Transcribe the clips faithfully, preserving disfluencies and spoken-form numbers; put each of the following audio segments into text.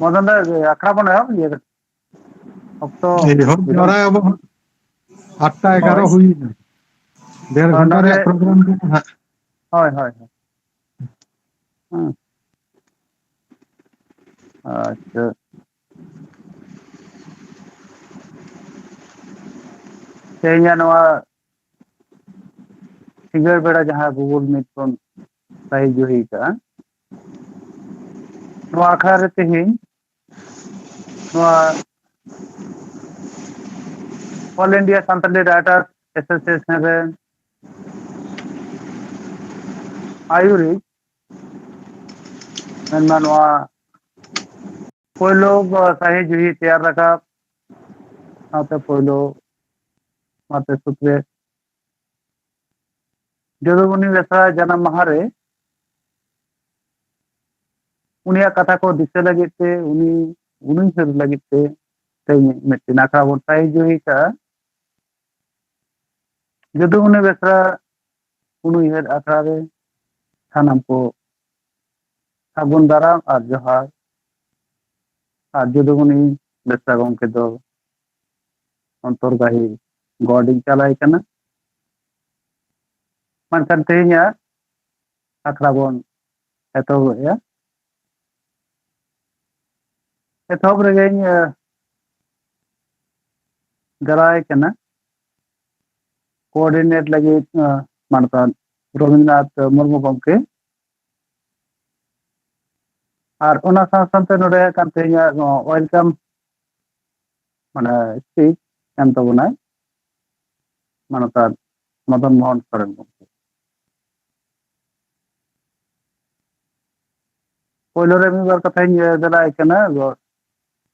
ᱢᱚᱫᱚᱱ ᱫᱟ, ᱟᱠᱷᱲᱟ ᱵᱚᱱ ᱮᱦᱚᱵ ᱜᱮᱭᱟ? ᱚᱠᱛᱚ ᱮᱦᱚᱵ ᱵᱤᱞᱚᱢ᱾ ᱡᱟᱣᱨᱟᱭᱟᱵᱚᱱ ᱦᱟᱸᱜ᱾ ᱟᱴᱴᱟ ᱮᱜᱟᱨᱚ ᱦᱳᱭ᱾ ᱦᱩᱭ ᱮᱱᱟ᱾ ᱰᱮᱲ ᱦᱳᱭ, ᱜᱷᱚᱱᱴᱟ ᱱᱚᱰᱮ ᱨᱮᱭᱟᱜ ᱯᱨᱳᱜᱨᱟᱢ ᱠᱟᱱᱟ ᱦᱟᱸᱜ᱾ ᱦᱳᱭ, ᱦᱳᱭ, ᱦᱳᱭ᱾ ᱦᱮᱸ᱾ ᱟᱪᱪᱷᱟ᱾ ᱛᱮᱦᱮᱧᱟᱜ ᱱᱚᱣᱟ ᱥᱤᱸᱜᱟᱹᱲ ᱵᱮᱲᱟ ᱡᱟᱦᱟᱸ Google Meet ᱵᱚᱱ ᱥᱟᱹᱦᱤ ᱡᱩᱦᱤ ᱠᱟᱜᱼᱟ, ᱱᱚᱣᱟ ᱟᱠᱷᱲᱟ ᱨᱮ ᱛᱮᱦᱮᱧ ᱱᱚᱣᱟ All India Santali Writers Association ᱨᱮᱱ ᱟᱹᱭᱩᱨᱤᱡ, ᱢᱮᱱᱢᱟ ᱱᱚᱣᱟ ᱯᱳᱭᱞᱳ ᱥᱟᱹᱦᱤ ᱡᱩᱦᱤ ᱛᱮᱭᱟᱨ ᱨᱟᱠᱟᱵ, ᱥᱟᱶᱛᱮ ᱯᱳᱭᱞᱳ ᱢᱟᱨᱛᱮ ᱥᱩᱛᱨᱮ ᱡᱚᱫᱩᱢᱩᱱᱤ ᱵᱮᱥᱨᱟ ᱡᱟᱱᱟᱢ ᱢᱟᱦᱟ ᱨᱮ ᱩᱱᱤᱭᱟᱜ ᱠᱟᱛᱷᱟ ᱠᱚ ᱫᱤᱥᱟᱹ ᱞᱟᱹᱜᱤᱫ ᱛᱮ, ᱩᱱᱤ ᱩᱱᱩᱭᱦᱟᱹᱨ ᱞᱟᱹᱜᱤᱫ ᱛᱮ ᱛᱮᱦᱮᱧ ᱢᱤᱫᱴᱮᱱ ᱟᱠᱷᱲᱟ ᱵᱚᱱ ᱥᱟᱹᱦᱤ ᱡᱩᱦᱤ ᱠᱟᱜᱼᱟ᱾ ᱡᱚᱫᱩᱢᱩᱱᱤ ᱵᱮᱥᱨᱟ ᱩᱱᱩᱭᱦᱟᱹᱨ ᱟᱠᱷᱲᱟ ᱨᱮ ᱥᱟᱱᱟᱢ ᱠᱚ ᱥᱟᱹᱜᱩᱱ ᱫᱟᱨᱟᱢ ᱟᱨ ᱡᱚᱦᱟᱨ᱾ ᱟᱨ ᱡᱚᱫᱩᱢᱩᱱᱤ ᱵᱮᱥᱨᱟ ᱜᱚᱢᱠᱮ ᱫᱚ ᱚᱱᱛᱚᱨ ᱜᱟᱹᱦᱤᱨ ᱜᱚᱰ ᱤᱧ ᱪᱟᱞᱟᱭ ᱠᱟᱱᱟ᱾ ᱢᱮᱱᱠᱷᱟᱱ ᱛᱮᱦᱮᱧᱟᱜ ᱟᱠᱷᱲᱟ ᱵᱚᱱ ᱮᱛᱚᱦᱚᱵᱮᱜᱼᱟ᱾ ᱮᱛᱚᱦᱚᱵ ᱨᱮᱜᱮᱧ, ᱮ, ᱫᱟᱨᱟᱭ ᱠᱟᱱᱟ ᱠᱳᱚᱨᱰᱤᱱᱮᱴ ᱞᱟᱹᱜᱤᱫ, ᱮ, ᱢᱟᱱᱚᱛᱟᱱ ᱨᱚᱵᱤᱱᱫᱨᱚᱱᱟᱛᱷ ᱢᱩᱨᱢᱩ ᱜᱚᱢᱠᱮ᱾ ᱟᱨ ᱚᱱᱟ ᱥᱟᱶ ᱥᱟᱶᱛᱮ ᱱᱚᱰᱮ ᱠᱟᱱ ᱛᱮᱦᱮᱧᱟᱜ ᱱᱚᱣᱟ welcome, ᱢᱟᱱᱮ, speech ᱮᱢ ᱛᱟᱵᱚᱱᱟᱭ ᱢᱟᱱᱚᱛᱟᱱ ᱢᱚᱫᱚᱱ ᱢᱳᱦᱚᱱ ᱥᱚᱨᱮᱱ ᱜᱚᱢᱠᱮ᱾ ᱯᱳᱭᱞᱳ ᱨᱮ ᱢᱤᱫ ᱵᱟᱨ ᱠᱟᱛᱷᱟᱧ, ᱮ, ᱫᱮᱞᱟᱭ ᱠᱟᱱᱟ, ᱜᱚ-,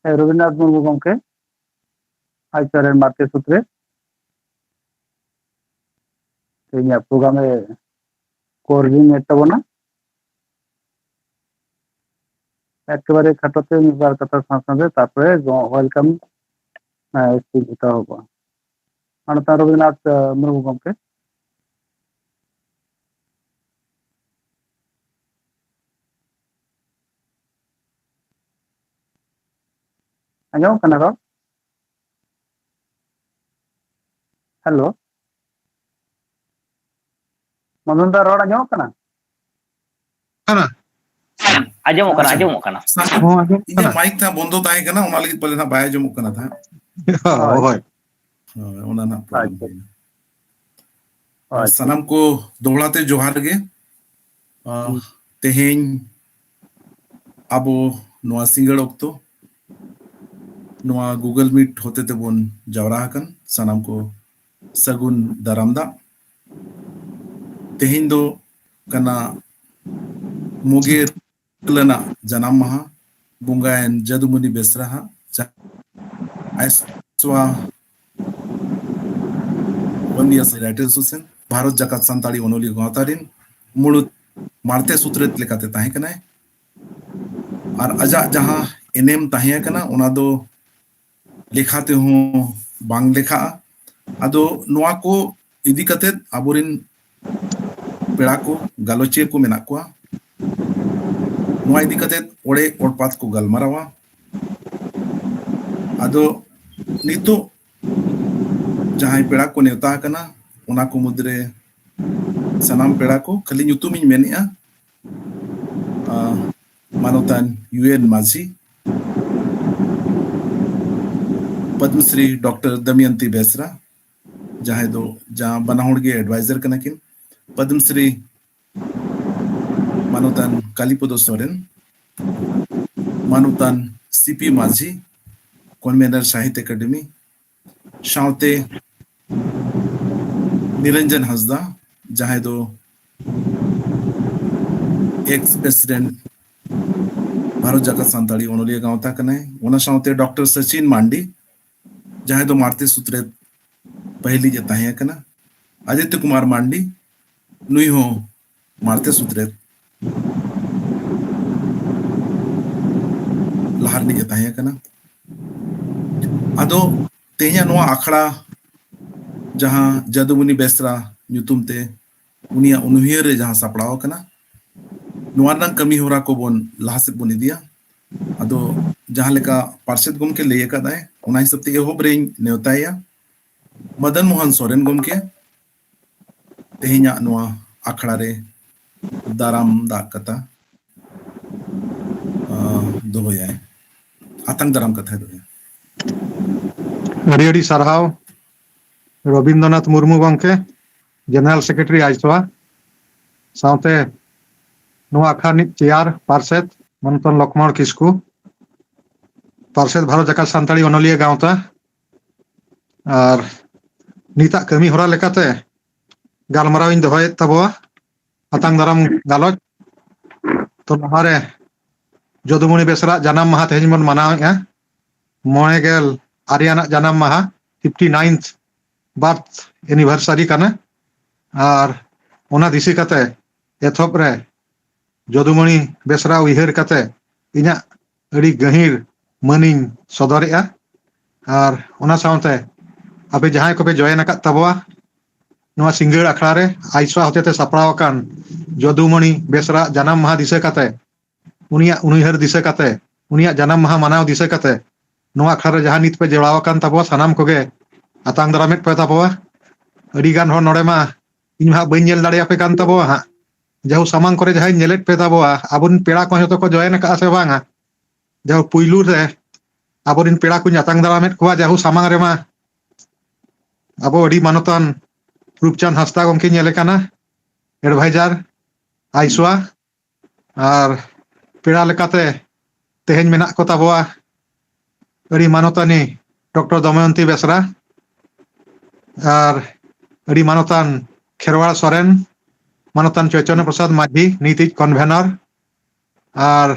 ᱮ, ᱨᱚᱵᱤᱱᱫᱨᱚᱱᱟᱛᱷ ᱢᱩᱨᱢᱩ ᱜᱚᱢᱠᱮ, ᱟᱡ ᱥᱚᱨᱮᱱ ᱢᱟᱨᱛᱮ ᱥᱩᱛᱨᱮ ᱛᱮᱦᱮᱧᱟᱜ ᱯᱨᱳᱜᱨᱟᱢ ᱮ ᱠᱳᱚᱨᱰᱤᱱᱮᱴ ᱛᱟᱵᱚᱱᱟ᱾ ᱮᱠᱮᱵᱟᱨᱮ ᱠᱷᱟᱴᱚ ᱛᱮ ᱢᱤᱫ ᱵᱟᱨ ᱠᱟᱛᱷᱟ ᱥᱟᱶ ᱥᱟᱶᱛᱮ ᱛᱟᱨᱯᱚᱨᱮ ᱜᱚ-, welcome, ᱮ, speech ᱮᱛᱚᱦᱚᱵᱚᱜᱼᱟ᱾ ᱢᱟᱱᱚᱛᱟᱱ ᱨᱚᱵᱤᱱᱫᱨᱚᱱᱟᱛᱷ, ᱮ, ᱢᱩᱨᱢᱩ ᱜᱚᱢᱠᱮ᱾ ᱟᱸᱡᱚᱢᱚᱜ ᱠᱟᱱᱟ ᱨᱚᱲ? ᱦᱮᱞᱳ, ᱢᱚᱫᱚᱱ ᱫᱟ, ᱨᱚᱲ ᱟᱸᱡᱚᱢᱚᱜ ᱠᱟᱱᱟ? ᱠᱟᱱᱟ? ᱟᱸᱡᱚᱢᱚᱜ ᱠᱟᱱᱟ, ᱟᱪᱪᱷᱟ᱾ ᱟᱸᱡᱚᱢᱚᱜ ᱠᱟᱱᱟ᱾ ᱦᱚᱸ, ᱟᱸᱡᱚᱢᱚᱜ ᱤᱧᱟᱹᱜ ᱠᱟᱱᱟ᱾ ᱢᱟᱭᱤᱠ ᱛᱟᱦᱮᱸ ᱵᱚᱱᱫᱚ ᱛᱟᱦᱮᱸ ᱠᱟᱱᱟ, ᱚᱱᱟ ᱞᱟᱹᱜᱤᱫ ᱯᱟᱞᱮ ᱱᱟᱜ ᱵᱟᱭ ᱟᱸᱡᱚᱢᱚᱜ ᱠᱟᱱᱟ ᱛᱟᱦᱮᱸᱫ᱾ ᱦᱳᱭ᱾ ᱦᱳᱭ, ᱚᱱᱟ ᱱᱟᱜ ᱯᱨᱚᱵᱞᱮᱢ ᱟᱪᱪᱷᱟ᱾ ᱦᱩᱭᱱᱟ᱾ ᱟᱨ ᱟᱪᱪᱷᱟ᱾ ᱥᱟᱱᱟᱢ ᱠᱚ ᱫᱚᱦᱲᱟ ᱛᱮ ᱡᱚᱦᱟᱨ ᱜᱮ᱾ ᱟᱸ, ᱦᱩᱸ᱾ ᱛᱮᱦᱮᱧ ᱟᱵᱚ ᱱᱚᱣᱟ ᱥᱤᱸᱜᱟᱹᱲ ᱚᱠᱛᱚ ᱱᱚᱣᱟ Google Meet ᱦᱚᱛᱮ ᱛᱮᱵᱚᱱ ᱡᱟᱣᱨᱟ ᱟᱠᱟᱱ ᱥᱟᱱᱟᱢ ᱠᱚ ᱥᱟᱹᱜᱩᱱ ᱫᱟᱨᱟᱢ ᱫᱟᱜ᱾ ᱛᱮᱦᱮᱧ ᱫᱚ ᱠᱟᱱᱟ ᱢᱩᱜᱮᱨ ᱞᱮᱱᱟ ᱡᱟᱱᱟᱢ ᱢᱟᱦᱟ ᱵᱚᱸᱜᱟᱭᱮᱱ ᱡᱟᱫᱩᱢᱩᱱᱤ ᱵᱮᱥᱨᱟ ᱦᱟᱜ ᱡᱟᱦᱟᱸᱭ ᱥᱚᱣᱟ One Year Writers Association, Bharat ᱡᱟᱠᱟᱛ ᱥᱟᱱᱛᱟᱲᱤ ᱚᱱᱚᱞᱤᱭᱟᱹ ᱜᱟᱶᱛᱟ ᱨᱮᱱ ᱢᱩᱬᱩᱫ ᱢᱟᱬᱛᱮ ᱥᱩᱛᱨᱮᱛ ᱞᱮᱠᱟᱛᱮ ᱛᱟᱦᱮᱸ ᱠᱟᱱᱟᱭ᱾ ᱟᱨ ᱟᱡᱟᱜ ᱡᱟᱦᱟᱸ ᱮᱱᱮᱢ ᱛᱟᱦᱮᱸ ᱠᱟᱱᱟ, ᱚᱱᱟ ᱫᱚ ᱞᱮᱠᱷᱟ ᱛᱮᱦᱚᱸ ᱵᱟᱝ ᱞᱮᱠᱷᱟᱜᱼᱟ᱾ ᱟᱫᱚ ᱱᱚᱣᱟ ᱠᱚ ᱤᱫᱤ ᱠᱟᱛᱮᱫ ᱟᱵᱚᱨᱮᱱ ᱯᱮᱲᱟ ᱠᱚ, ᱜᱟᱞᱚᱪᱤᱭᱟᱹ ᱠᱚ ᱢᱮᱱᱟᱜ ᱠᱚᱣᱟ, ᱱᱚᱣᱟ ᱤᱫᱤ ᱠᱟᱛᱮᱫ ᱚᱲᱮ ᱚᱲᱯᱟᱛ ᱠᱚ ᱜᱟᱞᱢᱟᱨᱟᱣᱟ᱾ ᱟᱫᱚ ᱱᱤᱛᱚᱜ ᱡᱟᱦᱟᱸᱭ ᱯᱮᱲᱟ ᱠᱚ ᱱᱮᱣᱛᱟ ᱟᱠᱟᱱᱟ, ᱚᱱᱟ ᱠᱚ ᱢᱩᱫᱽᱨᱮ ᱥᱟᱱᱟᱢ ᱯᱮᱲᱟ ᱠᱚ, ᱠᱷᱟᱹᱞᱤ ᱧᱩᱛᱩᱢᱤᱧ ᱢᱮᱱᱮᱜᱼᱟ, ᱟᱸ, ᱢᱟᱱᱚᱛᱟᱱ ᱭᱩ ᱮᱱ ᱢᱟᱹᱡᱷᱤ, ᱯᱚᱫᱽᱢᱚᱥᱨᱤ ᱰᱚᱠᱴᱚᱨ ᱫᱚᱢᱚᱭᱚᱱᱛᱤ ᱵᱮᱥᱨᱟ, ᱡᱟᱦᱟᱸᱭ ᱫᱚ ᱡᱟᱦᱟᱸ ᱵᱟᱱᱟ ᱦᱚᱲ ᱜᱮ advisor ᱠᱟᱱᱟ ᱠᱤᱱ, ᱯᱚᱫᱽᱢᱚᱥᱨᱤ ᱢᱟᱱᱚᱛᱟᱱ ᱠᱟᱞᱤᱯᱚᱫᱚ ᱥᱚᱨᱮᱱ, ᱢᱟᱱᱚᱛᱟᱱ ᱥᱤ ᱯᱤ ᱢᱟᱹᱡᱷᱤ, convener ᱥᱟᱦᱤᱛ ᱮᱠᱟᱰᱮᱢᱤ, ᱥᱟᱶᱛᱮ ᱱᱤᱨᱚᱧᱡᱚᱱ ᱦᱟᱸᱥᱫᱟ, ᱡᱟᱦᱟᱸᱭ ᱫᱚ ex president ᱵᱷᱟᱨᱚᱛ ᱡᱟᱠᱟᱛ ᱥᱟᱱᱛᱟᱲᱤ ᱚᱱᱚᱞᱤᱭᱟᱹ ᱜᱟᱶᱛᱟ ᱠᱟᱱᱟᱭ, ᱚᱱᱟ ᱥᱟᱶᱛᱮ ᱰᱚᱠᱴᱚᱨ ᱥᱚᱪᱤᱱ ᱢᱟᱱᱰᱤ, ᱡᱟᱦᱟᱸᱭ ᱫᱚ ᱢᱟᱬᱛᱮ ᱥᱩᱛᱨᱮᱛ ᱯᱟᱹᱦᱤᱞᱤᱡ ᱮ ᱛᱟᱦᱮᱸ ᱠᱟᱱᱟ, ᱟᱫᱤᱛᱭᱚ ᱠᱩᱢᱟᱨ ᱢᱟᱱᱰᱤ, ᱱᱩᱭ ᱦᱚᱸ ᱢᱟᱬᱛᱮ ᱥᱩᱛᱨᱮᱛ ᱞᱟᱦᱟ ᱨᱤᱱᱤᱡ ᱮ ᱛᱟᱦᱮᱸ ᱠᱟᱱᱟ᱾ ᱟᱫᱚ ᱛᱮᱦᱮᱧᱟᱜ ᱱᱚᱣᱟ ᱟᱠᱷᱲᱟ, ᱡᱟᱦᱟᱸ ᱡᱟᱫᱩᱢᱩᱱᱤ ᱵᱮᱥᱨᱟ ᱧᱩᱛᱩᱢ ᱛᱮ ᱩᱱᱤᱭᱟᱜ ᱩᱱᱩᱭᱦᱟᱹᱨ ᱨᱮ ᱡᱟᱦᱟᱸ ᱥᱟᱯᱲᱟᱣ ᱟᱠᱟᱱᱟ, ᱱᱚᱣᱟ ᱨᱮᱱᱟᱜ ᱠᱟᱹᱢᱤ ᱦᱚᱨᱟ ᱠᱚᱵᱚᱱ ᱞᱟᱦᱟ ᱥᱮᱫ ᱵᱚᱱ ᱤᱫᱤᱭᱟ᱾ ᱟᱫᱚ ᱡᱟᱦᱟᱸ ᱞᱮᱠᱟ ᱯᱟᱨᱥᱮᱛ ᱜᱚᱢᱠᱮ ᱞᱟᱹᱭ ᱟᱠᱟᱫᱟᱭ, ᱚᱱᱟ ᱦᱤᱥᱟᱹᱵ ᱛᱮᱜᱮ ᱮᱦᱚᱵ ᱨᱮᱧ ᱱᱮᱣᱛᱟᱭᱟ ᱢᱚᱫᱚᱱ ᱢᱳᱦᱚᱱ ᱥᱚᱨᱮᱱ ᱜᱚᱢᱠᱮ, ᱛᱮᱦᱮᱧᱟᱜ ᱱᱚᱣᱟ ᱟᱠᱷᱲᱟ ᱨᱮ ᱫᱟᱨᱟᱢ ᱫᱟᱜ ᱠᱟᱛᱷᱟ, ᱟᱸ, ᱫᱚᱦᱚᱭᱟᱭ, ᱟᱛᱟᱝ ᱫᱟᱨᱟᱢ ᱠᱟᱛᱷᱟᱭ ᱫᱚᱦᱚᱭᱟ᱾ ᱟᱹᱰᱤ ᱟᱹᱰᱤ ᱥᱟᱨᱦᱟᱣ ᱨᱚᱵᱤᱱᱫᱨᱚᱱᱟᱛᱷ ᱢᱩᱨᱢᱩ ᱜᱚᱢᱠᱮ, ᱡᱮᱱᱟᱨᱮᱞ ᱥᱮᱠᱨᱮᱴᱟᱨᱤ ᱟᱭᱥᱚᱣᱟ, ᱥᱟᱶᱛᱮ ᱱᱚᱣᱟ ᱟᱠᱷᱲᱟ ᱨᱤᱱᱤᱡ ᱪᱮᱭᱟᱨ ᱯᱟᱨᱥᱮᱛ ᱢᱚᱱᱛᱚᱱ ᱞᱚᱠᱷᱢᱚᱬ ᱠᱤᱥᱠᱩ, ᱯᱟᱨᱥᱮᱛ ᱵᱷᱟᱨᱚᱛ ᱡᱟᱠᱟᱛ ᱥᱟᱱᱛᱟᱲᱤ ᱚᱱᱚᱞᱤᱭᱟᱹ ᱜᱟᱶᱛᱟ, ᱟᱨ ᱱᱤᱛᱟᱜ ᱠᱟᱹᱢᱤ ᱦᱚᱨᱟ ᱞᱮᱠᱟᱛᱮ ᱜᱟᱞᱢᱟᱨᱟᱣ ᱤᱧ ᱫᱚᱦᱚᱭᱮᱫ ᱛᱟᱵᱚᱣᱟ ᱟᱛᱟᱝ ᱫᱟᱨᱟᱢ ᱜᱟᱞᱚᱪ᱾ ᱛᱚ ᱞᱟᱦᱟᱨᱮ ᱡᱚᱫᱩᱢᱚᱬᱤ ᱵᱮᱥᱨᱟᱜ ᱡᱟᱱᱟᱢ ᱢᱟᱦᱟ ᱛᱮᱦᱮᱧ ᱵᱚᱱ ᱢᱟᱱᱟᱣᱮᱫᱼᱟ, ᱢᱚᱬᱮ ᱜᱮᱞ ᱟᱨᱮ ᱟᱱᱟᱜ ᱡᱟᱱᱟᱢ ᱢᱟᱦᱟ, ᱯᱷᱤᱯᱴᱤ ᱱᱟᱭᱤᱱᱛᱷ ᱵᱟᱨᱛᱷ ᱮᱱᱤᱵᱷᱟᱨᱥᱟᱨᱤ ᱠᱟᱱᱟ᱾ ᱟᱨ ᱚᱱᱟ ᱫᱤᱥᱟᱹ ᱠᱟᱛᱮ ᱮᱛᱚᱦᱚᱵ ᱨᱮ ᱡᱚᱫᱩᱢᱚᱬᱤ ᱵᱮᱥᱨᱟ ᱩᱭᱦᱟᱹᱨ ᱠᱟᱛᱮ ᱤᱧᱟᱹᱜ ᱟᱹᱰᱤ ᱜᱟᱹᱦᱤᱨ ᱢᱟᱹᱱᱤᱧ ᱥᱚᱫᱚᱨᱮᱜᱼᱟ᱾ ᱟᱨ ᱚᱱᱟ ᱥᱟᱶᱛᱮ ᱟᱯᱮ ᱡᱟᱦᱟᱸᱭ ᱠᱚᱯᱮ ᱡᱚᱭᱮᱱ ᱟᱠᱟᱫ ᱛᱟᱵᱚᱣᱟ ᱱᱚᱣᱟ ᱥᱤᱸᱜᱟᱹᱲ ᱟᱠᱷᱲᱟ ᱨᱮ ᱟᱭᱥᱚᱣᱟ ᱦᱚᱛᱮᱛᱮ ᱥᱟᱯᱲᱟᱣ ᱟᱠᱟᱱ ᱡᱚᱫᱩᱢᱚᱬᱤ ᱵᱮᱥᱨᱟ ᱡᱟᱱᱟᱢ ᱢᱟᱦᱟ ᱫᱤᱥᱟᱹ ᱠᱟᱛᱮ, ᱩᱱᱤᱭᱟᱜ ᱩᱱᱩᱭᱦᱟᱹᱨ ᱫᱤᱥᱟᱹ ᱠᱟᱛᱮ, ᱩᱱᱤᱭᱟᱜ ᱡᱟᱱᱟᱢ ᱢᱟᱦᱟ ᱢᱟᱱᱟᱣ ᱫᱤᱥᱟᱹ ᱠᱟᱛᱮ ᱱᱚᱣᱟ ᱟᱠᱷᱲᱟ ᱨᱮ ᱡᱟᱦᱟᱸ ᱱᱤᱛ ᱯᱮ ᱡᱚᱲᱟᱣ ᱟᱠᱟᱱ ᱛᱟᱵᱚᱣᱟ ᱥᱟᱱᱟᱢ ᱠᱚᱜᱮ ᱟᱛᱟᱝ ᱫᱟᱨᱟᱢᱮᱫ ᱯᱮ ᱛᱟᱵᱚᱣᱟ᱾ ᱟᱹᱰᱤ ᱜᱟᱱ ᱦᱚᱲ ᱱᱚᱰᱮ ᱢᱟ ᱤᱧ ᱢᱟ ᱦᱟᱸᱜ ᱵᱟᱹᱧ ᱧᱮᱞ ᱫᱟᱲᱮᱭᱟᱯᱮ ᱠᱟᱱ ᱛᱟᱵᱚᱣᱟ ᱦᱟᱸᱜ, ᱡᱟᱦᱳ ᱥᱟᱢᱟᱝ ᱠᱚᱨᱮ ᱡᱟᱦᱟᱸᱭ ᱧᱮᱞᱮᱫ ᱯᱮ ᱛᱟᱵᱚᱣᱟ, ᱟᱵᱚᱨᱮᱱ ᱯᱮᱲᱟ ᱠᱚ ᱡᱚᱛᱚ ᱠᱚ ᱡᱚᱭᱮᱱ ᱟᱠᱟᱫᱼᱟ ᱥᱮ ᱵᱟᱝᱟ? ᱡᱟᱦᱳ ᱯᱩᱭᱞᱩ ᱨᱮ ᱟᱵᱚᱨᱮᱱ ᱯᱮᱲᱟ ᱠᱚᱧ ᱟᱛᱟᱝ ᱫᱟᱨᱟᱢᱮᱫ ᱠᱚᱣᱟ ᱡᱟᱦᱳ ᱥᱟᱢᱟᱝ ᱨᱮᱢᱟ ᱟᱵᱚ ᱟᱹᱰᱤ ᱢᱟᱱᱚᱛᱟᱱ ᱨᱩᱯᱪᱟᱸᱫᱽ ᱦᱟᱸᱥᱫᱟ ᱜᱚᱢᱠᱮ ᱧᱮᱞᱮ ᱠᱟᱱᱟ, ᱮᱰᱵᱷᱟᱭᱡᱟᱨ ᱟᱭᱥᱚᱣᱟ, ᱟᱨ ᱯᱮᱲᱟ ᱞᱮᱠᱟᱛᱮ ᱛᱮᱦᱮᱧ ᱢᱮᱱᱟᱜ ᱠᱚ ᱛᱟᱵᱚᱣᱟ ᱟᱹᱰᱤ ᱢᱟᱱᱚᱛᱟᱱᱤ ᱰᱚᱠᱴᱚᱨ ᱫᱚᱢᱚᱭᱚᱱᱛᱤ ᱵᱮᱥᱨᱟ, ᱟᱨ ᱟᱹᱰᱤ ᱢᱟᱱᱚᱛᱟᱱ ᱠᱷᱮᱨᱣᱟᱲ ᱥᱚᱨᱮᱱ, ᱢᱟᱱᱚᱛᱟᱱ ᱪᱚᱭᱛᱚᱱᱭᱚ ᱯᱨᱚᱥᱟᱫᱽ ᱢᱟᱹᱡᱷᱤ ᱱᱤᱛᱤᱡ ᱠᱚᱱᱵᱷᱮᱱᱚᱨ, ᱟᱨ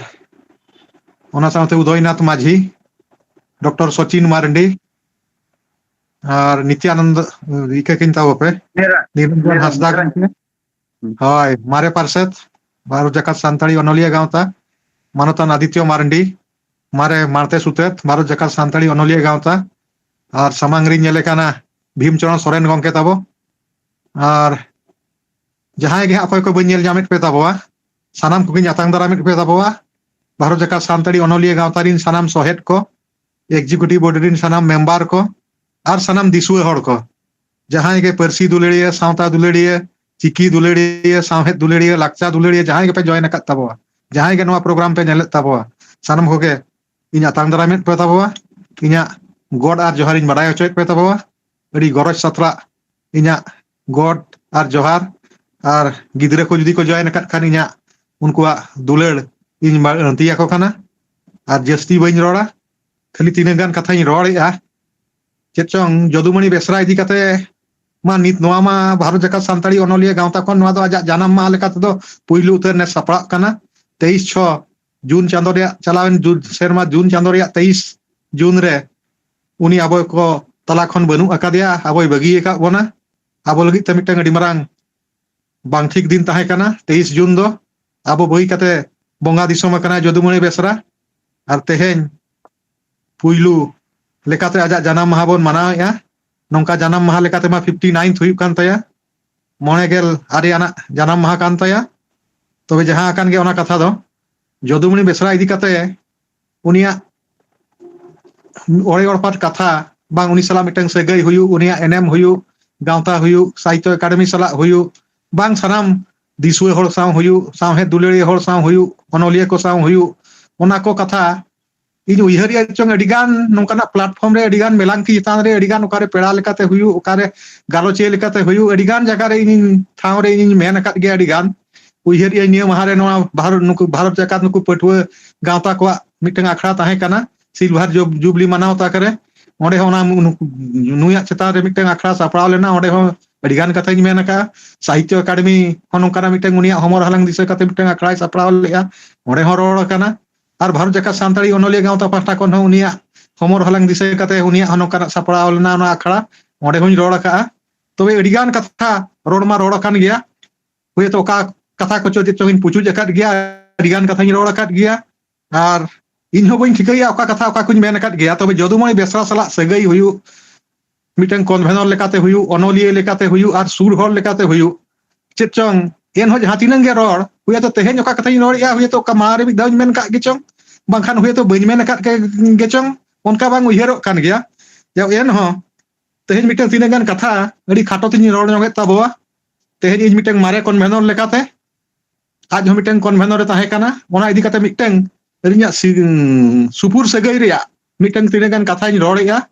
ᱚᱱᱟ ᱥᱟᱶᱛᱮ ᱩᱫᱚᱭᱱᱟᱛᱷ ᱢᱟᱹᱡᱷᱤ, ᱰᱚᱠᱴᱚᱨ ᱥᱚᱪᱤᱱ ᱢᱟᱨᱰᱤ, ᱟᱨ ᱱᱤᱛᱭᱟᱱᱚᱱᱫ ᱤᱠᱟᱹ ᱠᱤᱱ ᱛᱟᱵᱚ ᱯᱮ, ᱱᱤᱨᱚᱧᱡᱚᱱ ᱦᱟᱸᱥᱫᱟ ᱜᱚᱢᱠᱮ᱾ ᱦᱳᱭ, ᱢᱟᱨᱮ ᱯᱟᱨᱥᱮᱛ ᱵᱷᱟᱨᱚᱛ ᱡᱟᱠᱟᱛ ᱥᱟᱱᱛᱟᱲᱤ ᱚᱱᱚᱞᱤᱭᱟᱹ ᱜᱟᱶᱛᱟ, ᱢᱟᱱᱚᱛᱟᱱ ᱟᱫᱤᱛᱭᱚ ᱢᱟᱨᱰᱤ, ᱢᱟᱨᱮ ᱢᱟᱬᱛᱮ ᱥᱩᱛᱨᱮᱛ ᱵᱷᱟᱨᱚᱛ ᱡᱟᱠᱟᱛ ᱥᱟᱱᱛᱟᱲᱤ ᱚᱱᱚᱞᱤᱭᱟᱹ ᱜᱟᱶᱛᱟ, ᱟᱨ ᱥᱟᱢᱟᱝ ᱨᱤᱧ ᱧᱮᱞᱮ ᱠᱟᱱᱟ ᱵᱷᱤᱢ ᱪᱚᱨᱚᱬ ᱥᱚᱨᱮᱱ ᱜᱚᱢᱠᱮ ᱛᱟᱵᱚ, ᱟᱨ ᱡᱟᱦᱟᱸᱭ ᱜᱮ ᱦᱟᱸᱜ ᱚᱠᱚᱭ ᱠᱚ ᱵᱟᱹᱧ ᱧᱮᱞ ᱧᱟᱢᱮᱫ ᱯᱮ ᱛᱟᱵᱚᱣᱟ, ᱥᱟᱱᱟᱢ ᱠᱚᱜᱮᱧ ᱟᱛᱟᱝ ᱫᱟᱨᱟᱢᱮᱫ ᱯᱮ ᱛᱟᱵᱚᱣᱟ᱾ ᱵᱷᱟᱨᱚᱛ ᱡᱟᱠᱟᱛ ᱥᱟᱱᱛᱟᱲᱤ ᱚᱱᱚᱞᱤᱭᱟᱹ ᱜᱟᱶᱛᱟ ᱨᱤᱱ ᱥᱟᱱᱟᱢ ᱥᱚᱦᱮᱫ ᱠᱚ, ᱮᱠᱡᱤᱠᱤᱭᱩᱴᱤᱵᱷ ᱵᱚᱰᱤ ᱨᱤᱱ ᱥᱟᱱᱟᱢ ᱢᱮᱢᱵᱟᱨ ᱠᱚ, ᱟᱨ ᱥᱟᱱᱟᱢ ᱫᱤᱥᱩᱣᱟᱹ ᱦᱚᱲ ᱠᱚ, ᱡᱟᱦᱟᱸᱭ ᱜᱮ ᱯᱟᱹᱨᱥᱤ ᱫᱩᱞᱟᱹᱲᱤᱭᱟᱹ, ᱥᱟᱶᱛᱟ ᱫᱩᱞᱟᱹᱲᱤᱭᱟᱹ, ᱪᱤᱠᱤ ᱫᱩᱞᱟᱹᱲᱤᱭᱟᱹ, ᱥᱟᱶᱦᱮᱫ ᱫᱩᱞᱟᱹᱲᱤᱭᱟᱹ, ᱞᱟᱠᱪᱟᱨ ᱫᱩᱞᱟᱹᱲᱤᱭᱟᱹ, ᱡᱟᱦᱟᱸᱭ ᱜᱮᱯᱮ ᱡᱚᱭᱮᱱ ᱟᱠᱟᱫ ᱛᱟᱵᱚᱣᱟ, ᱡᱟᱦᱟᱸᱭ ᱜᱮ ᱱᱚᱣᱟ ᱯᱨᱳᱜᱨᱟᱢ ᱯᱮ ᱧᱮᱞᱮᱫ ᱛᱟᱵᱚᱣᱟ, ᱥᱟᱱᱟᱢ ᱠᱚᱜᱮ ᱤᱧ ᱟᱛᱟᱝ ᱫᱟᱨᱟᱢᱮᱫ ᱯᱮ ᱛᱟᱵᱚᱣᱟ᱾ ᱤᱧᱟᱹᱜ ᱜᱚᱰ ᱟᱨ ᱡᱚᱦᱟᱨ ᱤᱧ ᱵᱟᱰᱟᱭ ᱦᱚᱪᱚᱭᱮᱫ ᱯᱮ ᱛᱟᱵᱚᱣᱟ᱾ ᱟᱹᱰᱤ ᱜᱚᱨᱚᱡᱽ ᱥᱟᱛᱞᱟᱜ ᱤᱧᱟᱹᱜ ᱜᱚᱰ ᱟᱨ ᱡᱚᱦᱟᱨ, ᱟᱨ ᱜᱤᱫᱽᱨᱟᱹ ᱠᱚ ᱡᱩᱫᱤ ᱠᱚ ᱡᱚᱭᱮᱱ ᱟᱠᱟᱫ ᱠᱷᱟᱱ, ᱤᱧᱟᱹᱜ ᱩᱱᱠᱩᱣᱟᱜ ᱫᱩᱞᱟᱹᱲ ᱤᱧ ᱵᱟᱹᱲᱛᱤ ᱟᱠᱚ ᱠᱟᱱᱟ᱾ ᱟᱨ ᱡᱟᱹᱥᱛᱤ ᱵᱟᱹᱧ ᱨᱚᱲᱟ, ᱠᱷᱟᱹᱞᱤ ᱛᱤᱱᱟᱹᱜ ᱜᱟᱱ ᱠᱟᱛᱷᱟᱧ ᱨᱚᱲᱮᱫᱼᱟ᱾ ᱪᱮᱫ ᱪᱚᱝ ᱡᱚᱫᱩᱢᱚᱬᱤ ᱵᱮᱥᱨᱟ ᱤᱫᱤ ᱠᱟᱛᱮ ᱢᱟ ᱱᱤᱛ ᱱᱚᱣᱟ ᱢᱟ ᱵᱷᱟᱨᱚᱛ ᱡᱟᱠᱟᱛ ᱥᱟᱱᱛᱟᱲᱤ ᱚᱱᱚᱞᱤᱭᱟᱹ ᱜᱟᱶᱛᱟ ᱠᱷᱚᱱ ᱱᱚᱣᱟ ᱫᱚ ᱟᱡᱟᱜ ᱡᱟᱱᱟᱢ ᱢᱟᱦᱟ ᱞᱮᱠᱟ ᱛᱮᱫᱚ ᱯᱩᱭᱞᱩ ᱩᱛᱟᱹᱨ ᱱᱮᱥ ᱥᱟᱯᱲᱟᱜ ᱠᱟᱱᱟ᱾ ᱛᱮᱭᱤᱥ ᱪᱷᱚ ᱡᱩᱱ ᱪᱟᱸᱫᱚ ᱨᱮᱭᱟᱜ, ᱪᱟᱞᱟᱣᱮᱱ ᱡᱩᱱ ᱥᱮᱨᱢᱟ ᱡᱩᱱ ᱪᱟᱸᱫᱚ ᱨᱮᱭᱟᱜ ᱛᱮᱭᱤᱥ ᱡᱩᱱ ᱨᱮ ᱩᱱᱤ ᱟᱵᱚ ᱠᱚ ᱛᱟᱞᱟ ᱠᱷᱚᱱ ᱵᱟᱹᱱᱩᱜ ᱟᱠᱟᱫᱮᱭᱟ, ᱟᱵᱚᱭ ᱵᱟᱹᱜᱤ ᱟᱠᱟᱫ ᱵᱚᱱᱟ᱾ ᱟᱵᱚ ᱞᱟᱹᱜᱤᱫ ᱛᱮ ᱢᱤᱫᱴᱟᱝ ᱟᱹᱰᱤ ᱢᱟᱨᱟᱝ ᱵᱟᱝ ᱴᱷᱤᱠ ᱫᱤᱱ ᱛᱟᱦᱮᱸ ᱠᱟᱱᱟ ᱛᱮᱭᱤᱥ ᱡᱩᱱ ᱫᱚ᱾ ᱟᱵᱚ ᱵᱟᱹᱜᱤ ᱠᱟᱛᱮ ᱵᱚᱸᱜᱟ ᱫᱤᱥᱚᱢ ᱟᱠᱟᱱᱟᱭ ᱡᱚᱫᱩᱢᱚᱬᱤ ᱵᱮᱥᱨᱟ᱾ ᱟᱨ ᱛᱮᱦᱮᱧ ᱯᱩᱭᱞᱩ ᱞᱮᱠᱟᱛᱮ ᱟᱡᱟᱜ ᱡᱟᱱᱟᱢ ᱢᱟᱦᱟ ᱵᱚᱱ ᱢᱟᱱᱟᱣᱮᱫᱼᱟ᱾ ᱱᱚᱝᱠᱟ ᱡᱟᱱᱟᱢ ᱢᱟᱦᱟ ᱞᱮᱠᱟᱛᱮ ᱢᱟ ᱯᱷᱤᱯᱴᱤ ᱱᱟᱭᱤᱱᱛᱷ ᱦᱩᱭᱩᱜ ᱠᱟᱱ ᱛᱟᱭᱟ, ᱢᱚᱬᱮ ᱜᱮᱞ ᱟᱨᱮ ᱟᱱᱟᱜ ᱡᱟᱱᱟᱢ ᱢᱟᱦᱟ ᱠᱟᱱ ᱛᱟᱭᱟ᱾ ᱛᱚᱵᱮ ᱡᱟᱦᱟᱸ ᱟᱠᱟᱱ ᱜᱮ, ᱚᱱᱟ ᱠᱟᱛᱷᱟ ᱫᱚ ᱡᱚᱫᱩᱢᱚᱬᱤ ᱵᱮᱥᱨᱟ ᱤᱫᱤ ᱠᱟᱛᱮ ᱩᱱᱤᱭᱟᱜ ᱚᱲᱮ ᱚᱲᱯᱟᱛ ᱠᱟᱛᱷᱟ, ᱵᱟᱝ ᱩᱱᱤ ᱥᱟᱞᱟᱜ ᱢᱤᱫᱴᱟᱝ ᱥᱟᱹᱜᱟᱹᱭ ᱦᱩᱭᱩᱜ, ᱩᱱᱤᱭᱟᱜ ᱮᱱᱮᱢ ᱦᱩᱭᱩᱜ, ᱜᱟᱶᱛᱟ ᱦᱩᱭᱩᱜ, ᱥᱟᱦᱤᱛᱛᱚ ᱮᱠᱟᱰᱮᱢᱤ ᱥᱟᱞᱟᱜ ᱦᱩᱭᱩᱜ, ᱵᱟᱝ ᱥᱟᱱᱟᱢ ᱫᱤᱥᱩᱣᱟᱹ ᱦᱚᱲ ᱥᱟᱶ ᱦᱩᱭᱩᱜ, ᱥᱟᱶᱦᱮᱫ ᱫᱩᱞᱟᱹᱲᱤᱭᱟᱹ ᱦᱚᱲ ᱥᱟᱶ ᱦᱩᱭᱩᱜ, ᱚᱱᱚᱞᱤᱭᱟᱹ ᱠᱚ ᱥᱟᱶ ᱦᱩᱭᱩᱜ, ᱚᱱᱟ ᱠᱚ ᱠᱟᱛᱷᱟ ᱤᱧ ᱩᱭᱦᱟᱹᱨᱮᱜᱼᱟ ᱪᱚᱝ, ᱟᱹᱰᱤ ᱜᱟᱱ ᱱᱚᱝᱠᱟᱱᱟᱜ ᱯᱞᱟᱴᱯᱷᱚᱨᱢ ᱨᱮ, ᱟᱹᱰᱤ ᱜᱟᱱ ᱢᱮᱞᱟᱝᱠᱤ ᱪᱮᱛᱟᱱ ᱨᱮ, ᱟᱹᱰᱤ ᱜᱟᱱ ᱚᱠᱟᱨᱮ ᱯᱮᱲᱟ ᱞᱮᱠᱟᱛᱮ ᱦᱩᱭᱩᱜ, ᱚᱠᱟᱨᱮ ᱜᱟᱞᱚᱪᱤᱭᱟᱹ ᱞᱮᱠᱟᱛᱮ ᱦᱩᱭᱩᱜ, ᱟᱹᱰᱤ ᱜᱟᱱ ᱡᱟᱭᱜᱟ ᱨᱮ ᱤᱧ ᱴᱷᱟᱶ ᱨᱮ ᱤᱧᱤᱧ ᱢᱮᱱ ᱟᱠᱟᱫ ᱜᱮᱭᱟ ᱟᱹᱰᱤ ᱜᱟᱱ᱾ ᱩᱭᱦᱟᱹᱨᱮᱜᱼᱟ ᱱᱤᱭᱟᱹ ᱢᱟᱦᱟ ᱨᱮ ᱱᱚᱣᱟ ᱵᱷᱟᱨᱚᱛ, ᱱᱩᱠᱩ ᱵᱷᱟᱨᱚᱛ ᱡᱟᱠᱟᱛ ᱱᱩᱠᱩ ᱯᱟᱹᱴᱷᱩᱣᱟᱹ ᱜᱟᱶᱛᱟ ᱠᱚᱣᱟᱜ ᱢᱤᱫᱴᱟᱝ ᱟᱠᱷᱲᱟ ᱛᱟᱦᱮᱸ ᱠᱟᱱᱟ ᱥᱤᱞᱵᱷᱟᱨ ᱡᱩᱵ-, ᱡᱩᱵᱞᱤ ᱢᱟᱱᱟᱣ ᱛᱟᱠ ᱨᱮ᱾ ᱚᱸᱰᱮ ᱦᱚᱸ ᱚᱱᱟ ᱱᱩ-, ᱱᱩᱠᱩ, ᱱᱩᱭᱟᱜ ᱪᱮᱛᱟᱱ ᱨᱮ ᱢᱤᱫᱴᱟᱝ ᱟᱠᱷᱲᱟ ᱥᱟᱯᱲᱟᱣ ᱞᱮᱱᱟ, ᱚᱸᱰᱮ ᱦᱚᱸ ᱟᱹᱰᱤ ᱜᱟᱱ ᱠᱟᱛᱷᱟᱧ ᱢᱮᱱ ᱟᱠᱟᱫᱼᱟ᱾ ᱥᱟᱦᱤᱛᱛᱚ ᱮᱠᱟᱰᱮᱢᱤ ᱦᱚᱸ ᱱᱚᱝᱠᱟᱱᱟᱜ ᱢᱤᱫᱴᱟᱝ ᱩᱱᱤᱭᱟᱜ ᱦᱚᱢᱚᱨ ᱦᱟᱞᱟᱝ ᱫᱤᱥᱟᱹ ᱠᱟᱛᱮ ᱢᱤᱫᱴᱟᱝ ᱟᱠᱷᱲᱟᱭ ᱥᱟᱯᱲᱟᱣ ᱞᱮᱫᱼᱟ, ᱚᱸᱰᱮ ᱦᱚᱸ ᱨᱚᱲ ᱟᱠᱟᱱᱟ᱾ ᱟᱨ ᱵᱷᱟᱨᱚᱛ ᱡᱟᱠᱟᱛ ᱥᱟᱱᱛᱟᱲᱤ ᱚᱱᱚᱞᱤᱭᱟᱹ ᱜᱟᱶᱛᱟ ᱯᱟᱦᱴᱟ ᱠᱷᱚᱱ ᱦᱚᱸ ᱩᱱᱤᱭᱟᱜ ᱦᱚᱢᱚᱨ ᱦᱟᱞᱟᱝ ᱫᱤᱥᱟᱹ ᱠᱟᱛᱮ ᱩᱱᱤᱭᱟᱜ ᱦᱚᱸ ᱱᱚᱝᱠᱟᱱᱟᱜ ᱥᱟᱯᱲᱟᱣ ᱞᱮᱱᱟ ᱚᱱᱟ ᱟᱠᱷᱲᱟ, ᱚᱸᱰᱮ ᱦᱚᱸᱧ ᱨᱚᱲ ᱟᱠᱟᱜᱼᱟ᱾ ᱛᱚᱵᱮ ᱟᱹᱰᱤ ᱜᱟᱱ ᱠᱟᱛᱷᱟ ᱨᱚᱲ ᱢᱟ ᱨᱚᱲ ᱟᱠᱟᱱ ᱜᱮᱭᱟ, ᱦᱳᱭᱛᱳ ᱚᱠᱟ ᱠᱟᱛᱷᱟ ᱠᱚᱪᱚ ᱪᱮᱫ ᱪᱚᱝ ᱤᱧ ᱯᱩᱪᱩᱡ ᱟᱠᱟᱫ ᱜᱮᱭᱟ, ᱟᱹᱰᱤ ᱜᱟᱱ ᱠᱟᱛᱷᱟᱧ ᱨᱚᱲ ᱟᱠᱟᱫ ᱜᱮᱭᱟ᱾ ᱟᱨ ᱤᱧ ᱦᱚᱸ ᱵᱟᱹᱧ ᱴᱷᱤᱠᱟᱹᱭᱟ ᱚᱠᱟ ᱠᱟᱛᱷᱟ ᱚᱠᱟ ᱠᱚᱧ ᱢᱮᱱ ᱟᱠᱟᱫ ᱜᱮᱭᱟ᱾ ᱛᱚᱵᱮ ᱡᱚᱫᱩᱢᱚᱬᱤ ᱵᱮᱥᱨᱟ ᱥᱟᱞᱟᱜ ᱥᱟᱹᱜᱟᱹᱭ ᱦᱩᱭᱩᱜ, ᱢᱤᱫᱴᱟᱝ ᱠᱚᱱᱵᱷᱮᱱᱚᱨ ᱞᱮᱠᱟᱛᱮ ᱦᱩᱭᱩᱜ, ᱚᱱᱚᱞᱤᱭᱟᱹ ᱞᱮᱠᱟᱛᱮ ᱦᱩᱭᱩᱜ, ᱟᱨ ᱥᱩᱨ ᱦᱚᱲ ᱞᱮᱠᱟᱛᱮ ᱦᱩᱭᱩᱜ, ᱪᱮᱫ ᱪᱚᱝ ᱮᱱᱦᱚᱸ ᱡᱟᱦᱟᱸ ᱛᱤᱱᱟᱹᱝ ᱜᱮ ᱨᱚᱲ, ᱦᱩᱭᱟᱛᱚ ᱛᱮᱦᱮᱧ ᱚᱠᱟ ᱠᱟᱛᱷᱟᱧ ᱨᱚᱲᱮᱜᱼᱟ, ᱦᱩᱭᱟᱛᱚ ᱚᱠᱟ ᱢᱟᱲᱟᱝ ᱨᱮ ᱢᱤᱫ ᱫᱷᱟᱣ ᱤᱧ ᱢᱮᱱ ᱠᱟᱜ ᱜᱮ ᱪᱚᱝ, ᱵᱟᱝᱠᱷᱟᱱ ᱦᱩᱭᱛᱚ ᱵᱟᱹᱧ ᱢᱮᱱ ᱟᱠᱟᱫ ᱜᱮ ᱪᱚᱝ, ᱚᱱᱠᱟ ᱵᱟᱝ ᱩᱭᱦᱟᱹᱨᱚᱜ ᱠᱟᱱ ᱜᱮᱭᱟ᱾ ᱡᱮ ᱮᱱᱦᱚᱸ ᱛᱮᱦᱮᱧ ᱢᱤᱫᱴᱟᱝ ᱛᱤᱱᱟᱹᱜ ᱜᱟᱱ ᱠᱟᱛᱷᱟ ᱟᱹᱰᱤ ᱠᱷᱟᱴᱚ ᱛᱤᱧ ᱨᱚᱲ ᱧᱚᱜᱮᱫ ᱛᱟᱵᱚᱣᱟ᱾ ᱛᱮᱦᱮᱧ ᱤᱧ ᱢᱤᱫᱴᱟᱝ ᱢᱟᱨᱮ ᱠᱚᱱᱵᱷᱮᱱᱚᱨ ᱞᱮᱠᱟᱛᱮ, ᱟᱡ ᱦᱚᱸ ᱢᱤᱫᱴᱟᱝ ᱠᱚᱱᱵᱷᱮᱱᱚᱨ ᱮ ᱛᱟᱦᱮᱸ ᱠᱟᱱᱟ, ᱚᱱᱟ ᱤᱫᱤ ᱠᱟᱛᱮ ᱢᱤᱫᱴᱟᱝ ᱤᱧᱟᱹᱜ ᱥᱤ-, ᱩᱸ, ᱥᱩᱯᱩᱨ ᱥᱟᱹᱜᱟᱹᱭ ᱨᱮᱭᱟᱜ ᱢᱤᱫᱴᱟᱝ ᱛᱤᱱᱟᱹᱜ ᱜᱟᱱ ᱠᱟᱛᱷᱟᱧ ᱨᱚᱲᱮᱜᱼᱟ᱾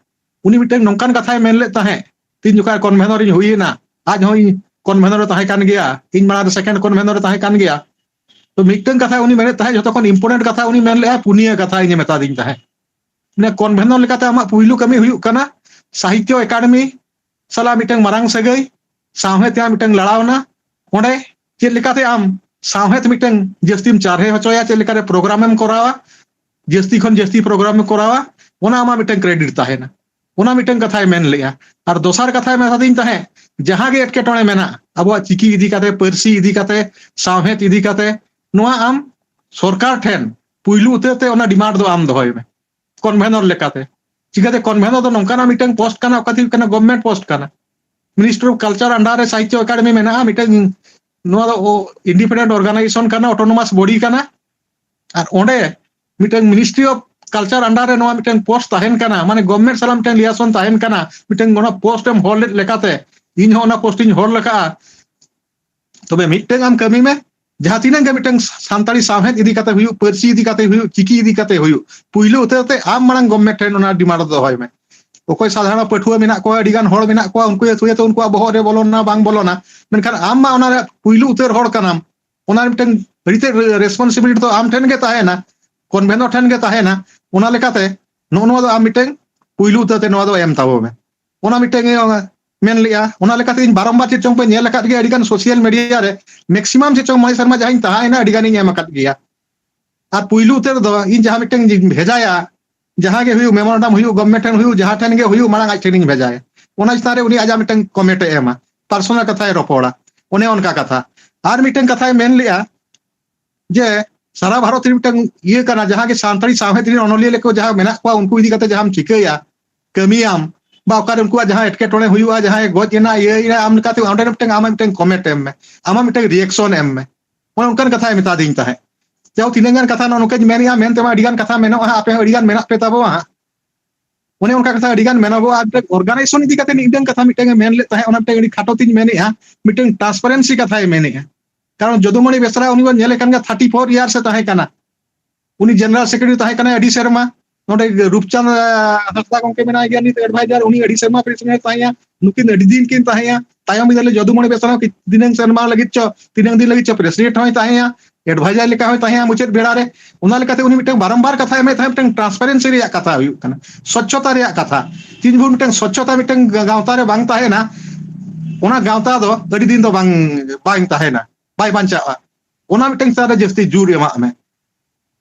ᱩᱱᱤ ᱢᱤᱫᱴᱟᱝ ᱱᱚᱝᱠᱟᱱ ᱠᱟᱛᱷᱟᱭ ᱢᱮᱱ ᱞᱮᱫ ᱛᱟᱦᱮᱸᱫ, ᱛᱤᱱ ᱡᱚᱠᱷᱟᱡ ᱠᱚᱱᱵᱷᱮᱱᱚᱨ ᱤᱧ ᱦᱩᱭ ᱮᱱᱟ, ᱟᱡ ᱦᱚᱸ ᱤᱧ ᱠᱚᱱᱵᱷᱮᱱᱚᱨ ᱮ ᱛᱟᱦᱮᱸ ᱠᱟᱱ ᱜᱮᱭᱟ, ᱤᱧ ᱢᱟᱲᱟᱝ ᱨᱮ ᱥᱮᱠᱮᱱᱰ ᱠᱚᱱᱵᱷᱮᱱᱚᱨ ᱮ ᱛᱟᱦᱮᱸ ᱠᱟᱱ ᱜᱮᱭᱟ᱾ ᱛᱚ ᱢᱤᱫᱴᱟᱝ ᱠᱟᱛᱷᱟ ᱩᱱᱤ ᱢᱮᱱᱮᱫ ᱛᱟᱦᱮᱸᱫ, ᱡᱷᱚᱛᱚ ᱠᱷᱚᱱ ᱤᱢᱯᱚᱨᱴᱮᱱᱴ ᱠᱟᱛᱷᱟ ᱩᱱᱤ ᱢᱮᱱ ᱞᱮᱫᱼᱟ, ᱯᱩᱱᱭᱟᱹ ᱠᱟᱛᱷᱟ ᱤᱧᱮ ᱢᱮᱛᱟᱫᱤᱧ ᱛᱟᱦᱮᱸᱫ᱾ ᱢᱟᱱᱮ ᱠᱚᱱᱵᱷᱮᱱᱚᱨ ᱞᱮᱠᱟᱛᱮ ᱟᱢᱟᱜ ᱯᱩᱭᱞᱩ ᱠᱟᱹᱢᱤ ᱦᱩᱭᱩᱜ ᱠᱟᱱᱟ ᱥᱟᱦᱤᱛᱭᱚ ᱮᱠᱟᱰᱮᱢᱤ ᱥᱟᱞᱟᱜ ᱢᱤᱫᱴᱟᱝ ᱢᱟᱨᱟᱝ ᱥᱟᱹᱜᱟᱹᱭ, ᱥᱟᱶᱦᱮᱫ ᱨᱮᱭᱟᱜ ᱢᱤᱫᱴᱟᱝ ᱞᱟᱲᱟᱣᱱᱟ᱾ ᱚᱸᱰᱮ ᱪᱮᱫ ᱞᱮᱠᱟᱛᱮ ᱟᱢ ᱥᱟᱶᱦᱮᱫ ᱢᱤᱫᱴᱟᱝ ᱡᱟᱹᱥᱛᱤᱢ ᱪᱟᱨᱦᱮ ᱦᱚᱪᱚᱭᱟ, ᱪᱮᱫ ᱞᱮᱠᱟᱨᱮ ᱯᱨᱳᱜᱨᱟᱢ ᱮᱢ ᱠᱚᱨᱟᱣᱟ, ᱡᱟᱹᱥᱛᱤ ᱠᱷᱚᱱ ᱡᱟᱹᱥᱛᱤ ᱯᱨᱳᱜᱨᱟᱢ ᱮᱢ ᱠᱚᱨᱟᱣᱟ, ᱚᱱᱟ ᱟᱢᱟᱜ ᱢᱤᱫᱴᱟᱝ ᱠᱨᱮᱰᱤᱴ ᱛᱟᱦᱮᱱᱟ᱾ ᱚᱱᱟ ᱢᱤᱫᱴᱟᱝ ᱠᱟᱛᱷᱟᱭ ᱢᱮᱱ ᱞᱮᱜᱼᱟ᱾ ᱟᱨ ᱫᱚᱥᱟᱨ ᱠᱟᱛᱷᱟᱭ ᱢᱮᱛᱟᱫᱤᱧ ᱛᱟᱦᱮᱸᱫ, ᱡᱟᱦᱟᱸ ᱜᱮ ᱮᱴᱠᱮᱴᱚᱬᱮ ᱢᱮᱱᱟᱜᱼᱟ ᱟᱵᱚᱣᱟᱜ ᱪᱤᱠᱤ ᱤᱫᱤ ᱠᱟᱛᱮ, ᱯᱟᱹᱨᱥᱤ ᱤᱫᱤ ᱠᱟᱛᱮ, ᱥᱟᱶᱦᱮᱫ ᱤᱫᱤ ᱠᱟᱛᱮ, ᱱᱚᱣᱟ ᱟᱢ ᱥᱚᱨᱠᱟᱨ ᱴᱷᱮᱱ ᱯᱩᱭᱞᱩ ᱩᱛᱟᱹᱨ ᱛᱮ ᱚᱱᱟ ᱰᱤᱢᱟᱱᱰ ᱫᱚ ᱟᱢ ᱫᱚᱦᱚᱭ ᱢᱮ ᱠᱚᱱᱵᱷᱮᱱᱚᱨ ᱞᱮᱠᱟᱛᱮ᱾ ᱪᱤᱠᱟᱹᱛᱮ ᱠᱚᱱᱵᱷᱮᱱᱚᱨ ᱫᱚ ᱱᱚᱝᱠᱟᱱᱟᱜ ᱢᱤᱫᱴᱟᱝ ᱯᱳᱥᱴ ᱠᱟᱱᱟ, ᱚᱠᱟ ᱫᱚ ᱦᱩᱭᱩᱜ ᱠᱟᱱᱟ ᱜᱚᱵᱷᱢᱮᱱᱴ ᱯᱳᱥᱴ ᱠᱟᱱᱟ᱾ ᱢᱤᱱᱤᱥᱴᱨᱤ ᱚᱯᱷ ᱠᱟᱞᱪᱟᱨ ᱟᱱᱰᱟᱨ ᱨᱮ ᱥᱟᱦᱤᱛᱭᱚ ᱮᱠᱟᱰᱮᱢᱤ ᱢᱮᱱᱟᱜᱼᱟ, ᱢᱤᱫᱴᱟᱝ ᱱᱚᱣᱟ ᱫᱚ ᱤᱱᱰᱤᱯᱮᱱᱰᱮᱱᱴ ᱚᱨᱜᱟᱱᱟᱭᱡᱮᱥᱚᱱ ᱠᱟᱱᱟ, ᱚᱴᱳᱱᱳᱢᱟᱥ ᱵᱚᱰᱤ ᱠᱟᱱᱟ᱾ ᱟᱨ ᱚᱸᱰᱮ ᱢᱤᱫᱴᱟᱝ ᱢᱤᱱᱤᱥᱴᱨᱤ ᱚᱯᱷ ᱠᱟᱞᱪᱟᱨ ᱟᱱᱰᱟᱨ ᱨᱮ ᱱᱚᱣᱟ ᱢᱤᱫᱴᱟᱝ ᱯᱳᱥᱴ ᱛᱟᱦᱮᱱ ᱠᱟᱱᱟ, ᱢᱟᱱᱮ ᱜᱚᱵᱷᱢᱮᱱᱴ ᱥᱟᱞᱟᱜ ᱢᱤᱫᱴᱟᱝ ᱞᱤᱭᱟᱥᱚᱱ ᱛᱟᱦᱮᱱ ᱠᱟᱱᱟ, ᱢᱤᱫᱴᱟᱝ ᱚᱱᱟ ᱯᱳᱥᱴ ᱮᱢ ᱦᱳᱞᱰ ᱞᱮᱫ ᱞᱮᱠᱟᱛᱮ ᱤᱧ ᱦᱚᱸ ᱚᱱᱟ ᱯᱳᱥᱴ ᱤᱧ ᱦᱳᱞᱰ ᱞᱮᱠᱟᱜᱼᱟ᱾ ᱛᱚᱵᱮ ᱢᱤᱫᱴᱟᱝ ᱟᱢ ᱠᱟᱹᱢᱤ ᱢᱮ, ᱡᱟᱦᱟᱸ ᱛᱤᱱᱟᱹᱜ ᱜᱮ ᱢᱤᱫᱴᱟᱝ ᱥᱟᱱᱛᱟᱲᱤ ᱥᱟᱶᱦᱮᱫ ᱤᱫᱤ ᱠᱟᱛᱮ ᱦᱩᱭᱩᱜ, ᱯᱟᱹᱨᱥᱤ ᱤᱫᱤ ᱠᱟᱛᱮ ᱦᱩᱭᱩᱜ, ᱪᱤᱠᱤ ᱤᱫᱤ ᱠᱟᱛᱮ ᱦᱩᱭᱩᱜ, ᱯᱩᱭᱞᱩ ᱩᱛᱟᱹᱨ ᱛᱮ ᱟᱢ ᱢᱟᱲᱟᱝ ᱜᱚᱵᱷᱢᱮᱱᱴ ᱴᱷᱮᱱ ᱚᱱᱟ ᱰᱤᱢᱟᱱᱰ ᱫᱚᱦᱚᱭ ᱢᱮ᱾ ᱚᱠᱚᱭ ᱥᱟᱫᱷᱟᱨᱚᱱ ᱯᱟᱹᱴᱷᱩᱣᱟᱹ ᱢᱮᱱᱟᱜ ᱠᱚᱣᱟ, ᱟᱹᱰᱤ ᱜᱟᱱ ᱦᱚᱲ ᱢᱮᱱᱟᱜ ᱠᱚᱣᱟ, ᱩᱱᱠᱩ ᱦᱚᱭᱛᱳ ᱩᱱᱠᱩᱣᱟᱜ ᱵᱚᱦᱚᱜ ᱨᱮ ᱵᱚᱞᱚᱱᱟ ᱵᱟᱝ ᱵᱚᱞᱚᱱᱟ, ᱢᱮᱱᱠᱷᱟᱱ ᱟᱢ ᱢᱟ ᱚᱱᱟ ᱨᱮ ᱯᱩᱭᱞᱩ ᱩᱛᱟᱹᱨ ᱦᱚᱲ ᱠᱟᱱᱟᱢ᱾ ᱚᱱᱟ ᱢᱤᱫᱴᱟᱝ ᱟᱹᱰᱤ ᱛᱮᱫ ᱨᱮᱥᱯᱚᱱᱥᱤᱵᱤᱞᱤᱴᱤ ᱫᱚ ᱟᱢ ᱴᱷᱮᱱ ᱜᱮ ᱛᱟᱦᱮᱱᱟ, ᱠᱚᱱᱵᱷᱮᱱᱚᱨ ᱴᱷᱮᱱ ᱜᱮ ᱛᱟᱦᱮᱱᱟ᱾ ᱚᱱᱟ ᱞᱮᱠᱟᱛᱮ ᱱᱚᱜᱼᱚ ᱱᱚᱣᱟ ᱫᱚ ᱟᱢ ᱢᱤᱫᱴᱟᱝ ᱯᱩᱭᱞᱩ ᱩᱛᱟᱹᱨ ᱛᱮ ᱱᱚᱣᱟ ᱫᱚ ᱮᱢ ᱛᱟᱵᱚ ᱢᱮ᱾ ᱚᱱᱟ ᱢᱤᱫᱴᱟᱝ ᱤᱧ ᱢᱮᱱ ᱞᱮᱜᱼᱟ᱾ ᱚᱱᱟ ᱞᱮᱠᱟᱛᱮ ᱤᱧ ᱵᱟᱨᱚᱢᱵᱟᱨ ᱪᱮᱫ ᱪᱚᱝ ᱯᱮ ᱧᱮᱞ ᱟᱠᱟᱫ ᱜᱮᱭᱟ, ᱟᱹᱰᱤ ᱜᱟᱱ ᱥᱳᱥᱤᱭᱟᱞ ᱢᱤᱰᱤᱭᱟ ᱨᱮ ᱢᱮᱠᱥᱤᱢᱟᱢ ᱪᱮᱫ ᱪᱚᱝ ᱢᱚᱬᱮ ᱥᱮᱨᱢᱟ ᱡᱟᱦᱟᱸᱧ ᱛᱟᱦᱮᱸᱭᱮᱱᱟ, ᱟᱹᱰᱤ ᱜᱟᱱᱤᱧ ᱮᱢ ᱟᱠᱟᱫ ᱜᱮᱭᱟ᱾ ᱟᱨ ᱯᱩᱭᱞᱩ ᱩᱛᱟᱹᱨ ᱫᱚ ᱤᱧ ᱡᱟᱦᱟᱸ ᱢᱤᱫᱴᱟᱝ ᱵᱷᱮᱡᱟᱭᱟ, ᱡᱟᱦᱟᱸ ᱜᱮ ᱦᱩᱭᱩᱜ, ᱢᱮᱢᱳᱨᱟᱱᱰᱟᱢ ᱦᱩᱭᱩᱜ, ᱜᱚᱵᱷᱢᱮᱱᱴ ᱴᱷᱮᱱ ᱦᱩᱭᱩᱜ, ᱡᱟᱦᱟᱸ ᱴᱷᱮᱱ ᱜᱮ ᱦᱩᱭᱩᱜ, ᱢᱟᱲᱟᱝ ᱟᱡ ᱴᱷᱮᱱᱤᱧ ᱵᱷᱮᱡᱟᱭᱟ᱾ ᱚᱱᱟ ᱪᱮᱛᱟᱱ ᱨᱮ ᱩᱱᱤ ᱟᱡᱟᱜ ᱢᱤᱫᱴᱟᱝ ᱠᱚᱢᱮᱱᱴ ᱮ ᱮᱢᱟ, ᱯᱟᱨᱥᱳᱱᱟᱞ ᱠᱟᱛᱷᱟᱭ ᱨᱚᱯᱚᱲᱟ, ᱚᱱᱮ ᱚᱱᱠᱟ ᱠᱟᱛᱷᱟ᱾ ᱟᱨ ᱢᱤᱫᱴᱟᱝ ᱠᱟᱛᱷᱟᱭ ᱢᱮᱱ ᱞᱮᱜᱼᱟ ᱡᱮ ᱥᱟᱨᱟ ᱵᱷᱟᱨᱚᱛ ᱨᱮ ᱢᱤᱫᱴᱟᱝ ᱤᱭᱟᱹ ᱠᱟᱱᱟ, ᱡᱟᱦᱟᱸ ᱜᱮ ᱥᱟᱱᱛᱟᱲᱤ ᱥᱟᱶᱦᱮᱫ ᱨᱮᱱ ᱚᱱᱚᱞᱤᱭᱟᱹ ᱞᱮᱠᱚ ᱡᱟᱦᱟᱸ ᱢᱮᱱᱟᱜ ᱠᱚᱣᱟ, ᱩᱱᱠᱩ ᱤᱫᱤ ᱠᱟᱛᱮ ᱡᱟᱦᱟᱸᱢ ᱪᱤᱠᱟᱹᱭᱟ, ᱠᱟᱹᱢᱤᱭᱟᱢ, ᱵᱟ ᱚᱠᱟᱨᱮ ᱩᱱᱠᱩᱣᱟᱜ ᱡᱟᱦᱟᱸ ᱮᱴᱠᱮᱴᱚᱬᱮ ᱦᱩᱭᱩᱜᱼᱟ, ᱡᱟᱦᱟᱸᱭ ᱜᱚᱡ ᱮᱱᱟ, ᱤᱭᱟᱹᱭᱮᱱᱟ, ᱟᱢ ᱞᱮᱠᱟᱛᱮ ᱚᱸᱰᱮ ᱢᱤᱫᱴᱟᱝ ᱟᱢᱟᱜ ᱢᱤᱫᱴᱟᱝ ᱠᱚᱢᱮᱱᱴ ᱮᱢ ᱢᱮ, ᱟᱢᱟᱜ ᱢᱤᱫᱴᱟᱝ ᱨᱤᱭᱮᱠᱥᱚᱱ ᱮᱢ ᱢᱮ᱾ ᱚᱱᱮ ᱚᱱᱠᱟᱱ ᱠᱟᱛᱷᱟᱭ ᱢᱮᱛᱟᱫᱤᱧ ᱛᱟᱦᱮᱸᱫ᱾ ᱡᱟᱦᱳᱠ, ᱛᱤᱱᱟᱹᱜ ᱜᱟᱱ ᱠᱟᱛᱷᱟ ᱱᱚᱜᱼᱚ ᱱᱚᱝᱠᱟᱧ ᱢᱮᱱᱮᱜᱼᱟ, ᱢᱮᱱᱛᱮᱢᱟ ᱟᱹᱰᱤ ᱜᱟᱱ ᱠᱟᱛᱷᱟ ᱢᱮᱱᱚᱜᱼᱟ ᱦᱟᱸᱜ, ᱟᱯᱮ ᱦᱚᱸ ᱟᱹᱰᱤ ᱜᱟᱱ ᱢᱮᱱᱟᱜ ᱯᱮ ᱛᱟᱵᱚᱣᱟ ᱦᱟᱸᱜ᱾ ᱚᱱᱮ ᱚᱱᱠᱟ ᱠᱟᱛᱷᱟ ᱟᱹᱰᱤ ᱜᱟᱱ ᱢᱮᱱᱚᱜᱚᱜᱼᱟ᱾ ᱟᱨ ᱢᱤᱫᱴᱟᱝ ᱚᱨᱜᱟᱱᱟᱭᱡᱮᱥᱚᱱ ᱤᱫᱤ ᱠᱟᱛᱮ ᱢᱤᱫᱴᱟᱝ ᱠᱟᱛᱷᱟ ᱢᱤᱫᱴᱟᱝ ᱮ ᱢᱮᱱ ᱞᱮᱫ ᱛᱟᱦᱮᱸᱫ, ᱚᱱᱟ ᱢᱤᱫᱴᱟᱝ ᱟᱹᱰᱤ ᱠᱷᱟᱴᱚ ᱛᱤᱧ ᱢᱮᱱᱮᱜᱼᱟ, ᱢᱤᱫᱴᱟᱝ ᱴᱨᱟᱱᱥᱯᱟᱨᱮᱱᱥᱤ ᱠᱟᱛᱷᱟᱭ ᱢᱮᱱᱮᱜᱼᱟ᱾ ᱠᱟᱨᱚᱱ ᱡᱚᱫᱩᱢᱚᱬᱤ ᱵᱮᱥᱨᱟ ᱩᱱᱤ ᱵᱚᱱ ᱧᱮᱞᱮ ᱠᱟᱱ ᱜᱮᱭᱟ, ᱛᱷᱟᱨᱴᱤ ᱯᱷᱳᱨ ᱤᱭᱟᱨᱥ ᱮ ᱛᱟᱦᱮᱸ ᱠᱟᱱᱟ, ᱩᱱᱤ ᱡᱮᱱᱟᱨᱟᱞ ᱥᱮᱠᱨᱮᱴᱟᱨᱤ ᱛᱟᱦᱮᱸ ᱠᱟᱱᱟᱭ ᱟᱹᱰᱤ ᱥᱮᱨᱢᱟ᱾ ᱱᱚᱰᱮ ᱨᱩᱯᱪᱟᱸᱫᱽ, ᱟᱸ, ᱦᱟᱸᱥᱫᱟ ᱜᱚᱢᱠᱮ ᱢᱮᱱᱟᱭ ᱜᱮᱭᱟ, ᱱᱤᱛ ᱮᱰᱵᱷᱟᱭᱡᱟᱨ, ᱩᱱᱤ ᱟᱹᱰᱤ ᱥᱮᱨᱢᱟ ᱯᱨᱮᱥᱤᱰᱮᱱᱴ ᱛᱟᱦᱮᱸᱭᱟ᱾ ᱱᱩᱠᱤᱱ ᱟᱹᱰᱤ ᱫᱤᱱ ᱠᱤᱱ ᱛᱟᱦᱮᱸᱭᱟ᱾ ᱛᱟᱭᱚᱢ ᱵᱤᱫᱟᱹᱞ ᱨᱮ ᱡᱚᱫᱩᱢᱚᱬᱤ ᱵᱮᱥᱨᱟ ᱦᱚᱸ ᱠᱤᱪᱷᱩ ᱫᱤᱱᱟᱹᱝ ᱥᱮᱨᱢᱟ ᱞᱟᱹᱜᱤᱫ ᱪᱚ, ᱛᱤᱱᱟᱹᱝ ᱫᱤᱱ ᱞᱟᱹᱜᱤᱫ ᱪᱚ ᱯᱨᱮᱥᱤᱰᱮᱱᱴ ᱦᱚᱸᱭ ᱛᱟᱦᱮᱸᱭᱟ, ᱮᱰᱵᱷᱟᱭᱡᱟᱨ ᱞᱮᱠᱟ ᱦᱚᱸᱭ ᱛᱟᱦᱮᱸᱭᱟ ᱢᱩᱪᱟᱹᱫ ᱵᱮᱲᱟ ᱨᱮ᱾ ᱚᱱᱟ ᱞᱮᱠᱟᱛᱮ ᱩᱱᱤ ᱢᱤᱫᱴᱟᱝ ᱵᱟᱨᱚᱢᱵᱟᱨ ᱠᱟᱛᱷᱟᱭ ᱮᱢᱮᱫ ᱛᱟᱦᱮᱸᱫ, ᱢᱤᱫᱴᱟᱝ ᱴᱨᱟᱱᱥᱯᱟᱨᱮᱱᱥᱤ ᱨᱮᱭᱟᱜ ᱠᱟᱛᱷᱟ ᱦᱩᱭᱩᱜ ᱠᱟᱱᱟ, ᱥᱚᱪᱪᱷᱚᱛᱟ ᱨᱮᱭᱟᱜ ᱠᱟᱛᱷᱟ᱾ ᱛᱤᱱ ᱵᱷᱳᱨ ᱢᱤᱫᱴᱟᱝ ᱥᱚᱪᱪᱷᱚᱛᱟ ᱢᱤᱫᱴᱟᱝ ᱜᱟ-, ᱜᱟᱶᱛᱟ ᱨᱮ ᱵᱟᱝ ᱛᱟᱦᱮᱱᱟ, ᱚᱱᱟ ᱜᱟᱶᱛᱟ ᱫᱚ ᱟᱹᱰᱤ ᱫᱤᱱ ᱫᱚ ᱵᱟᱝ, ᱵᱟᱝ ᱛᱟᱦᱮᱱᱟ, ᱵᱟᱭ ᱵᱟᱧᱪᱟᱜᱼᱟ᱾ ᱚᱱᱟ ᱢᱤᱫᱴᱟᱝ ᱪᱮᱛᱟᱱ ᱨᱮ ᱡᱟᱹᱥᱛᱤ ᱡᱳᱨ ᱮᱢᱟᱜ ᱢᱮ᱾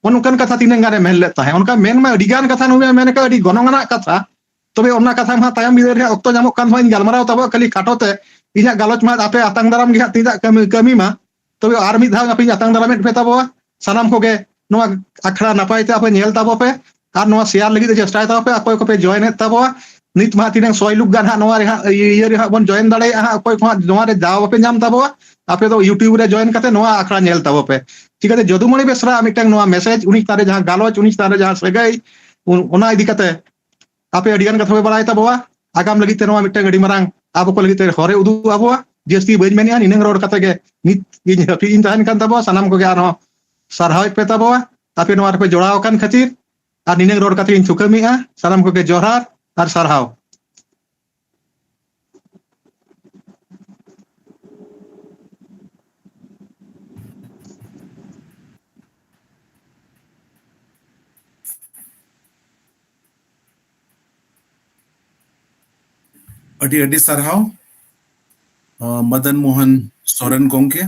ᱚᱱ ᱚᱱᱠᱟᱱ ᱠᱟᱛᱷᱟ ᱛᱤᱱᱟᱹᱝ ᱜᱟᱱᱮ ᱢᱮᱱ ᱞᱮᱫ ᱛᱟᱦᱮᱸᱫ᱾ ᱚᱱᱠᱟ ᱢᱮᱱ ᱢᱟ ᱟᱹᱰᱤ ᱜᱟᱱ ᱠᱟᱛᱷᱟ ᱱᱩᱭ ᱢᱮᱱ ᱟᱠᱟᱫ, ᱟᱹᱰᱤ ᱜᱚᱱᱚᱝ ᱟᱱᱟᱜ ᱠᱟᱛᱷᱟ᱾ ᱛᱚᱵᱮ ᱚᱱᱟ ᱠᱟᱛᱷᱟ ᱢᱟ ᱛᱟᱭᱚᱢ ᱵᱤᱫᱟᱹᱞ ᱨᱮ ᱚᱠᱛᱚ ᱧᱟᱢᱚᱜ ᱠᱟᱱ ᱫᱚ ᱤᱧ ᱜᱟᱞᱢᱟᱨᱟᱣ ᱛᱟᱵᱚ ᱠᱷᱟᱹᱞᱤ ᱠᱷᱟᱴᱚ ᱛᱮ᱾ ᱤᱧᱟᱹᱜ ᱜᱟᱞᱚᱪ ᱢᱟ ᱟᱯᱮ ᱟᱛᱟᱝ ᱫᱟᱨᱟᱢ ᱜᱮ ᱦᱟᱸᱜ ᱛᱤᱱᱟᱹᱜ ᱠᱟᱹᱢᱤ, ᱠᱟᱹᱢᱤ ᱢᱟ᱾ ᱛᱚᱵᱮ ᱟᱨ ᱢᱤᱫ ᱫᱷᱟᱣ ᱟᱯᱮᱧ ᱟᱛᱟᱝ ᱫᱟᱨᱟᱢᱮᱫ ᱯᱮ ᱛᱟᱵᱚᱣᱟ᱾ ᱥᱟᱱᱟᱢ ᱠᱚᱜᱮ ᱱᱚᱣᱟ ᱟᱠᱷᱲᱟ ᱱᱟᱯᱟᱭ ᱛᱮ ᱟᱯᱮ ᱧᱮᱞ ᱛᱟᱵᱚ ᱯᱮ ᱟᱨ ᱱᱚᱣᱟ ᱥᱮᱭᱟᱨ ᱞᱟᱹᱜᱤᱫ ᱛᱮ ᱪᱮᱥᱴᱟᱭ ᱛᱟᱵᱚ ᱯᱮ᱾ ᱚᱠᱚᱭ ᱠᱚᱯᱮ ᱡᱚᱭᱮᱱ ᱮᱫ ᱛᱟᱵᱚᱣᱟ, ᱱᱤᱛ ᱢᱟ ᱛᱤᱱᱟᱹᱝ ᱥᱚᱭ ᱞᱩᱠ ᱜᱟᱱ ᱦᱟᱸᱜ ᱱᱚᱣᱟ ᱨᱮ ᱦᱟᱸᱜ ᱤᱭᱟᱹ, ᱤᱭᱟᱹ ᱨᱮ ᱦᱟᱸᱜ ᱵᱚᱱ ᱡᱚᱭᱮᱱ ᱫᱟᱲᱮᱭᱟᱜᱼᱟ ᱦᱟᱸᱜ, ᱚᱠᱚᱭ ᱠᱚ ᱦᱟᱸᱜ ᱱᱚᱣᱟ ᱨᱮ ᱫᱟᱣ ᱵᱟᱯᱮ ᱧᱟᱢ ᱛᱟᱵᱚᱣᱟ, ᱟᱯᱮ ᱫᱚ YouTube ᱨᱮ ᱡᱚᱭᱮᱱ ᱠᱟᱛᱮ ᱱᱚᱣᱟ ᱟᱠᱷᱲᱟ ᱧᱮᱞ ᱛᱟᱵᱚ ᱯᱮ᱾ ᱪᱤᱠᱟᱹᱛᱮ ᱡᱚᱫᱩᱢᱚᱬᱤ ᱵᱮᱥᱨᱟ ᱢᱤᱫᱴᱟᱝ ᱱᱚᱣᱟ ᱢᱮᱥᱮᱡᱽ, ᱩᱱᱤ ᱪᱮᱛᱟᱱ ᱨᱮ ᱡᱟᱦᱟᱸ ᱜᱟᱞᱚᱪ, ᱩᱱᱤ ᱪᱮᱛᱟᱱ ᱨᱮ ᱡᱟᱦᱟᱸ ᱥᱟᱹᱜᱟᱹᱭ, ᱩᱱ-, ᱚᱱᱟ ᱤᱫᱤ ᱠᱟᱛᱮ ᱟᱯᱮ ᱟᱹᱰᱤ ᱜᱟᱱ ᱠᱟᱛᱷᱟ ᱯᱮ ᱵᱟᱲᱟᱭ ᱛᱟᱵᱚᱣᱟ᱾ ᱟᱜᱟᱢ ᱞᱟᱹᱜᱤᱫ ᱛᱮ ᱱᱚᱣᱟ ᱢᱤᱫᱴᱟᱝ ᱟᱹᱰᱤ ᱢᱟᱨᱟᱝ ᱟᱵᱚ ᱠᱚ ᱞᱟᱹᱜᱤᱫ ᱛᱮ ᱦᱚᱨᱮ ᱩᱫᱩᱜ ᱟᱵᱚᱣᱟ᱾ ᱡᱟᱹᱥᱛᱤ ᱵᱟᱹᱧ ᱢᱮᱱᱮᱜᱼᱟ, ᱱᱤᱱᱟᱹᱝ ᱨᱚᱲ ᱠᱟᱛᱮ ᱜᱮ ᱱᱤᱛ ᱤᱧ ᱦᱟᱹᱯᱤᱫ ᱤᱧ ᱛᱟᱦᱮᱱ ᱠᱟᱱ ᱛᱟᱵᱚᱣᱟ᱾ ᱥᱟᱱᱟᱢ ᱠᱚᱜᱮ ᱟᱨᱦᱚᱸ ᱥᱟᱨᱦᱟᱣᱮᱫ ᱯᱮ ᱛᱟᱵᱚᱣᱟ᱾ ᱟᱯᱮ ᱱᱚᱣᱟ ᱨᱮᱯᱮ ᱡᱚᱲᱟᱣ ᱟᱠᱟᱱ ᱠᱷᱟᱹᱛᱤᱨ᱾ ᱟᱨ ᱱᱤᱱᱟᱹᱝ ᱨᱚᱲ ᱠᱟᱛᱮ ᱤᱧ ᱛᱷᱩᱠᱟᱹᱢᱮᱜᱼᱟ᱾ ᱥᱟᱱᱟᱢ ᱠᱚᱜᱮ ᱡᱚᱦᱟᱨ ᱟᱨ ᱥᱟᱨᱦᱟᱣ᱾ ᱟᱹᱰᱤ ᱟᱹᱰᱤ ᱥᱟᱨᱦᱟᱣ, ᱟᱸ, ᱢᱚᱫᱚᱱ ᱢᱳᱦᱚᱱ ᱥᱚᱨᱮᱱ ᱜᱚᱢᱠᱮ᱾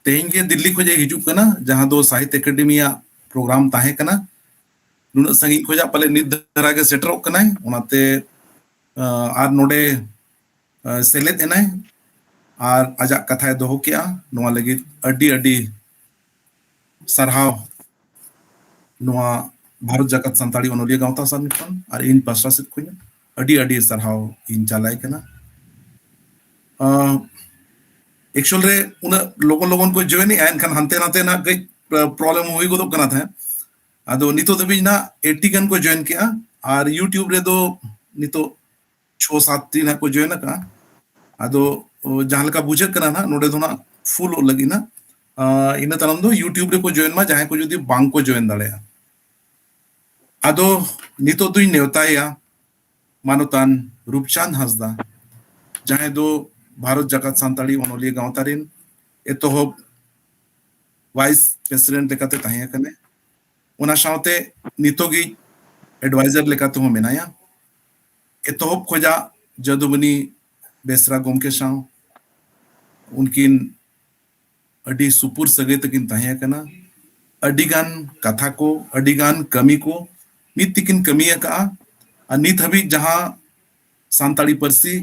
ᱛᱮᱦᱮᱧ ᱜᱮ ᱫᱤᱞᱞᱤ ᱠᱷᱚᱱ ᱮ ᱦᱤᱡᱩᱜ ᱠᱟᱱᱟ, ᱡᱟᱦᱟᱸ ᱫᱚ ᱥᱟᱦᱤᱛᱭᱚ ᱮᱠᱟᱰᱮᱢᱤᱭᱟᱜ ᱯᱨᱳᱜᱨᱟᱢ ᱛᱟᱦᱮᱸ ᱠᱟᱱᱟ᱾ ᱱᱩᱱᱟᱹᱜ ᱥᱟᱺᱜᱤᱧ ᱠᱷᱚᱱᱟᱜ ᱯᱟᱞᱮ ᱱᱤᱛ ᱫᱷᱟᱨᱟ ᱜᱮ ᱥᱮᱴᱮᱨᱚᱜ ᱠᱟᱱᱟᱭ, ᱚᱱᱟᱛᱮ, ᱟᱸ, ᱟᱨ ᱱᱚᱰᱮ, ᱟᱸ, ᱥᱮᱞᱮᱫ ᱮᱱᱟᱭ ᱟᱨ ᱟᱡᱟᱜ ᱠᱟᱛᱷᱟᱭ ᱫᱚᱦᱚ ᱠᱮᱜᱼᱟ᱾ ᱱᱚᱣᱟ ᱞᱟᱹᱜᱤᱫ ᱟᱹᱰᱤ ᱟᱹᱰᱤ ᱥᱟᱨᱦᱟᱣ ᱱᱚᱣᱟ ᱵᱷᱟᱨᱚᱛ ᱡᱟᱠᱟᱛ ᱥᱟᱱᱛᱟᱲᱤ ᱚᱱᱚᱞᱤᱭᱟᱹ ᱜᱟᱶᱛᱟ ᱥᱟᱱ ᱠᱷᱚᱱ ᱟᱨ ᱤᱧ ᱯᱟᱥᱴᱟ ᱥᱮᱫ ᱠᱷᱚᱱ᱾ ᱟᱹᱰᱤ ᱟᱹᱰᱤ ᱥᱟᱨᱦᱟᱣ ᱤᱧ ᱪᱟᱞᱟᱭ ᱠᱟᱱᱟ᱾ ᱮᱠᱪᱩᱭᱟᱞ ᱨᱮ ᱩᱱᱟᱹᱜ ᱞᱚᱜᱚᱱ ᱞᱚᱜᱚᱱ ᱠᱚ ᱡᱚᱭᱮᱱᱮᱜᱼᱟ, ᱮᱱᱠᱷᱟᱱ ᱦᱟᱱᱛᱮ ᱱᱟᱛᱮ ᱱᱟᱜ ᱠᱟᱹᱡ ᱯᱨᱚᱵᱞᱮᱢ ᱦᱩᱭ ᱜᱚᱫᱚᱜ ᱠᱟᱱᱟ ᱛᱟᱦᱮᱸᱫ᱾ ᱟᱫᱚ ᱱᱤᱛᱚᱜ ᱫᱷᱟᱹᱵᱤᱡ ᱱᱟᱜ ᱮᱭᱤᱴᱤ ᱜᱟᱱ ᱠᱚ ᱡᱚᱭᱮᱱ ᱠᱮᱜᱼᱟ, ᱟᱨ YouTube ᱨᱮᱫᱚ ᱱᱤᱛᱚᱜ ᱪᱷᱚ ᱥᱟᱛ ᱴᱤ ᱱᱟᱜ ᱠᱚ ᱡᱚᱭᱮᱱ ᱟᱠᱟᱜᱼᱟ᱾ ᱟᱫᱚ ᱡᱟᱦᱟᱸ ᱞᱮᱠᱟ ᱵᱩᱡᱷᱟᱹᱜ ᱠᱟᱱᱟ ᱱᱟᱜ, ᱱᱚᱰᱮ ᱫᱚ ᱱᱟᱜ ᱯᱷᱩᱞᱚᱜ ᱞᱟᱹᱜᱤᱫ ᱱᱟᱜ᱾ ᱤᱱᱟᱹ ᱛᱟᱭᱱᱚᱢ ᱫᱚ YouTube ᱨᱮᱠᱚ ᱡᱚᱭᱮᱱ ᱢᱟ, ᱡᱟᱦᱟᱸᱭ ᱠᱚ ᱡᱩᱫᱤ ᱵᱟᱝ ᱠᱚ ᱡᱚᱭᱮᱱ ᱫᱟᱲᱮᱭᱟᱜᱼᱟ᱾ ᱟᱫᱚ ᱱᱤᱛᱚᱜ ᱫᱚᱧ ᱱᱮᱣᱛᱟᱭᱟ ᱢᱟᱱᱚᱛᱟᱱ ᱨᱩᱯᱪᱟᱸᱫᱽ ᱦᱟᱸᱥᱫᱟ, ᱡᱟᱦᱟᱸᱭ ᱫᱚ ᱵᱷᱟᱨᱚᱛ ᱡᱟᱠᱟᱛ ᱥᱟᱱᱛᱟᱲᱤ ᱚᱱᱚᱞᱤᱭᱟᱹ ᱜᱟᱶᱛᱟ ᱨᱮᱱ ᱮᱛᱚᱦᱚᱵ ᱵᱷᱟᱭᱤᱥ ᱯᱨᱮᱥᱤᱰᱮᱱᱴ ᱞᱮᱠᱟᱛᱮ ᱛᱟᱦᱮᱸ ᱠᱟᱱᱟᱭ᱾ ᱚᱱᱟ ᱥᱟᱶᱛᱮ ᱱᱤᱛᱚᱜᱤᱡ ᱮᱰᱵᱟᱭᱡᱟᱨ ᱞᱮᱠᱟᱛᱮᱦᱚᱸ ᱢᱮᱱᱟᱭᱟ᱾ ᱮᱛᱚᱦᱚᱵ ᱠᱷᱚᱡᱟᱜ ᱡᱟᱫᱩᱢᱚᱱᱤ ᱵᱮᱥᱨᱟ ᱜᱚᱢᱠᱮ ᱥᱟᱶ ᱩᱱᱠᱤᱱ ᱟᱹᱰᱤ ᱥᱩᱯᱩᱨ ᱥᱟᱹᱜᱟᱹᱭ ᱛᱟᱹᱠᱤᱱ ᱛᱟᱦᱮᱸ ᱠᱟᱱᱟ᱾ ᱟᱹᱰᱤᱜᱟᱱ ᱠᱟᱛᱷᱟ ᱠᱚ, ᱟᱹᱰᱤᱜᱟᱱ ᱠᱟᱹᱢᱤ ᱠᱚ ᱢᱤᱫ ᱛᱮᱠᱤᱱ ᱠᱟᱹᱢᱤ ᱟᱠᱟᱫᱼᱟ᱾ ᱟᱨ ᱱᱤᱛ ᱦᱟᱹᱵᱤᱡ ᱡᱟᱦᱟᱸ ᱥᱟᱱᱛᱟᱲᱤ ᱯᱟᱹᱨᱥᱤ,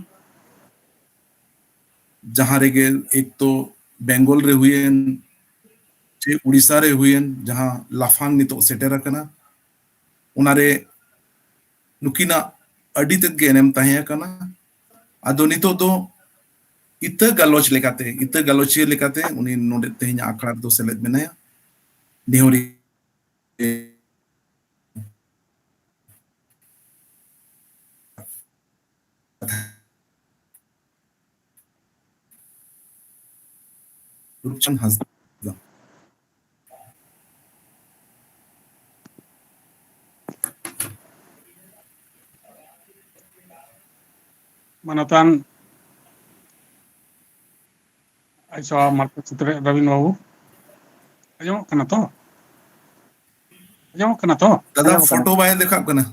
ᱡᱟᱦᱟᱸ ᱨᱮᱜᱮ ᱮᱠ ᱛᱚ ᱵᱮᱝᱜᱚᱞ ᱨᱮ ᱦᱩᱭᱮᱱ, ᱪᱮ ᱩᱲᱤᱥᱥᱟ ᱨᱮ ᱦᱩᱭᱮᱱ, ᱡᱟᱦᱟᱸ ᱞᱟᱯᱷᱟᱝ ᱱᱤᱛᱚᱜ ᱥᱮᱴᱮᱨ ᱟᱠᱟᱱᱟ, ᱚᱱᱟᱨᱮ ᱱᱩᱠᱤᱱᱟᱜ ᱟᱹᱰᱤ ᱛᱮᱫ ᱜᱮ ᱮᱱᱮᱢ ᱛᱟᱦᱮᱸ ᱠᱟᱱᱟ᱾ ᱟᱫᱚ ᱱᱤᱛᱚᱜ ᱫᱚ ᱤᱛᱟᱹ ᱜᱟᱞᱚᱪ ᱞᱮᱠᱟᱛᱮ, ᱤᱛᱟᱹ ᱜᱟᱞᱚᱪᱤᱭᱟᱹ ᱞᱮᱠᱟᱛᱮ ᱩᱱᱤ ᱱᱚᱰᱮ ᱛᱮᱦᱮᱧᱟᱜ ᱟᱠᱷᱲᱟ ᱨᱮᱫᱚ ᱥᱮᱞᱮᱫ ᱢᱮᱱᱟᱭᱟ᱾ ᱱᱮᱦᱚᱨᱤ ᱨᱩᱯᱪᱟᱸᱫᱽ ᱦᱟᱸᱥᱫᱟ᱾ ᱢᱟᱱᱚᱛᱟᱱ ᱟᱪᱪᱷᱟ, ᱢᱟᱨᱠᱚ ᱪᱤᱛᱨᱚ ᱨᱚᱵᱤᱱ ᱵᱟᱹᱵᱩ, ᱟᱸᱡᱚᱢᱚᱜ ᱠᱟᱱᱟ ᱛᱚ? ᱟᱸᱡᱚᱢᱚᱜ ᱠᱟᱱᱟ ᱛᱚ? ᱫᱟᱫᱟ, ᱟᱸᱡᱚᱢᱚᱜ ᱠᱟᱱᱟ᱾ ᱯᱷᱳᱴᱳ ᱵᱟᱭ ᱫᱮᱠᱷᱟᱜ ᱠᱟᱱᱟ᱾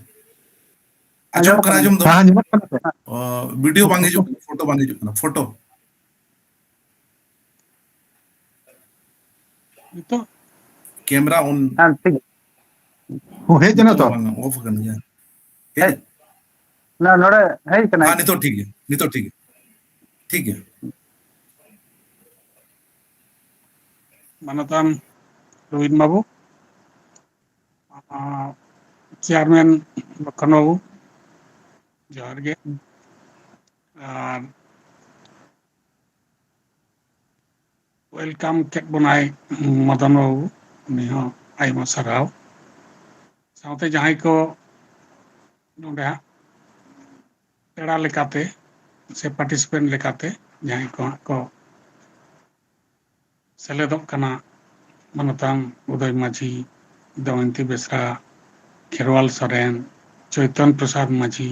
ᱟᱸᱡᱚᱢᱚᱜ ᱟᱸᱡᱚᱢᱚᱜ ᱠᱟᱱᱟ, ᱠᱟᱱᱟ᱾ ᱟᱸᱡᱚᱢ ᱫᱚ᱾ ᱦᱮᱸ, ᱟᱸᱡᱚᱢᱚᱜ ᱠᱟᱱᱟ ᱛᱚ᱾ ᱚ, ᱵᱷᱤᱰᱤᱭᱳ ᱵᱟᱝ ᱦᱤᱡᱩᱜ ᱠᱟᱱᱟ, ᱯᱷᱳᱴᱳ ᱵᱟᱝ ᱦᱤᱡᱩᱜ ᱠᱟᱱᱟ, ᱯᱷᱳᱴᱳ᱾ ᱱᱤᱛᱚᱜ? ᱠᱮᱢᱮᱨᱟ ᱚᱱ᱾ ᱦᱮᱸ, ᱴᱷᱤᱠ ᱜᱮᱭᱟ᱾ ᱦᱚᱸ, ᱦᱮᱡ ᱮᱱᱟ ᱱᱤᱛᱚᱜ ᱛᱚ? ᱵᱟᱝ, ᱚᱯᱷ ᱟᱠᱟᱱ ᱜᱮᱭᱟ᱾ ᱦᱮᱡ? ᱦᱮᱡ? ᱱᱟ-, ᱱᱚᱰᱮ ᱦᱮᱡ ᱠᱟᱱᱟ᱾ ᱦᱮᱸ, ᱱᱤᱛᱚᱜ ᱴᱷᱤᱠ ᱜᱮᱭᱟ, ᱱᱤᱛᱚᱜ ᱴᱷᱤᱠ ᱜᱮᱭᱟ, ᱴᱷᱤᱠ ᱜᱮᱭᱟ᱾ ᱢᱟᱱᱚᱛᱟᱱ ᱨᱚᱵᱤᱱ ᱵᱟᱹᱵᱩ, ᱟᱨ ᱪᱮᱭᱟᱨᱢᱮᱱ ᱞᱚᱠᱠᱷᱚᱱ ᱵᱟᱹᱵᱩ, ᱡᱚᱦᱟᱨ ᱜᱮ᱾ ᱟᱨ ᱣᱮᱞᱠᱟᱢ ᱠᱮᱫ ᱵᱚᱱᱟᱭ ᱢᱚᱫᱚᱱ ᱵᱟᱹᱵᱩ, ᱩᱱᱤ ᱦᱚᱸ ᱟᱭᱢᱟ ᱥᱟᱨᱦᱟᱣ᱾ ᱥᱟᱶᱛᱮ ᱡᱟᱦᱟᱸᱭ ᱠᱚ ᱱᱚᱰᱮ ᱦᱟᱸᱜ ᱯᱮᱲᱟ ᱞᱮᱠᱟᱛᱮ ᱥᱮ ᱯᱟᱨᱴᱤᱥᱤᱯᱮᱱᱴ ᱞᱮᱠᱟᱛᱮ ᱡᱟᱦᱟᱸᱭ ᱠᱚ ᱦᱟᱸᱜ ᱠᱚ ᱥᱮᱞᱮᱫᱚᱜ ᱠᱟᱱᱟ, ᱢᱟᱱᱚᱛᱟᱱ ᱩᱫᱚᱭ ᱢᱟᱹᱡᱷᱤ, ᱫᱚᱢᱚᱭᱚᱱᱛᱤ ᱵᱮᱥᱨᱟ, ᱠᱷᱮᱨᱣᱟᱞ ᱥᱚᱨᱮᱱ, ᱪᱳᱭᱛᱚᱱ ᱯᱨᱚᱥᱟᱫᱽ ᱢᱟᱹᱡᱷᱤ,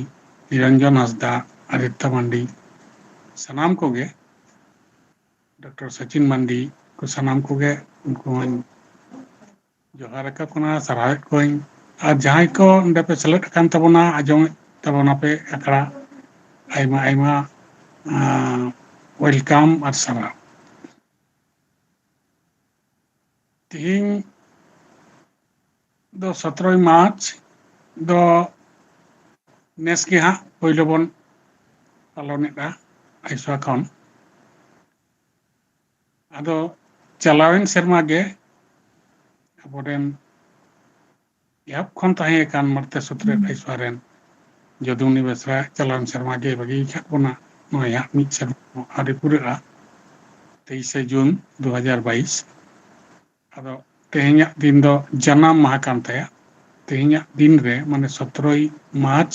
ᱱᱤᱨᱚᱧᱡᱚᱱ ᱦᱟᱸᱥᱫᱟ, ᱟᱫᱤᱛᱛᱚ ᱢᱟᱱᱰᱤ, ᱥᱟᱱᱟᱢ ᱠᱚᱜᱮ, ᱰᱚᱠᱴᱚᱨ ᱥᱚᱪᱤᱱ ᱢᱟᱱᱰᱤ, ᱠᱚ ᱥᱟᱱᱟᱢ ᱠᱚᱜᱮ ᱩᱱᱠᱩ ᱦᱚᱸᱧ ᱡᱚᱦᱟᱨ ᱟᱠᱚ ᱠᱟᱱᱟ, ᱥᱟᱨᱦᱟᱣᱮᱫ ᱠᱚᱣᱟᱧ᱾ ᱟᱨ ᱡᱟᱦᱟᱸᱭ ᱠᱚ ᱱᱚᱰᱮ ᱯᱮ ᱥᱮᱞᱮᱫ ᱟᱠᱟᱱ ᱛᱟᱵᱚᱱᱟ, ᱟᱸᱡᱚᱢᱮᱫ ᱛᱟᱵᱚᱱᱟᱯᱮ ᱟᱠᱷᱲᱟ, ᱟᱭᱢᱟ ᱟᱭᱢᱟ ᱣᱮᱞᱠᱟᱢ ᱟᱨ ᱥᱟᱨᱦᱟᱣ᱾ ᱛᱮᱦᱮᱧ ᱫᱚ ᱥᱚᱛᱨᱚᱭ ᱢᱟᱨᱪ ᱫᱚ ᱱᱮᱥ ᱜᱮ ᱦᱟᱸᱜ ᱯᱳᱭᱞᱳ ᱵᱚᱱ ᱯᱟᱞᱚᱱᱮᱫᱼᱟ ᱟᱭᱥᱟ ᱠᱷᱚᱱ᱾ ᱟᱫᱚ ᱪᱟᱞᱟᱣᱮᱱ ᱥᱮᱨᱢᱟ ᱜᱮ ᱟᱵᱚᱨᱮᱱ ᱮᱦᱚᱵ ᱠᱷᱚᱱ ᱛᱟᱦᱮᱸ ᱟᱠᱟᱱ ᱢᱟᱨᱛᱮ ᱥᱩᱛᱨᱮᱛ ᱟᱭᱥᱟ ᱨᱮᱱ ᱡᱚᱫᱩᱢᱚᱱᱤ ᱵᱮᱥᱨᱟ ᱪᱟᱞᱟᱣᱮᱱ ᱥᱮᱨᱢᱟ ᱜᱮ ᱵᱟᱹᱜᱤ ᱟᱠᱟᱫ ᱵᱚᱱᱟ᱾ ᱱᱚᱜᱼᱚᱭ ᱦᱟᱸᱜ ᱢᱤᱫ ᱥᱮᱨᱢᱟ ᱟᱹᱣᱨᱤ ᱯᱩᱨᱟᱹᱜᱼᱟ, ᱛᱮᱭᱤᱥᱮ ᱡᱩᱱ ᱫᱩ ᱦᱟᱡᱟᱨ ᱵᱟᱭᱤᱥ᱾ ᱟᱫᱚ ᱛᱮᱦᱮᱧᱟᱜ ᱫᱤᱱ ᱫᱚ ᱡᱟᱱᱟᱢ ᱢᱟᱦᱟ ᱠᱟᱱ ᱛᱟᱭᱟ᱾ ᱛᱮᱦᱮᱧᱟᱜ ᱫᱤᱱ ᱨᱮ, ᱢᱟᱱᱮ ᱥᱚᱛᱨᱚᱭ ᱢᱟᱨᱪ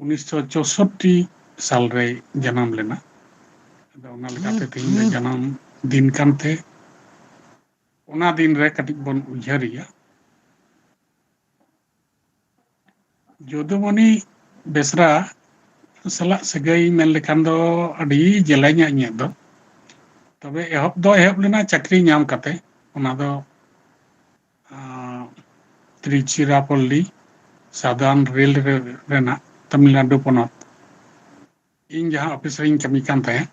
ᱩᱱᱤᱥᱥᱚ ᱪᱳᱥᱳᱴᱴᱤ ᱥᱟᱞ ᱨᱮᱭ ᱡᱟᱱᱟᱢ ᱞᱮᱱᱟ᱾ ᱟᱫᱚ ᱚᱱᱟ ᱞᱮᱠᱟᱛᱮ ᱛᱮᱦᱮᱧ ᱫᱚ ᱡᱟᱱᱟᱢ ᱫᱤᱱ ᱠᱟᱱᱛᱮ, ᱚᱱᱟ ᱫᱤᱱ ᱨᱮ ᱠᱟᱹᱴᱤᱡ ᱵᱚᱱ ᱩᱭᱦᱟᱹᱨᱮᱭᱟ᱾ ᱡᱚᱫᱩᱢᱚᱱᱤ ᱵᱮᱥᱨᱟ ᱥᱟᱞᱟᱜ ᱥᱟᱹᱜᱟᱹᱭ ᱢᱮᱱ ᱞᱮᱠᱷᱟᱱ ᱫᱚ ᱟᱹᱰᱤ ᱡᱮᱞᱮᱧᱟ ᱤᱧᱟᱹᱜ ᱫᱚ᱾ ᱛᱚᱵᱮ ᱮᱦᱚᱵ ᱫᱚ ᱮᱦᱚᱵ ᱞᱮᱱᱟ ᱪᱟᱹᱠᱨᱤ ᱧᱟᱢ ᱠᱟᱛᱮ, ᱚᱱᱟ ᱫᱚ ᱟᱸ, ᱛᱨᱤᱪᱤᱨᱟᱯᱚᱞᱞᱤ ᱥᱟᱫᱟᱨᱱ ᱨᱮᱞ ᱨᱮ-, ᱨᱮᱱᱟᱜ ᱛᱟᱢᱤᱞᱱᱟᱰᱩ ᱯᱚᱱᱚᱛ᱾ ᱤᱧ ᱡᱟᱦᱟᱸ ᱚᱯᱷᱤᱥ ᱨᱮᱧ ᱠᱟᱹᱢᱤ ᱠᱟᱱ ᱛᱟᱦᱮᱸᱫ,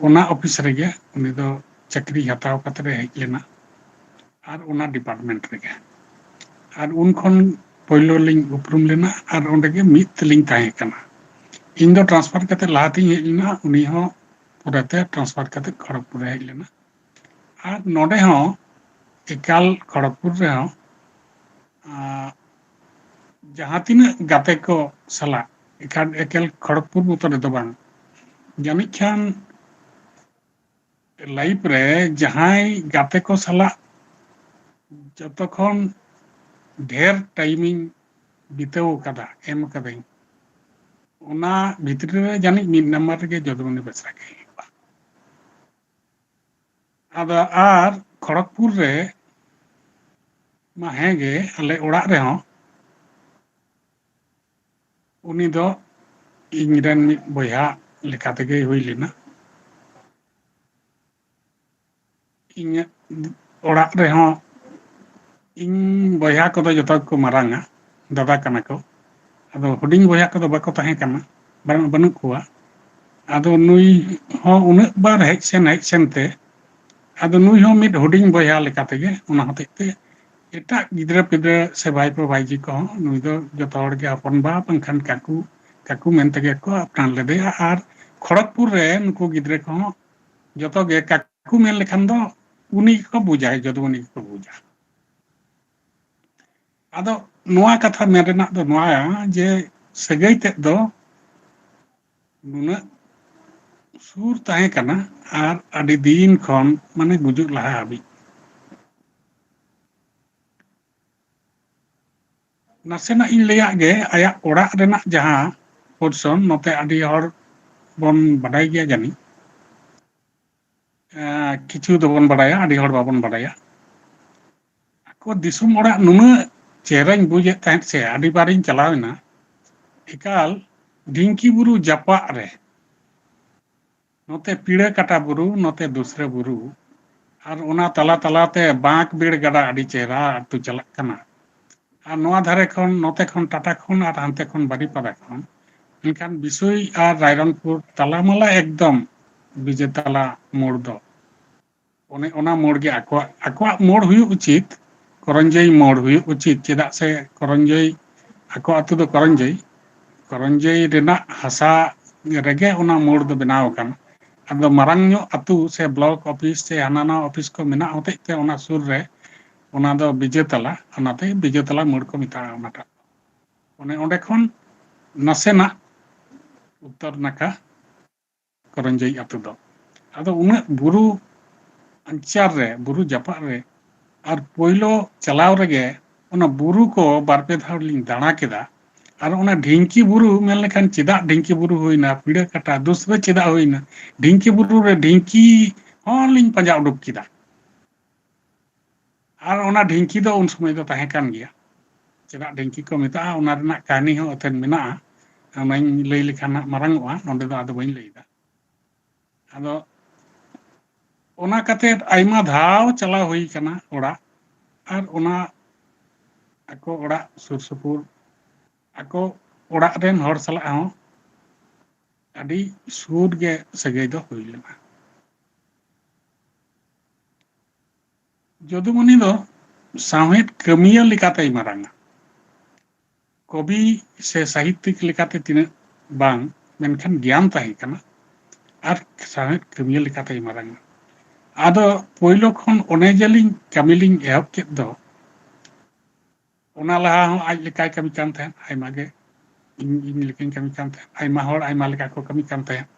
ᱚᱱᱟ ᱚᱯᱷᱤᱥ ᱨᱮᱜᱮ ᱩᱱᱤ ᱫᱚ ᱪᱟᱹᱠᱨᱤ ᱦᱟᱛᱟᱣ ᱠᱟᱛᱮ ᱮ ᱦᱮᱡ ᱞᱮᱱᱟ ᱟᱨ ᱚᱱᱟ ᱰᱤᱯᱟᱨᱴᱢᱮᱱᱴ ᱨᱮᱜᱮ᱾ ᱟᱨ ᱩᱱ ᱠᱷᱚᱱ ᱯᱳᱭᱞᱳ ᱞᱤᱧ ᱩᱯᱨᱩᱢ ᱞᱮᱱᱟ ᱟᱨ ᱚᱸᱰᱮ ᱜᱮ ᱢᱤᱫ ᱛᱮᱞᱤᱧ ᱛᱟᱦᱮᱸ ᱠᱟᱱᱟ᱾ ᱤᱧ ᱫᱚ ᱴᱨᱟᱱᱥᱯᱷᱟᱨ ᱠᱟᱛᱮ ᱞᱟᱦᱟᱛᱤᱧ ᱦᱮᱡ ᱞᱮᱱᱟ, ᱩᱱᱤ ᱦᱚᱸ ᱯᱚᱨᱮᱛᱮ ᱴᱨᱟᱱᱥᱯᱷᱟᱨ ᱠᱟᱛᱮ ᱠᱷᱚᱲᱚᱜᱽᱯᱩᱨ ᱮ ᱦᱮᱡ ᱞᱮᱱᱟ᱾ ᱟᱨ ᱱᱚᱰᱮ ᱦᱚᱸ ᱮᱠᱟᱞ ᱠᱷᱚᱲᱚᱜᱽᱯᱩᱨ ᱨᱮᱦᱚᱸ, ᱟᱸ, ᱡᱟᱦᱟᱸ ᱛᱤᱱᱟᱹᱜ ᱜᱟᱛᱮ ᱠᱚ ᱥᱟᱞᱟᱜ, ᱮᱠᱟᱞ ᱮᱠᱮᱞ ᱠᱷᱚᱲᱚᱜᱽᱯᱩᱨ ᱢᱚᱛᱚ ᱨᱮᱫᱚ ᱵᱟᱝ, ᱡᱟᱹᱱᱤᱡ ᱠᱷᱟᱱ ᱞᱟᱭᱤᱯᱷ ᱨᱮ ᱡᱟᱦᱟᱸᱭ ᱜᱟᱛᱮ ᱠᱚ ᱥᱟᱞᱟᱜ ᱡᱚᱛᱚ ᱠᱷᱚᱱ ᱰᱷᱮᱨ ᱴᱟᱭᱤᱢᱤᱧ ᱵᱤᱛᱟᱹᱣ ᱟᱠᱟᱫᱟ, ᱮᱢ ᱟᱠᱟᱫᱟᱹᱧ, ᱚᱱᱟ ᱵᱷᱤᱛᱨᱤ ᱨᱮ ᱡᱟᱹᱱᱤᱡ ᱢᱤᱫ ᱱᱟᱢᱵᱟᱨ ᱨᱮᱜᱮ ᱡᱚᱫᱩᱢᱚᱱᱤ ᱵᱮᱥᱨᱟ ᱜᱮ ᱦᱩᱭᱩᱜᱼᱟ᱾ ᱟᱫᱚ ᱟᱨ ᱠᱷᱚᱲᱚᱜᱽᱯᱩᱨ ᱨᱮ ᱢᱟ ᱦᱮᱸ ᱜᱮ, ᱟᱞᱮ ᱚᱲᱟᱜ ᱨᱮᱦᱚᱸ ᱩᱱᱤ ᱫᱚ ᱤᱧ ᱨᱮᱱ ᱢᱤᱫ ᱵᱚᱭᱦᱟ ᱞᱮᱠᱟ ᱛᱮᱜᱮᱭ ᱦᱩᱭ ᱞᱮᱱᱟ᱾ ᱤᱧᱟᱹᱜ ᱚᱲᱟᱜ ᱨᱮᱦᱚᱸ ᱤᱧ ᱵᱚᱭᱦᱟ ᱠᱚᱫᱚ ᱡᱚᱛᱚ ᱜᱮᱠᱚ ᱢᱟᱨᱟᱝᱟ, ᱫᱟᱫᱟ ᱠᱟᱱᱟ ᱠᱚ᱾ ᱟᱫᱚ ᱦᱩᱰᱤᱧ ᱵᱚᱭᱦᱟ ᱠᱚᱫᱚ ᱵᱟᱠᱚ ᱛᱟᱦᱮᱸ ᱠᱟᱱᱟ, ᱵᱟᱹᱱᱩᱜ, ᱵᱟᱹᱱᱩᱜ ᱠᱚᱣᱟ᱾ ᱟᱫᱚ ᱱᱩᱭ ᱦᱚᱸ ᱩᱱᱟᱹᱜ ᱵᱟᱨ ᱦᱮᱡ ᱥᱮᱱ, ᱦᱮᱡ ᱥᱮᱱ ᱛᱮ, ᱟᱫᱚ ᱱᱩᱭ ᱦᱚᱸ ᱢᱤᱫ ᱦᱩᱰᱤᱧ ᱵᱚᱭᱦᱟ ᱞᱮᱠᱟ ᱛᱮᱜᱮ, ᱚᱱᱟ ᱦᱚᱛᱮᱡ ᱛᱮ ᱮᱴᱟᱜ ᱜᱤᱫᱽᱨᱟᱹ ᱯᱤᱫᱽᱨᱟᱹ ᱥᱮ ᱵᱷᱟᱭᱯᱳ ᱵᱷᱟᱭᱡᱤ ᱠᱚᱦᱚᱸ ᱱᱩᱭ ᱫᱚ ᱡᱚᱛᱚ ᱦᱚᱲ ᱜᱮ ᱦᱚᱯᱚᱱ ᱵᱟ ᱵᱟᱝᱠᱷᱟᱱ ᱠᱟᱠᱩ, ᱠᱟᱠᱩ ᱢᱮᱱ ᱛᱮᱜᱮ ᱠᱚ ᱟᱯᱱᱟᱨ ᱞᱮᱫᱮᱭᱟ᱾ ᱟᱨ ᱠᱷᱚᱲᱚᱜᱽᱯᱩᱨ ᱨᱮ ᱱᱩᱠᱩ ᱜᱤᱫᱽᱨᱟᱹ ᱠᱚᱦᱚᱸ ᱡᱚᱛᱚ ᱜᱮ ᱠᱟᱠᱩ ᱢᱮᱱ ᱞᱮᱠᱷᱟᱱ ᱫᱚ ᱩᱱᱤ ᱜᱮᱠᱚ ᱵᱩᱡᱟ, ᱡᱚᱫᱩᱢᱚᱱᱤ ᱜᱮᱠᱚ ᱵᱩᱡᱟ᱾ ᱟᱫᱚ ᱱᱚᱣᱟ ᱠᱟᱛᱷᱟ ᱢᱮᱱ ᱨᱮᱱᱟᱜ ᱫᱚ ᱱᱚᱣᱟ ᱡᱮ ᱥᱟᱹᱜᱟᱹᱭ ᱛᱮᱫ ᱫᱚ ᱱᱩᱱᱟᱹᱜ ᱥᱩᱨ ᱛᱟᱦᱮᱸ ᱠᱟᱱᱟ ᱟᱨ ᱟᱹᱰᱤ ᱫᱤᱱ ᱠᱷᱚᱱ, ᱢᱟᱱᱮ, ᱜᱩᱡᱩᱜ ᱞᱟᱦᱟ ᱦᱟᱹᱵᱤᱡ᱾ ᱱᱟᱥᱮᱱᱟᱜ ᱤᱧ ᱞᱟᱹᱭᱟᱜ ᱜᱮ, ᱟᱭᱟᱜ ᱚᱲᱟᱜ ᱨᱮᱱᱟᱜ ᱡᱟᱦᱟᱸ ᱯᱳᱨᱥᱚᱱ, ᱱᱚᱛᱮ ᱟᱹᱰᱤ ᱦᱚᱲ ᱵᱚᱱ ᱵᱟᱰᱟᱭ ᱜᱮᱭᱟ ᱡᱟᱹᱱᱤᱡ, ᱮᱸ, ᱠᱤᱪᱷᱩ ᱫᱚᱵᱚᱱ ᱵᱟᱰᱟᱭᱟ, ᱟᱹᱰᱤ ᱦᱚᱲ ᱵᱟᱵᱚᱱ ᱵᱟᱰᱟᱭᱟ᱾ ᱟᱠᱚ ᱫᱤᱥᱚᱢ ᱚᱲᱟᱜ ᱱᱩᱱᱟᱹᱜ ᱪᱮᱦᱨᱟᱧ ᱵᱩᱡᱮᱫ ᱛᱟᱦᱮᱸᱫ ᱥᱮ, ᱟᱹᱰᱤ ᱵᱟᱨᱤᱧ ᱪᱟᱞᱟᱣ ᱮᱱᱟ, ᱮᱠᱟᱞ ᱰᱷᱤᱝᱠᱤ ᱵᱩᱨᱩ ᱡᱟᱯᱟᱜ ᱨᱮ, ᱱᱚᱛᱮ ᱯᱤᱲᱟᱹ ᱠᱟᱴᱟ ᱵᱩᱨᱩ, ᱱᱚᱛᱮ ᱫᱩᱥᱨᱟᱹ ᱵᱩᱨᱩ, ᱟᱨ ᱚᱱᱟ ᱛᱟᱞᱟ ᱛᱟᱞᱟᱛᱮ ᱵᱟᱸᱠ ᱵᱤᱲ ᱜᱟᱰᱟ ᱟᱹᱰᱤ ᱪᱮᱦᱨᱟ ᱟᱹᱛᱩ ᱪᱟᱞᱟᱜ ᱠᱟᱱᱟ᱾ ᱟᱨ ᱱᱚᱣᱟ ᱫᱷᱟᱨᱮ ᱠᱷᱚᱱ, ᱱᱚᱛᱮ ᱠᱷᱚᱱ ᱴᱟᱴᱟ ᱠᱷᱚᱱ ᱟᱨ ᱦᱟᱱᱛᱮ ᱠᱷᱚᱱ ᱵᱟᱨᱤᱯᱟᱫᱟ ᱠᱷᱚᱱ, ᱢᱮᱱᱠᱷᱟᱱ ᱵᱤᱥᱳᱭ ᱟᱨ ᱨᱟᱭᱨᱚᱝᱯᱩᱨ ᱛᱟᱞᱟᱢᱟᱞᱟ ᱮᱠᱫᱚᱢ ᱵᱤᱡᱮᱛᱟᱞᱟ ᱢᱳᱲ ᱫᱚ᱾ ᱚᱱᱮ ᱚᱱᱟ ᱢᱳᱲ ᱜᱮ ᱟᱠᱚᱣᱟᱜ, ᱟᱠᱚᱣᱟᱜ ᱢᱳᱲ ᱦᱩᱭᱩᱜ ᱩᱪᱤᱛ, ᱠᱚᱨᱚᱧᱡᱚᱭᱤ ᱢᱳᱲ ᱦᱩᱭᱩᱜ ᱩᱪᱤᱛ᱾ ᱪᱮᱫᱟᱜ ᱥᱮ ᱠᱚᱨᱚᱧᱡᱚᱭᱤ, ᱟᱠᱚ ᱟᱹᱛᱩ ᱫᱚ ᱠᱚᱨᱚᱧᱡᱚᱭᱤ, ᱠᱚᱨᱚᱧᱡᱚᱭᱤ ᱨᱮᱱᱟᱜ ᱦᱟᱥᱟ ᱨᱮᱜᱮ ᱚᱱᱟ ᱢᱳᱲ ᱫᱚ ᱵᱮᱱᱟᱣ ᱟᱠᱟᱱᱟ᱾ ᱟᱫᱚ ᱢᱟᱨᱟᱝ ᱧᱚᱜ ᱟᱹᱛᱩ ᱥᱮ ᱵᱞᱚᱠ ᱚᱯᱷᱤᱥ ᱥᱮ ᱦᱟᱱᱟ ᱱᱟᱣᱟ ᱚᱯᱷᱤᱥ ᱠᱚ ᱢᱮᱱᱟᱜ ᱦᱚᱛᱮᱡ ᱛᱮ ᱚᱱᱟ ᱥᱩᱨ ᱨᱮ ᱚᱱᱟ ᱫᱚ ᱵᱤᱡᱮᱛᱟᱞᱟ, ᱚᱱᱟᱛᱮ ᱵᱤᱡᱮᱛᱟᱞᱟ ᱢᱳᱲ ᱠᱚ ᱢᱮᱛᱟᱜᱼᱟ ᱚᱱᱟᱴᱟᱜ᱾ ᱚᱱᱮ ᱚᱸᱰᱮ ᱠᱷᱚᱱ ᱱᱟᱥᱮᱱᱟᱜ ᱩᱛᱛᱚᱨ ᱱᱟᱠᱷᱟ ᱠᱚᱨᱚᱧᱡᱚᱭᱤ ᱟᱹᱛᱩ ᱫᱚ᱾ ᱟᱫᱚ ᱩᱱᱟᱹᱜ ᱵᱩᱨᱩ ᱟᱧᱪᱟᱨ ᱨᱮ, ᱵᱩᱨᱩ ᱡᱟᱯᱟᱜ ᱨᱮ, ᱟᱨ ᱯᱳᱭᱞᱳ ᱪᱟᱞᱟᱣ ᱨᱮᱜᱮ ᱚᱱᱟ ᱵᱩᱨᱩ ᱠᱚ ᱵᱟᱨ ᱯᱮ ᱫᱷᱟᱣ ᱞᱤᱧ ᱫᱟᱬᱟ ᱠᱮᱫᱟ᱾ ᱟᱨ ᱚᱱᱟ ᱰᱷᱤᱝᱠᱤ ᱵᱩᱨᱩ ᱢᱮᱱ ᱞᱮᱠᱷᱟᱱ ᱪᱮᱫᱟᱜ ᱰᱷᱤᱝᱠᱤ ᱵᱩᱨᱩ ᱦᱩᱭᱱᱟ, ᱯᱤᱲᱟᱹ ᱠᱟᱴᱟ ᱫᱩᱥᱨᱟᱹ ᱪᱮᱫᱟᱜ ᱦᱩᱭᱱᱟ? ᱰᱷᱤᱝᱠᱤ ᱵᱩᱨᱩ ᱨᱮ ᱰᱷᱤᱝᱠᱤ ᱦᱚᱸ ᱞᱤᱧ ᱯᱟᱸᱡᱟ ᱩᱰᱩᱠ ᱠᱮᱫᱟ᱾ ᱟᱨ ᱚᱱᱟ ᱰᱷᱤᱝᱠᱤ ᱫᱚ ᱩᱱ ᱥᱚᱢᱚᱭ ᱫᱚ ᱛᱟᱦᱮᱸ ᱠᱟᱱ ᱜᱮᱭᱟ᱾ ᱪᱮᱫᱟᱜ ᱰᱷᱤᱝᱠᱤ ᱠᱚ ᱢᱮᱛᱟᱜᱼᱟ, ᱚᱱᱟ ᱨᱮᱱᱟᱜ ᱠᱟᱹᱦᱱᱤ ᱦᱚᱸ ᱟᱹᱛᱷᱟᱹᱱ ᱢᱮᱱᱟᱜᱼᱟ᱾ ᱚᱱᱟᱧ ᱞᱟᱹᱭ ᱞᱮᱠᱷᱟᱱ ᱦᱟᱸᱜ ᱢᱟᱨᱟᱝ ᱚᱜᱼᱟ, ᱱᱚᱸᱰᱮ ᱫᱚ ᱟᱫᱚ ᱵᱟᱹᱧ ᱞᱟᱹᱭᱫᱟ᱾ ᱟᱫᱚ ᱚᱱᱟ ᱠᱟᱛᱮᱫ ᱟᱭᱢᱟ ᱫᱷᱟᱣ ᱪᱟᱞᱟᱣ ᱦᱩᱭ ᱠᱟᱱᱟ ᱚᱲᱟᱜ, ᱟᱨ ᱚᱱᱟ ᱟᱠᱚ ᱚᱲᱟᱜ ᱥᱩᱨ ᱥᱩᱯᱩᱨ ᱟᱠᱚ ᱚᱲᱟᱜ ᱨᱮᱱ ᱦᱚᱲ ᱥᱟᱞᱟᱜ ᱦᱚᱸ ᱟᱹᱰᱤ ᱥᱩᱨ ᱜᱮ ᱥᱟᱹᱜᱟᱹᱭ ᱫᱚ ᱦᱩᱭ ᱞᱮᱱᱟ᱾ ᱡᱚᱫᱩᱢᱚᱱᱤ ᱫᱚ ᱥᱟᱶᱦᱮᱫ ᱠᱟᱹᱢᱤᱭᱟᱹ ᱞᱮᱠᱟᱛᱮᱭ ᱢᱟᱨᱟᱝᱟ᱾ ᱠᱚᱵᱤ ᱥᱮ ᱥᱟᱦᱤᱛᱭᱤᱠ ᱞᱮᱠᱟᱛᱮ ᱛᱤᱱᱟᱹᱜ ᱵᱟᱝ, ᱢᱮᱱᱠᱷᱟᱱ ᱜᱮᱭᱟᱱ ᱛᱟᱦᱮᱸ ᱠᱟᱱᱟ ᱟᱨ ᱥᱟᱶᱦᱮᱫ ᱠᱟᱹᱢᱤᱭᱟᱹ ᱞᱮᱠᱟᱛᱮᱭ ᱢᱟᱨᱟᱝᱟ᱾ ᱟᱫᱚ ᱯᱳᱭᱞᱳ ᱠᱷᱚᱱ ᱚᱱᱮ ᱡᱮᱞᱤᱧ ᱠᱟᱹᱢᱤ ᱞᱤᱧ ᱮᱦᱚᱵ ᱠᱮᱫ ᱫᱚ, ᱚᱱᱟ ᱞᱟᱦᱟ ᱦᱚᱸ ᱟᱡ ᱞᱮᱠᱟᱭ ᱠᱟᱹᱢᱤ ᱠᱟᱱ ᱛᱟᱦᱮᱸᱫ, ᱟᱭᱢᱟ ᱜᱮ ᱤᱧ, ᱤᱧ ᱞᱮᱠᱟᱧ ᱠᱟᱹᱢᱤ ᱠᱟᱱ ᱛᱟᱦᱮᱸᱫ, ᱟᱭᱢᱟ ᱦᱚᱲ ᱟᱭᱢᱟ ᱞᱮᱠᱟ ᱠᱚ ᱠᱟᱹᱢᱤ ᱠᱟᱱ ᱛᱟᱦᱮᱸᱫ᱾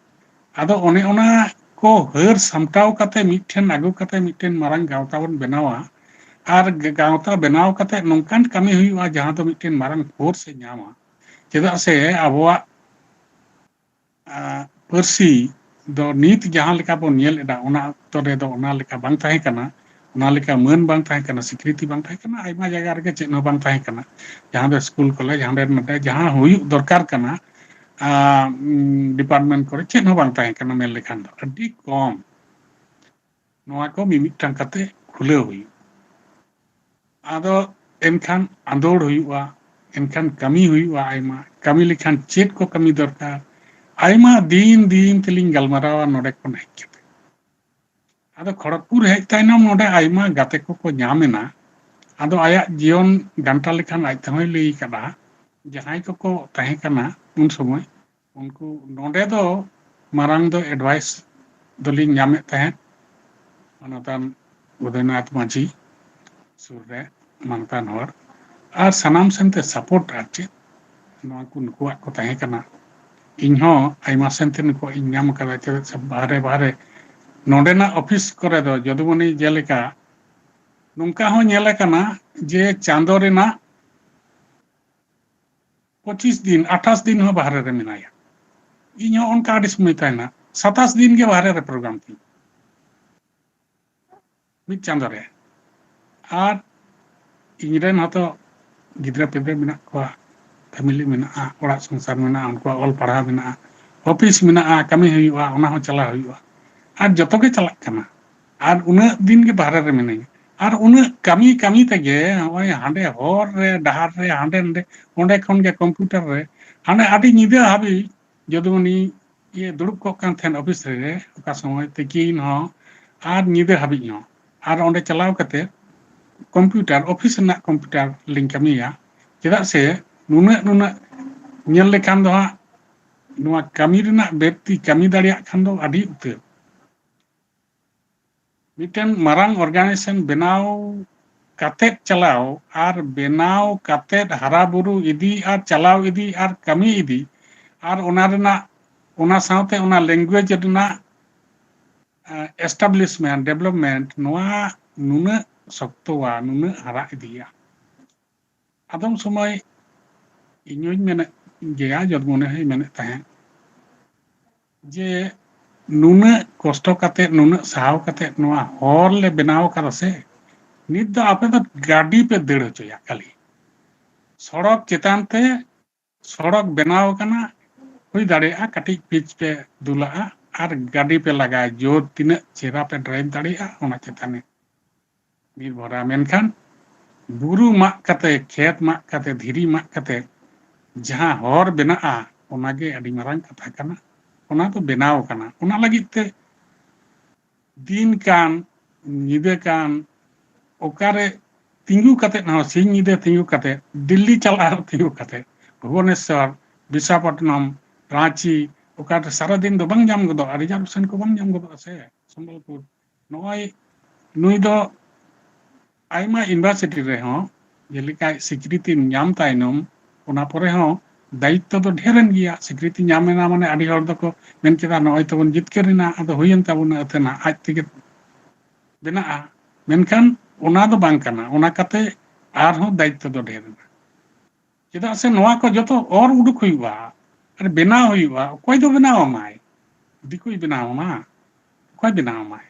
ᱟᱫᱚ ᱚᱱᱮ ᱚᱱᱟ ᱠᱚ ᱦᱟᱹᱨ ᱥᱟᱢᱴᱟᱣ ᱠᱟᱛᱮ ᱢᱤᱫᱴᱷᱮᱱ ᱟᱹᱜᱩ ᱠᱟᱛᱮ ᱢᱤᱫᱴᱮᱱ ᱢᱟᱨᱟᱝ ᱜᱟᱶᱛᱟ ᱵᱚᱱ ᱵᱮᱱᱟᱣᱟ, ᱟᱨ ᱜ-, ᱜᱟᱶᱛᱟ ᱵᱮᱱᱟᱣ ᱠᱟᱛᱮ ᱱᱚᱝᱠᱟᱱ ᱠᱟᱹᱢᱤ ᱦᱩᱭᱩᱜᱼᱟ ᱡᱟᱦᱟᱸ ᱫᱚ ᱢᱤᱫᱴᱮᱱ ᱢᱟᱨᱟᱝ ᱯᱷᱳᱨᱥ ᱮ ᱧᱟᱢᱟ᱾ ᱪᱮᱫᱟᱜ ᱥᱮ ᱟᱵᱚᱣᱟᱜ ᱟᱸ, ᱯᱟᱹᱨᱥᱤ ᱫᱚ ᱱᱤᱛ ᱡᱟᱦᱟᱸ ᱞᱮᱠᱟ ᱵᱚᱱ ᱧᱮᱞ ᱮᱫᱟ, ᱚᱱᱟ ᱚᱠᱛᱚ ᱨᱮᱫᱚ ᱚᱱᱟ ᱞᱮᱠᱟ ᱵᱟᱝ ᱛᱟᱦᱮᱸ ᱠᱟᱱᱟ, ᱚᱱᱟ ᱞᱮᱠᱟ ᱢᱟᱹᱱ ᱵᱟᱝ ᱛᱟᱦᱮᱸ ᱠᱟᱱᱟ, ᱥᱤᱠᱨᱤᱛᱤ ᱵᱟᱝ ᱛᱟᱦᱮᱸ ᱠᱟᱱᱟ, ᱟᱭᱢᱟ ᱡᱟᱭᱜᱟ ᱨᱮᱜᱮ ᱪᱮᱫ ᱦᱚᱸ ᱵᱟᱝ ᱛᱟᱦᱮᱸ ᱠᱟᱱᱟ᱾ ᱡᱟᱦᱟᱸ ᱫᱚ ᱥᱠᱩᱞ, ᱠᱚᱞᱮᱡᱽ, ᱦᱟᱸᱰᱮ ᱱᱚᱰᱮ ᱡᱟᱦᱟᱸ ᱦᱩᱭᱩᱜ ᱫᱚᱨᱠᱟᱨ ᱠᱟᱱᱟ, ᱟᱸ, ᱩᱸ, ᱰᱤᱯᱟᱨᱴᱢᱮᱱᱴ ᱠᱚᱨᱮ ᱪᱮᱫ ᱦᱚᱸ ᱵᱟᱝ ᱛᱟᱦᱮᱸ ᱠᱟᱱᱟ ᱢᱮᱱ ᱞᱮᱠᱷᱟᱱ ᱫᱚ, ᱟᱹᱰᱤ ᱠᱚᱢ᱾ ᱱᱚᱣᱟ ᱠᱚ ᱢᱤᱢᱤᱫᱴᱟᱝ ᱠᱟᱛᱮ ᱠᱷᱩᱞᱟᱹᱣ ᱦᱩᱭᱩᱜᱼᱟ᱾ ᱟᱫᱚ ᱮᱱᱠᱷᱟᱱ ᱟᱸᱫᱳᱲ ᱦᱩᱭᱩᱜᱼᱟ, ᱮᱱᱠᱷᱟᱱ ᱠᱟᱹᱢᱤ ᱦᱩᱭᱩᱜᱼᱟ ᱟᱭᱢᱟ᱾ ᱠᱟᱹᱢᱤ ᱞᱮᱠᱷᱟᱱ ᱪᱮᱫ ᱠᱚ ᱠᱟᱹᱢᱤ ᱫᱚᱨᱠᱟᱨ? ᱟᱭᱢᱟ ᱫᱤᱱ ᱫᱤᱱ ᱛᱮᱞᱤᱧ ᱜᱟᱞᱢᱟᱨᱟᱣᱟ ᱱᱚᱰᱮ ᱠᱷᱚᱱ ᱦᱮᱡ ᱠᱟᱛᱮ᱾ ᱟᱫᱚ ᱠᱷᱚᱲᱚᱜᱽᱯᱩᱨ ᱦᱮᱡ ᱛᱟᱭᱱᱚᱢ ᱱᱚᱰᱮ ᱟᱭᱢᱟ ᱜᱟᱛᱮ ᱠᱚᱠᱚ ᱧᱟᱢ ᱮᱱᱟ᱾ ᱟᱫᱚ ᱟᱭᱟᱜ ᱡᱤᱭᱚᱱ ᱜᱷᱟᱱᱴᱟ ᱞᱮᱠᱷᱟᱱ ᱟᱡ ᱛᱮᱦᱚᱸᱭ ᱞᱟᱹᱭ ᱠᱟᱫᱟ, ᱡᱟᱦᱟᱸᱭ ᱠᱚᱠᱚ ᱛᱟᱦᱮᱸ ᱠᱟᱱᱟ ᱩᱱ ᱥᱚᱢᱚᱭ, ᱩᱱᱠᱩ ᱱᱚᱰᱮ ᱫᱚ ᱢᱟᱨᱟᱝ ᱫᱚ advice ᱫᱚᱞᱤᱧ ᱧᱟᱢᱮᱫ ᱛᱟᱦᱮᱸᱫ ᱢᱟᱱᱚᱛᱟᱱ ᱩᱫᱚᱭᱱᱟᱛᱷ ᱢᱟᱹᱡᱷᱤ ᱥᱩᱨ ᱨᱮ ᱢᱟᱱᱚᱛᱟᱱ ᱦᱚᱲ, ᱟᱨ ᱥᱟᱱᱟᱢ ᱥᱮᱱᱛᱮ support ᱟᱨ ᱪᱮᱫ᱾ ᱱᱚᱣᱟ ᱠᱚ ᱱᱩᱠᱩᱣᱟᱜ ᱠᱚ ᱛᱟᱦᱮᱸ ᱠᱟᱱᱟ᱾ ᱤᱧ ᱦᱚᱸ ᱟᱭᱢᱟ ᱥᱮᱱ ᱛᱮ ᱱᱩᱠᱩᱣᱟᱜ ᱤᱧ ᱧᱟᱢ ᱟᱠᱟᱫᱟ᱾ ᱪᱮᱫᱟᱜ ᱥᱮ ᱵᱟᱦᱨᱮ ᱵᱟᱦᱨᱮ ᱱᱚᱰᱮᱱᱟᱜ ᱚᱯᱷᱤᱥ ᱠᱚᱨᱮ ᱫᱚ ᱡᱚᱫᱩᱢᱚᱱᱤ ᱡᱮᱞᱮᱠᱟ ᱱᱚᱝᱠᱟ ᱦᱚᱸ ᱧᱮᱞ ᱟᱠᱟᱱᱟ ᱡᱮ ᱪᱟᱸᱫᱚ ᱨᱮᱱᱟᱜ ᱯᱚᱸᱪᱤᱥ ᱫᱤᱱ, ᱟᱴᱷᱟᱥ ᱫᱤᱱ ᱦᱚᱸ ᱵᱟᱦᱨᱮ ᱨᱮ ᱢᱮᱱᱟᱭᱟ᱾ ᱤᱧ ᱦᱚᱸ ᱚᱱᱠᱟ ᱟᱹᱰᱤ ᱥᱚᱢᱚᱭ ᱛᱟᱦᱮᱱᱟ, ᱥᱟᱛᱟᱥ ᱫᱤᱱ ᱜᱮ ᱵᱟᱦᱨᱮ ᱨᱮ ᱯᱨᱳᱜᱨᱟᱢ ᱛᱤᱧ ᱢᱤᱫ ᱪᱟᱸᱫᱚ ᱨᱮ᱾ ᱟᱨ ᱤᱧ ᱨᱮᱱ ᱦᱚᱸᱛᱚ ᱜᱤᱫᱽᱨᱟᱹ ᱯᱤᱫᱽᱨᱟᱹ ᱢᱮᱱᱟᱜ ᱠᱚᱣᱟ, ᱯᱷᱮᱢᱤᱞᱤ ᱢᱮᱱᱟᱜᱼᱟ, ᱚᱲᱟᱜ ᱥᱚᱝᱥᱟᱨ ᱢᱮᱱᱟᱜᱼᱟ, ᱩᱱᱠᱩᱣᱟᱜ ᱚᱞ ᱯᱟᱲᱦᱟᱣ ᱢᱮᱱᱟᱜᱼᱟ, ᱚᱯᱷᱤᱥ ᱢᱮᱱᱟᱜᱼᱟ, ᱠᱟᱹᱢᱤ ᱦᱩᱭᱩᱜᱼᱟ, ᱚᱱᱟ ᱦᱚᱸ ᱪᱟᱞᱟᱣ ᱦᱩᱭᱩᱜᱼᱟ᱾ ᱟᱨ ᱡᱚᱛᱚ ᱜᱮ ᱪᱟᱞᱟᱜ ᱠᱟᱱᱟ᱾ ᱟᱨ ᱩᱱᱟᱹᱜ ᱫᱤᱱ ᱜᱮ ᱵᱟᱦᱨᱮ ᱨᱮ ᱢᱤᱱᱟᱹᱧᱟ᱾ ᱟᱨ ᱩᱱᱟᱹᱜ ᱠᱟᱹᱢᱤ ᱠᱟᱹᱢᱤ ᱛᱮᱜᱮ ᱱᱚᱜᱼᱚᱭ ᱦᱟᱸᱰᱮ ᱦᱚᱨ ᱨᱮ, ᱰᱟᱦᱟᱨ ᱨᱮ, ᱦᱟᱸᱰᱮ ᱱᱚᱰᱮ, ᱚᱸᱰᱮ ᱠᱷᱚᱱ ᱜᱮ ᱠᱚᱢᱯᱤᱭᱩᱴᱟᱨ ᱨᱮ, ᱦᱟᱸᱰᱮ ᱟᱹᱰᱤ ᱧᱤᱫᱟᱹ ᱦᱟᱹᱵᱤᱡ ᱡᱚᱫᱩᱢᱚᱱᱤ ᱤᱭᱟᱹ ᱫᱩᱲᱩᱵ ᱠᱚᱜ ᱠᱟᱱ ᱛᱟᱦᱮᱸᱱ ᱚᱯᱷᱤᱥ ᱨᱮ, ᱚᱠᱟ ᱥᱚᱢᱚᱭ ᱛᱤᱠᱤᱱ ᱦᱚᱸ ᱟᱨ ᱧᱤᱫᱟᱹ ᱦᱟᱹᱵᱤᱡ ᱦᱚᱸ᱾ ᱟᱨ ᱚᱸᱰᱮ ᱪᱟᱞᱟᱣ ᱠᱟᱛᱮ ᱠᱚᱢᱯᱤᱭᱩᱴᱟᱨ, ᱚᱯᱷᱤᱥ ᱨᱮᱱᱟᱜ ᱠᱚᱢᱯᱤᱭᱩᱴᱟᱨ ᱞᱤᱧ ᱠᱟᱹᱢᱤᱭᱟ᱾ ᱪᱮᱫᱟᱜ ᱥᱮ ᱱᱩᱱᱟᱹᱜ, ᱱᱩᱱᱟᱹᱜ ᱧᱮᱞ ᱞᱮᱠᱷᱟᱱ ᱫᱚ ᱦᱟᱸᱜ ᱱᱚᱣᱟ ᱠᱟᱹᱢᱤ ᱨᱮᱱᱟᱜ ᱵᱮᱯᱛᱤ, ᱠᱟᱹᱢᱤ ᱫᱟᱲᱮᱭᱟᱜ ᱠᱷᱟᱱ ᱫᱚ ᱟᱹᱰᱤ ᱩᱛᱟᱹᱨ᱾ ᱢᱤᱫᱴᱮᱱ ᱢᱟᱨᱟᱝ ᱚᱨᱜᱟᱱᱟᱭᱡᱮᱥᱚᱱ ᱵᱮᱱᱟᱣ ᱠᱟᱛᱮᱫ ᱪᱟᱞᱟᱣ ᱟᱨ ᱵᱮᱱᱟᱣ ᱠᱟᱛᱮᱫ ᱦᱟᱨᱟ ᱵᱩᱨᱩ ᱤᱫᱤ ᱟᱨ ᱪᱟᱞᱟᱣ ᱤᱫᱤ ᱟᱨ ᱠᱟᱹᱢᱤ ᱤᱫᱤ ᱟᱨ ᱚᱱᱟ ᱨᱮᱱᱟᱜ, ᱚᱱᱟ ᱥᱟᱶᱛᱮ ᱚᱱᱟ ᱞᱮᱝᱜᱩᱭᱮᱡᱽ ᱨᱮᱱᱟᱜ ᱮᱥᱴᱟᱵᱞᱤᱥᱢᱮᱱᱴ, ᱰᱮᱵᱷᱞᱚᱯᱢᱮᱱᱴ, ᱱᱚᱣᱟ ᱱᱩᱱᱟᱹᱜ ᱥᱚᱠᱛᱚᱣᱟ, ᱱᱩᱱᱟᱹᱜ ᱦᱟᱨᱟ ᱤᱫᱤᱭᱟ᱾ ᱟᱫᱚᱢ ᱥᱚᱢᱚᱭ ᱤᱧ ᱦᱚᱸᱧ ᱢᱮᱱᱮᱫ ᱜᱮᱭᱟ, ᱡᱚᱫᱢᱚᱱᱮ ᱦᱚᱸᱭ ᱢᱮᱱᱮᱫ ᱛᱟᱦᱮᱸᱫ ᱡᱮ ᱱᱩᱱᱟᱹᱜ ᱠᱚᱥᱴᱚ ᱠᱟᱛᱮᱫ, ᱱᱩᱱᱟᱹᱜ ᱥᱟᱦᱟᱣ ᱠᱟᱛᱮᱫ ᱱᱚᱣᱟ ᱦᱚᱨ ᱞᱮ ᱵᱮᱱᱟᱣ ᱟᱠᱟᱫᱟ ᱥᱮ, ᱱᱤᱛ ᱫᱚ ᱟᱯᱮ ᱫᱚ ᱜᱟᱹᱰᱤ ᱯᱮ ᱫᱟᱹᱲ ᱦᱚᱪᱚᱭᱟ ᱠᱷᱟᱹᱞᱤ᱾ ᱥᱚᱲᱚᱠ ᱪᱮᱛᱟᱱ ᱛᱮ ᱥᱚᱲᱚᱠ ᱵᱮᱱᱟᱣ ᱟᱠᱟᱱᱟ, ᱦᱩᱭ ᱫᱟᱲᱮᱭᱟᱜᱼᱟ ᱠᱟᱹᱴᱤᱡ ᱯᱤᱪ ᱯᱮ ᱫᱩᱞᱟᱜᱼᱟ ᱟᱨ ᱜᱟᱹᱰᱤ ᱯᱮ ᱞᱟᱜᱟᱭᱟ, ᱡᱳᱨ ᱛᱤᱱᱟᱹᱜ ᱪᱮᱦᱨᱟ ᱯᱮ ᱰᱨᱟᱭᱤᱵᱷ ᱫᱟᱲᱮᱭᱟᱜᱼᱟ ᱚᱱᱟ ᱪᱮᱛᱟᱱ ᱨᱮ ᱱᱤᱨᱵᱷᱚᱨᱟ᱾ ᱢᱮᱱᱠᱷᱟᱱ ᱵᱩᱨᱩ ᱢᱟᱜ ᱠᱟᱛᱮ, ᱠᱷᱮᱛ ᱢᱟᱜ ᱠᱟᱛᱮ, ᱫᱷᱤᱨᱤ ᱢᱟᱜ ᱠᱟᱛᱮ ᱡᱟᱦᱟᱸ ᱦᱚᱨ ᱵᱮᱱᱟᱜᱼᱟ, ᱚᱱᱟᱜᱮ ᱟᱹᱰᱤ ᱢᱟᱨᱟᱝ ᱠᱟᱛᱷᱟ ᱠᱟᱱᱟ᱾ ᱚᱱᱟ ᱫᱚ ᱵᱮᱱᱟᱣ ᱠᱟᱱᱟ᱾ ᱚᱱᱟ ᱞᱟᱹᱜᱤᱫ ᱛᱮ ᱫᱤᱱ ᱠᱟᱱ, ᱧᱤᱫᱟᱹ ᱠᱟᱱ, ᱚᱠᱟᱨᱮ ᱛᱤᱸᱜᱩ ᱠᱟᱛᱮ ᱦᱚᱸ, ᱥᱤᱧ ᱧᱤᱫᱟᱹ ᱛᱤᱸᱜᱩ ᱠᱟᱛᱮ, ᱫᱤᱞᱞᱤ ᱪᱟᱞᱟᱜ ᱦᱚᱸ ᱛᱤᱸᱜᱩ ᱠᱟᱛᱮ, ᱵᱷᱩᱵᱚᱱᱮᱥᱥᱚᱨ, ᱵᱤᱥᱟᱠᱷᱟᱯᱚᱴᱱᱚᱢ, ᱨᱟᱸᱪᱤ, ᱚᱠᱟᱨᱮ ᱥᱟᱨᱟᱫᱤᱱ ᱫᱚ ᱵᱟᱝ ᱧᱟᱢ ᱜᱚᱫᱚᱜᱼᱟ, ᱨᱤᱡᱟᱨᱵᱷᱮᱥᱚᱱ ᱠᱚ ᱵᱟᱝ ᱧᱟᱢ ᱜᱚᱫᱚᱜᱼᱟ ᱥᱮ, ᱥᱚᱢᱵᱚᱞᱯᱩᱨ᱾ ᱱᱚᱜᱼᱚᱭ ᱱᱩᱭ ᱫᱚ ᱟᱭᱢᱟ ᱤᱭᱩᱱᱤᱵᱷᱟᱨᱥᱤᱴᱤ ᱨᱮᱦᱚᱸ ᱡᱮᱞᱮᱠᱟ ᱥᱤᱠᱨᱤᱛᱤ ᱧᱟᱢ ᱛᱟᱭᱱᱚᱢ, ᱚᱱᱟ ᱯᱚᱨᱮ ᱦᱚᱸ ᱫᱟᱭᱤᱛᱛᱚ ᱫᱚ ᱰᱷᱮᱨᱮᱱ ᱜᱮᱭᱟ᱾ ᱥᱤᱠᱨᱤᱛᱤ ᱧᱟᱢ ᱮᱱᱟ ᱢᱟᱱᱮ ᱟᱹᱰᱤ ᱦᱚᱲ ᱫᱚᱠᱚ ᱢᱮᱱ ᱠᱮᱫᱟ, "ᱱᱚᱜᱼᱚᱭ ᱛᱟᱵᱚᱱ ᱡᱤᱛᱠᱟᱹᱨ ᱮᱱᱟ, ᱟᱫᱚ ᱦᱩᱭᱮᱱ ᱛᱟᱵᱚᱱᱟ ᱟᱹᱛᱟᱹᱱᱟ, ᱟᱡ ᱛᱮᱜᱮ ᱵᱮᱱᱟᱜᱼᱟ", ᱢᱮᱱᱠᱷᱟᱱ ᱚᱱᱟ ᱫᱚ ᱵᱟᱝ ᱠᱟᱱᱟ᱾ ᱚᱱᱟ ᱠᱟᱛᱮ ᱟᱨᱦᱚᱸ ᱫᱟᱭᱤᱛᱛᱚ ᱫᱚ ᱰᱷᱮᱨ ᱮᱱᱟ᱾ ᱪᱮᱫᱟᱜ ᱥᱮ ᱱᱚᱣᱟ ᱠᱚ ᱡᱚᱛᱚ ᱚᱨ ᱩᱰᱩᱠ ᱦᱩᱭᱩᱜᱼᱟ ᱟᱨ ᱵᱮᱱᱟᱣ ᱦᱩᱭᱩᱜᱼᱟ᱾ ᱚᱠᱚᱭ ᱫᱚ ᱵᱮᱱᱟᱣ ᱟᱢᱟᱭ? ᱫᱤᱠᱩᱭ ᱵᱮᱱᱟᱣ ᱟᱢᱟ? ᱚᱠᱚᱭ ᱵᱮᱱᱟᱣ ᱟᱢᱟᱭ?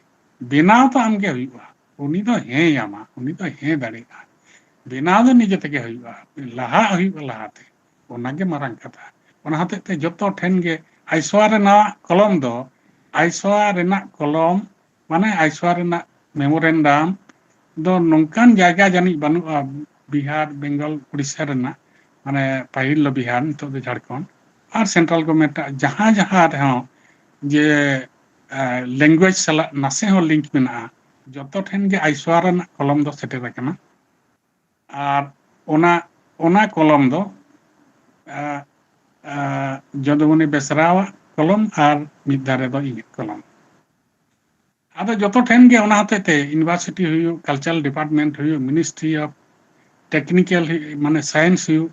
ᱵᱮᱱᱟᱣ ᱫᱚ ᱟᱢᱜᱮ ᱦᱩᱭᱩᱜᱼᱟ᱾ ᱩᱱᱤ ᱫᱚ ᱦᱮᱸᱭᱟᱢᱟ, ᱩᱱᱤ ᱫᱚ ᱦᱮᱸ ᱫᱟᱲᱮᱭᱟᱜᱼᱟ᱾ ᱵᱮᱱᱟᱣ ᱫᱚ ᱱᱤᱡᱮ ᱛᱮᱜᱮ ᱦᱩᱭᱩᱜᱼᱟ, ᱞᱟᱦᱟᱜ ᱦᱩᱭᱩᱜᱼᱟ ᱞᱟᱦᱟᱛᱮ᱾ ᱚᱱᱟᱜᱮ ᱢᱟᱨᱟᱝ ᱠᱟᱛᱷᱟ᱾ ᱚᱱᱟ ᱦᱚᱛᱮᱡ ᱛᱮ ᱡᱚᱛᱚ ᱴᱷᱮᱱ ᱜᱮ ᱟᱭᱥᱳᱣᱟ ᱨᱮᱱᱟᱜ ᱠᱚᱞᱚᱢ ᱫᱚ, ᱟᱭᱥᱳᱣᱟ ᱨᱮᱱᱟᱜ ᱠᱚᱞᱚᱢ ᱢᱟᱱᱮ ᱟᱭᱥᱳᱣᱟ ᱨᱮᱱᱟᱜ ᱢᱮᱢᱳᱨᱮᱱᱰᱟᱢ ᱫᱚ ᱱᱚᱝᱠᱟᱱ ᱡᱟᱭᱜᱟ ᱡᱟᱹᱱᱤᱡ ᱵᱟᱹᱱᱩᱜᱼᱟ ᱵᱤᱦᱟᱨ, ᱵᱮᱝᱜᱚᱞ, ᱩᱲᱤᱥᱥᱟ ᱨᱮᱱᱟᱜ, ᱢᱟᱱᱮ ᱯᱟᱹᱦᱤᱞ ᱫᱚ ᱵᱤᱦᱟᱨ, ᱱᱤᱛᱚᱜ ᱫᱚ ᱡᱷᱟᱲᱠᱷᱚᱸᱰ, ᱟᱨ ᱥᱮᱱᱴᱨᱟᱞ ᱜᱚᱵᱷᱚᱨᱱᱢᱮᱱᱴ ᱡᱟᱦᱟᱸ ᱡᱟᱦᱟᱸ ᱨᱮᱦᱚᱸ ᱡᱮ ᱞᱮᱝᱜᱩᱭᱮᱡᱽ ᱥᱟᱞᱟᱜ ᱱᱟᱥᱮ ᱦᱚᱸ ᱞᱤᱝᱠ ᱢᱮᱱᱟᱜᱼᱟ, ᱡᱚᱛᱚ ᱴᱷᱮᱱ ᱜᱮ ᱟᱭᱥᱳᱣᱟ ᱨᱮᱱᱟᱜ ᱠᱚᱞᱚᱢ ᱫᱚ ᱥᱮᱴᱮᱨ ᱟᱠᱟᱱᱟ᱾ ᱟᱨ ᱚᱱᱟ ᱚᱱᱟ ᱠᱚᱞᱚᱢ ᱫᱚ ᱟᱸ, ᱟᱸ, ᱡᱚᱫᱩᱢᱚᱱᱤ ᱵᱮᱥᱨᱟᱣᱟᱜ ᱠᱚᱞᱚᱢ ᱟᱨ ᱢᱤᱫ ᱫᱷᱟᱨᱮ ᱫᱚ ᱤᱧᱟᱹᱜ ᱠᱚᱞᱚᱢ᱾ ᱟᱫᱚ ᱡᱚᱛᱚ ᱴᱷᱮᱱ ᱜᱮ ᱚᱱᱟ ᱦᱚᱛᱮᱡ ᱛᱮ ᱤᱭᱩᱱᱤᱵᱷᱟᱨᱥᱤᱴᱤ ᱦᱩᱭᱩᱜ, ᱠᱟᱞᱪᱟᱨᱟᱞ ᱰᱤᱯᱟᱨᱴᱢᱮᱱᱴ ᱦᱩᱭᱩᱜ, ᱢᱤᱱᱤᱥᱴᱨᱤ ᱚᱯᱷ ᱴᱮᱠᱱᱤᱠᱮᱞ ᱦᱩᱭᱩᱜ, ᱢᱟᱱᱮ ᱥᱟᱭᱮᱱᱥ ᱦᱩᱭᱩᱜ,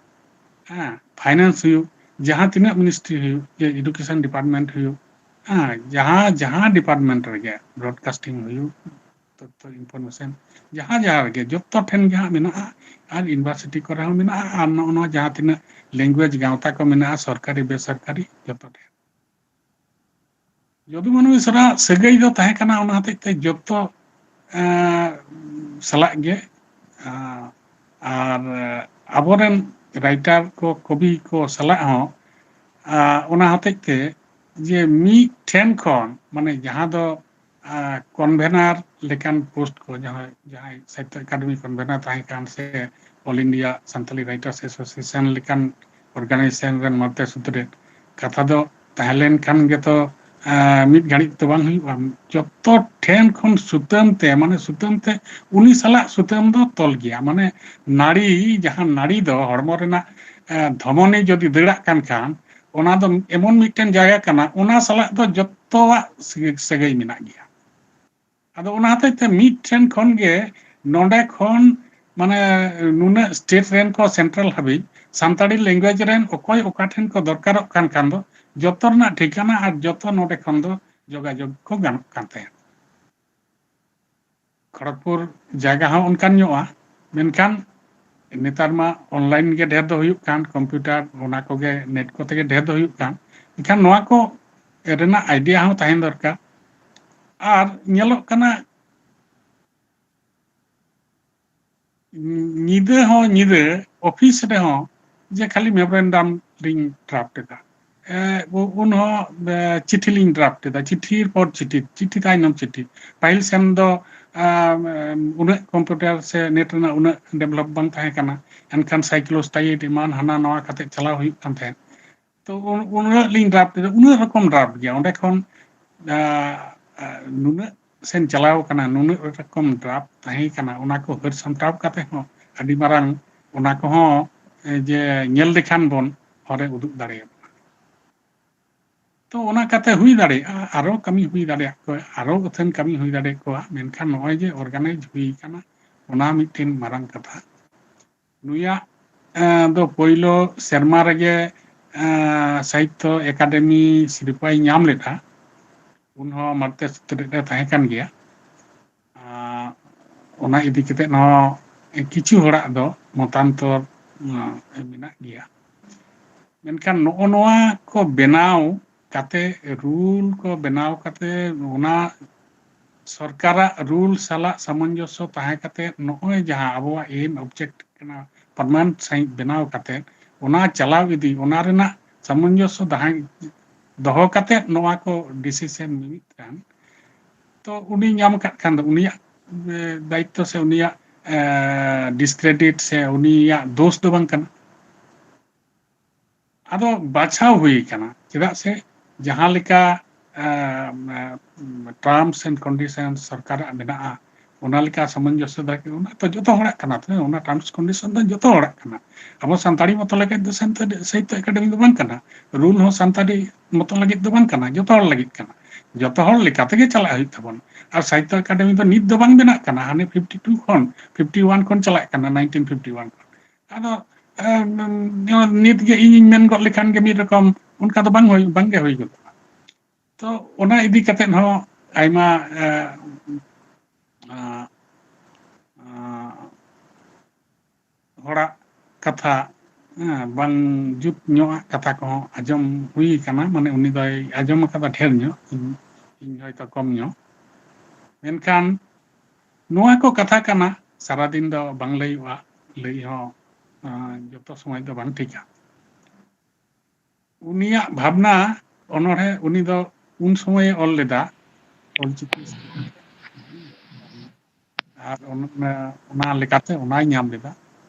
ᱦᱮᱸ, ᱯᱷᱟᱭᱱᱟᱱᱥ ᱦᱩᱭᱩᱜ, ᱡᱟᱦᱟᱸ ᱛᱤᱱᱟᱹᱜ ᱢᱤᱱᱤᱥᱴᱨᱤ ᱦᱩᱭᱩᱜ, ᱡᱮ ᱮᱰᱩᱠᱮᱥᱚᱱ ᱰᱤᱯᱟᱨᱴᱢᱮᱱᱴ ᱦᱩᱭᱩᱜ, ᱦᱮᱸ, ᱡᱟᱦᱟᱸ ᱡᱟᱦᱟᱸ ᱰᱤᱯᱟᱨᱴᱢᱮᱱᱴ ᱨᱮᱜᱮ, ᱵᱨᱚᱰᱠᱟᱥᱴᱤᱝ ᱦᱩᱭᱩᱜ, ᱛᱚᱛᱛᱷᱚ ᱤᱱᱯᱷᱚᱨᱢᱮᱥᱚᱱ, ᱡᱟᱦᱟᱸ ᱡᱟᱦᱟᱸ ᱨᱮᱜᱮ ᱡᱚᱛᱚ ᱴᱷᱮᱱ ᱜᱮ ᱦᱟᱸᱜ ᱢᱮᱱᱟᱜᱼᱟ᱾ ᱟᱨ ᱤᱭᱩᱱᱤᱵᱷᱟᱨᱥᱤᱴᱤ ᱠᱚᱨᱮ ᱦᱚᱸ ᱢᱮᱱᱟᱜᱼᱟ᱾ ᱟᱨ ᱱᱚᱜᱼᱚ ᱱᱚᱣᱟ ᱡᱟᱦᱟᱸ ᱛᱤᱱᱟᱹᱜ ᱞᱮᱝᱜᱩᱭᱮᱡᱽ ᱜᱟᱶᱛᱟ ᱠᱚ ᱢᱮᱱᱟᱜᱼᱟ, ᱥᱚᱨᱠᱟᱨᱤ ᱵᱮᱥᱚᱨᱠᱟᱨᱤ, ᱡᱚᱛᱚ ᱴᱷᱮᱱ ᱡᱚᱫᱩ ᱢᱟᱹᱱᱩ ᱥᱟᱞᱟᱜ ᱥᱟᱹᱜᱟᱹᱭ ᱫᱚ ᱛᱟᱦᱮᱸ ᱠᱟᱱᱟ᱾ ᱚᱱᱟ ᱦᱚᱛᱮᱡ ᱛᱮ ᱡᱚᱛᱚ ᱮᱸ, ᱥᱟᱞᱟᱜ ᱜᱮ, ᱟᱸ, ᱟᱨ ᱟᱵᱚᱨᱮᱱ ᱨᱟᱭᱴᱟᱨ ᱠᱚ, ᱠᱚᱵᱤ ᱠᱚ ᱥᱟᱞᱟᱜ ᱦᱚᱸ, ᱟᱸ, ᱚᱱᱟ ᱦᱚᱛᱮᱡ ᱛᱮ ᱡᱮ ᱢᱤᱫ ᱴᱷᱮᱱ ᱠᱷᱚᱱ, ᱢᱟᱱᱮ ᱡᱟᱦᱟᱸ ᱫᱚ ᱠᱚᱱᱵᱷᱮᱱᱟᱨ ᱞᱮᱠᱟᱱ ᱯᱳᱥᱴ ᱠᱚ, ᱡᱟᱦᱟᱸᱭ ᱡᱟᱦᱟᱸᱭ ᱥᱟᱦᱤᱛᱛᱚ ᱮᱠᱟᱰᱮᱢᱤ ᱠᱚᱱᱵᱷᱮᱱᱟᱨ ᱛᱟᱦᱮᱸ ᱠᱟᱱ ᱥᱮ all India Santali writers association ᱞᱮᱠᱟᱱ ᱚᱨᱜᱟᱱᱟᱭᱡᱮᱥᱚᱱ ᱨᱮᱱ ᱢᱟᱨᱛᱮ ᱥᱩᱛᱨᱮᱫ ᱠᱟᱛᱷᱟ ᱫᱚ ᱛᱟᱦᱮᱸ ᱞᱮᱱᱠᱷᱟᱱ ᱜᱮᱛᱚ ᱢᱤᱫ ᱜᱷᱟᱹᱲᱤᱡ ᱛᱮ ᱵᱟᱝ ᱦᱩᱭᱩᱜᱼᱟ᱾ ᱡᱚᱛᱚ ᱴᱷᱮᱱ ᱠᱷᱚᱱ ᱥᱩᱛᱟᱹᱢ ᱛᱮ, ᱢᱟᱱᱮ ᱥᱩᱛᱟᱹᱢ ᱛᱮ ᱩᱱᱤ ᱥᱟᱞᱟᱜ ᱥᱩᱛᱟᱹᱢ ᱫᱚ ᱛᱚᱞ ᱜᱮᱭᱟ᱾ ᱢᱟᱱᱮ ᱱᱟᱹᱲᱤ, ᱡᱟᱦᱟᱸ ᱱᱟᱹᱲᱤ ᱫᱚ ᱦᱚᱲᱢᱚ ᱨᱮᱱᱟᱜ ᱫᱷᱚᱢᱚᱱᱤ ᱡᱩᱫᱤ ᱫᱟᱹᱲᱟᱜ ᱠᱟᱱ ᱠᱷᱟᱱ, ᱚᱱᱟ ᱫᱚ ᱮᱢᱚᱱ ᱢᱤᱫᱴᱮᱱ ᱡᱟᱭᱜᱟ ᱠᱟᱱᱟ, ᱚᱱᱟ ᱥᱟᱞᱟᱜ ᱫᱚ ᱡᱚᱛᱚᱣᱟᱜ ᱥᱟᱹᱜᱟᱹᱭ ᱢᱮᱱᱟᱜ ᱜᱮᱭᱟ᱾ ᱟᱫᱚ ᱚᱱᱟ ᱦᱚᱛᱮᱡ ᱛᱮ ᱢᱤᱫ ᱴᱷᱮᱱ ᱠᱷᱚᱱ ᱜᱮ ᱱᱚᱰᱮ ᱠᱷᱚᱱ ᱢᱟᱱᱮ ᱱᱩᱱᱟᱹᱜ ᱥᱴᱮᱴ ᱨᱮᱱ ᱠᱚ ᱥᱮᱱᱴᱨᱟᱞ ᱦᱟᱹᱵᱤᱡ ᱥᱟᱱᱛᱟᱲᱤ ᱞᱮᱝᱜᱩᱭᱮᱡᱽ ᱨᱮᱱ ᱚᱠᱚᱭ ᱚᱠᱟ ᱴᱷᱮᱱ ᱠᱚ ᱫᱚᱨᱠᱟᱨᱚᱜ ᱠᱟᱱ ᱠᱷᱟᱱ ᱫᱚ ᱡᱚᱛᱚ ᱨᱮᱱᱟᱜ ᱴᱷᱤᱠᱟᱹᱱᱟ ᱟᱨ ᱡᱚᱛᱚ ᱱᱚᱰᱮ ᱠᱷᱚᱱ ᱫᱚ ᱡᱳᱜᱟᱡᱳᱜᱽ ᱠᱚ ᱜᱟᱱᱚᱜ ᱠᱟᱱ ᱛᱟᱦᱮᱸᱫ᱾ ᱠᱷᱚᱲᱚᱜᱽᱯᱩᱨ ᱡᱟᱭᱜᱟ ᱦᱚᱸ ᱚᱱᱠᱟᱱ ᱧᱚᱜᱼᱟ, ᱢᱮᱱᱠᱷᱟᱱ ᱱᱮᱛᱟᱨ ᱢᱟ ᱚᱱᱞᱟᱭᱤᱱ ᱜᱮ ᱰᱷᱮᱨ ᱫᱚ ᱦᱩᱭᱩᱜ ᱠᱟᱱ, ᱠᱚᱢᱯᱤᱭᱩᱴᱟᱨ ᱚᱱᱟ ᱠᱚᱜᱮ, ᱱᱮᱴ ᱠᱚᱛᱮ ᱜᱮ ᱰᱷᱮᱨ ᱫᱚ ᱦᱩᱭᱩᱜ ᱠᱟᱱ᱾ ᱮᱱᱠᱷᱟᱱ ᱱᱚᱣᱟ ᱠᱚ ᱨᱮᱱᱟᱜ ᱟᱭᱰᱤᱭᱟ ᱦᱚᱸ ᱛᱟᱦᱮᱱ ᱫᱚᱨᱠᱟᱨ᱾ ᱟᱨ ᱧᱮᱞᱚᱜ ᱠᱟᱱᱟ ᱧᱤᱫᱟᱹ ᱦᱚᱸ ᱧᱤᱫᱟᱹ ᱚᱯᱷᱤᱥ ᱨᱮᱦᱚᱸ ᱡᱮ ᱠᱷᱟᱹᱞᱤ ᱢᱮᱢᱳᱨᱮᱱᱰᱟᱢ ᱞᱤᱧ ᱰᱨᱟᱯᱴ ᱮᱫᱟ, ᱮ, ᱩ-, ᱩᱱᱦᱚᱸ, ᱮ, ᱪᱤᱴᱷᱤ ᱞᱤᱧ ᱰᱨᱟᱯᱴ ᱮᱫᱟ, ᱪᱤᱴᱷᱤ ᱯᱚᱨ ᱪᱤᱴᱷᱤ, ᱪᱤᱴᱷᱤ ᱛᱟᱭᱱᱚᱢ ᱪᱤᱴᱷᱤ᱾ ᱯᱟᱹᱦᱤᱞ ᱥᱮᱱ ᱫᱚ ᱟᱢ, ᱩᱱᱟᱹᱜ ᱠᱚᱢᱯᱤᱭᱩᱴᱟᱨ ᱥᱮ ᱱᱮᱴ ᱨᱮᱱᱟᱜ ᱩᱱᱟᱹᱜ ᱰᱮᱵᱷᱞᱚᱯ ᱵᱟᱝ ᱛᱟᱦᱮᱸ ᱠᱟᱱᱟ, ᱮᱱᱠᱷᱟᱱ ᱥᱟᱭᱠᱞᱳᱥᱴᱟᱭᱤᱰ ᱮᱢᱟᱱ ᱦᱟᱱᱟ ᱱᱟᱣᱟ ᱠᱟᱛᱮ ᱪᱟᱞᱟᱣ ᱦᱩᱭᱩᱜ ᱠᱟᱱ ᱛᱟᱦᱮᱸᱫ᱾ ᱛᱚ ᱩᱱ-, ᱩᱱᱟᱹᱜ ᱞᱤᱧ ᱰᱨᱟᱯᱴ ᱮᱫᱟ, ᱩᱱᱟᱹᱜ ᱨᱚᱠᱚᱢ ᱰᱨᱟᱯᱴ ᱜᱮᱭᱟ᱾ ᱚᱸᱰᱮ ᱠᱷᱚᱱ ᱟ, ᱟ, ᱱᱩᱱᱟᱹᱜ ᱥᱮᱱ ᱪᱟᱞᱟᱣ ᱠᱟᱱᱟ, ᱱᱩᱱᱟᱹᱜ ᱨᱚᱠᱚᱢ ᱰᱨᱟᱯᱴ ᱛᱟᱦᱮᱸ ᱠᱟᱱᱟ, ᱚᱱᱟ ᱠᱚ ᱦᱟᱹᱨ ᱥᱟᱢᱴᱟᱣ ᱠᱟᱛᱮ ᱦᱚᱸ ᱟᱹᱰᱤ ᱢᱟᱨᱟᱝ ᱚᱱᱟ ᱠᱚᱦᱚᱸ, ᱮ, ᱡᱮ ᱧᱮᱞ ᱞᱮᱠᱷᱟᱱ ᱵᱚᱱ ᱦᱚᱨᱮ ᱩᱫᱩᱜ ᱫᱟᱲᱮᱭᱟᱵᱚᱱᱟ᱾ ᱛᱚ ᱚᱱᱟ ᱠᱟᱛᱮ ᱦᱩᱭ ᱫᱟᱲᱮᱭᱟᱜᱼᱟ, ᱟᱨᱚ ᱠᱟᱹᱢᱤ ᱦᱩᱭ ᱫᱟᱲᱮᱭᱟᱜ ᱠᱚᱣᱟ, ᱟᱨᱚ ᱟᱹᱛᱷᱟᱹᱱ ᱠᱟᱹᱢᱤ ᱦᱩᱭ ᱫᱟᱲᱮ ᱠᱚᱣᱟ, ᱢᱮᱱᱠᱷᱟᱱ ᱱᱚᱜᱼᱚᱭ ᱡᱮ ᱚᱨᱜᱟᱱᱟᱭᱤᱡᱽ ᱦᱩᱭ ᱠᱟᱱᱟ, ᱚᱱᱟ ᱢᱤᱫᱴᱮᱱ ᱢᱟᱨᱟᱝ ᱠᱟᱛᱷᱟ᱾ ᱱᱩᱭᱟᱜ, ᱮ, ᱫᱚ ᱯᱳᱭᱞᱳ ᱥᱮᱨᱢᱟ ᱨᱮᱜᱮ, ᱮ, ᱥᱟᱦᱤᱛᱛᱚ ᱮᱠᱟᱰᱮᱢᱤ ᱥᱤᱨᱯᱟᱹᱭ ᱧᱟᱢ ᱞᱮᱫᱟ᱾ ᱩᱱᱦᱚᱸ ᱢᱟᱨᱛᱮ ᱥᱩᱛᱨᱮᱫ ᱨᱮ ᱛᱟᱦᱮᱸ ᱠᱟᱱ ᱜᱮᱭᱟ᱾ ᱟ, ᱚᱱᱟ ᱤᱫᱤ ᱠᱟᱛᱮ ᱦᱚᱸ ᱠᱤᱪᱷᱩ ᱦᱚᱲᱟᱜ ᱫᱚ ᱢᱚᱛᱟᱱᱛᱚᱨ, ᱟ, ᱢᱮᱱᱟᱜ ᱜᱮᱭᱟ᱾ ᱢᱮᱱᱠᱷᱟᱱ ᱱᱚᱜᱼᱚ ᱱᱚᱣᱟ ᱠᱚ ᱵᱮᱱᱟᱣ ᱠᱟᱛᱮ, ᱨᱩᱞ ᱠᱚ ᱵᱮᱱᱟᱣ ᱠᱟᱛᱮ, ᱚᱱᱟ ᱥᱚᱨᱠᱟᱨᱟᱜ ᱨᱩᱞ ᱥᱟᱞᱟᱜ ᱥᱟᱢᱚᱧᱡᱚᱥᱥᱚ ᱛᱟᱦᱮᱸ ᱠᱟᱛᱮ, ᱱᱚᱜᱼᱚᱭ ᱡᱟᱦᱟᱸ ᱟᱵᱚᱣᱟᱜ ᱮᱢ ᱚᱵᱡᱮᱠᱴ ᱠᱟᱱᱟ, ᱯᱟᱨᱢᱟᱱᱮᱱᱴ ᱥᱟᱺᱦᱤᱡ ᱵᱮᱱᱟᱣ ᱠᱟᱛᱮ, ᱚᱱᱟ ᱪᱟᱞᱟᱣ ᱤᱫᱤ, ᱚᱱᱟ ᱨᱮᱱᱟᱜ ᱥᱟᱢᱚᱧᱡᱚᱥᱥᱚ ᱛᱟᱦᱮᱸ ᱫᱚᱦᱚ ᱠᱟᱛᱮ ᱱᱚᱣᱟ ᱠᱚ ᱰᱤᱥᱤᱥᱚᱱ ᱢᱤᱢᱤᱫ ᱠᱟᱱ, ᱛᱚ ᱩᱱᱤ ᱧᱟᱢ ᱟᱠᱟᱫ ᱠᱷᱟᱱ ᱫᱚ ᱩᱱᱤᱭᱟᱜ, ᱮ, ᱫᱟᱭᱤᱛᱛᱚ ᱥᱮ ᱩᱱᱤᱭᱟᱜ, ᱮ, ᱰᱤᱥᱠᱨᱮᱰᱤᱴ ᱥᱮ ᱩᱱᱤᱭᱟᱜ ᱫᱳᱥ ᱫᱚ ᱵᱟᱝ ᱠᱟᱱᱟ᱾ ᱟᱫᱚ ᱵᱟᱪᱷᱟᱣ ᱦᱩᱭ ᱠᱟᱱᱟ, ᱪᱮᱫᱟᱜ ᱥᱮ ᱡᱟᱦᱟᱸ ᱞᱮᱠᱟ, ᱮ, ᱮ, terms and conditions ᱥᱚᱨᱠᱟᱨᱟᱜ ᱢᱮᱱᱟᱜᱼᱟ, ᱚᱱᱟ ᱞᱮᱠᱟ ᱥᱟᱢᱚᱧᱡᱚᱥᱥᱚ ᱫᱟᱲᱮ, ᱚᱱᱟ ᱛᱚ ᱡᱚᱛᱚ ᱦᱚᱲᱟᱜ ᱠᱟᱱᱟ, ᱛᱚ ᱚᱱᱟ terms condition ᱫᱚ ᱡᱚᱛᱚ ᱦᱚᱲᱟᱜ ᱠᱟᱱᱟ᱾ ᱟᱵᱚ ᱥᱟᱱᱛᱟᱲᱤ ᱢᱚᱛᱚ ᱞᱟᱹᱜᱤᱫ ᱫᱚ ᱥᱟᱱᱛᱟᱲ ᱥᱟᱦᱤᱛᱛᱚ ᱮᱠᱟᱰᱮᱢᱤ ᱫᱚ ᱵᱟᱝ ᱠᱟᱱᱟ, ᱨᱩᱞ ᱦᱚᱸ ᱥᱟᱱᱛᱟᱲᱤ ᱢᱚᱛᱚ ᱞᱟᱹᱜᱤᱫ ᱫᱚ ᱵᱟᱝ ᱠᱟᱱᱟ, ᱡᱚᱛᱚ ᱦᱚᱲ ᱞᱟᱹᱜᱤᱫ ᱠᱟᱱᱟ᱾ ᱡᱚᱛᱚ ᱦᱚᱲ ᱞᱮᱠᱟ ᱛᱮᱜᱮ ᱪᱟᱞᱟᱜ ᱦᱩᱭᱩᱜ ᱛᱟᱵᱚᱱᱟ᱾ ᱟᱨ ᱥᱟᱦᱤᱛᱛᱚ ᱮᱠᱟᱰᱮᱢᱤ ᱫᱚ ᱱᱤᱛ ᱫᱚ ᱵᱟᱝ ᱵᱮᱱᱟᱜ ᱠᱟᱱᱟ, ᱦᱟᱱᱮ ᱯᱷᱤᱯᱴᱤ ᱴᱩ ᱠᱷᱚᱱ, ᱯᱷᱤᱯᱴᱤ ᱣᱟᱱ ᱠᱷᱚᱱ ᱪᱟᱞᱟᱜ ᱠᱟᱱᱟ, ᱱᱟᱭᱤᱱᱴᱤᱱ ᱯᱷᱤᱯᱴᱤ ᱣᱟᱱ ᱠᱷᱚᱱ᱾ ᱟᱫᱚ ᱮᱢ, ᱱᱤᱛ ᱜᱮ ᱤᱧᱤᱧ ᱢᱮᱱ ᱜᱚᱫ ᱞᱮᱠᱷᱟᱱ ᱜᱮ ᱢᱤᱫ ᱨᱚᱠᱚᱢ ᱚᱱᱠᱟ ᱫᱚ ᱵᱟᱝ ᱦᱩᱭ, ᱵᱟᱝ ᱜᱮ ᱦᱩᱭ ᱜᱚᱫᱚᱜᱼᱟ᱾ ᱛᱚ ᱚᱱᱟ ᱤᱫᱤ ᱠᱟᱛᱮᱫ ᱦᱚᱸ ᱟᱭᱢᱟ ᱮ, ᱟ, ᱟ, ᱦᱚᱲᱟᱜ ᱠᱟᱛᱷᱟ, ᱦᱮᱸ, ᱵᱟᱝ ᱡᱩᱛ ᱧᱚᱜ ᱟᱜ ᱠᱟᱛᱷᱟ ᱠᱚᱦᱚᱸ ᱟᱸᱡᱚᱢ ᱦᱩᱭ ᱟᱠᱟᱱᱟ, ᱢᱟᱱᱮ ᱩᱱᱤ ᱫᱚᱭ ᱟᱸᱡᱚᱢ ᱟᱠᱟᱫᱟ ᱰᱷᱮᱨ ᱧᱚᱜ, ᱤᱧ, ᱤᱧ ᱦᱚᱭᱛᱚ ᱠᱚᱢ ᱧᱚᱜ᱾ ᱢᱮᱱᱠᱷᱟᱱ ᱱᱚᱣᱟ ᱠᱚ ᱠᱟᱛᱷᱟ ᱠᱟᱱᱟ, ᱥᱟᱨᱟᱫᱤᱱ ᱫᱚ ᱵᱟᱝ ᱞᱟᱹᱭᱚᱜᱼᱟ, ᱞᱟᱹᱭ ᱦᱚᱸ ᱟ, ᱡᱚᱛᱚ ᱥᱚᱢᱚᱭ ᱫᱚ ᱵᱟᱝ ᱴᱷᱤᱠᱟ᱾ ᱩᱱᱤᱭᱟᱜ ᱵᱷᱟᱵᱽᱱᱟ ᱚᱱᱚᱬᱦᱮ ᱩᱱᱤ ᱫᱚ ᱩᱱ ᱥᱚᱢᱚᱭᱮ ᱚᱞ ᱞᱮᱫᱟ ᱚᱞᱪᱤᱠᱤ ᱥᱟᱶᱦᱮᱫ᱾ ᱟᱨ ᱚᱱ-, ᱚᱱᱟ ᱞᱮᱠᱟᱛᱮ ᱚᱱᱟᱭ ᱧᱟᱢ ᱞᱮᱫᱟ᱾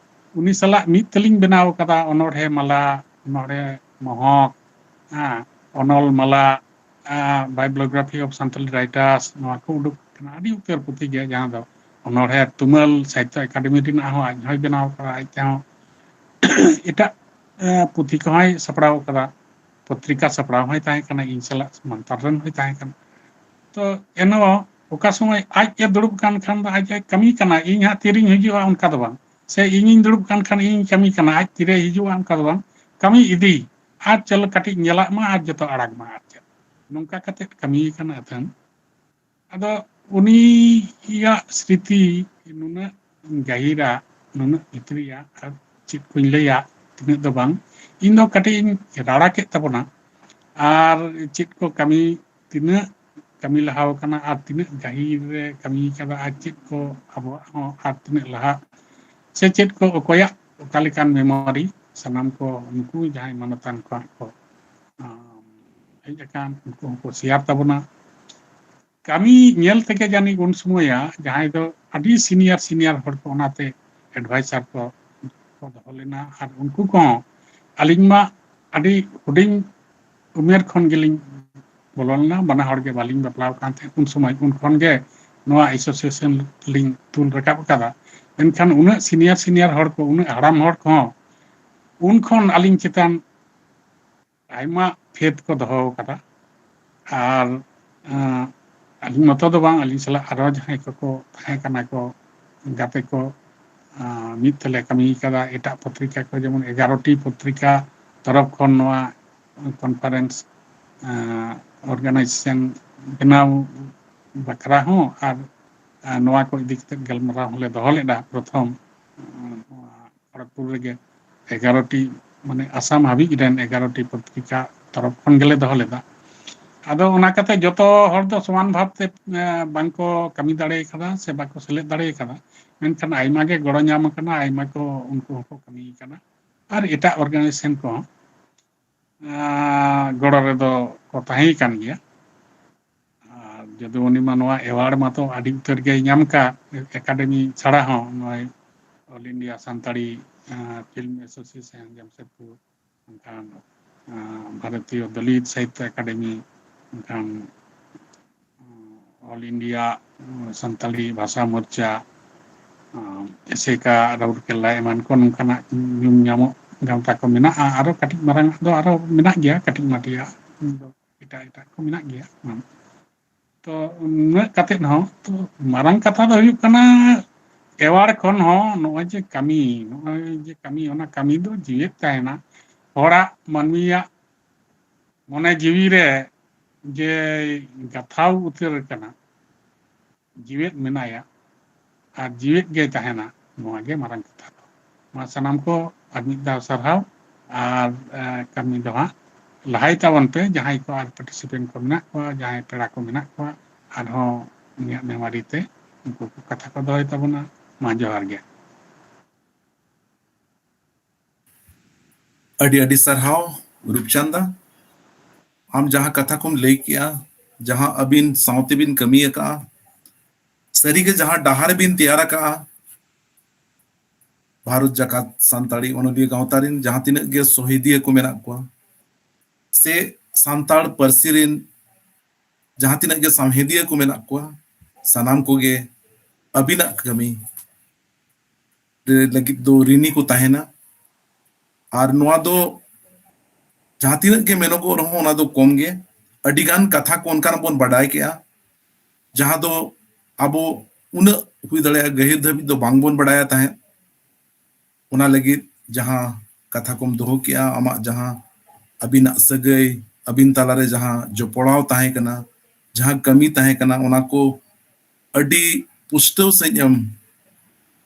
ᱩᱱᱤ ᱥᱟᱞᱟᱜ ᱢᱤᱫ ᱛᱮᱞᱤᱧ ᱵᱮᱱᱟᱣ ᱠᱟᱫᱟ ᱚᱱᱚᱬᱦᱮ ᱢᱟᱞᱟ, ᱚᱱᱚᱬᱦᱮ ᱢᱚᱦᱚᱠ, ᱦᱮᱸ, ᱚᱱᱚᱞ ᱢᱟᱞᱟ, ᱟᱸ, Bibliography of Santali Writers, ᱱᱚᱣᱟ ᱠᱚ ᱩᱰᱩᱠ ᱠᱟᱱᱟ᱾ ᱟᱹᱰᱤ ᱩᱛᱟᱹᱨ ᱯᱩᱛᱷᱤ ᱜᱮ, ᱡᱟᱦᱟᱸ ᱫᱚ ᱚᱱᱚᱬᱦᱮ ᱛᱩᱢᱟᱹᱞ ᱥᱟᱦᱤᱛᱛᱚ ᱮᱠᱟᱰᱮᱢᱤ ᱨᱮᱱᱟᱜ ᱦᱚᱸ ᱟᱡ ᱦᱚᱸᱭ ᱵᱮᱱᱟᱣ ᱠᱟᱫᱟ, ᱟᱡ ᱛᱮᱦᱚᱸ ᱮᱴᱟᱜ, ᱮ, ᱯᱩᱛᱷᱤ ᱠᱚᱦᱚᱸᱭ ᱥᱟᱯᱲᱟᱣ ᱠᱟᱫᱟ᱾ ᱯᱚᱛᱨᱤᱠᱟ ᱥᱟᱯᱲᱟᱣ ᱦᱚᱸᱭ ᱛᱟᱦᱮᱸ ᱠᱟᱱᱟ, ᱤᱧ ᱥᱟᱞᱟᱜ ᱢᱟᱱᱛᱟᱨ ᱨᱮᱱ ᱦᱚᱸᱭ ᱛᱟᱦᱮᱸ ᱠᱟᱱᱟ᱾ ᱛᱚ ᱮᱱᱦᱚᱸ ᱚᱠᱟ ᱥᱚᱢᱚᱭ ᱟᱡ ᱮ ᱫᱩᱲᱩᱵ ᱠᱟᱱ ᱠᱷᱟᱱ ᱫᱚ ᱟᱡ ᱮ ᱠᱟᱹᱢᱤ ᱠᱟᱱᱟ, ᱤᱧ ᱦᱟᱸᱜ ᱛᱤᱨᱤᱧ ᱦᱤᱡᱩᱜᱼᱟ ᱚᱱᱠᱟ ᱫᱚ ᱵᱟᱝ, ᱥᱮ ᱤᱧᱤᱧ ᱫᱩᱲᱩᱵ ᱠᱟᱱ ᱠᱷᱟᱱ ᱤᱧ ᱠᱟᱹᱢᱤ ᱠᱟᱱᱟ, ᱟᱡ ᱛᱤᱨᱮᱭ ᱦᱤᱡᱩᱜᱼᱟ ᱚᱱᱠᱟ ᱫᱚ ᱵᱟᱝ, ᱠᱟᱹᱢᱤ ᱤᱫᱤ ᱟᱨ ᱪᱚᱞᱚ ᱠᱟᱹᱴᱤᱡ ᱧᱮᱞᱟᱜ ᱢᱟ ᱟᱨ ᱡᱚᱛᱚ ᱟᱲᱟᱜ ᱢᱟ ᱟᱨ ᱪᱮᱫ᱾ ᱱᱚᱝᱠᱟ ᱠᱟᱛᱮᱫ ᱠᱟᱹᱢᱤ ᱠᱟᱱᱟ ᱟᱹᱛᱷᱟᱹᱱ᱾ ᱟᱫᱚ ᱩᱱᱤᱭᱟᱜ ᱥᱨᱤᱛᱤ ᱱᱩᱱᱟᱹᱜ ᱜᱟᱹᱦᱤᱨᱟ, ᱱᱩᱱᱟᱹᱜ ᱵᱷᱤᱛᱨᱤᱭᱟ, ᱟᱨ ᱪᱮᱫ ᱠᱚᱧ ᱞᱟᱹᱭᱟ, ᱛᱤᱱᱟᱹᱜ ᱫᱚ ᱵᱟᱝ, ᱤᱧ ᱫᱚ ᱠᱟᱹᱴᱤᱡ ᱤᱧ ᱨᱟᱲᱟ ᱠᱮᱫ ᱛᱟᱵᱚᱱᱟ᱾ ᱟᱨ ᱪᱮᱫ ᱠᱚ ᱠᱟᱹᱢᱤ, ᱛᱤᱱᱟᱹᱜ ᱠᱟᱹᱢᱤ ᱞᱟᱦᱟᱣ ᱠᱟᱱᱟ ᱟᱨ ᱛᱤᱱᱟᱹᱜ ᱜᱟᱹᱦᱤᱨ ᱨᱮ ᱠᱟᱹᱢᱤ ᱠᱟᱫᱟ ᱟᱨ ᱪᱮᱫ ᱠᱚ ᱟᱵᱚᱣᱟᱜ ᱦᱚᱸ ᱟᱨ ᱛᱤᱱᱟᱹᱜ ᱞᱟᱦᱟ ᱥᱮ ᱪᱮᱫ ᱠᱚ ᱚᱠᱚᱭᱟᱜ ᱚᱠᱟ ᱞᱮᱠᱟᱱ memory, ᱥᱟᱱᱟᱢ ᱠᱚ ᱱᱩᱠᱩ ᱡᱟᱦᱟᱸᱭ ᱢᱟᱱᱚᱛᱟᱱ ᱠᱚ ᱦᱟᱸᱜ ᱠᱚ, ᱟᱸ, ᱦᱮᱡ ᱟᱠᱟᱱ ᱩᱱᱠᱩ ᱦᱚᱸᱠᱚ share ᱛᱟᱵᱚᱱᱟ᱾ ᱠᱟᱹᱢᱤ ᱧᱮᱞ ᱛᱮᱜᱮ ᱡᱟᱹᱱᱤᱡ ᱩᱱ ᱥᱚᱢᱚᱭᱟ ᱡᱟᱦᱟᱸᱭ ᱫᱚ ᱟᱹᱰᱤ senior senior ᱦᱚᱲ ᱠᱚ ᱚᱱᱟᱛᱮ advisor ᱠᱚ, ᱠᱚ ᱫᱚᱦᱚ ᱞᱮᱱᱟ, ᱟᱨ ᱩᱱᱠᱩ ᱠᱚᱦᱚᱸ ᱟᱹᱞᱤᱧ ᱢᱟ ᱟᱹᱰᱤ ᱦᱩᱰᱤᱧ ᱩᱢᱮᱨ ᱠᱷᱚᱱ ᱜᱮᱞᱤᱧ ᱵᱚᱞᱚ ᱞᱮᱱᱟ, ᱵᱟᱱᱟ ᱦᱚᱲ ᱜᱮ ᱵᱟᱹᱞᱤᱧ ᱵᱟᱯᱞᱟ ᱟᱠᱟᱱ ᱛᱟᱦᱮᱸᱫ ᱩᱱ ᱥᱚᱢᱚᱭ᱾ ᱩᱱ ᱠᱷᱚᱱ ᱜᱮ ᱱᱚᱣᱟ association ᱞᱤᱧ ᱛᱩᱞ ᱨᱟᱠᱟᱵ ᱟᱠᱟᱫᱟ᱾ ᱢᱮᱱᱠᱷᱟᱱ ᱩᱱᱟᱹᱜ senior senior ᱦᱚᱲ ᱠᱚ, ᱩᱱᱟᱹᱜ ᱦᱟᱲᱟᱢ ᱦᱚᱲ ᱠᱚᱦᱚᱸ ᱩᱱ ᱠᱷᱚᱱ ᱟᱹᱞᱤᱧ ᱪᱮᱛᱟᱱ ᱟᱭᱢᱟ faith ᱠᱚ ᱫᱚᱦᱚ ᱟᱠᱟᱫᱟ᱾ ᱟᱨ ᱟᱸ, ᱟᱹᱞᱤᱧ ᱢᱚᱛᱚ ᱫᱚ ᱵᱟᱝ, ᱟᱹᱞᱤᱧ ᱥᱟᱞᱟᱜ ᱟᱨᱚ ᱡᱟᱦᱟᱸᱭ ᱠᱚᱠᱚ ᱛᱟᱦᱮᱸ ᱠᱟᱱᱟ ᱠᱚ, ᱜᱟᱛᱮ ᱠᱚ, ᱟᱸ, ᱢᱤᱫ ᱛᱮᱞᱮ ᱠᱟᱹᱢᱤ ᱠᱟᱫᱟ᱾ ᱮᱴᱟᱜ ᱯᱚᱛᱨᱤᱠᱟ ᱠᱚ, ᱡᱮᱢᱚᱱ ᱮᱜᱟᱨᱚ ᱴᱤ ᱯᱚᱛᱨᱤᱠᱟ ᱛᱚᱨᱚᱯ ᱠᱷᱚᱱ ᱱᱚᱣᱟ ᱠᱚᱱᱯᱷᱟᱨᱮᱱᱥ, ᱟᱸ, ᱚᱨᱜᱟᱱᱟᱭᱡᱮᱥᱚᱱ ᱵᱮᱱᱟᱣ ᱵᱟᱠᱷᱨᱟ ᱦᱚᱸ ᱟᱨ, ᱟᱸ, ᱱᱚᱣᱟ ᱠᱚ ᱤᱫᱤ ᱠᱟᱛᱮ ᱜᱟᱞᱢᱟᱨᱟᱣ ᱦᱚᱸᱞᱮ ᱫᱚᱦᱚ ᱞᱮᱫᱟ ᱯᱨᱚᱛᱷᱚᱢ, ᱟᱸ, ᱱᱚᱣᱟ ᱠᱷᱚᱲᱚᱜᱽᱯᱩᱨ ᱨᱮᱜᱮ ᱮᱜᱟᱨᱚ ᱴᱤ, ᱢᱟᱱᱮ ᱟᱥᱟᱢ ᱦᱟᱹᱵᱤᱡ ᱨᱮᱱ ᱮᱜᱟᱨᱚ ᱴᱤ ᱯᱚᱛᱨᱤᱠᱟ ᱛᱚᱨᱚᱯ ᱠᱷᱚᱱ ᱜᱮᱞᱮ ᱫᱚᱦᱚ ᱞᱮᱫᱟ᱾ ᱟᱫᱚ ᱚᱱᱟ ᱠᱟᱛᱮ ᱡᱚᱛᱚ ᱦᱚᱲ ᱫᱚ ᱥᱚᱢᱟᱱ ᱵᱷᱟᱵᱛᱮ, ᱮᱸ, ᱵᱟᱝᱠᱚ ᱠᱟᱹᱢᱤ ᱫᱟᱲᱮ ᱠᱟᱫᱟ ᱥᱮ ᱵᱟᱠᱚ ᱥᱮᱞᱮᱫ ᱫᱟᱲᱮ ᱠᱟᱫᱟ, ᱢᱮᱱᱠᱷᱟᱱ ᱟᱭᱢᱟ ᱜᱮ ᱜᱚᱲᱚ ᱧᱟᱢ ᱟᱠᱟᱱᱟ, ᱟᱭᱢᱟ ᱠᱚ ᱩᱱᱠᱩ ᱦᱚᱸᱠᱚ ᱠᱟᱹᱢᱤ ᱠᱟᱱᱟ᱾ ᱟᱨ ᱮᱴᱟᱜ ᱚᱨᱜᱟᱱᱟᱭᱡᱮᱥᱚᱱ ᱠᱚᱦᱚᱸ, ᱟᱸ, ᱜᱚᱲᱚ ᱨᱮᱫᱚ ᱠᱚ ᱛᱟᱦᱮᱸ ᱠᱟᱱ ᱜᱮᱭᱟ᱾ ᱟᱨ ᱡᱚᱫᱩᱢᱚᱱᱤ ᱢᱟ ᱱᱚᱣᱟ ᱮᱣᱟᱨᱰ ᱢᱟᱛᱚ ᱟᱹᱰᱤ ᱩᱛᱟᱹᱨ ᱜᱮᱭ ᱧᱟᱢ ᱠᱟᱜ, ᱮᱠᱟᱰᱮᱢᱤ ᱪᱷᱟᱲᱟ ᱦᱚᱸ ᱱᱚᱜᱼᱚᱭ ᱚᱞ ᱤᱱᱰᱤᱭᱟ ᱥᱟᱱᱛᱟᱲᱤ, ᱟᱸ, ᱯᱷᱤᱞᱢ ᱮᱥᱳᱥᱤᱭᱮᱥᱚᱱ ᱡᱟᱢᱥᱮᱫᱽᱯᱩᱨ, ᱮᱱᱠᱷᱟᱱ, ᱟᱸ, ᱵᱷᱟᱨᱚᱛᱤᱭᱚ ᱫᱚᱞᱤᱛ ᱥᱟᱦᱤᱛᱛᱚ ᱮᱠᱟᱰᱮᱢᱤ, ᱮᱱᱠᱷᱟᱱ, ᱟᱸ, ᱚᱞ ᱤᱱᱰᱤᱭᱟ, ᱟᱸ, ᱥᱟᱱᱛᱟᱲᱤ ᱵᱷᱟᱥᱟ ᱢᱳᱨᱪᱟ, ᱟᱸ, ᱮᱥᱮᱠᱟ, ᱨᱟᱩᱨᱠᱮᱞᱟ ᱮᱢᱟᱱ ᱠᱚ ᱱᱚᱝᱠᱟᱱᱟᱜ ᱧᱩᱢ ᱧᱟᱢᱚᱜ ᱜᱟᱶᱛᱟ ᱠᱚ ᱢᱮᱱᱟᱜᱼᱟ᱾ ᱟᱨᱚ ᱠᱟᱹᱴᱤᱡ ᱢᱟᱨᱟᱝ ᱟᱜ ᱫᱚ ᱟᱨᱚ ᱢᱮᱱᱟᱜ ᱜᱮᱭᱟ, ᱠᱟᱹᱴᱤᱡ ᱢᱟᱹᱴᱤᱭᱟᱜ ᱫᱚ ᱮᱴᱟᱜ ᱮᱴᱟᱜ ᱠᱚ ᱢᱮᱱᱟᱜ ᱜᱮᱭᱟ᱾ ᱦᱩᱸ᱾ ᱛᱚ ᱩᱱᱟᱹᱜ ᱠᱟᱛᱮᱫ ᱦᱚᱸ, ᱛᱚ ᱢᱟᱨᱟᱝ ᱠᱟᱛᱷᱟ ᱫᱚ ᱦᱩᱭᱩᱜ ᱠᱟᱱᱟ, ᱮᱣᱟᱨᱰ ᱠᱷᱚᱱ ᱦᱚᱸ ᱱᱚᱜᱼᱚᱭ ᱡᱮ ᱠᱟᱹᱢᱤ, ᱱᱚᱜᱼᱚᱭ ᱡᱮ ᱠᱟᱹᱢᱤ, ᱚᱱᱟ ᱠᱟᱹᱢᱤ ᱫᱚ ᱡᱤᱣᱮᱫ ᱛᱟᱦᱮᱱᱟ᱾ ᱦᱚᱲᱟᱜ, ᱢᱟᱹᱱᱢᱤᱭᱟᱜ ᱢᱚᱱᱮ ᱡᱤᱣᱤ ᱨᱮ ᱡᱮ ᱜᱟᱛᱷᱟᱣ ᱩᱛᱟᱹᱨ ᱟᱠᱟᱱᱟ, ᱡᱤᱣᱮᱫ ᱢᱮᱱᱟᱭᱟ ᱟᱨ ᱡᱤᱣᱮᱫ ᱜᱮᱭ ᱛᱟᱦᱮᱱᱟ, ᱱᱚᱣᱟ ᱜᱮ ᱢᱟᱨᱟᱝ ᱠᱟᱛᱷᱟ ᱫᱚ᱾ ᱢᱟ ᱥᱟᱱᱟᱢ ᱠᱚ ᱟᱨ ᱢᱤᱫ ᱫᱷᱟᱣ ᱥᱟᱨᱦᱟᱣ᱾ ᱟᱨ, ᱮ, ᱠᱟᱹᱢᱤ ᱫᱚ ᱦᱟᱸᱜ ᱞᱟᱦᱟᱭ ᱛᱟᱵᱚᱱ ᱯᱮ, ᱡᱟᱦᱟᱸᱭ ᱠᱚ ᱟᱨ ᱯᱟᱨᱴᱤᱥᱤᱯᱮᱱᱴ ᱠᱚ ᱢᱮᱱᱟᱜ ᱠᱚᱣᱟ, ᱡᱟᱦᱟᱸᱭ ᱯᱮᱲᱟ ᱠᱚ ᱢᱮᱱᱟᱜ ᱠᱚᱣᱟ, ᱟᱨᱦᱚᱸ ᱩᱱᱤᱭᱟᱜ ᱢᱮᱢᱳᱨᱤ ᱛᱮ ᱩᱱᱠᱩ ᱠᱚ ᱠᱟᱛᱷᱟ ᱠᱚ ᱫᱚᱦᱚᱭ ᱛᱟᱵᱚᱱᱟ᱾ ᱢᱟ ᱡᱚᱦᱟᱨ ᱜᱮ᱾ ᱟᱹᱰᱤ ᱟᱹᱰᱤ ᱥᱟᱨᱦᱟᱣ ᱨᱩᱯᱪᱟᱸᱫᱟ, ᱟᱢ ᱡᱟᱦᱟᱸ ᱠᱟᱛᱷᱟ ᱠᱚᱢ ᱞᱟᱹᱭ ᱠᱮᱜᱼᱟ, ᱡᱟᱦᱟᱸ ᱟᱹᱵᱤᱱ ᱥᱟᱶᱛᱮ ᱵᱤᱱ ᱠᱟᱹᱢᱤ ᱟᱠᱟᱜᱼᱟ, ᱥᱟᱹᱨᱤᱜᱮ ᱡᱟᱦᱟᱸ ᱰᱟᱦᱟᱨ ᱵᱤᱱ ᱛᱮᱭᱟᱨ ᱟᱠᱟᱜᱼᱟ, ᱵᱷᱟᱨᱚᱛ ᱡᱟᱠᱟᱛ ᱥᱟᱱᱛᱟᱲᱤ ᱚᱱᱚᱞᱤᱭᱟᱹ ᱜᱟᱶᱛᱟ ᱨᱤᱱ ᱡᱟᱦᱟᱸ ᱛᱤᱱᱟᱹᱜ ᱜᱮ ᱥᱚᱦᱤᱫᱤᱭᱟᱹ ᱠᱚ ᱢᱮᱱᱟᱜ ᱠᱚᱣᱟ, ᱥᱮ ᱥᱟᱱᱛᱟᱲ ᱯᱟᱹᱨᱥᱤ ᱨᱤᱱ ᱡᱟᱦᱟᱸ ᱛᱤᱱᱟᱹᱜ ᱜᱮ ᱥᱟᱶᱦᱮᱫᱤᱭᱟᱹ ᱠᱚ ᱢᱮᱱᱟᱜ ᱠᱚᱣᱟ, ᱥᱟᱱᱟᱢ ᱠᱚᱜᱮ ᱟᱹᱵᱤᱱᱟᱜ ᱠᱟᱹᱢᱤ ᱨᱮ ᱞᱟᱹᱜᱤᱫ ᱫᱚ ᱨᱤᱱᱤ ᱠᱚ ᱛᱟᱦᱮᱱᱟ᱾ ᱟᱨ ᱱᱚᱣᱟ ᱫᱚ ᱡᱟᱦᱟᱸ ᱛᱤᱱᱟᱹᱜ ᱜᱮ ᱢᱮᱱᱚᱜᱚᱜ ᱨᱮᱦᱚᱸ, ᱚᱱᱟ ᱫᱚ ᱠᱚᱢ ᱜᱮ᱾ ᱟᱹᱰᱤ ᱜᱟᱱ ᱠᱟᱛᱷᱟ ᱠᱚ ᱚᱱᱠᱟᱱᱟᱜ ᱵᱚᱱ ᱵᱟᱰᱟᱭ ᱠᱮᱜᱼᱟ, ᱡᱟᱦᱟᱸ ᱫᱚ ᱟᱵᱚ ᱩᱱᱟᱹᱜ ᱦᱩᱭ ᱫᱟᱲᱮᱭᱟᱜᱼᱟ ᱜᱟᱹᱦᱤᱨ ᱫᱷᱟᱹᱵᱤᱡ ᱫᱚ ᱵᱟᱝ ᱵᱚᱱ ᱵᱟᱰᱟᱭᱟ ᱛᱟᱦᱮᱸᱫ᱾ ᱚᱱᱟ ᱞᱟᱹᱜᱤᱫ ᱡᱟᱦᱟᱸ ᱠᱟᱛᱷᱟ ᱠᱚᱢ ᱫᱚᱦᱚ ᱠᱮᱜᱼᱟ, ᱟᱢᱟᱜ ᱡᱟᱦᱟᱸ ᱟᱹᱵᱤᱱᱟᱜ ᱥᱟᱹᱜᱟᱹᱭ, ᱟᱹᱵᱤᱱ ᱛᱟᱞᱟᱨᱮ ᱡᱟᱦᱟᱸ ᱡᱚᱯᱲᱟᱣ ᱛᱟᱦᱮᱸ ᱠᱟᱱᱟ, ᱡᱟᱦᱟᱸ ᱠᱟᱹᱢᱤ ᱛᱟᱦᱮᱸ ᱠᱟᱱᱟ, ᱚᱱᱟ ᱠᱚ ᱟᱹᱰᱤ ᱯᱩᱥᱴᱟᱹᱣ ᱥᱟᱺᱦᱤᱡ ᱮᱢ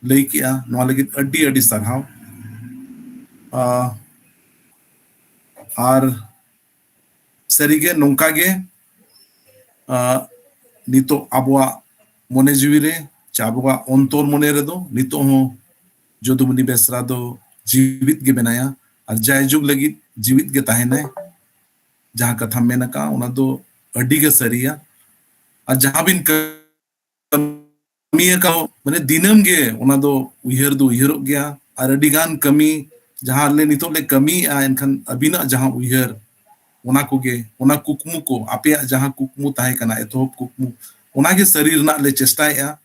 ᱞᱟᱹᱭ ᱠᱮᱜᱼᱟ᱾ ᱱᱚᱣᱟ ᱞᱟᱹᱜᱤᱫ ᱟᱹᱰᱤ ᱟᱹᱰᱤ ᱥᱟᱨᱦᱟᱣ᱾ ᱟᱨ ᱥᱟᱹᱨᱤᱜᱮ ᱱᱚᱝᱠᱟ ᱜᱮ ᱱᱤᱛᱚᱜ ᱟᱵᱚᱣᱟᱜ ᱢᱚᱱᱮ ᱡᱤᱣᱤ ᱨᱮ ᱪᱮ ᱟᱵᱚᱣᱟᱜ ᱚᱱᱛᱚᱨ ᱢᱚᱱᱮ ᱨᱮᱫᱚ ᱱᱤᱛᱚᱜ ᱦᱚᱸ ᱡᱚᱫᱩᱢᱚᱱᱤ ᱵᱮᱥᱨᱟ ᱫᱚ ᱡᱤᱣᱤᱫ ᱜᱮ ᱢᱮᱱᱟᱭᱟ, ᱟᱨ ᱡᱟᱭᱡᱩᱜᱽ ᱞᱟᱹᱜᱤᱫ ᱡᱤᱣᱤᱫ ᱜᱮ ᱛᱟᱦᱮᱱᱟᱭ᱾ ᱡᱟᱦᱟᱸ ᱠᱟᱛᱷᱟᱢ ᱢᱮᱱ ᱟᱠᱟᱫᱼᱟ, ᱚᱱᱟ ᱫᱚ ᱟᱹᱰᱤ ᱜᱮ ᱥᱟᱹᱨᱤᱭᱟ᱾ ᱟᱨ ᱡᱟᱦᱟᱸ ᱵᱤᱱ ᱠᱟᱹᱢᱤ ᱟᱠᱟᱫ, ᱢᱟᱱᱮ, ᱫᱤᱱᱟᱹᱢ ᱜᱮ ᱚᱱᱟ ᱫᱚ ᱩᱭᱦᱟᱹᱨ ᱫᱚ ᱩᱭᱦᱟᱹᱨᱚᱜ ᱜᱮᱭᱟ᱾ ᱟᱨ ᱟᱹᱰᱤ ᱜᱟᱱ ᱠᱟᱹᱢᱤ ᱡᱟᱦᱟᱸ ᱞᱮ ᱱᱤᱛᱚᱜ ᱞᱮ ᱠᱟᱹᱢᱤᱭᱮᱫᱼᱟ, ᱮᱱᱠᱷᱟᱱ ᱟᱹᱵᱤᱱᱟᱜ ᱡᱟᱦᱟᱸ ᱩᱭᱦᱟᱹᱨ, ᱚᱱᱟ ᱠᱚᱜᱮ, ᱚᱱᱟ ᱠᱩᱠᱢᱩ ᱠᱚ, ᱟᱯᱮᱭᱟᱜ ᱡᱟᱦᱟᱸ ᱠᱩᱠᱢᱩ ᱛᱟᱦᱮᱸ ᱠᱟᱱᱟ, ᱮᱛᱚᱦᱚᱵ ᱠᱩᱠᱢᱩ, ᱚᱱᱟᱜᱮ ᱥᱟᱹᱨᱤ ᱨᱮᱱᱟᱜ ᱞᱮ ᱪᱮᱥᱴᱟᱭᱮᱫᱼᱟ᱾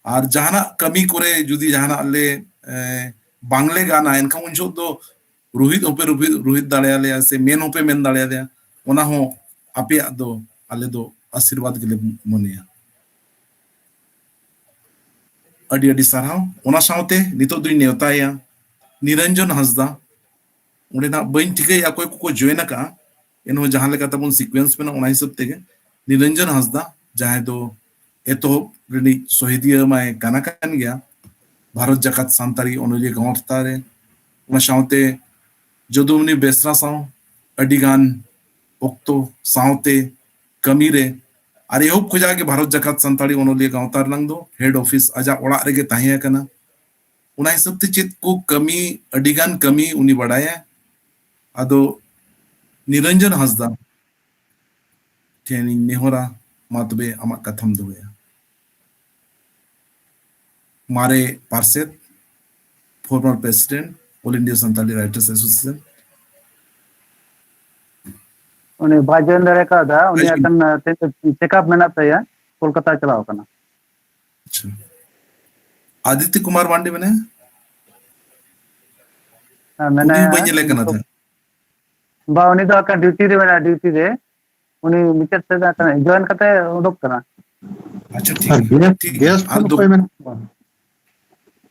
ᱟᱨ ᱡᱟᱦᱟᱱᱟᱜ ᱠᱟᱹᱢᱤ ᱠᱚᱨᱮ ᱡᱩᱫᱤ ᱡᱟᱦᱟᱱᱟᱜ ᱞᱮ, ᱮ, ᱵᱟᱝᱞᱮ ᱜᱟᱱᱟ, ᱮᱱᱠᱷᱟᱱ ᱩᱱ ᱡᱚᱦᱚᱜ ᱫᱚ ᱨᱩᱦᱤᱫ ᱦᱚᱸᱯᱮ ᱨᱩᱦᱤᱫ, ᱨᱩᱦᱤᱫ ᱫᱟᱲᱮᱭᱟᱞᱮᱭᱟ, ᱥᱮ ᱢᱮᱱ ᱦᱚᱸᱯᱮ ᱢᱮᱱ ᱫᱟᱲᱮᱭᱟᱞᱮᱭᱟ᱾ ᱚᱱᱟ ᱦᱚᱸ ᱟᱯᱮᱭᱟᱜ ᱫᱚ ᱟᱞᱮ ᱫᱚ ᱟᱥᱤᱨᱵᱟᱫᱽ ᱜᱮᱞᱮ ᱢᱚᱱᱮᱭᱟ᱾ ᱟᱹᱰᱤ ᱟᱹᱰᱤ ᱥᱟᱨᱦᱟᱣ᱾ ᱚᱱᱟ ᱥᱟᱶᱛᱮ ᱱᱤᱛᱚᱜ ᱫᱚᱧ ᱱᱮᱣᱛᱟᱭᱟ ᱱᱤᱨᱚᱧᱡᱚᱱ ᱦᱟᱸᱥᱫᱟ᱾ ᱚᱸᱰᱮ ᱱᱟᱜ ᱵᱟᱹᱧ ᱴᱷᱤᱠᱟᱹᱭᱟ ᱚᱠᱚᱭ ᱠᱚᱠᱚ join ᱟᱠᱟᱜᱼᱟ, ᱮᱱᱦᱚᱸ ᱡᱟᱦᱟᱸ ᱞᱮᱠᱟ ᱛᱟᱵᱚᱱ sequence ᱢᱮᱱᱟᱜᱼᱟ, ᱚᱱᱟ ᱦᱤᱥᱟᱹᱵ ᱛᱮᱜᱮ ᱱᱤᱨᱚᱧᱡᱚᱱ ᱦᱟᱸᱥᱫᱟ, ᱡᱟᱦᱟᱸᱭ ᱫᱚ ᱮᱛᱚᱦᱚᱵ ᱨᱤᱱᱤᱡ ᱥᱚᱦᱤᱫᱤᱭᱟᱹ ᱢᱟᱭ ᱠᱟᱱᱟ ᱠᱟᱱ ᱜᱮᱭᱟ ᱵᱷᱟᱨᱚᱛ ᱡᱟᱠᱟᱛ ᱥᱟᱱᱛᱟᱲᱤ ᱚᱱᱚᱞᱤᱭᱟᱹ ᱜᱟᱶᱛᱟ ᱨᱮ᱾ ᱚᱱᱟ ᱥᱟᱶᱛᱮ ᱡᱚᱫᱩᱢᱚᱱᱤ ᱵᱮᱥᱨᱟ ᱥᱟᱶ ᱟᱹᱰᱤ ᱜᱟᱱ ᱚᱠᱛᱚ ᱥᱟᱶᱛᱮ ᱠᱟᱹᱢᱤ ᱨᱮ, ᱟᱨ ᱮᱦᱚᱵ ᱠᱷᱚᱡᱟᱜ ᱜᱮ ᱵᱷᱟᱨᱚᱛ ᱡᱟᱠᱟᱛ ᱥᱟᱱᱛᱟᱲᱤ ᱚᱱᱚᱞᱤᱭᱟᱹ ᱜᱟᱶᱛᱟ ᱨᱮᱱᱟᱝ ᱫᱚ head office ᱟᱡᱟᱜ ᱚᱲᱟᱜ ᱨᱮᱜᱮ ᱛᱟᱦᱮᱸ ᱟᱠᱟᱱᱟ᱾ ᱚᱱᱟ ᱦᱤᱥᱟᱹᱵ ᱛᱮ ᱪᱮᱫ ᱠᱚ ᱠᱟᱹᱢᱤ, ᱟᱹᱰᱤ ᱜᱟᱱ ᱠᱟᱹᱢᱤ ᱩᱱᱤ ᱵᱟᱰᱟᱭᱟ᱾ ᱟᱫᱚ ᱱᱤᱨᱚᱧᱡᱚᱱ ᱦᱟᱸᱥᱫᱟ ᱴᱷᱮᱱ ᱤᱧ ᱱᱮᱦᱚᱨᱟ, ᱢᱟ ᱛᱚᱵᱮ ᱟᱢᱟᱜ ᱠᱟᱛᱷᱟᱢ ᱫᱚᱦᱚᱭᱟ᱾ ᱢᱟᱨᱮ ᱯᱟᱨᱥᱮᱛ, former president, All India Santali Writers Association᱾ ᱩᱱᱤ ᱵᱟᱭ join ᱫᱟᱲᱮ ᱠᱟᱣᱫᱟ, ᱩᱱᱤ ᱵᱟᱭ join᱾ ᱮᱠᱷᱚᱱ, ᱟᱸ, ᱛᱮᱦᱮᱧ ᱫᱚ check up ᱢᱮᱱᱟᱜ ᱛᱟᱭᱟ, ᱠᱳᱞᱠᱟᱛᱟ ᱪᱟᱞᱟᱣ ᱠᱟᱱᱟ᱾ ᱟᱪᱪᱷᱟ᱾ ᱟᱫᱤᱛᱭᱚ ᱠᱩᱢᱟᱨ ᱢᱟᱱᱰᱤ ᱢᱮᱱᱟᱭᱟ? ᱦᱮᱸ, ᱩᱱᱤ ᱢᱮᱱᱟᱭᱟ᱾ ᱵᱟᱹᱧ ᱧᱮᱞᱮ ᱠᱟᱱᱟ ᱛᱟᱦᱮᱸᱫ᱾ ᱵᱟ, ᱩᱱᱤ ᱫᱚ ᱮᱠᱷᱚᱱ duty ᱨᱮ ᱢᱮᱱᱟᱭᱟ, duty ᱨᱮ᱾ ᱩᱱᱤ ᱢᱩᱪᱟᱹᱫ ᱥᱮᱫ ᱡᱚᱭᱮᱱ ᱠᱟᱛᱮ ᱩᱰᱩᱠ ᱠᱟᱱᱟ᱾ ᱟᱪᱪᱷᱟ, ᱴᱷᱤᱠ ᱟᱨ ᱜᱮᱭᱟ, ᱜᱮᱥᱴ ᱴᱷᱤᱠ ᱜᱮᱭᱟ᱾ ᱠᱷᱚᱱ ᱟᱨ ᱫᱩ- ᱚᱠᱚᱭ ᱢᱮᱱᱟᱜ ᱠᱚᱣᱟ?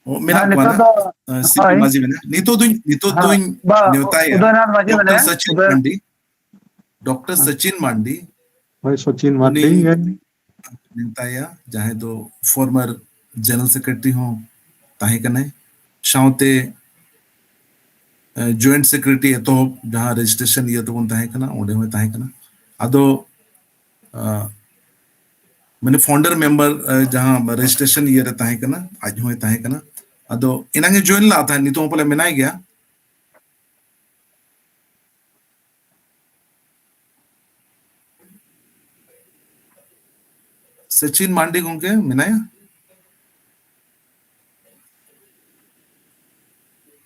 ᱚ, ᱢᱮᱱᱟᱜ ᱦᱮᱸ, ᱠᱚᱣᱟ ᱱᱤᱛᱚᱜ ᱱᱟ? ᱫᱚ, ᱟᱸ, ᱥᱤᱯᱤ ᱦᱳᱭ᱾ ᱢᱟᱹᱡᱷᱤ ᱢᱮᱱᱟᱜ, ᱱᱤᱛᱚᱜ ᱫᱩᱧ ᱱᱤᱛᱚᱜ ᱦᱮᱸ, ᱫᱩᱧ ᱵᱟ, ᱱᱮᱣᱛᱟᱭᱟ ᱩᱫᱚᱭᱱᱟᱛᱷ ᱢᱟᱹᱡᱷᱤ ᱰᱚᱠᱴᱚᱨ ᱢᱮᱱᱟᱭᱟ, ᱥᱚᱪᱤᱱ ᱩᱫᱚᱭ- ᱢᱟᱱᱰᱤ, ᱰᱚᱠᱴᱚᱨ ᱥᱚᱪᱤᱱ ᱢᱟᱱᱰᱤ, ᱦᱳᱭ, ᱥᱚᱪᱤᱱ ᱩᱱᱤ ᱢᱟᱱᱰᱤ ᱜᱮ᱾ ᱱᱮᱣᱛᱟᱭᱟ, ᱡᱟᱦᱟᱸᱭ ᱫᱚ ᱯᱷᱚᱨᱢᱟᱨ ᱡᱮᱱᱟᱨᱮᱞ ᱥᱮᱠᱨᱮᱴᱟᱨᱤ ᱦᱚᱸ ᱛᱟᱦᱮᱸ ᱠᱟᱱᱟᱭ, ᱥᱟᱶᱛᱮ ᱡᱚᱭᱮᱱᱴ ᱥᱮᱠᱨᱮᱴᱟᱨᱤ ᱮᱛᱚᱦᱚᱵ ᱡᱟᱦᱟᱸ ᱨᱮᱡᱤᱥᱴᱨᱮᱥᱚᱱ ᱤᱭᱟᱹ ᱛᱮᱵᱚᱱ ᱛᱟᱦᱮᱸ ᱠᱟᱱᱟ, ᱚᱸᱰᱮ ᱦᱚᱸᱭ ᱛᱟᱦᱮᱸ ᱠᱟᱱᱟ᱾ ᱟᱫᱚ ᱟᱸ, ᱢᱟᱱᱮ ᱯᱷᱟᱣᱩᱱᱰᱟᱨ ᱢᱮᱢᱵᱟᱨ ᱡᱟᱦᱟᱸ ᱨᱮᱡᱤᱥᱴᱨᱮᱥᱚᱱ ᱤᱭᱟᱹ ᱨᱮ ᱛᱟᱦᱮᱸ ᱠᱟᱱᱟ, ᱟᱡ ᱦᱚᱸᱭ ᱛᱟᱦᱮᱸ ᱠᱟᱱᱟ᱾ ᱟᱫᱚ ᱮᱱᱟᱝ ᱮ ᱡᱚᱭᱮᱱ ᱞᱟᱜ ᱛᱟᱦᱮᱸᱫ, ᱱᱤᱛᱚᱜ ᱦᱚᱸ ᱯᱟᱞᱮ ᱢᱮᱱᱟᱭ ᱜᱮᱭᱟ᱾ ᱥᱚᱪᱤᱱ ᱢᱟᱱᱰᱤ ᱜᱚᱝᱠᱮ ᱢᱮᱱᱟᱭᱟ?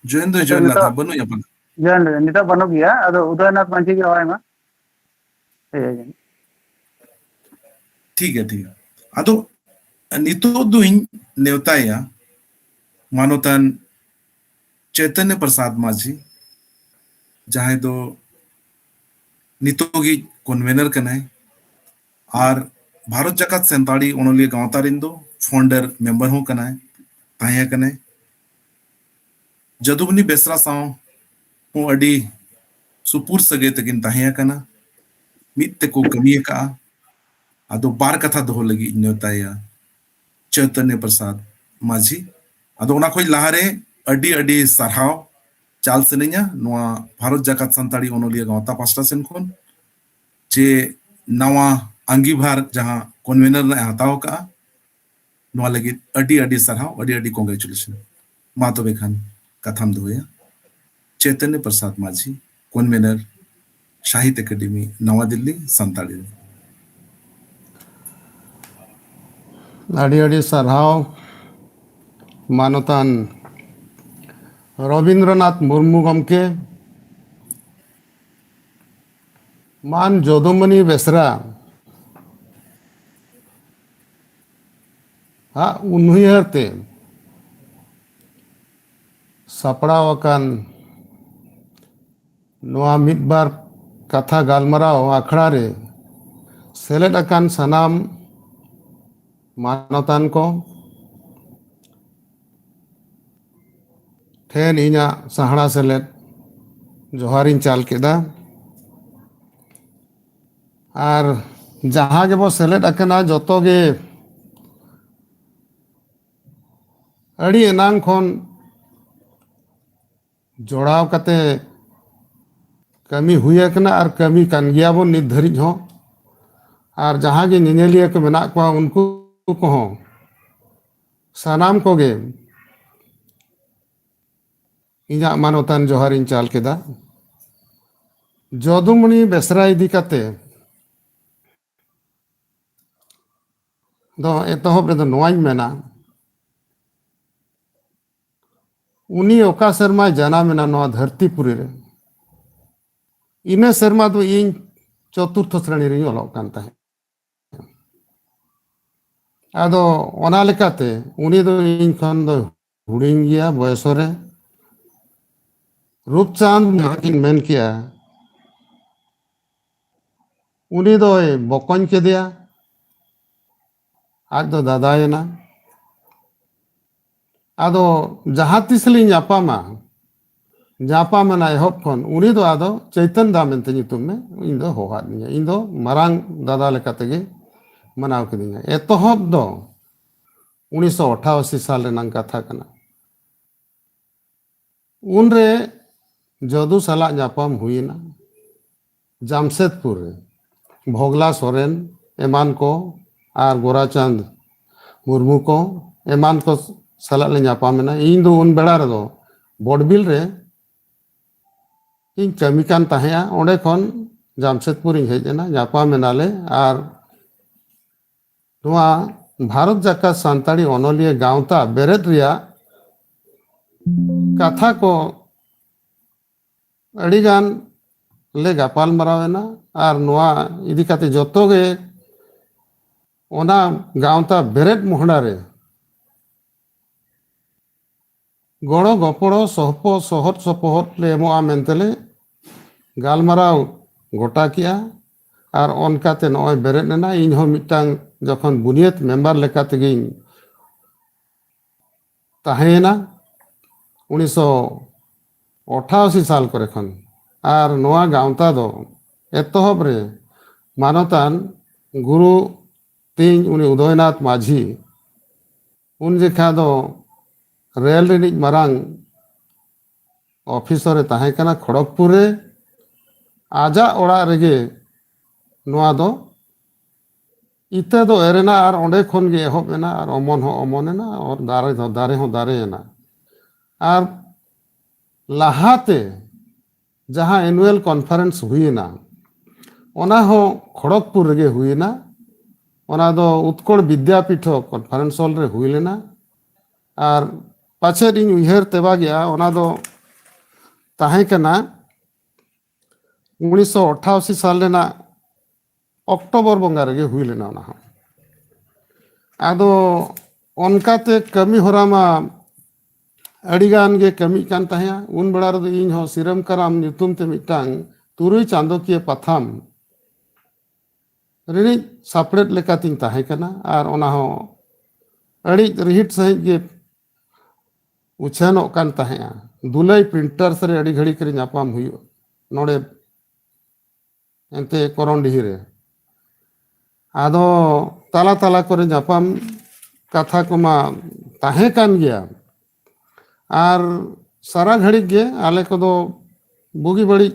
ᱡᱚᱭᱮᱱ ᱫᱚ ᱱᱤᱛᱚᱜ- ᱡᱚᱭᱮᱱ ᱞᱟᱜ ᱱᱤᱛᱚᱜ- ᱛᱟᱦᱮᱸᱫ, ᱵᱟᱹᱱᱩᱜ ᱭᱟ ᱯᱟᱞᱮ᱾ ᱡᱚᱭᱮᱱ ᱨᱮ ᱱᱤᱛᱚᱜ ᱵᱟᱹᱱᱩᱜ ᱜᱮᱭᱟ, ᱟᱫᱚ ᱩᱫᱚᱭᱱᱟᱛᱷ ᱢᱟᱹᱡᱷᱤ ᱜᱮ ᱦᱚᱦᱚᱭ ᱢᱟ᱾ ᱦᱮᱡ ᱟᱭ ᱡᱟᱹᱱᱤᱡ᱾ ᱴᱷᱤᱠ ᱜᱮᱭᱟ, ᱴᱷᱤᱠ ᱜᱮᱭᱟ᱾ ᱟᱫᱚ ᱱᱤᱛᱚᱜ ᱫᱩᱧ ᱱᱮᱣᱛᱟᱭᱟ ᱢᱟᱱᱚᱛᱟᱱ ᱪᱳᱭᱛᱚᱱᱭᱚ ᱯᱨᱚᱥᱟᱫᱽ ᱢᱟᱹᱡᱷᱤ, ᱡᱟᱦᱟᱸᱭ ᱫᱚ ᱱᱤᱛᱚᱜᱤᱡ ᱠᱚᱱᱵᱷᱮᱱᱟᱨ ᱠᱟᱱᱟᱭ ᱟᱨ ᱵᱷᱟᱨᱚᱛ ᱡᱟᱠᱟᱛ ᱥᱟᱱᱛᱟᱲᱤ ᱚᱱᱚᱞᱤᱭᱟᱹ ᱜᱟᱶᱛᱟ ᱨᱮᱱ ᱫᱚ ᱯᱷᱟᱣᱩᱱᱰᱟᱨ ᱢᱮᱢᱵᱟᱨ ᱦᱚᱸ ᱠᱟᱱᱟᱭ, ᱛᱟᱦᱮᱸ ᱠᱟᱱᱟᱭ᱾ ᱡᱟᱫᱩᱢᱚᱱᱤ ᱵᱮᱥᱨᱟ ᱥᱟᱶ ᱦᱚᱸ ᱟᱹᱰᱤ ᱥᱩᱯᱩᱨ ᱥᱟᱹᱜᱟᱹᱭ ᱛᱟᱹᱠᱤᱱ ᱛᱟᱦᱮᱸ ᱠᱟᱱᱟ, ᱢᱤᱫ ᱛᱮᱠᱚ ᱠᱟᱹᱢᱤ ᱟᱠᱟᱫᱼᱟ᱾ ᱟᱫᱚ ᱵᱟᱨ ᱠᱟᱛᱷᱟ ᱫᱚᱦᱚ ᱞᱟᱹᱜᱤᱫ ᱤᱧ ᱱᱮᱣᱛᱟᱭᱟ ᱪᱳᱭᱛᱚᱱᱭᱚ ᱯᱨᱚᱥᱟᱫᱽ ᱢᱟᱹᱡᱷᱤ᱾ ᱟᱫᱚ ᱚᱱᱟ ᱠᱷᱚᱱ ᱞᱟᱦᱟᱨᱮ ᱟᱹᱰᱤ ᱟᱹᱰᱤ ᱥᱟᱨᱦᱟᱣ ᱪᱟᱞ ᱥᱟᱱᱟᱧᱟ ᱱᱚᱣᱟ ᱵᱷᱟᱨᱚᱛ ᱡᱟᱠᱟᱛ ᱥᱟᱱᱛᱟᱲᱤ ᱚᱱᱚᱞᱤᱭᱟᱹ ᱜᱟᱶᱛᱟ ᱯᱟᱥᱴᱟ ᱥᱮᱱ ᱠᱷᱚᱱ, ᱡᱮ ᱱᱟᱣᱟ ᱟᱸᱜᱤᱵᱷᱟᱨ ᱡᱟᱦᱟᱸ ᱠᱚᱱᱵᱷᱮᱱᱟᱨ ᱨᱮᱱᱟᱜ ᱮ ᱦᱟᱛᱟᱣ ᱟᱠᱟᱫᱼᱟ, ᱱᱚᱣᱟ ᱞᱟᱹᱜᱤᱫ ᱟᱹᱰᱤ ᱟᱹᱰᱤ ᱥᱟᱨᱦᱟᱣ, ᱟᱹᱰᱤ ᱟᱹᱰᱤ ᱠᱚᱝᱜᱨᱮᱪᱩᱞᱮᱥᱚᱱ᱾ ᱢᱟ ᱛᱚᱵᱮ ᱠᱷᱟᱱ ᱠᱟᱛᱷᱟᱢ ᱫᱚᱦᱚᱭᱟ᱾ ᱪᱳᱭᱛᱚᱱᱭᱚ ᱯᱨᱚᱥᱟᱫᱽ ᱢᱟᱹᱡᱷᱤ, ᱠᱚᱱᱵᱷᱮᱱᱟᱨ, ᱥᱟᱦᱤᱛ ᱮᱠᱟᱰᱮᱢᱤ, ᱱᱟᱣᱟ ᱫᱤᱞᱞᱤ, ᱥᱟᱱᱛᱟᱲᱤ᱾ ᱟᱹᱰᱤ ᱟᱹᱰᱤ ᱥᱟᱨᱦᱟᱣ ᱢᱟᱱᱚᱛᱟᱱ ᱨᱚᱵᱤᱱᱫᱨᱚᱱᱟᱛᱷ ᱢᱩᱨᱢᱩ ᱜᱚᱢᱠᱮ, ᱢᱟᱱ ᱡᱚᱫᱩᱢᱚᱱᱤ ᱵᱮᱥᱨᱟ ᱟᱜ ᱩᱱᱩᱭᱦᱟᱹᱨ ᱛᱮ ᱥᱟᱯᱲᱟᱣ ᱟᱠᱟᱱ ᱱᱚᱣᱟ ᱢᱤᱫ ᱵᱟᱨ ᱠᱟᱛᱷᱟ ᱜᱟᱞᱢᱟᱨᱟᱣ ᱟᱠᱷᱲᱟ ᱨᱮ ᱥᱮᱞᱮᱫ ᱟᱠᱟᱱ ᱥᱟᱱᱟᱢ ᱢᱟᱱᱚᱛᱟᱱ ᱠᱚ ᱴᱷᱮᱱ ᱤᱧᱟᱹᱜ ᱥᱟᱦᱲᱟ ᱥᱮᱞᱮᱫ ᱡᱚᱦᱟᱨᱤᱧ ᱪᱟᱞ ᱠᱮᱫᱟ᱾ ᱟᱨ ᱡᱟᱦᱟᱸ ᱜᱮᱵᱚ ᱥᱮᱞᱮᱫ ᱟᱠᱟᱱᱟ, ᱡᱚᱛᱚ ᱜᱮ ᱟᱹᱰᱤ ᱮᱱᱟᱝ ᱠᱷᱚᱱ ᱡᱚᱲᱟᱣ ᱠᱟᱛᱮ ᱠᱟᱹᱢᱤ ᱦᱩᱭ ᱟᱠᱟᱱᱟ ᱟᱨ ᱠᱟᱹᱢᱤ ᱠᱟᱱ ᱜᱮᱭᱟᱵᱚᱱ ᱱᱤᱛ ᱫᱷᱟᱹᱨᱤᱡ ᱦᱚᱸ᱾ ᱟᱨ ᱡᱟᱦᱟᱸ ᱜᱮ ᱧᱮᱧᱮᱞᱤᱭᱟᱹ ᱠᱚ ᱢᱮᱱᱟᱜ ᱠᱚᱣᱟ, ᱩᱱᱠᱩ ᱠᱚᱦᱚᱸ, ᱥᱟᱱᱟᱢ ᱠᱚᱜᱮ ᱤᱧᱟᱹᱜ ᱢᱟᱱᱚᱛᱟᱱ ᱡᱚᱦᱟᱨᱤᱧ ᱪᱟᱞ ᱠᱮᱫᱟ᱾ ᱡᱚᱫᱩᱢᱚᱱᱤ ᱵᱮᱥᱨᱟ ᱤᱫᱤ ᱠᱟᱛᱮ ᱫᱚ ᱮᱛᱚᱦᱚᱵ ᱨᱮᱫᱚ ᱱᱚᱣᱟᱧ ᱢᱮᱱᱟ, ᱩᱱᱤ ᱚᱠᱟ ᱥᱮᱨᱢᱟᱭ ᱡᱟᱱᱟᱢ ᱮᱱᱟ ᱱᱚᱣᱟ ᱫᱷᱟᱹᱨᱛᱤ ᱯᱩᱨᱤ ᱨᱮ, ᱤᱱᱟᱹ ᱥᱮᱨᱢᱟ ᱫᱚ ᱤᱧ ᱪᱚᱛᱩᱨᱛᱷᱚ ᱥᱨᱮᱬᱤ ᱨᱤᱧ ᱚᱞᱚᱜ ᱠᱟᱱ ᱛᱟᱦᱮᱸᱫ᱾ ᱟᱫᱚ ᱚᱱᱟ ᱞᱮᱠᱟᱛᱮ ᱩᱱᱤ ᱫᱚ ᱤᱧ ᱠᱷᱚᱱ ᱫᱚ ᱦᱩᱰᱤᱧ ᱜᱮᱭᱟ ᱵᱚᱭᱚᱥ ᱨᱮ᱾ ᱨᱩᱯᱪᱟᱸᱫᱽ ᱡᱟᱦᱟᱸ ᱠᱤᱱ ᱢᱮᱱ ᱠᱮᱜᱼᱟ, ᱩᱱᱤ ᱫᱚᱭ ᱵᱚᱠᱚᱧ ᱠᱮᱫᱮᱭᱟ, ᱟᱡ ᱫᱚ ᱫᱟᱫᱟᱭᱮᱱᱟ᱾ ᱟᱫᱚ ᱡᱟᱦᱟᱸ ᱛᱤᱥ ᱞᱤᱧ ᱧᱟᱯᱟᱢᱟ, ᱧᱟᱯᱟᱢ ᱮᱱᱟ ᱮᱦᱚᱵ ᱠᱷᱚᱱ, ᱩᱱᱤ ᱫᱚ ᱟᱫᱚ ᱪᱳᱭᱛᱚᱱ ᱫᱟ ᱢᱮᱱᱛᱮ ᱧᱩᱛᱩᱢ ᱢᱮ, ᱤᱧ ᱫᱚ ᱦᱚᱦᱚᱣᱟᱫ ᱢᱮᱭᱟ᱾ ᱤᱧ ᱫᱚ ᱢᱟᱨᱟᱝ ᱫᱟᱫᱟ ᱞᱮᱠᱟ ᱛᱮᱜᱮ ᱢᱟᱱᱟᱣ ᱠᱤᱫᱤᱧᱟ᱾ ᱮᱛᱚᱦᱚᱵ ᱫᱚ ᱩᱱᱤᱥᱥᱚ ᱟᱴᱷᱟᱥᱤ ᱥᱟᱞ ᱨᱮᱱᱟᱝ ᱠᱟᱛᱷᱟ ᱠᱟᱱᱟ᱾ ᱩᱱᱨᱮ ᱡᱚᱫᱩ ᱥᱟᱞᱟᱜ ᱧᱟᱯᱟᱢ ᱦᱩᱭᱮᱱᱟ ᱡᱟᱢᱥᱮᱫᱽᱯᱩᱨ ᱨᱮ᱾ ᱵᱷᱚᱜᱽᱞᱟ ᱥᱚᱨᱮᱱ ᱮᱢᱟᱱ ᱠᱚ ᱟᱨ ᱜᱳᱨᱟᱪᱟᱸᱫᱽ ᱢᱩᱨᱢᱩ ᱠᱚ ᱮᱢᱟᱱ ᱠᱚ ᱥᱟᱞᱟᱜ ᱞᱮ ᱧᱟᱯᱟᱢ ᱮᱱᱟ᱾ ᱤᱧ ᱫᱚ ᱩᱱ ᱵᱮᱲᱟ ᱨᱮᱫᱚ ᱵᱚᱰᱵᱤᱞ ᱨᱮ ᱤᱧ ᱠᱟᱹᱢᱤ ᱠᱟᱱ ᱛᱟᱦᱮᱸᱫᱼᱟ᱾ ᱚᱸᱰᱮ ᱠᱷᱚᱱ ᱡᱟᱢᱥᱮᱫᱽᱯᱩᱨ ᱤᱧ ᱦᱮᱡ ᱮᱱᱟ, ᱧᱟᱯᱟᱢ ᱮᱱᱟᱞᱮ᱾ ᱟᱨ ᱱᱚᱣᱟ ᱵᱷᱟᱨᱚᱛ ᱡᱟᱠᱟᱛ ᱥᱟᱱᱛᱟᱲᱤ ᱚᱱᱚᱞᱤᱭᱟᱹ ᱜᱟᱶᱛᱟ ᱵᱮᱨᱮᱫ ᱨᱮᱭᱟᱜ ᱠᱟᱛᱷᱟ ᱠᱚ ᱟᱹᱰᱤᱜᱟᱱ ᱞᱮ ᱜᱟᱯᱟᱞ ᱢᱟᱨᱟᱣ ᱮᱱᱟ᱾ ᱟᱨ ᱱᱚᱣᱟ ᱤᱫᱤ ᱠᱟᱛᱮ ᱡᱚᱛᱚ ᱜᱮ ᱚᱱᱟ ᱜᱟᱶᱛᱟ ᱵᱮᱨᱮᱫ ᱢᱚᱦᱰᱟ ᱨᱮ ᱜᱚᱲᱚ ᱜᱚᱯᱚᱲᱚ, ᱥᱚᱦᱯᱚ-, ᱥᱚᱦᱚᱫ ᱥᱚᱯᱚᱦᱚᱫ ᱞᱮ ᱮᱢᱚᱜᱼᱟ ᱢᱮᱱᱛᱮ ᱞᱮ ᱜᱟᱞᱢᱟᱨᱟᱣ ᱜᱚᱴᱟ ᱠᱮᱜᱼᱟ᱾ ᱟᱨ ᱚᱱᱠᱟᱛᱮ ᱱᱚᱜᱼᱚᱭ ᱵᱮᱨᱮᱫ ᱮᱱᱟ᱾ ᱤᱧ ᱦᱚᱸ ᱢᱤᱫᱴᱟᱝ ᱡᱚᱠᱷᱚᱱ ᱵᱩᱱᱤᱭᱟᱹᱫ ᱢᱮᱢᱵᱟᱨ ᱞᱮᱠᱟ ᱛᱮᱜᱮᱧ ᱛᱟᱦᱮᱸᱭᱮᱱᱟ ᱩᱱᱤᱥᱥᱚ ᱚᱴᱷᱟᱥᱤ ᱥᱟᱞ ᱠᱚᱨᱮ ᱠᱷᱚᱱ᱾ ᱟᱨ ᱱᱚᱣᱟ ᱜᱟᱶᱛᱟ ᱫᱚ ᱮᱛᱚᱦᱚᱵ ᱨᱮ ᱢᱟᱱᱚᱛᱟᱱ ᱜᱩᱨᱩ ᱛᱤᱧ ᱩᱱᱤ ᱩᱫᱚᱭᱱᱟᱛᱷ ᱢᱟᱹᱡᱷᱤ, ᱩᱱ ᱡᱚᱠᱷᱟ ᱫᱚ ᱨᱮᱞ ᱨᱤᱱᱤᱡ ᱢᱟᱨᱟᱝ ᱚᱯᱷᱤᱥᱚᱨ ᱮ ᱛᱟᱦᱮᱸ ᱠᱟᱱᱟ ᱠᱷᱚᱲᱚᱜᱽᱯᱩᱨ ᱨᱮ᱾ ᱟᱡᱟᱜ ᱚᱲᱟᱜ ᱨᱮᱜᱮ ᱱᱚᱣᱟ ᱫᱚ ᱤᱛᱟᱹ ᱫᱚ ᱮᱨ ᱮᱱᱟ ᱟᱨ ᱚᱸᱰᱮ ᱠᱷᱚᱱ ᱜᱮ ᱮᱦᱚᱵ ᱮᱱᱟ ᱟᱨ ᱚᱢᱚᱱ ᱦᱚᱸ ᱚᱢᱚᱱ ᱮᱱᱟ ᱟᱨ ᱫᱟᱨᱮ ᱫᱚ ᱫᱟᱨᱮ ᱦᱚᱸ ᱫᱟᱨᱮ ᱮᱱᱟ᱾ ᱟᱨ ᱞᱟᱦᱟᱛᱮ ᱡᱟᱦᱟᱸ annual conference ᱦᱩᱭᱮᱱᱟ, ᱚᱱᱟ ᱦᱚᱸ ᱠᱷᱚᱲᱚᱜᱽᱯᱩᱨ ᱨᱮᱜᱮ ᱦᱩᱭᱮᱱᱟ᱾ ᱚᱱᱟ ᱫᱚ ᱩᱛᱠᱚᱲ ᱵᱤᱫᱽᱭᱟᱯᱤᱴᱷᱚ conference hall ᱨᱮ ᱦᱩᱭ ᱞᱮᱱᱟ᱾ ᱟᱨ ᱯᱟᱪᱮᱫ ᱤᱧ ᱩᱭᱦᱟᱹᱨ ᱛᱮᱵᱟᱜᱮᱜᱼᱟ, ᱚᱱᱟ ᱫᱚ ᱛᱟᱦᱮᱸ ᱠᱟᱱᱟ ᱩᱱᱤᱥᱥᱚ ᱚᱴᱷᱟᱥᱤ ᱥᱟᱞ ᱨᱮᱱᱟᱜ ᱚᱠᱴᱳᱵᱚᱨ ᱵᱚᱸᱜᱟ ᱨᱮᱜᱮ ᱦᱩᱭ ᱞᱮᱱᱟ ᱚᱱᱟ ᱦᱚᱸ᱾ ᱟᱫᱚ ᱚᱱᱠᱟᱛᱮ ᱠᱟᱹᱢᱤ ᱦᱚᱨᱟ ᱢᱟ ᱟᱹᱰᱤᱜᱟᱱ ᱜᱮ ᱠᱟᱹᱢᱤᱜ ᱠᱟᱱ ᱛᱟᱦᱮᱸᱜᱼᱟ᱾ ᱩᱱ ᱵᱮᱲᱟ ᱨᱮᱫᱚ ᱤᱧ ᱦᱚᱸ ᱥᱤᱨᱟᱹᱢ ᱠᱟᱨᱟᱢ ᱧᱩᱛᱩᱢ ᱛᱮ ᱢᱤᱫᱴᱟᱝ ᱛᱩᱨᱩᱭ ᱪᱟᱸᱫᱚᱠᱤᱭᱟᱹ ᱯᱟᱛᱷᱟᱢ ᱨᱤᱱᱤᱡ ᱥᱟᱯᱲᱮᱫ ᱞᱮᱠᱟᱛᱤᱧ ᱛᱟᱦᱮᱸ ᱠᱟᱱᱟ ᱟᱨ ᱚᱱᱟ ᱦᱚᱸ ᱟᱹᱰᱤ ᱨᱤᱦᱤᱴ ᱥᱟᱺᱦᱤᱡ ᱜᱮ ᱩᱪᱷᱟᱹᱱᱚᱜ ᱠᱟᱱ ᱛᱟᱦᱮᱸᱜᱼᱟ᱾ ᱫᱩᱞᱟᱹᱭ ᱯᱨᱤᱱᱴᱟᱨᱥ ᱨᱮ ᱟᱹᱰᱤ ᱜᱷᱟᱹᱲᱤᱡ ᱨᱮ ᱧᱟᱯᱟᱢ ᱦᱩᱭᱩᱜᱼᱟ ᱱᱚᱰᱮ ᱮᱱᱛᱮ ᱠᱚᱨᱚᱱᱰᱤᱦᱤ ᱨᱮ᱾ ᱟᱫᱚ ᱛᱟᱞᱟ ᱛᱟᱞᱟ ᱠᱚᱨᱮ ᱧᱟᱯᱟᱢ ᱠᱟᱛᱷᱟ ᱠᱚᱢᱟ ᱛᱟᱦᱮᱸ ᱠᱟᱱ ᱜᱮᱭᱟ᱾ ᱟᱨ ᱥᱟᱨᱟ ᱜᱷᱟᱹᱲᱤᱡ ᱜᱮ ᱟᱞᱮ ᱠᱚᱫᱚ ᱵᱩᱜᱤ ᱵᱟᱹᱲᱤᱡ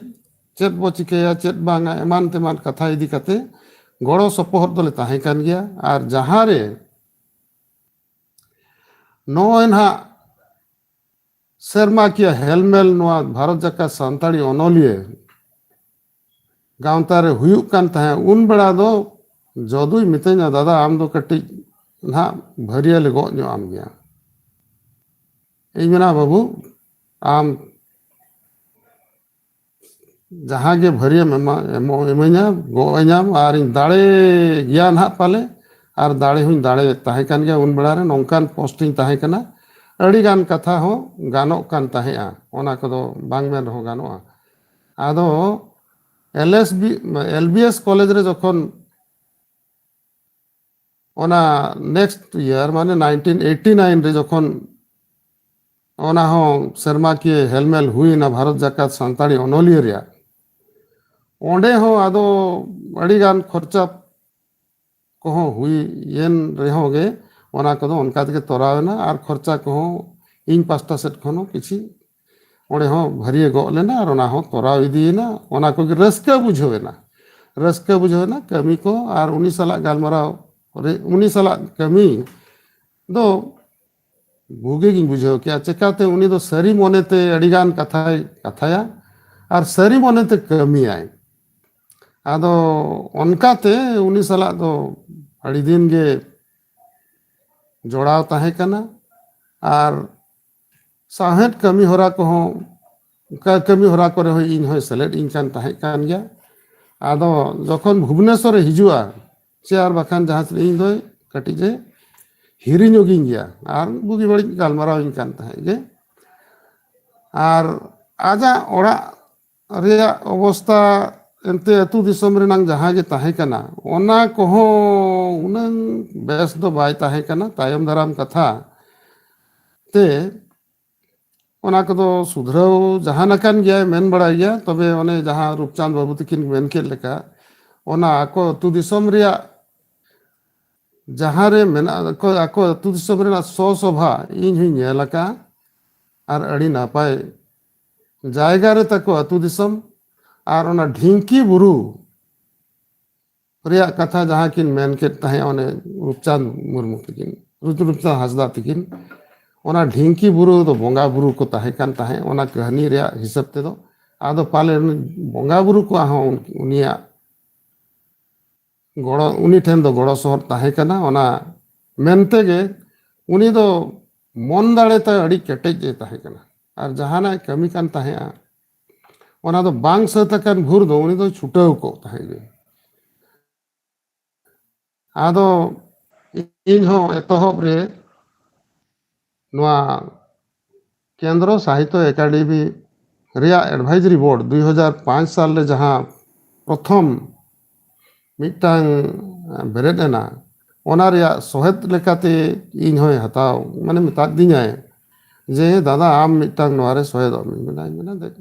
ᱪᱮᱫ ᱵᱚ ᱪᱤᱠᱟᱹᱭᱟ, ᱪᱮᱫ ᱵᱟᱝᱟ, ᱮᱢᱟᱱ ᱛᱮᱢᱟᱱ ᱠᱟᱛᱷᱟ ᱤᱫᱤ ᱠᱟᱛᱮ ᱜᱚᱲᱚ ᱥᱚᱯᱚᱦᱚᱫ ᱫᱚᱞᱮ ᱛᱟᱦᱮᱸ ᱠᱟᱱ ᱜᱮᱭᱟ᱾ ᱟᱨ ᱡᱟᱦᱟᱸ ᱨᱮ ᱱᱚᱜᱼᱚᱭ ᱱᱟᱦᱟᱜ ᱥᱮᱨᱢᱟᱠᱤᱭᱟᱹ ᱦᱮᱞᱢᱮᱞ ᱱᱚᱣᱟ ᱵᱷᱟᱨᱚᱛ ᱡᱟᱠᱟᱛ ᱥᱟᱱᱛᱟᱲᱤ ᱚᱱᱚᱞᱤᱭᱟᱹ ᱜᱟᱶᱛᱟ ᱨᱮ ᱦᱩᱭᱩᱜ ᱠᱟᱱ ᱛᱟᱦᱮᱸᱫ, ᱩᱱ ᱵᱮᱲᱟ ᱫᱚ ᱡᱚᱫᱩᱭ ᱢᱤᱛᱟᱹᱧᱟ, "ᱫᱟᱫᱟ, ᱟᱢ ᱫᱚ ᱠᱟᱹᱴᱤᱡ ᱱᱟᱦᱟᱜ ᱵᱷᱟᱹᱨᱭᱟᱹ ᱞᱮ ᱜᱚᱜ ᱧᱚᱜ ᱟᱢ ᱜᱮᱭᱟ᱾" ᱤᱧ ᱢᱮᱱᱟ, "ᱵᱟᱹᱵᱩ, ᱟᱢ ᱡᱟᱦᱟᱸ ᱜᱮ ᱵᱷᱟᱹᱨᱭᱟᱹᱢ ᱮᱢᱟ-, ᱮᱢᱚᱜ, ᱤᱢᱟᱹᱧᱟ, ᱜᱚᱜ ᱟᱹᱧᱟᱢ, ᱟᱨᱤᱧ ᱫᱟᱲᱮ ᱜᱮᱭᱟ ᱱᱟᱦᱟᱜ ᱯᱟᱞᱮ, ᱟᱨ ᱫᱟᱲᱮ ᱦᱚᱸᱧ ᱫᱟᱲᱮ ᱛᱟᱦᱮᱸ ᱠᱟᱱ ᱜᱮᱭᱟ ᱩᱱ ᱵᱮᱲᱟ ᱨᱮ, ᱱᱚᱝᱠᱟᱱ ᱯᱳᱥᱴ ᱤᱧ ᱛᱟᱦᱮᱸ ᱠᱟᱱᱟ, ᱟᱹᱰᱤ ᱜᱟᱱ ᱠᱟᱛᱷᱟ ᱦᱚᱸ ᱜᱟᱱᱚᱜ ᱠᱟᱱ ᱛᱟᱦᱮᱸᱜᱼᱟ, ᱚᱱᱟ ᱠᱚᱫᱚ ᱵᱟᱝ ᱢᱮᱱ ᱨᱮᱦᱚᱸ ᱜᱟᱱᱚᱜᱼᱟ᱾" ᱟᱫᱚ L S B, L B S college ᱨᱮ ᱡᱚᱠᱷᱚᱱ ᱚᱱᱟ next year, ᱢᱟᱱᱮ nineteen eighty nine ᱨᱮ ᱡᱚᱠᱷᱚᱱ ᱚᱱᱟ ᱦᱚᱸ ᱥᱮᱨᱢᱟᱠᱤᱭᱟᱹ ᱦᱮᱞᱢᱮᱞ ᱦᱩᱭᱱᱟ ᱵᱷᱟᱨᱚᱛ ᱡᱟᱠᱟᱛ ᱥᱟᱱᱛᱟᱲᱤ ᱚᱱᱚᱞᱤᱭᱟᱹ ᱨᱮᱭᱟᱜ, ᱚᱸᱰᱮ ᱦᱚᱸ ᱟᱫᱚ ᱟᱹᱰᱤᱜᱟᱱ ᱠᱷᱚᱨᱪᱟ ᱠᱚᱦᱚᱸ ᱦᱩᱭᱮᱱ ᱨᱮᱦᱚᱸ ᱜᱮ, ᱚᱱᱟ ᱠᱚᱫᱚ ᱚᱱᱠᱟ ᱛᱮᱜᱮ ᱛᱚᱨᱟᱣ ᱮᱱᱟ᱾ ᱟᱨ ᱠᱷᱚᱨᱪᱟ ᱠᱚᱦᱚᱸ ᱤᱧ ᱯᱟᱥᱴᱟ ᱥᱮᱫ ᱠᱷᱚᱱ ᱦᱚᱸ ᱠᱤᱪᱷᱤ ᱚᱸᱰᱮ ᱦᱚᱸ ᱵᱷᱟᱹᱨᱤᱭᱟᱹ ᱜᱚᱜ ᱞᱮᱱᱟ, ᱟᱨ ᱚᱱᱟ ᱦᱚᱸ ᱛᱚᱨᱟᱣ ᱤᱫᱤᱭᱮᱱᱟ᱾ ᱚᱱᱟ ᱠᱚᱜᱮ ᱨᱟᱹᱥᱠᱟᱹ ᱵᱩᱡᱷᱟᱹᱣ ᱮᱱᱟ, ᱨᱟᱹᱥᱠᱟᱹ ᱵᱩᱡᱷᱟᱹᱣ ᱮᱱᱟ ᱠᱟᱹᱢᱤ ᱠᱚ᱾ ᱟᱨ ᱩᱱᱤ ᱥᱟᱞᱟᱜ ᱜᱟᱞᱢᱟᱨᱟᱣ ᱨᱮ, ᱩᱱᱤ ᱥᱟᱞᱟᱜ ᱠᱟᱹᱢᱤ ᱫᱚ ᱵᱩᱜᱤ ᱜᱤᱧ ᱵᱩᱡᱷᱟᱹᱣ ᱠᱮᱜᱼᱟ᱾ ᱪᱮᱠᱟᱛᱮ ᱩᱱᱤ ᱫᱚ ᱥᱟᱹᱨᱤ ᱢᱚᱱᱮᱛᱮ ᱟᱹᱰᱤᱜᱟᱱ ᱠᱟᱛᱷᱟᱭ ᱠᱟᱛᱷᱟᱭᱟ ᱟᱨ ᱥᱟᱹᱨᱤ ᱢᱚᱱᱮᱛᱮ ᱠᱟᱹᱢᱤᱭᱟᱭ᱾ ᱟᱫᱚ ᱚᱱᱠᱟᱛᱮ ᱩᱱᱤ ᱥᱟᱞᱟᱜ ᱫᱚ ᱟᱹᱰᱤ ᱫᱤᱱ ᱜᱮ ᱡᱚᱲᱟᱣ ᱛᱟᱦᱮᱸ ᱠᱟᱱᱟ᱾ ᱟᱨ ᱥᱟᱶᱦᱮᱫ ᱠᱟᱹᱢᱤ ᱦᱚᱨᱟ ᱠᱚᱦᱚᱸ, ᱚᱱᱠᱟ ᱠᱟᱹᱢᱤ ᱦᱚᱨᱟ ᱠᱚᱨᱮ ᱦᱚᱸ ᱤᱧ ᱦᱚᱸᱭ ᱥᱮᱞᱮᱫ ᱤᱧ ᱠᱟᱱ ᱛᱟᱦᱮᱸ ᱠᱟᱱ ᱜᱮᱭᱟ᱾ ᱟᱫᱚ ᱡᱚᱠᱷᱚᱱ ᱵᱷᱩᱵᱽᱱᱮᱥᱚᱨ ᱮ ᱦᱤᱡᱩᱜᱼᱟ, ᱪᱮ ᱟᱨ ᱵᱟᱠᱷᱟᱱ ᱡᱟᱦᱟᱸ ᱥᱮᱫ, ᱤᱧ ᱫᱚᱭ ᱠᱟᱹᱴᱤᱡ ᱮ ᱦᱤᱨᱤᱧᱚᱜᱤᱧ ᱜᱮᱭᱟ ᱟᱨ ᱵᱩᱜᱤ ᱵᱟᱹᱲᱤᱡ ᱜᱟᱞᱢᱟᱨᱟᱣ ᱤᱧ ᱠᱟᱱ ᱛᱟᱦᱮᱸᱫ ᱜᱮ᱾ ᱟᱨ ᱟᱡᱟᱜ ᱚᱲᱟᱜ ᱨᱮᱭᱟᱜ ᱚᱵᱚᱥᱛᱟ, ᱮᱱᱛᱮ ᱟᱹᱛᱩ ᱫᱤᱥᱚᱢ ᱨᱮᱱᱟᱝ ᱡᱟᱦᱟᱸ ᱜᱮ ᱛᱟᱦᱮᱸ ᱠᱟᱱᱟ, ᱚᱱᱟ ᱠᱚᱦᱚᱸ ᱩᱱᱟᱹᱝ ᱵᱮᱥ ᱫᱚ ᱵᱟᱭ ᱛᱟᱦᱮᱸ ᱠᱟᱱᱟ᱾ ᱛᱟᱭᱚᱢ ᱫᱟᱨᱟᱢ ᱠᱟᱛᱷᱟ ᱛᱮ ᱚᱱᱟ ᱠᱚᱫᱚ ᱥᱩᱫᱷᱨᱟᱹᱣ ᱡᱟᱦᱟᱸ ᱟᱠᱟᱱ ᱜᱮᱭᱟᱭ, ᱢᱮᱱ ᱵᱟᱲᱟᱭ ᱜᱮᱭᱟ᱾ ᱛᱚᱵᱮ ᱚᱱᱮ ᱡᱟᱦᱟᱸ ᱨᱩᱯᱪᱟᱸᱫᱽ ᱵᱟᱹᱵᱩ ᱛᱟᱹᱠᱤᱱ ᱢᱮᱱ ᱠᱮᱫ ᱞᱮᱠᱟ, ᱚᱱᱟ ᱟᱠᱚ ᱟᱹᱛᱩ ᱫᱤᱥᱚᱢ ᱨᱮᱭᱟᱜ ᱡᱟᱦᱟᱸ ᱨᱮ ᱢᱮᱱᱟᱜ, ᱟᱠᱚ, ᱟᱠᱚ ᱟᱹᱛᱩ ᱫᱤᱥᱚᱢ ᱨᱮᱱᱟᱜ ᱥᱚ ᱥᱚᱵᱷᱟ ᱤᱧ ᱦᱚᱧ ᱧᱮᱞ ᱟᱠᱟᱫᱼᱟ ᱟᱨ ᱟᱹᱰᱤ ᱱᱟᱯᱟᱭ ᱡᱟᱭᱜᱟ ᱨᱮ ᱛᱟᱠᱚ ᱟᱹᱛᱩ ᱫᱤᱥᱚᱢ᱾ ᱟᱨ ᱚᱱᱟ ᱰᱷᱤᱝᱠᱤ ᱵᱩᱨᱩ ᱨᱮᱭᱟᱜ ᱠᱟᱛᱷᱟ ᱡᱟᱦᱟᱸ ᱠᱤᱱ ᱢᱮᱱ ᱠᱮᱫ ᱛᱟᱦᱮᱸᱫ, ᱚᱱᱮ ᱨᱩᱯᱪᱟᱸᱫᱽ ᱢᱩᱨᱢᱩ ᱛᱟᱹᱠᱤᱱ, ᱨᱩ-, ᱨᱩᱯᱪᱟᱸᱫᱽ ᱦᱟᱸᱥᱫᱟ ᱛᱟᱹᱠᱤᱱ, ᱚᱱᱟ ᱰᱷᱤᱝᱠᱤ ᱵᱩᱨᱩ ᱫᱚ ᱵᱚᱸᱜᱟ ᱵᱩᱨᱩ ᱠᱚ ᱛᱟᱦᱮᱸ ᱠᱟᱱ ᱛᱟᱦᱮᱸᱫ, ᱚᱱᱟ ᱠᱟᱹᱦᱱᱤ ᱨᱮᱭᱟᱜ ᱦᱤᱥᱟᱹᱵ ᱛᱮᱫᱚ᱾ ᱟᱫᱚ ᱯᱟᱞᱮᱱ ᱵᱚᱸᱜᱟ ᱵᱩᱨᱩ ᱠᱚᱣᱟᱜ ᱦᱚᱸ ᱩᱱ-, ᱩᱱᱤᱭᱟᱜ ᱜᱚᱲᱚ, ᱩᱱᱤ ᱴᱷᱮᱱ ᱫᱚ ᱜᱚᱲᱚ ᱥᱚᱦᱚᱫ ᱛᱟᱦᱮᱸ ᱠᱟᱱᱟ᱾ ᱚᱱᱟ ᱢᱮᱱᱛᱮ ᱜᱮ ᱩᱱᱤ ᱫᱚ ᱢᱚᱱ ᱫᱟᱲᱮ ᱛᱟᱭ ᱟᱹᱰᱤ ᱠᱮᱴᱮᱡ ᱮ ᱛᱟᱦᱮᱸ ᱠᱟᱱᱟ᱾ ᱟᱨ ᱡᱟᱦᱟᱱᱟᱜ ᱮ ᱠᱟᱹᱢᱤ ᱠᱟᱱ ᱛᱟᱦᱮᱸᱫᱼᱟ, ᱚᱱᱟ ᱫᱚ ᱵᱟᱝ ᱥᱟᱹᱛ ᱟᱠᱟᱱ ᱵᱷᱳᱨ ᱫᱚ ᱩᱱᱤ ᱫᱚ ᱪᱷᱩᱴᱟᱹᱣ ᱠᱚᱜ ᱛᱟᱦᱮᱸᱫ ᱜᱮ᱾ ᱟᱫᱚ ᱤᱧ ᱦᱚᱸ ᱮᱛᱚᱦᱚᱵ ᱨᱮ ᱱᱚᱣᱟ ᱠᱮᱱᱫᱨᱚ ᱥᱟᱦᱤᱛᱛᱚ ᱮᱠᱟᱰᱮᱢᱤ ᱨᱮᱭᱟᱜ advisory board ᱫᱩ ᱦᱟᱡᱟᱨ ᱯᱟᱸᱪ ᱥᱟᱞ ᱨᱮ ᱡᱟᱦᱟᱸ ᱯᱨᱚᱛᱷᱚᱢ ᱢᱤᱫᱴᱟᱝ ᱵᱮᱨᱮᱫ ᱮᱱᱟ, ᱚᱱᱟ ᱨᱮᱭᱟᱜ ᱥᱚᱦᱮᱫ ᱞᱮᱠᱟᱛᱮ ᱤᱧ ᱦᱚᱸᱭ ᱦᱟᱛᱟᱣ, ᱢᱟᱱᱮ ᱢᱮᱛᱟᱫᱤᱧᱟᱭ ᱡᱮ, "ᱫᱟᱫᱟ, ᱟᱢ ᱢᱤᱫᱴᱟᱝ ᱱᱚᱣᱟ ᱨᱮ ᱥᱚᱦᱮᱫᱚᱜ ᱢᱮ᱾" ᱢᱮᱱᱟᱭ ᱢᱮᱱᱟ,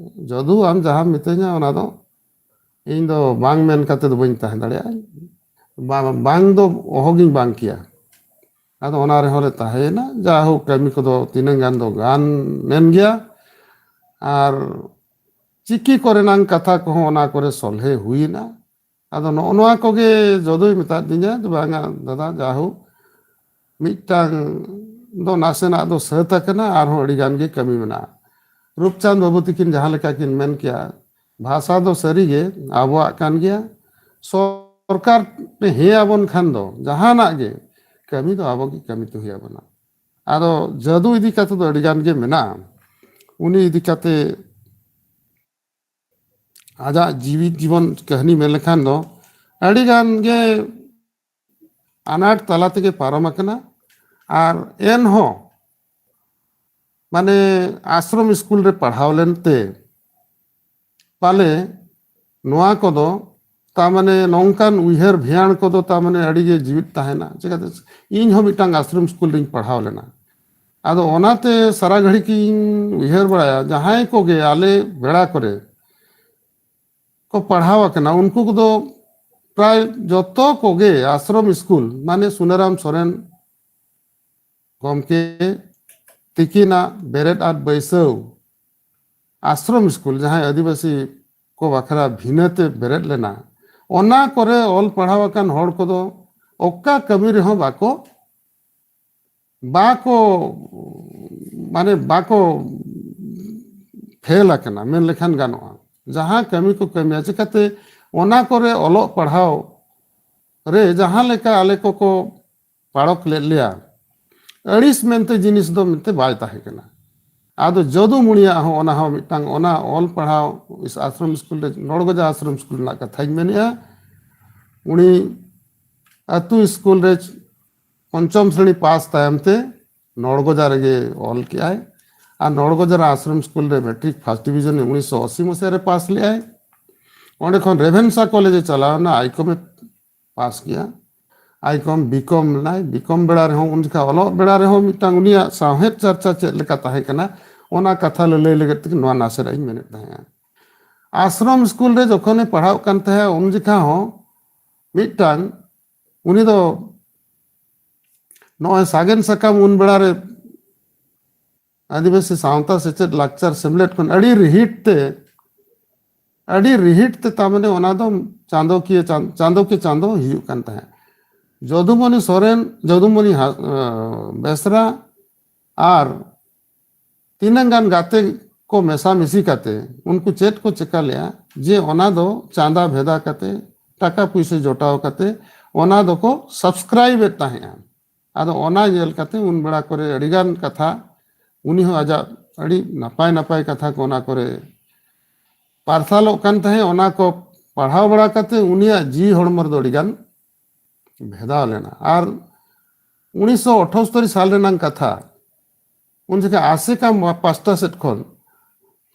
"ᱡᱚᱫᱩ ᱟᱢ ᱡᱟᱦᱟᱸᱢ ᱢᱤᱛᱟᱹᱧᱟ, ᱚᱱᱟ ᱫᱚ ᱤᱧ ᱫᱚ ᱵᱟᱝ ᱢᱮᱱ ᱠᱟᱛᱮ ᱫᱚ ᱵᱟᱹᱧ ᱛᱟᱦᱮᱸ ᱫᱟᱲᱮᱭᱟᱜᱼᱟ, ᱵᱟᱝ, ᱵᱟᱝ ᱫᱚ ᱚᱦᱚᱜᱤᱧ ᱵᱟᱝ ᱠᱮᱭᱟ᱾" ᱟᱫᱚ ᱚᱱᱟ ᱨᱮᱦᱚᱸ ᱞᱮ ᱛᱟᱦᱮᱸᱭᱮᱱᱟ᱾ ᱡᱟᱭᱦᱳᱠ, ᱠᱟᱹᱢᱤ ᱠᱚᱫᱚ ᱛᱤᱱᱟᱹᱝ ᱜᱟᱱ ᱫᱚ ᱜᱟᱱ ᱮᱱ ᱜᱮᱭᱟ, ᱟᱨ ᱪᱤᱠᱤ ᱠᱚᱨᱮᱱᱟᱝ ᱠᱟᱛᱷᱟ ᱠᱚᱦᱚᱸ ᱚᱱᱟ ᱠᱚᱨᱮ ᱥᱚᱞᱦᱮ ᱦᱩᱭᱮᱱᱟ᱾ ᱟᱫᱚ ᱱᱚᱜᱼᱚ ᱱᱚᱣᱟ ᱠᱚᱜᱮ ᱡᱚᱫᱩᱭ ᱢᱮᱛᱟᱫᱤᱧᱟ ᱡᱮ, "ᱵᱟᱝᱟ ᱫᱟᱫᱟ, ᱡᱟᱭᱦᱳᱠ, ᱢᱤᱫᱴᱟᱝ ᱫᱚ ᱱᱟᱥᱮᱱᱟᱜ ᱫᱚ ᱥᱟᱹᱛ ᱟᱠᱟᱱᱟ, ᱟᱨᱦᱚᱸ ᱟᱹᱰᱤ ᱜᱟᱱ ᱜᱮ ᱠᱟᱹᱢᱤ ᱢᱮᱱᱟᱜᱼᱟ᱾" ᱨᱩᱯᱪᱟᱸᱫᱽ ᱵᱟᱹᱵᱩ ᱛᱤᱠᱤᱱ ᱡᱟᱦᱟᱸ ᱞᱮᱠᱟ ᱠᱤᱱ ᱢᱮᱱ ᱠᱮᱜᱼᱟ, ᱵᱷᱟᱥᱟ ᱫᱚ ᱥᱟᱹᱨᱤᱜᱮ ᱟᱵᱚᱣᱟᱜ ᱠᱟᱱ ᱜᱮᱭᱟ᱾ ᱥᱚᱨᱠᱟᱨ ᱦᱮᱸ ᱟᱵᱚᱱ ᱠᱷᱟᱱ ᱫᱚ ᱡᱟᱦᱟᱱᱟᱜ ᱜᱮ ᱠᱟᱹᱢᱤ ᱫᱚ ᱟᱵᱚ ᱜᱮ ᱠᱟᱹᱢᱤ ᱛᱮ ᱦᱩᱭ ᱟᱵᱚᱱᱟ᱾ ᱟᱫᱚ ᱡᱟᱹᱫᱩ ᱤᱫᱤ ᱠᱟᱛᱮ ᱫᱚ ᱟᱹᱰᱤ ᱜᱟᱱ ᱜᱮ ᱢᱮᱱᱟᱜᱼᱟ᱾ ᱩᱱᱤ ᱤᱫᱤ ᱠᱟᱛᱮ ᱟᱡᱟᱜ ᱡᱤᱣᱤ ᱡᱤᱵᱚᱱ ᱠᱟᱹᱦᱱᱤ ᱢᱮᱱ ᱞᱮᱠᱷᱟᱱ ᱫᱚ ᱟᱹᱰᱤ ᱜᱟᱱ ᱜᱮ ᱟᱱᱟᱴ ᱛᱟᱞᱟ ᱛᱮᱜᱮ ᱯᱟᱨᱚᱢ ᱟᱠᱟᱱᱟ᱾ ᱟᱨ ᱮᱱᱦᱚᱸ ᱢᱟᱱᱮ ᱟᱥᱨᱚᱢ ᱥᱠᱩᱞ ᱨᱮ ᱯᱟᱲᱦᱟᱣ ᱞᱮᱱᱛᱮ ᱯᱟᱞᱮ ᱱᱚᱣᱟ ᱠᱚᱫᱚ ᱛᱟᱨ ᱢᱟᱱᱮ ᱱᱚᱝᱠᱟᱱ ᱩᱭᱦᱟᱹᱨ ᱵᱷᱮᱭᱟᱬ ᱠᱚᱫᱚ ᱛᱟᱨ ᱢᱟᱱᱮ ᱟᱹᱰᱤ ᱜᱮ ᱡᱤᱣᱤᱫ ᱛᱟᱦᱮᱱᱟ᱾ ᱪᱤᱠᱟᱹᱛᱮ ᱤᱧ ᱦᱚᱸ ᱢᱤᱫᱴᱟᱝ ᱟᱥᱨᱚᱢ ᱥᱠᱩᱞ ᱨᱤᱧ ᱯᱟᱲᱦᱟᱣ ᱞᱮᱱᱟ᱾ ᱟᱫᱚ ᱚᱱᱟᱛᱮ ᱥᱟᱨᱟ ᱜᱷᱟᱹᱲᱤ ᱜᱤᱧ ᱩᱭᱦᱟᱹᱨ ᱵᱟᱲᱟᱭᱟ, ᱡᱟᱦᱟᱸᱭ ᱠᱚᱜᱮ ᱟᱞᱮ ᱵᱮᱲᱟ ᱠᱚᱨᱮ ᱠᱚ ᱯᱟᱲᱦᱟᱣ ᱟᱠᱟᱱᱟ, ᱩᱱᱠᱩ ᱠᱚᱫᱚ ᱯᱨᱟᱭ ᱡᱚᱛᱚ ᱠᱚᱜᱮ ᱟᱥᱨᱚᱢ ᱥᱠᱩᱞ, ᱢᱟᱱᱮ ᱥᱩᱱᱟᱨᱟᱢ ᱥᱚᱨᱮᱱ ᱜᱚᱢᱠᱮ ᱛᱤᱠᱤᱱᱟᱜ ᱵᱮᱨᱮᱫ ᱟᱨ ᱵᱟᱹᱭᱥᱟᱹᱣ ᱟᱥᱨᱚᱢ ᱥᱠᱩᱞ, ᱡᱟᱦᱟᱸᱭ ᱟᱹᱫᱤᱵᱟᱹᱥᱤ ᱠᱚ ᱵᱟᱠᱷᱨᱟ ᱵᱷᱤᱱᱟᱹᱛᱮ ᱵᱮᱨᱮᱫ ᱞᱮᱱᱟ, ᱚᱱᱟ ᱠᱚᱨᱮ ᱚᱞ ᱯᱟᱲᱦᱟᱣ ᱟᱠᱟᱱ ᱦᱚᱲ ᱠᱚᱫᱚ ᱚᱠᱟ ᱠᱟᱹᱢᱤ ᱨᱮᱦᱚᱸ ᱵᱟᱠᱚ, ᱵᱟᱠᱚ, ᱢᱟᱱᱮ ᱵᱟᱠᱚ ᱯᱷᱮᱞ ᱟᱠᱟᱱᱟ ᱢᱮᱱ ᱞᱮᱠᱷᱟᱱ ᱜᱟᱱᱚᱜᱼᱟ᱾ ᱡᱟᱦᱟᱸ ᱠᱟᱹᱢᱤ ᱠᱚ ᱠᱟᱹᱢᱤᱭᱟ, ᱪᱤᱠᱟᱹᱛᱮ ᱚᱱᱟ ᱠᱚᱨᱮ ᱚᱞᱚᱜ ᱯᱟᱲᱦᱟᱣ ᱨᱮ ᱡᱟᱦᱟᱸ ᱞᱮᱠᱟ ᱟᱞᱮ ᱠᱚᱠᱚ ᱯᱟᱲᱚᱠ ᱞᱮᱫ ᱞᱮᱭᱟ, ᱟᱹᱲᱤᱥ ᱢᱮᱱᱛᱮ ᱡᱤᱱᱤᱥ ᱫᱚ ᱢᱮᱱᱛᱮ ᱵᱟᱭ ᱛᱟᱦᱮᱸ ᱠᱟᱱᱟ᱾ ᱟᱫᱚ ᱡᱚᱫᱩ ᱢᱩᱬᱤᱭᱟᱜ ᱦᱚᱸ, ᱚᱱᱟ ᱦᱚᱸ ᱢᱤᱫᱴᱟᱝ, ᱚᱱᱟ ᱚᱞ ᱯᱟᱲᱦᱟᱣ ᱟᱥᱨᱚᱢ ᱥᱠᱩᱞ ᱨᱮ, ᱱᱚᱲᱜᱚᱡᱟ ᱟᱥᱨᱚᱢ ᱥᱠᱩᱞ ᱨᱮᱱᱟᱜ ᱠᱟᱛᱷᱟᱧ ᱢᱮᱱᱮᱫᱼᱟ᱾ ᱩᱱᱤ ᱟᱹᱛᱩ ᱥᱠᱩᱞ ᱨᱮ ᱯᱚᱧᱪᱚᱢ ᱥᱨᱮᱬᱤ ᱯᱟᱥ ᱛᱟᱭᱚᱢ ᱛᱮ ᱱᱚᱲᱜᱚᱡᱟ ᱨᱮᱜᱮ ᱚᱞ ᱠᱮᱜᱼᱟᱭ᱾ ᱟᱨ ᱱᱚᱲᱜᱚᱡᱟ ᱨᱮ ᱟᱥᱨᱚᱢ ᱥᱠᱩᱞ ᱨᱮ ᱢᱮᱴᱨᱤᱠ ᱯᱷᱟᱥᱴ ᱰᱤᱵᱤᱡᱚᱱ ᱩᱱᱤᱥᱥᱚ ᱟᱥᱤ ᱢᱟᱥᱤᱦᱟ ᱨᱮ ᱯᱟᱥ ᱞᱮᱜᱼᱟᱭ᱾ ᱚᱸᱰᱮ ᱠᱷᱚᱱ ᱨᱮᱵᱷᱮᱱᱥᱟ ᱠᱚᱞᱮᱡᱽ ᱮ ᱪᱟᱞᱟᱣ ᱮᱱᱟ, ᱟᱭᱠᱚᱢ ᱮ ᱯᱟᱥ ᱠᱮᱜᱼᱟ᱾ ᱟᱭᱠᱚᱢ ᱵᱤᱠᱚᱢ ᱞᱮᱱᱟᱭ᱾ ᱵᱤᱠᱚᱢ ᱵᱮᱲᱟ ᱨᱮᱦᱚᱸ, ᱩᱱ ᱡᱚᱠᱷᱟ ᱚᱞᱚᱜ ᱵᱮᱲᱟ ᱨᱮᱦᱚᱸ ᱢᱤᱫᱴᱟᱝ ᱩᱱᱤᱭᱟᱜ ᱥᱟᱶᱦᱮᱫ ᱪᱟᱨᱪᱟ ᱪᱮᱫ ᱞᱮᱠᱟ ᱛᱟᱦᱮᱸ ᱠᱟᱱᱟ, ᱚᱱᱟ ᱠᱟᱛᱷᱟ ᱞᱟᱹᱞᱟᱹᱭ ᱞᱟᱹᱜᱤᱫ ᱛᱮᱜᱮ ᱱᱚᱣᱟ ᱱᱟᱥᱮᱱᱟᱜ ᱤᱧ ᱢᱮᱱᱮᱫ ᱛᱟᱦᱮᱸᱜᱼᱟ᱾ ᱟᱥᱨᱚᱢ ᱥᱠᱩᱞ ᱨᱮ ᱡᱚᱠᱷᱚᱱᱮ ᱯᱟᱲᱦᱟᱜ ᱠᱟᱱ ᱛᱟᱦᱮᱸᱫ, ᱩᱱ ᱡᱚᱠᱷᱟ ᱦᱚᱸ ᱢᱤᱫᱴᱟᱝ, ᱩᱱᱤ ᱫᱚ ᱱᱚᱜᱼᱚᱭ ᱥᱟᱜᱮᱱ ᱥᱟᱠᱟᱢ ᱩᱱ ᱵᱮᱲᱟ ᱨᱮ ᱟᱹᱫᱤᱵᱟᱹᱥᱤ ᱥᱟᱶᱛᱟ ᱥᱮᱪᱮᱫ ᱞᱟᱠᱪᱟᱨ ᱥᱮᱢᱞᱮᱫ ᱠᱷᱚᱱ ᱟᱹᱰᱤ ᱨᱤᱦᱤᱴ ᱛᱮ, ᱟᱹᱰᱤ ᱨᱤᱦᱤᱴ ᱛᱮ ᱛᱟᱨ ᱢᱟᱱᱮ ᱚᱱᱟ ᱫᱚ ᱪᱟᱸᱫᱚᱠᱤᱭᱟᱹ ᱪᱟᱸ-, ᱪᱟᱸᱫᱚ ᱠᱮ ᱪᱟᱸᱫᱚ ᱦᱤᱡᱩᱜ ᱠᱟᱱ ᱛᱟᱦᱮᱸᱫ᱾ ᱡᱚᱫᱩᱢᱚᱱᱤ ᱥᱚᱨᱮᱱ, ᱡᱚᱫᱩᱢᱚᱱᱤ ᱦᱟ-, ᱟᱸ, ᱵᱮᱥᱨᱟ ᱟᱨ ᱛᱤᱱᱟᱹᱝ ᱜᱟᱱ ᱜᱟᱛᱮ ᱠᱚ ᱢᱮᱥᱟ ᱢᱤᱥᱤ ᱠᱟᱛᱮ ᱩᱱᱠᱩ ᱪᱮᱫ ᱠᱚ ᱪᱮᱠᱟ ᱞᱮᱜᱼᱟ, ᱡᱮ ᱚᱱᱟ ᱫᱚ ᱪᱟᱸᱫᱟ ᱵᱷᱮᱫᱟ ᱠᱟᱛᱮ, ᱴᱟᱠᱟ ᱯᱩᱭᱥᱟᱹ ᱡᱚᱴᱟᱣ ᱠᱟᱛᱮ ᱚᱱᱟ ᱫᱚᱠᱚ ᱥᱟᱵᱥᱠᱨᱟᱭᱤᱵ ᱮᱫ ᱛᱟᱦᱮᱸᱜᱼᱟ᱾ ᱟᱫᱚ ᱚᱱᱟ ᱧᱮᱞ ᱠᱟᱛᱮ ᱩᱱ ᱵᱮᱲᱟ ᱠᱚᱨᱮ ᱟᱹᱰᱤᱜᱟᱱ ᱠᱟᱛᱷᱟ, ᱩᱱᱤ ᱦᱚᱸ ᱟᱡᱟᱜ ᱟᱹᱰᱤ ᱱᱟᱯᱟᱭ ᱱᱟᱯᱟᱭ ᱠᱟᱛᱷᱟ ᱠᱚ ᱚᱱᱟ ᱠᱚᱨᱮ ᱯᱟᱨᱥᱟᱞᱚᱜ ᱠᱟᱱ ᱛᱟᱦᱮᱸᱫ, ᱚᱱᱟ ᱠᱚ ᱯᱟᱲᱦᱟᱣ ᱵᱟᱲᱟ ᱠᱟᱛᱮ ᱩᱱᱤᱭᱟᱜ ᱡᱤᱣᱤ ᱦᱚᱲᱢᱚ ᱨᱮᱫᱚ ᱟᱹᱰᱤᱜᱟᱱ ᱵᱷᱮᱫᱟᱣ ᱞᱮᱱᱟ᱾ ᱟᱨ ᱩᱱᱤᱥᱥᱚ ᱟᱴᱷᱟᱛᱛᱳᱨ ᱥᱟᱞ ᱨᱮᱱᱟᱜ ᱠᱟᱛᱷᱟ, ᱩᱱ ᱡᱚᱠᱷᱚᱱ ᱟᱥᱮᱠᱟ ᱯᱟᱥᱴᱟ ᱥᱮᱫ ᱠᱷᱚᱱ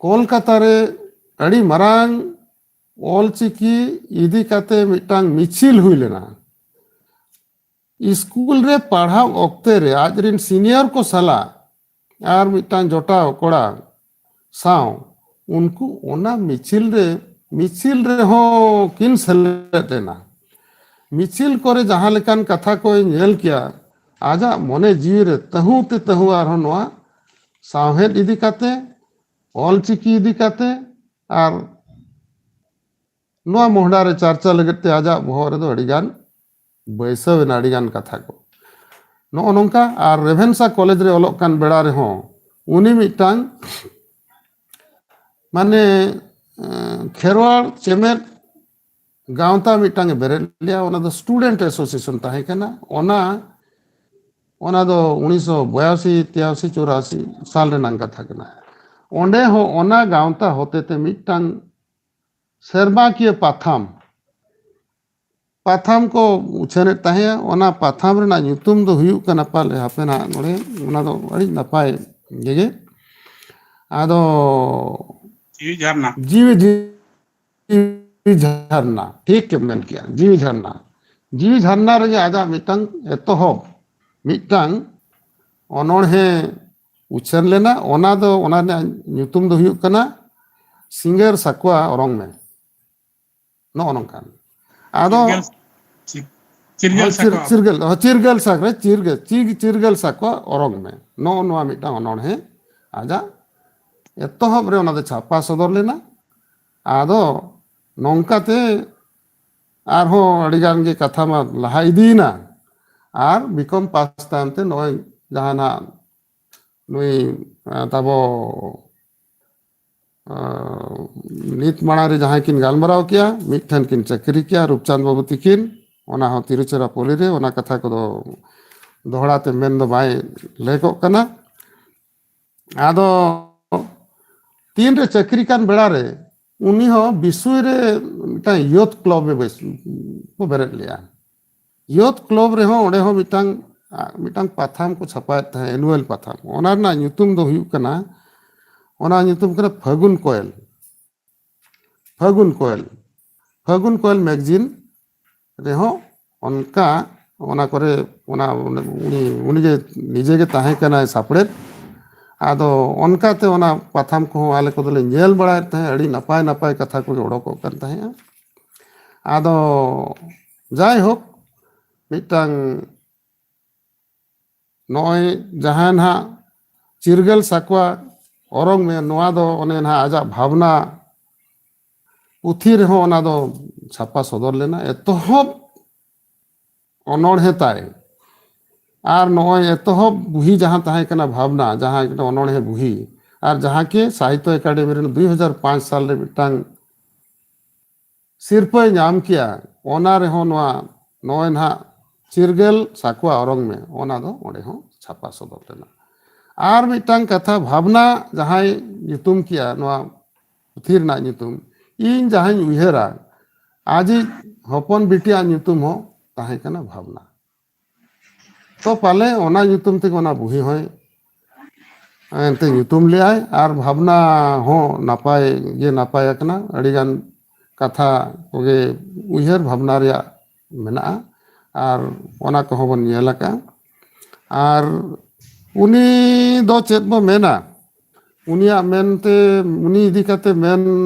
ᱠᱳᱞᱠᱟᱛᱟ ᱨᱮ ᱟᱹᱰᱤ ᱢᱟᱨᱟᱝ ᱚᱞᱪᱤᱠᱤ ᱤᱫᱤ ᱠᱟᱛᱮ ᱢᱤᱫᱴᱟᱝ ᱢᱤᱪᱷᱤᱞ ᱦᱩᱭ ᱞᱮᱱᱟ᱾ ᱥᱠᱩᱞ ᱨᱮ ᱯᱟᱲᱦᱟᱣ ᱚᱠᱛᱮ ᱨᱮ ᱟᱡ ᱨᱮᱱ ᱥᱤᱱᱤᱭᱚᱨ ᱠᱚ ᱥᱟᱞᱟᱜ ᱟᱨ ᱢᱤᱫᱴᱟᱝ ᱡᱚᱴᱟᱣ ᱠᱚᱲᱟ ᱥᱟᱶ ᱩᱱᱠᱩ ᱚᱱᱟ ᱢᱤᱪᱷᱤᱞ ᱨᱮ, ᱢᱤᱪᱷᱤᱞ ᱨᱮᱦᱚᱸ ᱠᱤᱱ ᱥᱮᱞᱮᱫ ᱮᱱᱟ᱾ ᱢᱤᱪᱷᱤᱞ ᱠᱚᱨᱮ ᱡᱟᱦᱟᱸ ᱞᱮᱠᱟᱱ ᱠᱟᱛᱷᱟ ᱠᱚᱭ ᱧᱮᱞ ᱠᱮᱜᱼᱟ, ᱟᱡᱟᱜ ᱢᱚᱱᱮ ᱡᱤᱣᱤ ᱨᱮ ᱛᱟᱹᱦᱩ ᱛᱮ ᱛᱟᱹᱦᱩ ᱟᱨᱦᱚᱸ ᱱᱚᱣᱟ ᱥᱟᱶᱦᱮᱫ ᱤᱫᱤ ᱠᱟᱛᱮ, ᱚᱞᱪᱤᱠᱤ ᱤᱫᱤ ᱠᱟᱛᱮ ᱟᱨ ᱱᱚᱣᱟ ᱢᱚᱦᱰᱟ ᱨᱮ ᱪᱟᱨᱪᱟ ᱞᱟᱹᱜᱤᱫ ᱛᱮ ᱟᱡᱟᱜ ᱵᱚᱦᱚᱜ ᱨᱮᱫᱚ ᱟᱹᱰᱤᱜᱟᱱ ᱵᱟᱹᱭᱥᱟᱹᱣ ᱮᱱᱟ, ᱟᱹᱰᱤᱜᱟᱱ ᱠᱟᱛᱷᱟ ᱠᱚ᱾ ᱱᱚᱜᱼᱚ ᱱᱚᱝᱠᱟ᱾ ᱟᱨ ᱨᱮᱵᱷᱮᱱᱥᱟ ᱠᱚᱞᱮᱡᱽ ᱨᱮ ᱚᱞᱚᱜ ᱠᱟᱱ ᱵᱮᱲᱟ ᱨᱮᱦᱚᱸ ᱩᱱᱤ ᱢᱤᱫᱴᱟᱝ, ᱢᱟᱱᱮ, ᱮᱸ, ᱠᱷᱮᱨᱣᱟᱲ ᱪᱮᱢᱮᱫ ᱜᱟᱶᱛᱟ ᱢᱤᱫᱴᱟᱝ ᱮ ᱵᱮᱨᱮᱫ ᱞᱮᱜᱼᱟ᱾ ᱚᱱᱟ ᱫᱚ ᱥᱴᱩᱰᱮᱱᱴ ᱮᱥᱳᱥᱤᱭᱮᱥᱚᱱ ᱛᱟᱦᱮᱸ ᱠᱟᱱᱟ᱾ ᱚᱱᱟ, ᱚᱱᱟ ᱫᱚ ᱩᱱᱤᱥᱥᱚ ᱵᱚᱭᱟᱥᱤ, ᱛᱤᱨᱟᱥᱤ, ᱪᱩᱨᱟᱥᱤ ᱥᱟᱞ ᱨᱮᱱᱟᱜ ᱠᱟᱛᱷᱟ ᱠᱟᱱᱟ᱾ ᱚᱸᱰᱮ ᱦᱚᱸ ᱚᱱᱟ ᱜᱟᱶᱛᱟ ᱦᱚᱛᱮᱛᱮ ᱢᱤᱫᱴᱟᱝ ᱥᱮᱨᱢᱟᱠᱤᱭᱟᱹ ᱯᱟᱛᱷᱟᱢ, ᱯᱟᱛᱷᱟᱢ ᱠᱚ ᱩᱪᱷᱟᱹᱱᱮᱫ ᱛᱟᱦᱮᱸᱜᱼᱟ᱾ ᱚᱱᱟ ᱯᱟᱛᱷᱟᱢ ᱨᱮᱱᱟᱜ ᱧᱩᱛᱩᱢ ᱫᱚ ᱦᱩᱭᱩᱜ ᱠᱟᱱᱟ ᱯᱟᱞᱮ, ᱦᱟᱯᱮ ᱱᱟᱦᱟᱜ ᱱᱚᱰᱮ, ᱚᱱᱟ ᱫᱚ ᱟᱹᱰᱤ ᱱᱟᱯᱟᱭ ᱜᱮ᱾ ᱟᱫᱚ ᱡᱤᱣᱤ ᱡᱷᱟᱨᱱᱟ᱾ ᱡᱤᱣᱤ, ᱡᱤᱣᱤ ᱡᱤᱣᱤ ᱡᱷᱟᱨᱱᱟ, ᱴᱷᱤᱠ ᱮᱢ ᱢᱮᱱ ᱠᱮᱜᱼᱟ, ᱡᱤᱣᱤ ᱡᱷᱟᱨᱱᱟ᱾ ᱡᱤᱣᱤ ᱡᱷᱟᱨᱱᱟ ᱨᱮᱜᱮ ᱟᱡᱟᱜ ᱢᱤᱫᱴᱟᱝ ᱮᱛᱚᱦᱚᱵ ᱢᱤᱫᱴᱟᱝ ᱚᱱᱚᱬᱦᱮ ᱩᱪᱷᱟᱹᱱ ᱞᱮᱱᱟ᱾ ᱚᱱᱟ ᱫᱚ, ᱚᱱᱟ ᱨᱮᱱᱟᱜ ᱧᱩᱛᱩᱢ ᱫᱚ ᱦᱩᱭᱩᱜ ᱠᱟᱱᱟ ᱥᱤᱸᱜᱟᱹᱨ ᱥᱟᱠᱣᱟ ᱚᱨᱚᱝ ᱢᱮ᱾ ᱱᱚᱜᱼᱚ ᱱᱚᱝᱠᱟᱱ᱾ ᱟᱫᱚ ᱪᱤᱨᱜᱟᱹᱞ, ᱪᱤ-, ᱪᱤᱨᱜᱟᱹᱞ ᱦᱳᱭ, ᱪᱤᱨ-, ᱥᱟᱠᱣᱟ᱾ ᱪᱤᱨᱜᱟᱹᱞ, ᱦᱳᱭ, ᱪᱤᱨᱜᱟᱹᱞ ᱥᱟᱠ ᱨᱮ, ᱪᱤᱨᱜᱟᱹᱞ, ᱪᱤ-, ᱪᱤᱨᱜᱟᱹᱞ ᱥᱟᱠᱣᱟ ᱚᱨᱚᱝ ᱢᱮ᱾ ᱱᱚᱜᱼᱚ ᱱᱚᱣᱟ ᱢᱤᱫᱴᱟᱝ ᱚᱱᱚᱬᱦᱮ ᱟᱡᱟᱜ ᱮᱛᱚᱦᱚᱵ ᱨᱮ ᱚᱱᱟ ᱫᱚ ᱪᱷᱟᱯᱟ ᱥᱚᱫᱚᱨ ᱞᱮᱱᱟ᱾ ᱟᱫᱚ ᱱᱚᱝᱠᱟᱛᱮ ᱟᱨᱦᱚᱸ ᱟᱹᱰᱤᱜᱟᱱ ᱜᱮ ᱠᱟᱛᱷᱟ ᱢᱟ ᱞᱟᱦᱟ ᱤᱫᱤᱭᱮᱱᱟ᱾ ᱟᱨ ᱵᱤᱠᱚᱢ ᱯᱟᱥ ᱛᱟᱭᱚᱢ ᱛᱮ ᱱᱚᱜᱼᱚᱭ ᱡᱟᱦᱟᱸ ᱱᱟᱜ ᱱᱩᱭ, ᱟᱸ, ᱛᱟᱵᱚ, ᱟᱸ, ᱱᱤᱛ ᱢᱟᱲᱟᱝ ᱨᱮ ᱡᱟᱦᱟᱸᱭ ᱠᱤᱱ ᱜᱟᱞᱢᱟᱨᱟᱣ ᱠᱮᱭᱟ, ᱢᱤᱫ ᱴᱷᱮᱱ ᱠᱤᱱ ᱪᱟᱹᱠᱨᱤ ᱠᱮᱭᱟ, ᱨᱩᱯᱪᱟᱸᱫᱽ ᱵᱟᱹᱵᱩ ᱛᱤᱠᱤᱱ, ᱚᱱᱟ ᱦᱚᱸ ᱛᱤᱨᱩᱪᱮᱨᱟᱯᱚᱞᱤ ᱨᱮ, ᱚᱱᱟ ᱠᱟᱛᱷᱟ ᱠᱚᱫᱚ ᱫᱚᱦᱲᱟ ᱛᱮ ᱢᱮᱱ ᱫᱚ ᱵᱟᱭ ᱞᱮᱠᱚᱜ ᱠᱟᱱᱟ᱾ ᱟᱫᱚ ᱛᱤᱱᱨᱮ ᱪᱟᱹᱠᱨᱤ ᱠᱟᱱ ᱵᱮᱲᱟ ᱨᱮ ᱩᱱᱤ ᱦᱚᱸ ᱵᱤᱥᱩᱭ ᱨᱮ ᱢᱤᱫᱴᱟᱝ ᱭᱩᱛᱷ ᱠᱞᱟᱵᱽ ᱮ ᱵᱮᱥ-, ᱠᱚ ᱵᱮᱨᱮᱫ ᱞᱮᱜᱼᱟ᱾ ᱭᱩᱛᱷ ᱠᱞᱟᱵᱽ ᱨᱮᱦᱚᱸ ᱚᱸᱰᱮ ᱦᱚᱸ ᱢᱤᱫᱴᱟᱝ, ᱟ, ᱢᱤᱫᱴᱟᱝ ᱯᱟᱛᱷᱟᱢ ᱠᱚ ᱪᱷᱟᱯᱟᱭᱮᱫ ᱛᱟᱦᱮᱸᱫ, ᱮᱱᱩᱣᱟᱞ ᱯᱟᱛᱷᱟᱢ᱾ ᱚᱱᱟ ᱨᱮᱱᱟᱜ ᱧᱩᱛᱩᱢ ᱫᱚ ᱦᱩᱭᱩᱜ ᱠᱟᱱᱟ, ᱚᱱᱟ ᱧᱩᱛᱩᱢ ᱠᱟᱱᱟ ᱯᱷᱟᱹᱜᱩᱱ ᱠᱚᱭᱮᱞ᱾ ᱯᱷᱟᱹᱜᱩᱱ ᱠᱚᱭᱮᱞ, ᱯᱷᱟᱹᱜᱩᱱ ᱠᱚᱭᱮᱞ ᱢᱮᱜᱟᱡᱤᱱ ᱨᱮᱦᱚᱸ ᱚᱱᱠᱟ, ᱚᱱᱟ ᱠᱚᱨᱮ, ᱚᱱᱟ, ᱩᱱᱤ, ᱩᱱᱤᱜᱮ ᱱᱤᱡᱮᱜᱮ ᱛᱟᱦᱮᱸ ᱠᱟᱱᱟᱭ ᱥᱟᱯᱲᱮᱫ᱾ ᱟᱫᱚ ᱚᱱᱠᱟᱛᱮ ᱚᱱᱟ ᱯᱟᱛᱷᱟᱢ ᱠᱚᱦᱚᱸ ᱟᱞᱮ ᱠᱚᱫᱚᱞᱮ ᱧᱮᱞ ᱵᱟᱲᱟᱭᱮᱫ ᱛᱟᱦᱮᱸᱫ, ᱟᱹᱰᱤ ᱱᱟᱯᱟᱭ ᱱᱟᱯᱟᱭ ᱠᱟᱛᱷᱟ ᱠᱚᱜᱮ ᱚᱰᱚᱠᱚᱜ ᱠᱟᱱ ᱛᱟᱦᱮᱸᱫᱼᱟ᱾ ᱟᱫᱚ ᱡᱟᱭᱦᱳᱠ, ᱢᱤᱫᱴᱟᱝ ᱱᱚᱜᱼᱚᱭ ᱡᱟᱦᱟᱸ ᱱᱟᱦᱟᱜ ᱪᱤᱨᱜᱟᱹᱞ ᱥᱟᱠᱣᱟ ᱚᱨᱚᱝ ᱢᱮ, ᱱᱚᱣᱟ ᱫᱚ ᱚᱱᱮ ᱱᱟᱦᱟᱜ ᱟᱡᱟᱜ ᱵᱷᱟᱵᱽᱱᱟ ᱯᱩᱛᱷᱤ ᱨᱮᱦᱚᱸ ᱚᱱᱟ ᱫᱚ ᱪᱷᱟᱯᱟ ᱥᱚᱫᱚᱨ ᱞᱮᱱᱟ᱾ ᱮᱛᱚᱦᱚᱵ ᱚᱱᱚᱬᱦᱮ ᱛᱟᱭ, ᱟᱨ ᱱᱚᱜᱼᱚᱭ ᱮᱛᱚᱦᱚᱵ ᱵᱩᱦᱤ ᱡᱟᱦᱟᱸ ᱛᱟᱦᱮᱸ ᱠᱟᱱᱟ ᱵᱷᱟᱵᱽᱱᱟ, ᱡᱟᱦᱟᱸ ᱚᱱᱚᱬᱦᱮ ᱵᱩᱦᱤ, ᱟᱨ ᱡᱟᱦᱟᱸ ᱠᱤ ᱥᱟᱦᱤᱛᱛᱚ ᱮᱠᱟᱰᱮᱢᱤ ᱨᱮᱱ ᱫᱩᱭ ᱦᱟᱡᱟᱨ ᱯᱟᱸᱪ ᱥᱟᱞ ᱨᱮ ᱢᱤᱫᱴᱟᱝ ᱥᱤᱨᱯᱟᱹᱭ ᱧᱟᱢ ᱠᱮᱜᱼᱟ, ᱚᱱᱟ ᱨᱮᱦᱚᱸ ᱱᱚᱣᱟ ᱱᱚᱜᱼᱚᱭ ᱱᱟᱦᱟᱜ ᱪᱤᱨᱜᱟᱹᱞ ᱥᱟᱠᱣᱟ ᱚᱨᱚᱝ ᱢᱮ, ᱚᱱᱟ ᱫᱚ ᱚᱸᱰᱮ ᱦᱚᱸ ᱪᱷᱟᱯᱟ ᱥᱚᱫᱚᱨ ᱞᱮᱱᱟ᱾ ᱟᱨ ᱢᱤᱫᱴᱟᱝ ᱠᱟᱛᱷᱟ, ᱵᱷᱟᱵᱽᱱᱟ ᱡᱟᱦᱟᱸᱭ ᱧᱩᱛᱩᱢ ᱠᱮᱜᱼᱟ, ᱱᱚᱣᱟ ᱯᱩᱛᱷᱤ ᱨᱮᱱᱟᱜ ᱧᱩᱛᱩᱢ, ᱤᱧ ᱡᱟᱦᱟᱸᱧ ᱩᱭᱦᱟᱹᱨᱟ, ᱟᱡᱤᱡ ᱦᱚᱯᱚᱱ ᱵᱤᱴᱤᱭᱟᱜ ᱧᱩᱛᱩᱢ ᱦᱚᱸ ᱛᱟᱦᱮᱸ ᱠᱟᱱᱟ ᱵᱷᱟᱵᱽᱱᱟ᱾ ᱛᱚ ᱯᱟᱞᱮ ᱚᱱᱟ ᱧᱩᱛᱩᱢ ᱛᱮᱜᱮ ᱚᱱᱟ ᱵᱩᱦᱤ ᱦᱚᱸᱭ ᱮᱱᱛᱮ ᱧᱩᱛᱩᱢ ᱞᱮᱜᱼᱟᱭ᱾ ᱟᱨ ᱵᱷᱟᱵᱽᱱᱟ ᱦᱚᱸ ᱱᱟᱯᱟᱭ ᱜᱮ ᱱᱟᱯᱟᱭ ᱟᱠᱟᱱᱟ, ᱟᱹᱰᱤᱜᱟᱱ ᱠᱟᱛᱷᱟ ᱠᱚᱜᱮ ᱩᱭᱦᱟᱹᱨ ᱵᱷᱟᱵᱽᱱᱟ ᱨᱮᱭᱟᱜ ᱢᱮᱱᱟᱜᱼᱟ᱾ ᱟᱨ ᱚᱱᱟ ᱠᱚᱦᱚᱸ ᱵᱚᱱ ᱧᱮᱞ ᱟᱠᱟᱫᱼᱟ᱾ ᱟᱨ ᱩᱱᱤ ᱫᱚ ᱪᱮᱫ ᱵᱚ ᱢᱮᱱᱟ, ᱩᱱᱤᱭᱟᱜ ᱢᱮᱱᱛᱮ, ᱩᱱᱤ ᱤᱫᱤ ᱠᱟᱛᱮ ᱢᱮᱱ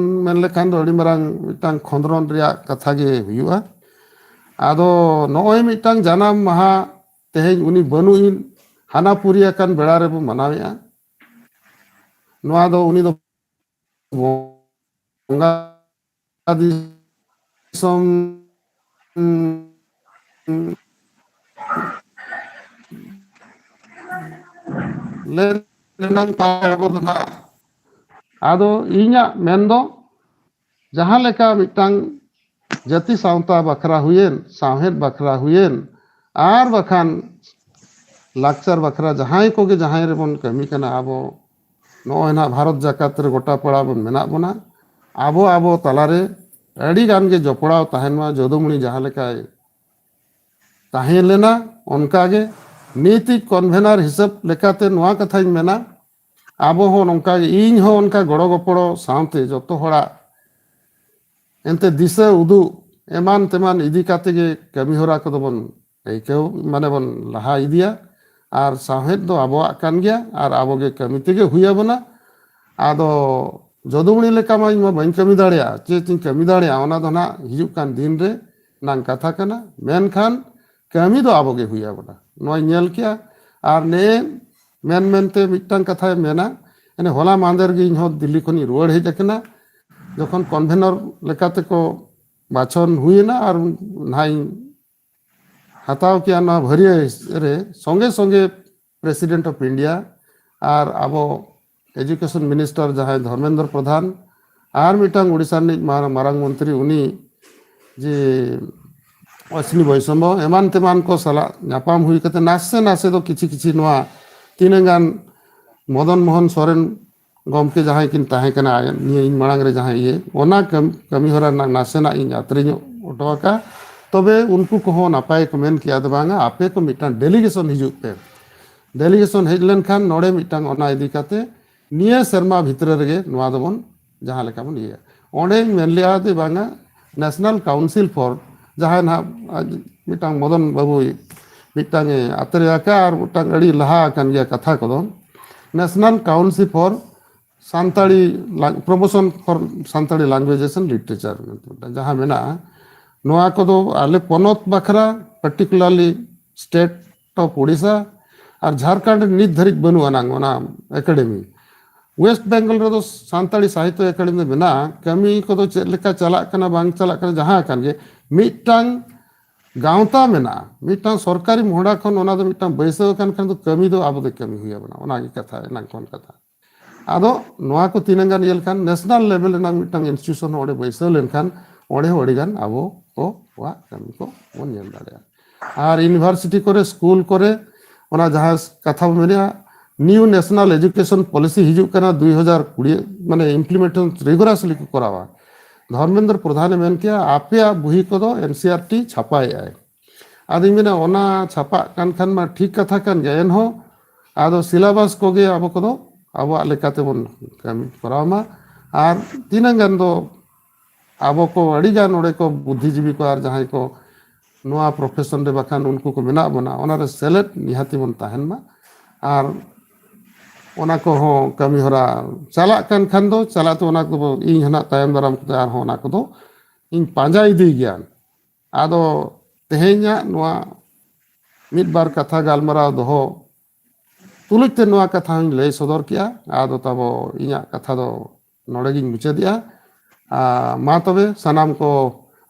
ᱢᱮᱱ ᱞᱮᱠᱷᱟᱱ ᱫᱚ ᱟᱹᱰᱤ ᱢᱟᱨᱟᱝ ᱢᱤᱫᱴᱟᱝ ᱠᱷᱚᱸᱫᱽᱨᱚᱱ ᱨᱮᱭᱟᱜ ᱠᱟᱛᱷᱟ ᱜᱮ ᱦᱩᱭᱩᱜᱼᱟ᱾ ᱟᱫᱚ ᱱᱚᱜᱼᱚᱭ ᱢᱤᱫᱴᱟᱝ ᱡᱟᱱᱟᱢ ᱢᱟᱦᱟ ᱛᱮᱦᱮᱧ ᱩᱱᱤ ᱵᱟᱹᱱᱩᱜ ᱤᱱ ᱦᱟᱱᱟ ᱯᱩᱨᱤ ᱟᱠᱟᱱ ᱵᱮᱲᱟ ᱨᱮᱵᱚ ᱢᱟᱱᱟᱣᱮᱫᱼᱟ᱾ ᱱᱚᱣᱟ ᱫᱚ ᱩᱱᱤ ᱫᱚ ᱵᱚᱸᱜᱟ ᱫᱤᱥᱚᱢ ᱞᱮᱱ ᱨᱮᱱᱟᱝ ᱛᱟᱭ ᱟᱵᱚ ᱫᱚ ᱱᱟᱜ, ᱟᱫᱚ ᱤᱧᱟᱹᱜ ᱢᱮᱱ ᱫᱚ ᱡᱟᱦᱟᱸ ᱞᱮᱠᱟ ᱢᱤᱫᱴᱟᱝ ᱡᱟᱹᱛᱤ ᱥᱟᱶᱛᱟ ᱵᱟᱠᱷᱨᱟ ᱦᱩᱭᱮᱱ, ᱥᱟᱶᱦᱮᱫ ᱵᱟᱠᱷᱨᱟ ᱦᱩᱭᱮᱱ, ᱟᱨ ᱵᱟᱠᱷᱟᱱ ᱞᱟᱠᱪᱟᱨ ᱵᱟᱠᱷᱨᱟ ᱡᱟᱦᱟᱸᱭ ᱠᱚᱜᱮ ᱡᱟᱦᱟᱸᱭ ᱨᱮᱵᱚᱱ ᱠᱟᱹᱢᱤ ᱠᱟᱱᱟ, ᱟᱵᱚ ᱱᱚᱜᱼᱚᱭ ᱱᱟᱦᱟᱜ ᱵᱷᱟᱨᱚᱛ ᱡᱟᱠᱟᱛ ᱨᱮ ᱜᱚᱴᱟ ᱯᱟᱲᱟ ᱵᱚᱱ ᱢᱮᱱᱟᱜ ᱵᱚᱱᱟ᱾ ᱟᱵᱚ ᱟᱵᱚ ᱛᱟᱞᱟᱨᱮ ᱟᱹᱰᱤ ᱜᱟᱱ ᱜᱮ ᱡᱚᱯᱲᱟᱣ ᱛᱟᱦᱮᱱ ᱢᱟ᱾ ᱡᱚᱫᱩᱢᱩᱱᱤ ᱡᱟᱦᱟᱸ ᱞᱮᱠᱟᱭ ᱛᱟᱦᱮᱸ ᱞᱮᱱᱟ, ᱚᱱᱠᱟᱜᱮ ᱱᱤᱛᱤᱡ ᱠᱚᱱᱵᱷᱮᱱᱟᱨ ᱦᱤᱥᱟᱹᱵ ᱞᱮᱠᱟᱛᱮ ᱱᱚᱣᱟ ᱠᱟᱛᱷᱟᱧ ᱢᱮᱱᱟ, ᱟᱵᱚ ᱦᱚᱸ ᱱᱚᱝᱠᱟ ᱜᱮ, ᱤᱧ ᱦᱚᱸ ᱚᱱᱠᱟ ᱜᱚᱲᱚ ᱜᱚᱯᱚᱲᱚ ᱥᱟᱶᱛᱮ ᱡᱚᱛᱚ ᱦᱚᱲᱟᱜ ᱮᱱᱛᱮ ᱫᱤᱥᱟᱹ ᱩᱫᱩᱜ ᱮᱢᱟᱱ ᱛᱮᱢᱟᱱ ᱤᱫᱤ ᱠᱟᱛᱮ ᱜᱮ ᱠᱟᱹᱢᱤ ᱦᱚᱨᱟ ᱠᱚᱫᱚ ᱵᱚᱱ ᱟᱹᱭᱠᱟᱹᱣ, ᱢᱟᱱᱮ ᱵᱚᱱ ᱞᱟᱦᱟ ᱤᱫᱤᱭᱟ᱾ ᱟᱨ ᱥᱟᱶᱦᱮᱫ ᱫᱚ ᱟᱵᱚᱣᱟᱜ ᱠᱟᱱ ᱜᱮᱭᱟ ᱟᱨ ᱟᱵᱚ ᱜᱮ ᱠᱟᱹᱢᱤ ᱛᱮᱜᱮ ᱦᱩᱭ ᱟᱵᱚᱱᱟ᱾ ᱟᱫᱚ ᱡᱚᱫᱩᱢᱩᱱᱤ ᱞᱮᱠᱟ ᱢᱟ ᱤᱧ ᱢᱟ ᱵᱟᱹᱧ ᱠᱟᱹᱢᱤ ᱫᱟᱲᱮᱭᱟᱜᱼᱟ, ᱪᱮᱫ ᱤᱧ ᱠᱟᱹᱢᱤ ᱫᱟᱲᱮᱭᱟᱜᱼᱟ, ᱚᱱᱟ ᱫᱚ ᱱᱟᱜ ᱦᱤᱡᱩᱜ ᱠᱟᱱ ᱫᱤᱱ ᱨᱮ ᱱᱟᱝ ᱠᱟᱛᱷᱟ ᱠᱟᱱᱟ᱾ ᱢᱮᱱᱠᱷᱟᱱ ᱠᱟᱹᱢᱤ ᱫᱚ ᱟᱵᱚ ᱜᱮ ᱦᱩᱭ ᱟᱵᱚᱱᱟ, ᱱᱚᱣᱟᱧ ᱧᱮᱞ ᱠᱮᱜᱼᱟ᱾ ᱟᱨ ᱱᱮ ᱢᱮᱱ ᱢᱮᱱᱛᱮ ᱢᱤᱫᱴᱟᱝ ᱠᱟᱛᱷᱟᱭ ᱢᱮᱱᱟ, ᱮᱱᱮ ᱦᱚᱞᱟ ᱢᱟᱦᱫᱮᱨ ᱜᱮ ᱤᱧ ᱦᱚᱸ ᱫᱤᱞᱞᱤ ᱠᱷᱚᱱᱤᱧ ᱨᱩᱣᱟᱹᱲ ᱦᱮᱡ ᱟᱠᱟᱱᱟ, ᱡᱚᱠᱷᱚᱱ ᱠᱚᱱᱵᱷᱮᱱᱚᱨ ᱞᱮᱠᱟᱛᱮ ᱠᱚ ᱵᱟᱪᱷᱚᱱ ᱦᱩᱭᱮᱱᱟ ᱟᱨ ᱱᱟᱦᱟᱜ ᱤᱧ ᱦᱟᱛᱟᱣ ᱠᱮᱜᱼᱟ ᱱᱚᱣᱟ ᱵᱷᱟᱹᱨᱭᱟᱹ ᱨᱮ, ᱥᱚᱸᱜᱮ ᱥᱚᱸᱜᱮ President of India ᱟᱨ ᱟᱵᱚ Education Minister ᱡᱟᱦᱟᱸᱭ ᱫᱷᱚᱨᱢᱮᱱᱫᱨᱚ ᱯᱨᱚᱫᱷᱟᱱ ᱟᱨ ᱢᱤᱫᱴᱟᱝ ᱩᱲᱤᱥᱥᱟ ᱨᱤᱱᱤᱡ ᱢᱟᱨ-, ᱢᱟᱨᱟᱝ ᱢᱚᱱᱛᱨᱤ ᱩᱱᱤ ᱡᱮ ᱚᱥᱱᱤ ᱵᱳᱭᱥᱚᱢᱵᱷᱚ ᱮᱢᱟᱱ ᱛᱮᱢᱟᱱ ᱠᱚ ᱥᱟᱞᱟᱜ ᱧᱟᱯᱟᱢ ᱦᱩᱭ ᱠᱟᱛᱮ ᱱᱟᱥᱮ ᱱᱟᱥᱮ ᱫᱚ ᱠᱤᱪᱷᱤ ᱠᱤᱪᱷᱤ ᱱᱚᱣᱟ ᱛᱤᱱᱟᱹᱜ ᱜᱟᱱ ᱢᱚᱫᱚᱱ ᱢᱳᱦᱚᱱ ᱥᱚᱨᱮᱱ ᱜᱚᱢᱠᱮ ᱡᱟᱦᱟᱸᱭ ᱠᱤᱱ ᱛᱟᱦᱮᱸ ᱠᱟᱱᱟ ᱟᱭ-, ᱱᱤᱭᱟᱹ ᱤᱧ ᱢᱟᱲᱟᱝ ᱨᱮ ᱡᱟᱦᱟᱸᱭ ᱤᱭᱟᱹ, ᱚᱱᱟ ᱠᱟᱹᱢ-, ᱠᱟᱹᱢᱤ ᱦᱚᱨᱟ ᱨᱮᱱᱟᱜ ᱱᱟᱥᱮᱱᱟᱜ ᱤᱧ ᱟᱛᱨᱮ ᱧᱚᱜ ᱦᱚᱴᱚ ᱟᱠᱟᱫᱼᱟ᱾ ᱛᱚᱵᱮ ᱩᱱᱠᱩ ᱠᱚᱦᱚᱸ ᱱᱟᱯᱟᱭ ᱠᱚ ᱢᱮᱱ ᱠᱮᱜᱼᱟ, ᱫᱚ ᱵᱟᱝᱟ, ᱟᱯᱮ ᱠᱚ ᱢᱤᱫᱴᱟᱝ delegation ᱦᱤᱡᱩᱜ ᱯᱮ᱾ Delegation ᱦᱮᱡ ᱞᱮᱱᱠᱷᱟᱱ ᱱᱚᱰᱮ ᱢᱤᱫᱴᱟᱝ ᱚᱱᱟ ᱤᱫᱤ ᱠᱟᱛᱮ ᱱᱤᱭᱟᱹ ᱥᱮᱨᱢᱟ ᱵᱷᱤᱛᱨᱤ ᱨᱮᱜᱮ ᱱᱚᱣᱟ ᱫᱚᱵᱚᱱ ᱡᱟᱦᱟᱸ ᱞᱮᱠᱟ ᱵᱚᱱ ᱤᱭᱟᱹᱭᱟ᱾ ᱚᱸᱰᱮᱧ ᱢᱮᱱ ᱞᱮᱜᱼᱟ ᱡᱮ ᱵᱟᱝᱟ, National Council for, ᱡᱟᱦᱟᱸᱭ ᱱᱟᱦᱟᱜ ᱟᱡ ᱢᱤᱫᱴᱟᱝ ᱢᱚᱫᱚᱱ ᱵᱟᱹᱵᱩᱭ ᱢᱤᱫᱴᱟᱝ ᱮ ᱟᱛᱨᱮ ᱟᱠᱟᱫ ᱟᱨ ᱢᱤᱫᱴᱟᱝ ᱟᱹᱰᱤ ᱞᱟᱦᱟ ᱟᱠᱟᱱ ᱜᱮᱭᱟ ᱠᱟᱛᱷᱟ ᱠᱚᱫᱚ, National Council for Santali Lang-, Promotion for Santali Languages and Literature ᱢᱮᱱᱛᱮ ᱢᱤᱫᱴᱟᱝ ᱡᱟᱦᱟᱸ ᱢᱮᱱᱟᱜᱼᱟ, ᱱᱚᱣᱟ ᱠᱚᱫᱚ ᱟᱞᱮ ᱯᱚᱱᱚᱛ ᱵᱟᱠᱷᱨᱟ, particularly state of Odisha ᱟᱨ ᱡᱷᱟᱲᱠᱷᱚᱸᱰ ᱨᱮ ᱱᱤᱛ ᱫᱷᱟᱹᱨᱤᱡ ᱵᱟᱹᱱᱩᱜ ᱟᱱᱟᱝ ᱚᱱᱟ ᱮᱠᱟᱰᱮᱢᱤ᱾ ᱳᱭᱮᱥᱴ ᱵᱮᱝᱜᱚᱞ ᱨᱮᱫᱚ ᱥᱟᱱᱛᱟᱲᱤ ᱥᱟᱦᱤᱛᱛᱚ ᱮᱠᱟᱰᱮᱢᱤ ᱫᱚ ᱢᱮᱱᱟᱜᱼᱟ᱾ ᱠᱟᱹᱢᱤ ᱠᱚᱫᱚ ᱪᱮᱫ ᱞᱮᱠᱟ ᱪᱟᱞᱟᱜ ᱠᱟᱱᱟ ᱵᱟᱝ ᱪᱟᱞᱟᱜ ᱠᱟᱱᱟ, ᱡᱟᱦᱟᱸ ᱟᱠᱟᱱ ᱜᱮ, ᱢᱤᱫᱴᱟᱝ ᱜᱟᱶᱛᱟ ᱢᱮᱱᱟᱜᱼᱟ, ᱢᱤᱫᱴᱟᱝ ᱥᱚᱨᱠᱟᱨᱤ ᱢᱚᱦᱰᱟ ᱠᱷᱚᱱ ᱚᱱᱟ ᱫᱚ ᱢᱤᱫᱴᱟᱝ ᱵᱟᱹᱭᱥᱟᱹᱣ ᱟᱠᱟᱱ ᱠᱷᱟᱱ ᱫᱚ ᱠᱟᱹᱢᱤ ᱫᱚ ᱟᱵᱚ ᱫᱚ ᱠᱟᱹᱢᱤ ᱦᱩᱭ ᱟᱵᱚᱱᱟ, ᱚᱱᱟ ᱜᱮ ᱠᱟᱛᱷᱟ, ᱮᱱᱟᱝ ᱠᱷᱚᱱ ᱠᱟᱛᱷᱟ᱾ ᱟᱫᱚ ᱱᱚᱣᱟ ᱠᱚ ᱛᱤᱱᱟᱹᱜ ᱜᱟᱱ ᱤᱭᱟᱹ ᱞᱮᱠᱷᱟᱱ, ᱱᱮᱥᱱᱟᱞ ᱞᱮᱵᱮᱞ ᱨᱮᱱᱟᱜ ᱢᱤᱫᱴᱟᱝ ᱤᱱᱥᱴᱤᱴᱤᱭᱩᱥᱚᱱ ᱦᱚᱸ ᱚᱸᱰᱮ ᱵᱟᱹᱭᱥᱟᱹᱣ ᱞᱮᱱᱠᱷᱟᱱ, ᱚᱸᱰᱮ ᱦᱚᱸ ᱟᱹᱰᱤ ᱜᱟᱱ ᱟᱵᱚ ᱠᱚᱣᱟᱜ ᱠᱟᱹᱢᱤ ᱠᱚ ᱵᱚᱱ ᱧᱮᱞ ᱫᱟᱲᱮᱭᱟᱜᱼᱟ᱾ ᱟᱨ ᱤᱭᱩᱱᱤᱵᱷᱟᱨᱥᱤᱴᱤ ᱠᱚᱨᱮ, ᱥᱠᱩᱞ ᱠᱚᱨᱮ, ᱚᱱᱟ ᱡᱟᱦᱟᱸ ᱠᱟᱛᱷᱟ ᱵᱚᱱ ᱢᱮᱱᱮᱜᱼᱟ, ᱱᱤᱭᱩ ᱱᱮᱥᱱᱟᱞ ᱮᱡᱩᱠᱮᱥᱚᱱ ᱯᱚᱞᱤᱥᱤ ᱦᱤᱡᱩᱜ ᱠᱟᱱᱟ ᱫᱩᱭ ᱦᱟᱡᱟᱨ ᱠᱩᱲᱤ, ᱢᱟᱱᱮ ᱤᱢᱯᱞᱤᱢᱮᱱᱴᱮᱥᱚᱱ ᱨᱤᱜᱳᱨᱟᱥᱞᱤ ᱠᱚ ᱠᱚᱨᱟᱣᱟ᱾ ᱫᱷᱚᱨᱢᱮᱱᱫᱨᱚ ᱯᱨᱚᱫᱷᱟᱱᱮ ᱢᱮᱱ ᱠᱮᱜᱼᱟ, ᱟᱯᱮᱭᱟᱜ ᱵᱩᱦᱤ ᱠᱚᱫᱚ ᱮᱱ ᱥᱤ ᱟᱨ ᱴᱤ ᱪᱷᱟᱯᱟᱭᱮᱜᱼᱟᱭ᱾ ᱟᱫᱚᱧ ᱢᱮᱱᱟ, ᱚᱱᱟ ᱪᱷᱟᱯᱟᱜ ᱠᱟᱱ ᱠᱷᱟᱱ ᱢᱟ ᱴᱷᱤᱠ ᱠᱟᱛᱷᱟ ᱠᱟᱱ ᱜᱮᱭᱟ, ᱮᱱᱦᱚᱸ ᱟᱫᱚ ᱥᱤᱞᱟᱵᱟᱥ ᱠᱚᱜᱮ ᱟᱵᱚ ᱠᱚᱫᱚ ᱟᱵᱚᱣᱟᱜ ᱞᱮᱠᱟᱛᱮ ᱵᱚᱱ ᱠᱟᱹᱢᱤ ᱠᱚᱨᱟᱣ ᱢᱟ᱾ ᱟᱨ ᱛᱤᱱᱟᱹᱜ ᱜᱟᱱ ᱫᱚ ᱟᱵᱚ ᱠᱚ ᱟᱹᱰᱤ ᱜᱟᱱ ᱚᱸᱰᱮ ᱠᱚ ᱵᱩᱫᱽᱫᱷᱤᱡᱤᱵᱤ ᱠᱚ ᱟᱨ ᱡᱟᱦᱟᱸᱭ ᱠᱚ ᱱᱚᱣᱟ ᱯᱨᱚᱯᱷᱮᱥᱚᱱ ᱨᱮ ᱵᱟᱠᱷᱟᱱ ᱩᱱᱠᱩ ᱠᱚ ᱢᱮᱱᱟᱜ ᱵᱚᱱᱟ, ᱚᱱᱟ ᱨᱮ ᱥᱮᱞᱮᱫ ᱱᱤᱦᱟᱹᱛᱤ ᱵᱚᱱ ᱛᱟᱦᱮᱱ ᱢᱟ᱾ ᱟᱨ ᱚᱱᱟ ᱠᱚᱦᱚᱸ ᱠᱟᱹᱢᱤ ᱦᱚᱨᱟ ᱪᱟᱞᱟᱜ ᱠᱟᱱ ᱠᱷᱟᱱ ᱫᱚ ᱪᱟᱞᱟᱜ ᱛᱮ, ᱚᱱᱟ ᱠᱚ ᱤᱧ ᱦᱚᱸ ᱱᱟᱜ ᱛᱟᱭᱚᱢ ᱫᱟᱨᱟᱢ ᱠᱚᱛᱮ ᱟᱨᱦᱚᱸ ᱚᱱᱟ ᱠᱚᱫᱚ ᱤᱧ ᱯᱟᱸᱡᱟ ᱤᱫᱤᱭ ᱜᱮᱭᱟ᱾ ᱟᱫᱚ ᱛᱮᱦᱮᱧᱟᱜ ᱱᱚᱣᱟ ᱢᱤᱫ ᱵᱟᱨ ᱠᱟᱛᱷᱟ ᱜᱟᱞᱢᱟᱨᱟᱣ ᱫᱚᱦᱚ ᱛᱩᱞᱩᱡ ᱛᱮ ᱱᱚᱣᱟ ᱠᱟᱛᱷᱟ ᱦᱚᱸᱧ ᱞᱟᱹᱭ ᱥᱚᱫᱚᱨ ᱠᱮᱜᱼᱟ᱾ ᱟᱫᱚ ᱛᱟᱵᱚ ᱤᱧᱟᱹᱜ ᱠᱟᱛᱷᱟ ᱫᱚ ᱱᱚᱰᱮ ᱜᱤᱧ ᱢᱩᱪᱟᱹᱫᱮᱜᱼᱟ᱾ ᱟᱨ ᱢᱟ ᱛᱚᱵᱮ ᱥᱟᱱᱟᱢ ᱠᱚ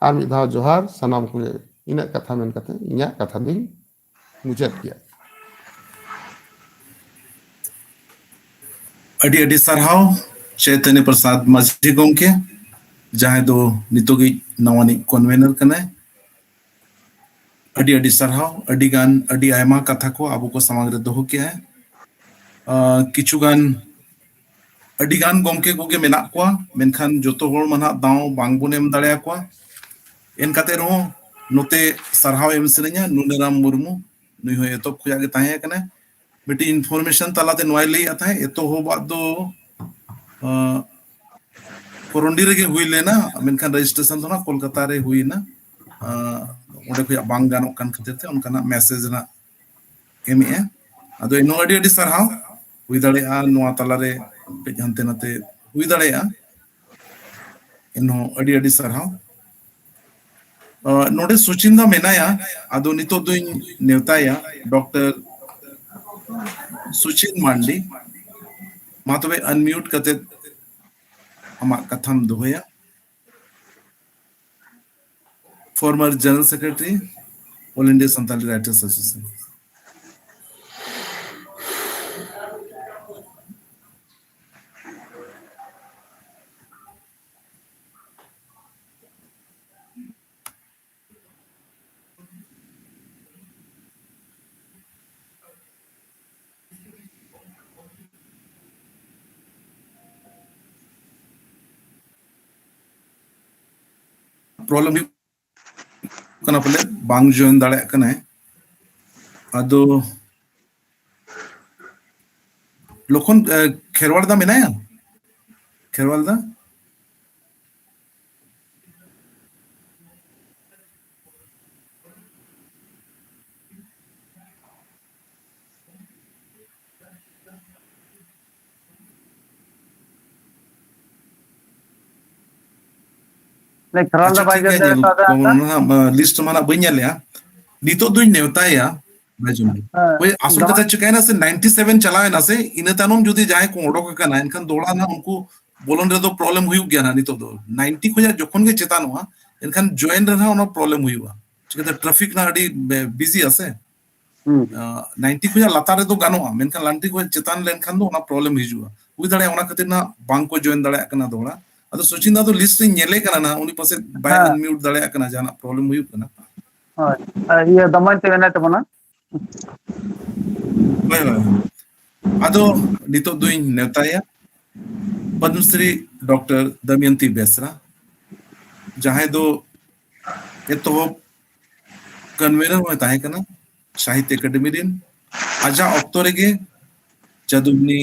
ᱟᱨ ᱢᱤᱫ ᱫᱷᱟᱣ ᱡᱚᱦᱟᱨ ᱥᱟᱱᱟᱢ ᱠᱚᱜᱮ᱾ ᱤᱱᱟᱹᱜ ᱠᱟᱛᱷᱟ ᱢᱮᱱ ᱠᱟᱛᱮ ᱤᱧᱟᱹᱜ ᱠᱟᱛᱷᱟ ᱫᱚᱧ ᱢᱩᱪᱟᱹᱫ ᱠᱮᱜᱼᱟ᱾ ᱟᱹᱰᱤ ᱟᱹᱰᱤ ᱥᱟᱨᱦᱟᱣ ᱪᱳᱭᱛᱚᱱᱭᱚ ᱯᱨᱚᱥᱟᱫᱽ ᱢᱟᱹᱡᱷᱤ ᱜᱚᱢᱠᱮ, ᱡᱟᱦᱟᱸᱭ ᱫᱚ ᱱᱤᱛᱚᱜᱤᱡ ᱱᱟᱣᱟᱱᱤᱡ ᱠᱚᱱᱵᱷᱮᱱᱟᱨ ᱠᱟᱱᱟᱭ᱾ ᱟᱹᱰᱤ ᱟᱹᱰᱤ ᱥᱟᱨᱦᱟᱣ, ᱟᱹᱰᱤ ᱜᱟᱱ, ᱟᱹᱰᱤ ᱟᱭᱢᱟ ᱠᱟᱛᱷᱟ ᱠᱚ ᱟᱵᱚ ᱠᱚ ᱥᱟᱢᱟᱝ ᱨᱮ ᱫᱚᱦᱚ ᱠᱮᱜᱼᱟᱭ᱾ ᱟᱸ, ᱠᱤᱪᱷᱩ ᱜᱟᱱ, ᱟᱹᱰᱤ ᱜᱟᱱ ᱜᱚᱢᱠᱮ ᱠᱚᱜᱮ ᱢᱮᱱᱟᱜ ᱠᱚᱣᱟ, ᱢᱮᱱᱠᱷᱟᱱ ᱡᱚᱛᱚ ᱦᱚᱲ ᱢᱟ ᱱᱟᱦᱟᱜ ᱫᱟᱣ ᱵᱟᱝ ᱵᱚᱱ ᱮᱢ ᱫᱟᱲᱮ ᱟᱠᱚᱣᱟ᱾ ᱮᱱ ᱠᱟᱛᱮ ᱨᱮᱦᱚᱸ ᱱᱚᱛᱮ ᱥᱟᱨᱦᱟᱣ ᱮᱢ ᱥᱟᱱᱟᱧᱟ ᱱᱩᱱᱟᱹᱨᱟᱢ ᱢᱩᱨᱢᱩ, ᱱᱩᱭ ᱦᱚᱸ ᱮᱛᱚᱦᱚᱵ ᱠᱷᱚᱱᱟᱜ ᱜᱮ ᱛᱟᱦᱮᱸ ᱠᱟᱱᱟᱭ᱾ ᱢᱤᱫᱴᱤᱡ information ᱛᱟᱞᱟᱛᱮ ᱱᱚᱣᱟᱭ ᱞᱟᱹᱭᱮᱫ ᱛᱟᱦᱮᱸᱫ, ᱮᱛᱚᱦᱚᱵᱟᱜ ᱫᱚ, ᱟᱸ, ᱠᱚᱨᱚᱱᱰᱤ ᱨᱮᱜᱮ ᱦᱩᱭ ᱞᱮᱱᱟ, ᱢᱮᱱᱠᱷᱟᱱ ᱨᱮᱡᱤᱥᱴᱨᱮᱥᱚᱱ ᱫᱚ ᱱᱟᱜ ᱠᱳᱞᱠᱟᱛᱟ ᱨᱮ ᱦᱩᱭ ᱮᱱᱟ᱾ ᱟᱸ, ᱚᱸᱰᱮ ᱠᱷᱚᱱᱟᱜ ᱵᱟᱝ ᱜᱟᱱᱚᱜ ᱠᱟᱱ ᱠᱷᱟᱹᱛᱤᱨ ᱛᱮ ᱚᱱᱠᱟᱱᱟᱜ ᱢᱮᱥᱮᱡᱽ ᱱᱟᱜ ᱮᱢᱮᱜᱼᱟ᱾ ᱟᱫᱚ ᱮᱱᱦᱚᱸ ᱟᱹᱰᱤ ᱟᱹᱰᱤ ᱥᱟᱨᱦᱟᱣ᱾ ᱦᱩᱭ ᱫᱟᱲᱮᱭᱟᱜᱼᱟ ᱱᱚᱣᱟ ᱛᱟᱞᱟᱨᱮ ᱠᱟᱹᱡ ᱦᱟᱱᱛᱮ ᱱᱟᱛᱮ ᱦᱩᱭ ᱫᱟᱲᱮᱭᱟᱜᱼᱟ᱾ ᱮᱱᱦᱚᱸ ᱟᱹᱰᱤ ᱟᱹᱰᱤ ᱥᱟᱨᱦᱟᱣ᱾ ᱟᱸ, ᱱᱚᱰᱮ ᱥᱩᱪᱤᱱ ᱫᱟ ᱢᱮᱱᱟᱭᱟ, ᱟᱫᱚ ᱱᱤᱛᱚᱜ ᱫᱚᱧ ᱱᱮᱣᱛᱟᱭᱟ ᱰᱚᱠᱴᱚᱨ ᱥᱩᱪᱤᱱ ᱢᱟᱱᱰᱤ᱾ ᱢᱟ ᱛᱚᱵᱮ unmute ᱠᱟᱛᱮ ᱟᱢᱟᱜ ᱠᱟᱛᱷᱟᱢ ᱫᱚᱦᱚᱭᱟ᱾ Former General Secretary, All India Santali Writers Association. Problem ᱦᱩᱭᱩᱜ ᱠᱟᱱᱟ, ᱯᱟᱞᱮ ᱵᱟᱝ ᱡᱚᱭᱮᱱ ᱫᱟᱲᱮᱭᱟᱜ ᱠᱟᱱᱟᱭ᱾ ᱟᱫᱚ ᱞᱚᱠᱷᱚᱱ, ᱮ, ᱠᱷᱮᱨᱣᱟᱲ ᱫᱟ ᱢᱮᱱᱟᱭᱟ? ᱠᱷᱮᱨᱣᱟᱲ ᱫᱟ? ᱞᱟᱹᱭ ᱠᱷᱮᱨᱣᱟᱲ ᱫᱟ ᱟᱪᱪᱷᱟ, ᱵᱟᱭ ᱴᱷᱤᱠ ᱡᱚᱭᱮᱱ ᱜᱮᱭᱟ, ᱫᱟᱲᱮ ᱧᱮᱞ ᱠᱟᱣᱫᱟ ᱠᱚ ᱦᱟᱸᱜ᱾ ᱚᱱᱟ ᱦᱟᱸᱜ, ᱞᱤᱥᱴ ᱢᱟ ᱱᱟᱜ ᱵᱟᱹᱧ ᱧᱮᱞ ᱞᱮᱜᱼᱟ᱾ ᱱᱤᱛᱚᱜ ᱫᱚᱧ ᱱᱮᱣᱛᱟᱭᱟ᱾ ᱵᱟᱭ ᱡᱚᱭᱮᱱ᱾ ᱦᱮᱸ, ᱦᱳᱭ, ᱟᱥᱚᱞ ᱫᱚᱢᱮ ᱠᱟᱛᱷᱟ ᱪᱤᱠᱟᱹᱭᱮᱱᱟ ᱥᱮ, ninety seven ᱪᱟᱞᱟᱣᱮᱱᱟ ᱥᱮ, ᱤᱱᱟᱹ ᱛᱟᱭᱱᱚᱢ ᱡᱩᱫᱤ ᱡᱟᱦᱟᱸᱭ ᱠᱚ ᱚᱰᱚᱠ ᱟᱠᱟᱱᱟ, ᱮᱱᱠᱷᱟᱱ ᱫᱚᱦᱲᱟ ᱱᱟᱜ ᱩᱱᱠᱩ ᱵᱚᱞᱚᱱ ᱨᱮᱫᱚ ᱯᱨᱚᱵᱞᱮᱢ ᱦᱩᱭᱩᱜ ᱜᱮᱭᱟ ᱱᱟᱜ᱾ ᱱᱤᱛᱚᱜ ᱫᱚ ninety ᱠᱷᱚᱱᱟᱜ ᱡᱚᱠᱷᱚᱱ ᱜᱮ ᱪᱮᱛᱟᱱᱚᱜᱼᱟ, ᱮᱱᱠᱷᱟᱱ ᱡᱚᱭᱮᱱ ᱨᱮᱦᱚᱸ ᱚᱱᱟ ᱯᱨᱚᱵᱞᱮᱢ ᱦᱩᱭᱩᱜᱼᱟ᱾ ᱪᱤᱠᱟᱹᱛᱮ ᱴᱨᱟᱯᱷᱤᱠ ᱱᱟᱜ ᱟᱹᱰᱤ ᱵᱤ-, ᱵᱤᱡᱤ ᱟᱥᱮ᱾ ᱦᱩᱸ᱾ ᱟᱸ, ninety ᱠᱷᱚᱱᱟᱜ ᱞᱟᱛᱟᱨ ᱨᱮᱫᱚ ᱜᱟᱱᱚᱜᱼᱟ, ᱢᱮᱱᱠᱷᱟᱱ ninety ᱠᱷᱚᱱ ᱪᱮᱛᱟᱱ ᱞᱮᱱᱠᱷᱟᱱ ᱫᱚ ᱚᱱᱟ ᱯᱨᱚᱵᱞᱮᱢ ᱦᱤᱡᱩᱜᱼᱟ᱾ ᱦᱩᱭ ᱫᱟᱲᱮᱭᱟᱜᱼᱟ ᱚᱱᱟ ᱠᱷᱟᱹᱛᱤᱨ ᱱᱟᱜ ᱵᱟᱝ ᱠᱚ ᱡᱚᱭᱮᱱ ᱫᱟᱲᱮᱭᱟᱜ ᱠᱟᱱᱟ ᱫᱚᱦᱲᱟ᱾ ᱟᱫᱚ ᱥᱚᱪᱤᱱ ᱫᱟ ᱫᱚ ᱞᱤᱥᱴ ᱨᱤᱧ ᱧᱮᱞᱮ ᱠᱟᱱᱟ ᱱᱟᱜ, ᱩᱱᱤ ᱯᱟᱥᱮᱡ ᱵᱟᱭ ᱦᱮᱸ᱾ Unmute ᱫᱟᱲᱮᱭᱟᱜ ᱠᱟᱱᱟ, ᱡᱟᱦᱟᱱᱟᱜ ᱯᱨᱚᱵᱞᱮᱢ ᱦᱩᱭᱩᱜ ᱠᱟᱱᱟ᱾ ᱦᱳᱭ, ᱟᱨ ᱤᱭᱟᱹ ᱫᱚᱢᱚᱭᱚᱱᱛᱤ ᱢᱮᱱᱟᱭ ᱛᱟᱵᱚᱱᱟ᱾ ᱦᱳᱭ, ᱦᱳᱭ, ᱦᱳᱭ᱾ ᱟᱫᱚ ᱱᱤᱛᱚᱜ ᱫᱚᱧ ᱱᱮᱣᱛᱟᱭᱟ ᱯᱚᱫᱢᱚᱥᱨᱤ ᱰᱚᱠᱴᱚᱨ ᱫᱚᱢᱚᱭᱚᱱᱛᱤ ᱵᱮᱥᱨᱟ, ᱡᱟᱦᱟᱸᱭ ᱫᱚ ᱮᱛᱚᱦᱚᱵ convener ᱦᱚᱸᱭ ᱛᱟᱦᱮᱸ ᱠᱟᱱᱟ ᱥᱟᱦᱤᱛᱭᱚ ᱮᱠᱟᱰᱮᱢᱤ ᱨᱮᱱ᱾ ᱟᱡᱟᱜ ᱚᱠᱛᱚ ᱨᱮᱜᱮ ᱡᱟᱫᱩᱢᱚᱱᱤ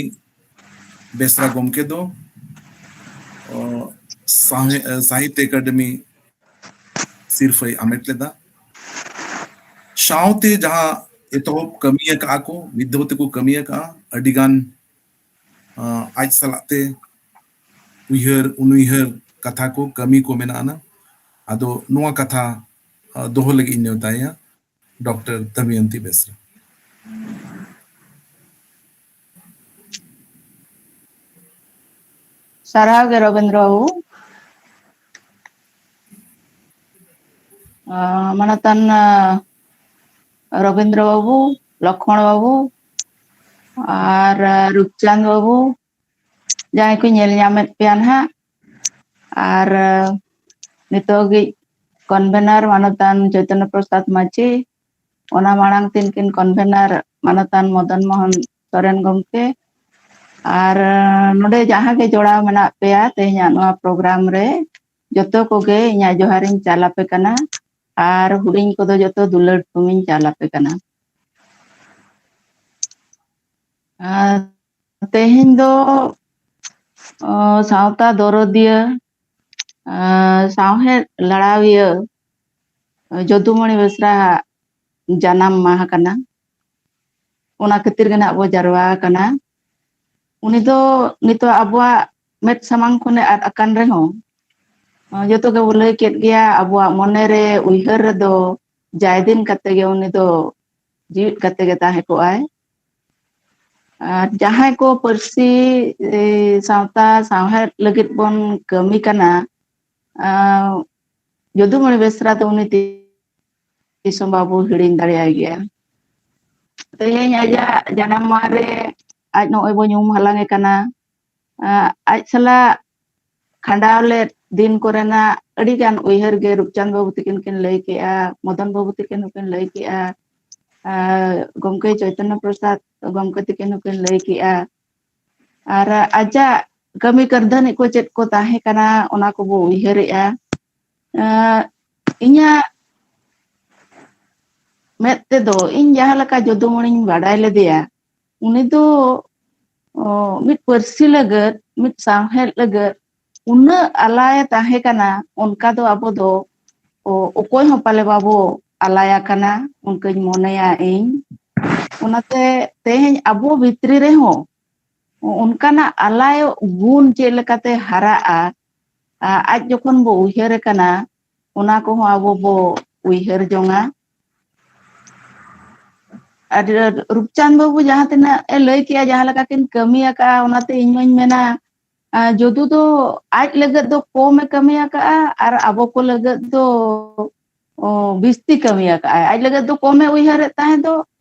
ᱵᱮᱥᱨᱟ ᱜᱚᱢᱠᱮ ᱫᱚ, ᱚ, ᱥᱟᱦᱮ-, ᱥᱟᱦᱤᱛᱭᱚ ᱮᱠᱟᱰᱮᱢᱤ ᱥᱤᱨᱯᱷᱟᱹᱭ ᱟᱢᱮᱴ ᱞᱮᱫᱟ᱾ ᱥᱟᱶᱛᱮ ᱡᱟᱦᱟᱸ ᱮᱛᱚᱦᱚᱵ ᱠᱟᱹᱢᱤ ᱟᱠᱟᱫᱼᱟ ᱠᱚ, ᱢᱤᱫ ᱫᱷᱟᱣ ᱛᱮᱠᱚ ᱠᱟᱹᱢᱤ ᱟᱠᱟᱫᱼᱟ, ᱟᱹᱰᱤᱜᱟᱱ, ᱟᱸ, ᱟᱡ ᱥᱟᱞᱟᱜ ᱛᱮ ᱩᱭᱦᱟᱹᱨ ᱩᱱᱩᱭᱦᱟᱹᱨ ᱠᱟᱛᱷᱟ ᱠᱚ, ᱠᱟᱹᱢᱤ ᱠᱚ ᱢᱮᱱᱟᱜ ᱟᱱᱟ᱾ ᱟᱫᱚ ᱱᱚᱣᱟ ᱠᱟᱛᱷᱟ, ᱟᱸ, ᱫᱚᱦᱚ ᱞᱟᱹᱜᱤᱫ ᱤᱧ ᱱᱮᱣᱛᱟᱭᱟ ᱰᱚᱠᱴᱚᱨ ᱫᱚᱢᱚᱭᱚᱱᱛᱤ ᱵᱮᱥᱨᱟ᱾ ᱥᱟᱨᱦᱟᱣ ᱜᱮ ᱨᱚᱵᱤᱱᱫᱨᱚ ᱵᱟᱹᱵᱩ᱾ ᱟᱸ, ᱢᱟᱱᱚᱛᱟᱱ, ᱟᱸ, ᱨᱚᱵᱤᱱᱫᱨᱚ ᱵᱟᱹᱵᱩ, ᱞᱚᱠᱷᱢᱚᱬ ᱵᱟᱹᱵᱩ ᱟᱨ, ᱟᱸ, ᱨᱩᱯᱪᱟᱸᱫᱽ ᱵᱟᱹᱵᱩ, ᱡᱟᱦᱟᱸᱭ ᱠᱚ ᱧᱮᱞ ᱧᱟᱢᱮᱫ ᱯᱮᱭᱟ ᱱᱟᱦᱟᱜ, ᱟᱨ, ᱟᱸ, ᱱᱤᱛᱚᱜᱤᱡ ᱠᱚᱱᱵᱷᱮᱱᱟᱨ ᱢᱟᱱᱚᱛᱟᱱ ᱪᱳᱭᱛᱚᱱᱱᱚ ᱯᱨᱚᱥᱟᱫᱽ ᱢᱟᱹᱡᱷᱤ, ᱚᱱᱟ ᱢᱟᱲᱟᱝ ᱛᱤᱱᱠᱤᱱ ᱠᱚᱱᱵᱷᱮᱱᱟᱨ ᱢᱟᱱᱚᱛᱟᱱ ᱢᱚᱫᱚᱱ ᱢᱳᱦᱚᱱ ᱥᱚᱨᱮᱱ ᱜᱚᱢᱠᱮ, ᱟᱨ, ᱟᱸ, ᱱᱚᱰᱮ ᱡᱟᱦᱟᱸ ᱜᱮ ᱡᱚᱲᱟᱣ ᱢᱮᱱᱟᱜ ᱯᱮᱭᱟ ᱛᱮᱦᱮᱧᱟᱜ ᱱᱚᱣᱟ ᱯᱨᱳᱜᱨᱟᱢ ᱨᱮ, ᱡᱚᱛᱚ ᱠᱚᱜᱮ ᱤᱧᱟᱹᱜ ᱡᱚᱦᱟᱨᱤᱧ ᱪᱟᱞ ᱟᱯᱮ ᱠᱟᱱᱟ, ᱟᱨ ᱦᱩᱰᱤᱧ ᱠᱚᱫᱚ ᱡᱚᱛᱚ ᱫᱩᱞᱟᱹᱲ ᱛᱷᱩᱢᱤᱧ ᱪᱟᱞ ᱟᱯᱮ ᱠᱟᱱᱟ᱾ ᱟᱨ ᱛᱮᱦᱮᱧ ᱫᱚ, ᱚ, ᱥᱟᱶᱛᱟ ᱫᱚᱨᱚᱫᱤᱭᱟᱹ, ᱟᱨ ᱥᱟᱶᱦᱮᱫ ᱞᱟᱲᱟᱣᱤᱭᱟᱹ ᱡᱚᱫᱩᱢᱚᱬᱤ ᱵᱮᱥᱨᱟ ᱡᱟᱱᱟᱢ ᱢᱟᱦᱟ ᱠᱟᱱᱟ᱾ ᱚᱱᱟ ᱠᱷᱟᱹᱛᱤᱨ ᱜᱮ ᱱᱟᱜ ᱵᱚ ᱡᱟᱨᱣᱟ ᱟᱠᱟᱱᱟ᱾ ᱩᱱᱤ ᱫᱚ ᱱᱤᱛᱚᱜ ᱟᱵᱚᱣᱟᱜ ᱢᱮᱫ ᱥᱟᱢᱟᱝ ᱠᱷᱚᱱᱮ ᱟᱫ ᱟᱠᱟᱱ ᱨᱮᱦᱚᱸ, ᱡᱚᱛᱚ ᱜᱮᱵᱚ ᱞᱟᱹᱭ ᱠᱮᱫ ᱜᱮᱭᱟ, ᱟᱵᱚᱣᱟᱜ ᱢᱚᱱᱮᱨᱮ, ᱩᱭᱦᱟᱹᱨ ᱨᱮᱫᱚ ᱡᱟᱭ ᱫᱤᱱ ᱠᱟᱛᱮ ᱜᱮ ᱩᱱᱤ ᱫᱚ ᱡᱤᱣᱤᱫ ᱠᱟᱛᱮ ᱜᱮ ᱛᱟᱦᱮᱸ ᱠᱚᱜᱼᱟᱭ᱾ ᱟᱨ ᱡᱟᱦᱟᱸᱭ ᱠᱚ ᱯᱟᱹᱨᱥᱤ, ᱮ, ᱥᱟᱶᱛᱟ, ᱥᱟᱶᱦᱮᱫ ᱞᱟᱹᱜᱤᱫ ᱵᱚᱱ ᱠᱟᱹᱢᱤ ᱠᱟᱱᱟ, ᱟᱸ, ᱡᱚᱫᱩᱢᱚᱬᱤ ᱵᱮᱥᱨᱟ ᱫᱚ ᱩᱱᱤ ᱛᱤᱥ ᱦᱚᱸ ᱵᱟᱵᱚ ᱦᱤᱲᱤᱧ ᱫᱟᱲᱮᱭᱟᱭ ᱜᱮᱭᱟ᱾ ᱛᱮᱦᱮᱧ ᱟᱡᱟᱜ ᱡᱟᱱᱟᱢ ᱢᱟᱦᱟ ᱨᱮ ᱟᱡ ᱱᱚᱜᱼᱚᱭ ᱵᱚ ᱧᱩᱢ ᱦᱟᱞᱟᱝ ᱮ ᱠᱟᱱᱟ᱾ ᱟᱸ, ᱟᱡ ᱥᱟᱞᱟᱜ ᱠᱷᱟᱸᱰᱟᱣ ᱞᱮᱫ ᱫᱤᱱ ᱠᱚᱨᱮᱱᱟᱜ ᱟᱹᱰᱤ ᱜᱟᱱ ᱩᱭᱦᱟᱹᱨ ᱜᱮ ᱨᱩᱯᱪᱟᱸᱫᱽ ᱵᱟᱹᱵᱩ ᱛᱤᱠᱤᱱ ᱠᱤᱱ ᱞᱟᱹᱭ ᱠᱮᱜᱼᱟ, ᱢᱚᱫᱚᱱ ᱵᱟᱹᱵᱩ ᱛᱤᱠᱤᱱ ᱦᱚᱸᱠᱤᱱ ᱞᱟᱹᱭ ᱠᱮᱜᱼᱟ, ᱟᱨ ᱜᱚᱢᱠᱮ ᱪᱳᱭᱛᱚᱱᱱᱚ ᱯᱨᱚᱥᱟᱫᱽ ᱜᱚᱢᱠᱮ ᱛᱤᱠᱤᱱ ᱦᱚᱸᱠᱤᱱ ᱞᱟᱹᱭ ᱠᱮᱜᱼᱟ᱾ ᱟᱨ ᱟᱡᱟᱜ ᱠᱟᱹᱢᱤ ᱠᱟᱹᱨᱫᱷᱟᱹᱱᱤ ᱠᱚ ᱪᱮᱫ ᱠᱚ ᱛᱟᱦᱮᱸ ᱠᱟᱱᱟ, ᱚᱱᱟ ᱠᱚᱵᱚ ᱩᱭᱦᱟᱹᱨᱮᱜᱼᱟ᱾ ᱟᱸ, ᱤᱧᱟᱹᱜ ᱢᱮᱫ ᱛᱮᱫᱚ ᱤᱧ ᱡᱟᱦᱟᱸ ᱞᱮᱠᱟ ᱡᱚᱫᱩᱢᱚᱬᱤᱧ ᱵᱟᱰᱟᱭ ᱞᱮᱫᱮᱭᱟ, ᱩᱱᱤ ᱫᱚ, ᱚ, ᱢᱤᱫ ᱯᱟᱹᱨᱥᱤ ᱞᱟᱹᱜᱤᱫ, ᱢᱤᱫ ᱥᱟᱶᱦᱮᱫ ᱞᱟᱹᱜᱤᱫ ᱩᱱᱟᱹᱜ ᱟᱞᱟᱭ ᱛᱟᱦᱮᱸ ᱠᱟᱱᱟ, ᱚᱱᱠᱟ ᱫᱚ ᱟᱵᱚ ᱫᱚ ᱚ- ᱚᱠᱚᱭ ᱦᱚᱸ ᱯᱟᱞᱮ ᱵᱟᱵᱚ ᱟᱞᱟᱭᱟ ᱠᱟᱱᱟ, ᱚᱱᱠᱟᱧ ᱢᱚᱱᱮᱭᱟ ᱤᱧ᱾ ᱚᱱᱟᱛᱮ ᱛᱮᱦᱮᱧ ᱟᱵᱚ ᱵᱷᱤᱛᱨᱤ ᱨᱮᱦᱚᱸ ᱚᱱᱠᱟᱱᱟᱜ ᱟᱞᱟᱭᱚᱜ ᱜᱩᱱ ᱪᱮᱫ ᱞᱮᱠᱟᱛᱮ ᱦᱟᱨᱟᱜᱼᱟ, ᱟ- ᱟᱡ ᱡᱚᱠᱷᱚᱱ ᱵᱚ ᱩᱭᱦᱟᱹᱨᱮ ᱠᱟᱱᱟ, ᱚᱱᱟ ᱠᱚᱦᱚᱸ ᱟᱵᱚ ᱵᱚ ᱩᱭᱦᱟᱹᱨ ᱡᱚᱝᱟ᱾ ᱟᱨ ᱨᱩᱯᱪᱟᱸᱫᱽ ᱵᱟᱹᱵᱩ ᱡᱟᱦᱟᱸ ᱛᱤᱱᱟᱹᱜ ᱮ ᱞᱟᱹᱭ ᱠᱮᱜᱼᱟ, ᱡᱟᱦᱟᱸ ᱞᱮᱠᱟ ᱠᱤᱱ ᱠᱟᱹᱢᱤ ᱟᱠᱟᱫᱼᱟ, ᱚᱱᱟᱛᱮ ᱤᱧ ᱢᱟᱧ ᱢᱮᱱᱟ, ᱟ, ᱡᱚᱫᱩ ᱫᱚ ᱟᱡ ᱞᱟᱹᱜᱤᱫ ᱫᱚ ᱠᱚᱢ ᱮ ᱠᱟᱹᱢᱤ ᱟᱠᱟᱫᱼᱟ ᱟᱨ ᱟᱵᱚ ᱠᱚ ᱞᱟᱹᱜᱤᱫ ᱫᱚ, ᱚ, ᱵᱤᱥᱛᱤ ᱠᱟᱹᱢᱤ ᱟᱠᱟᱫᱼᱟᱭ᱾ ᱟᱡ ᱞᱟᱹᱜᱤᱫ ᱫᱚ ᱠᱚᱢ ᱮ ᱩᱭᱦᱟᱹᱨᱮᱫ ᱛᱟᱦᱮᱸ ᱫᱚ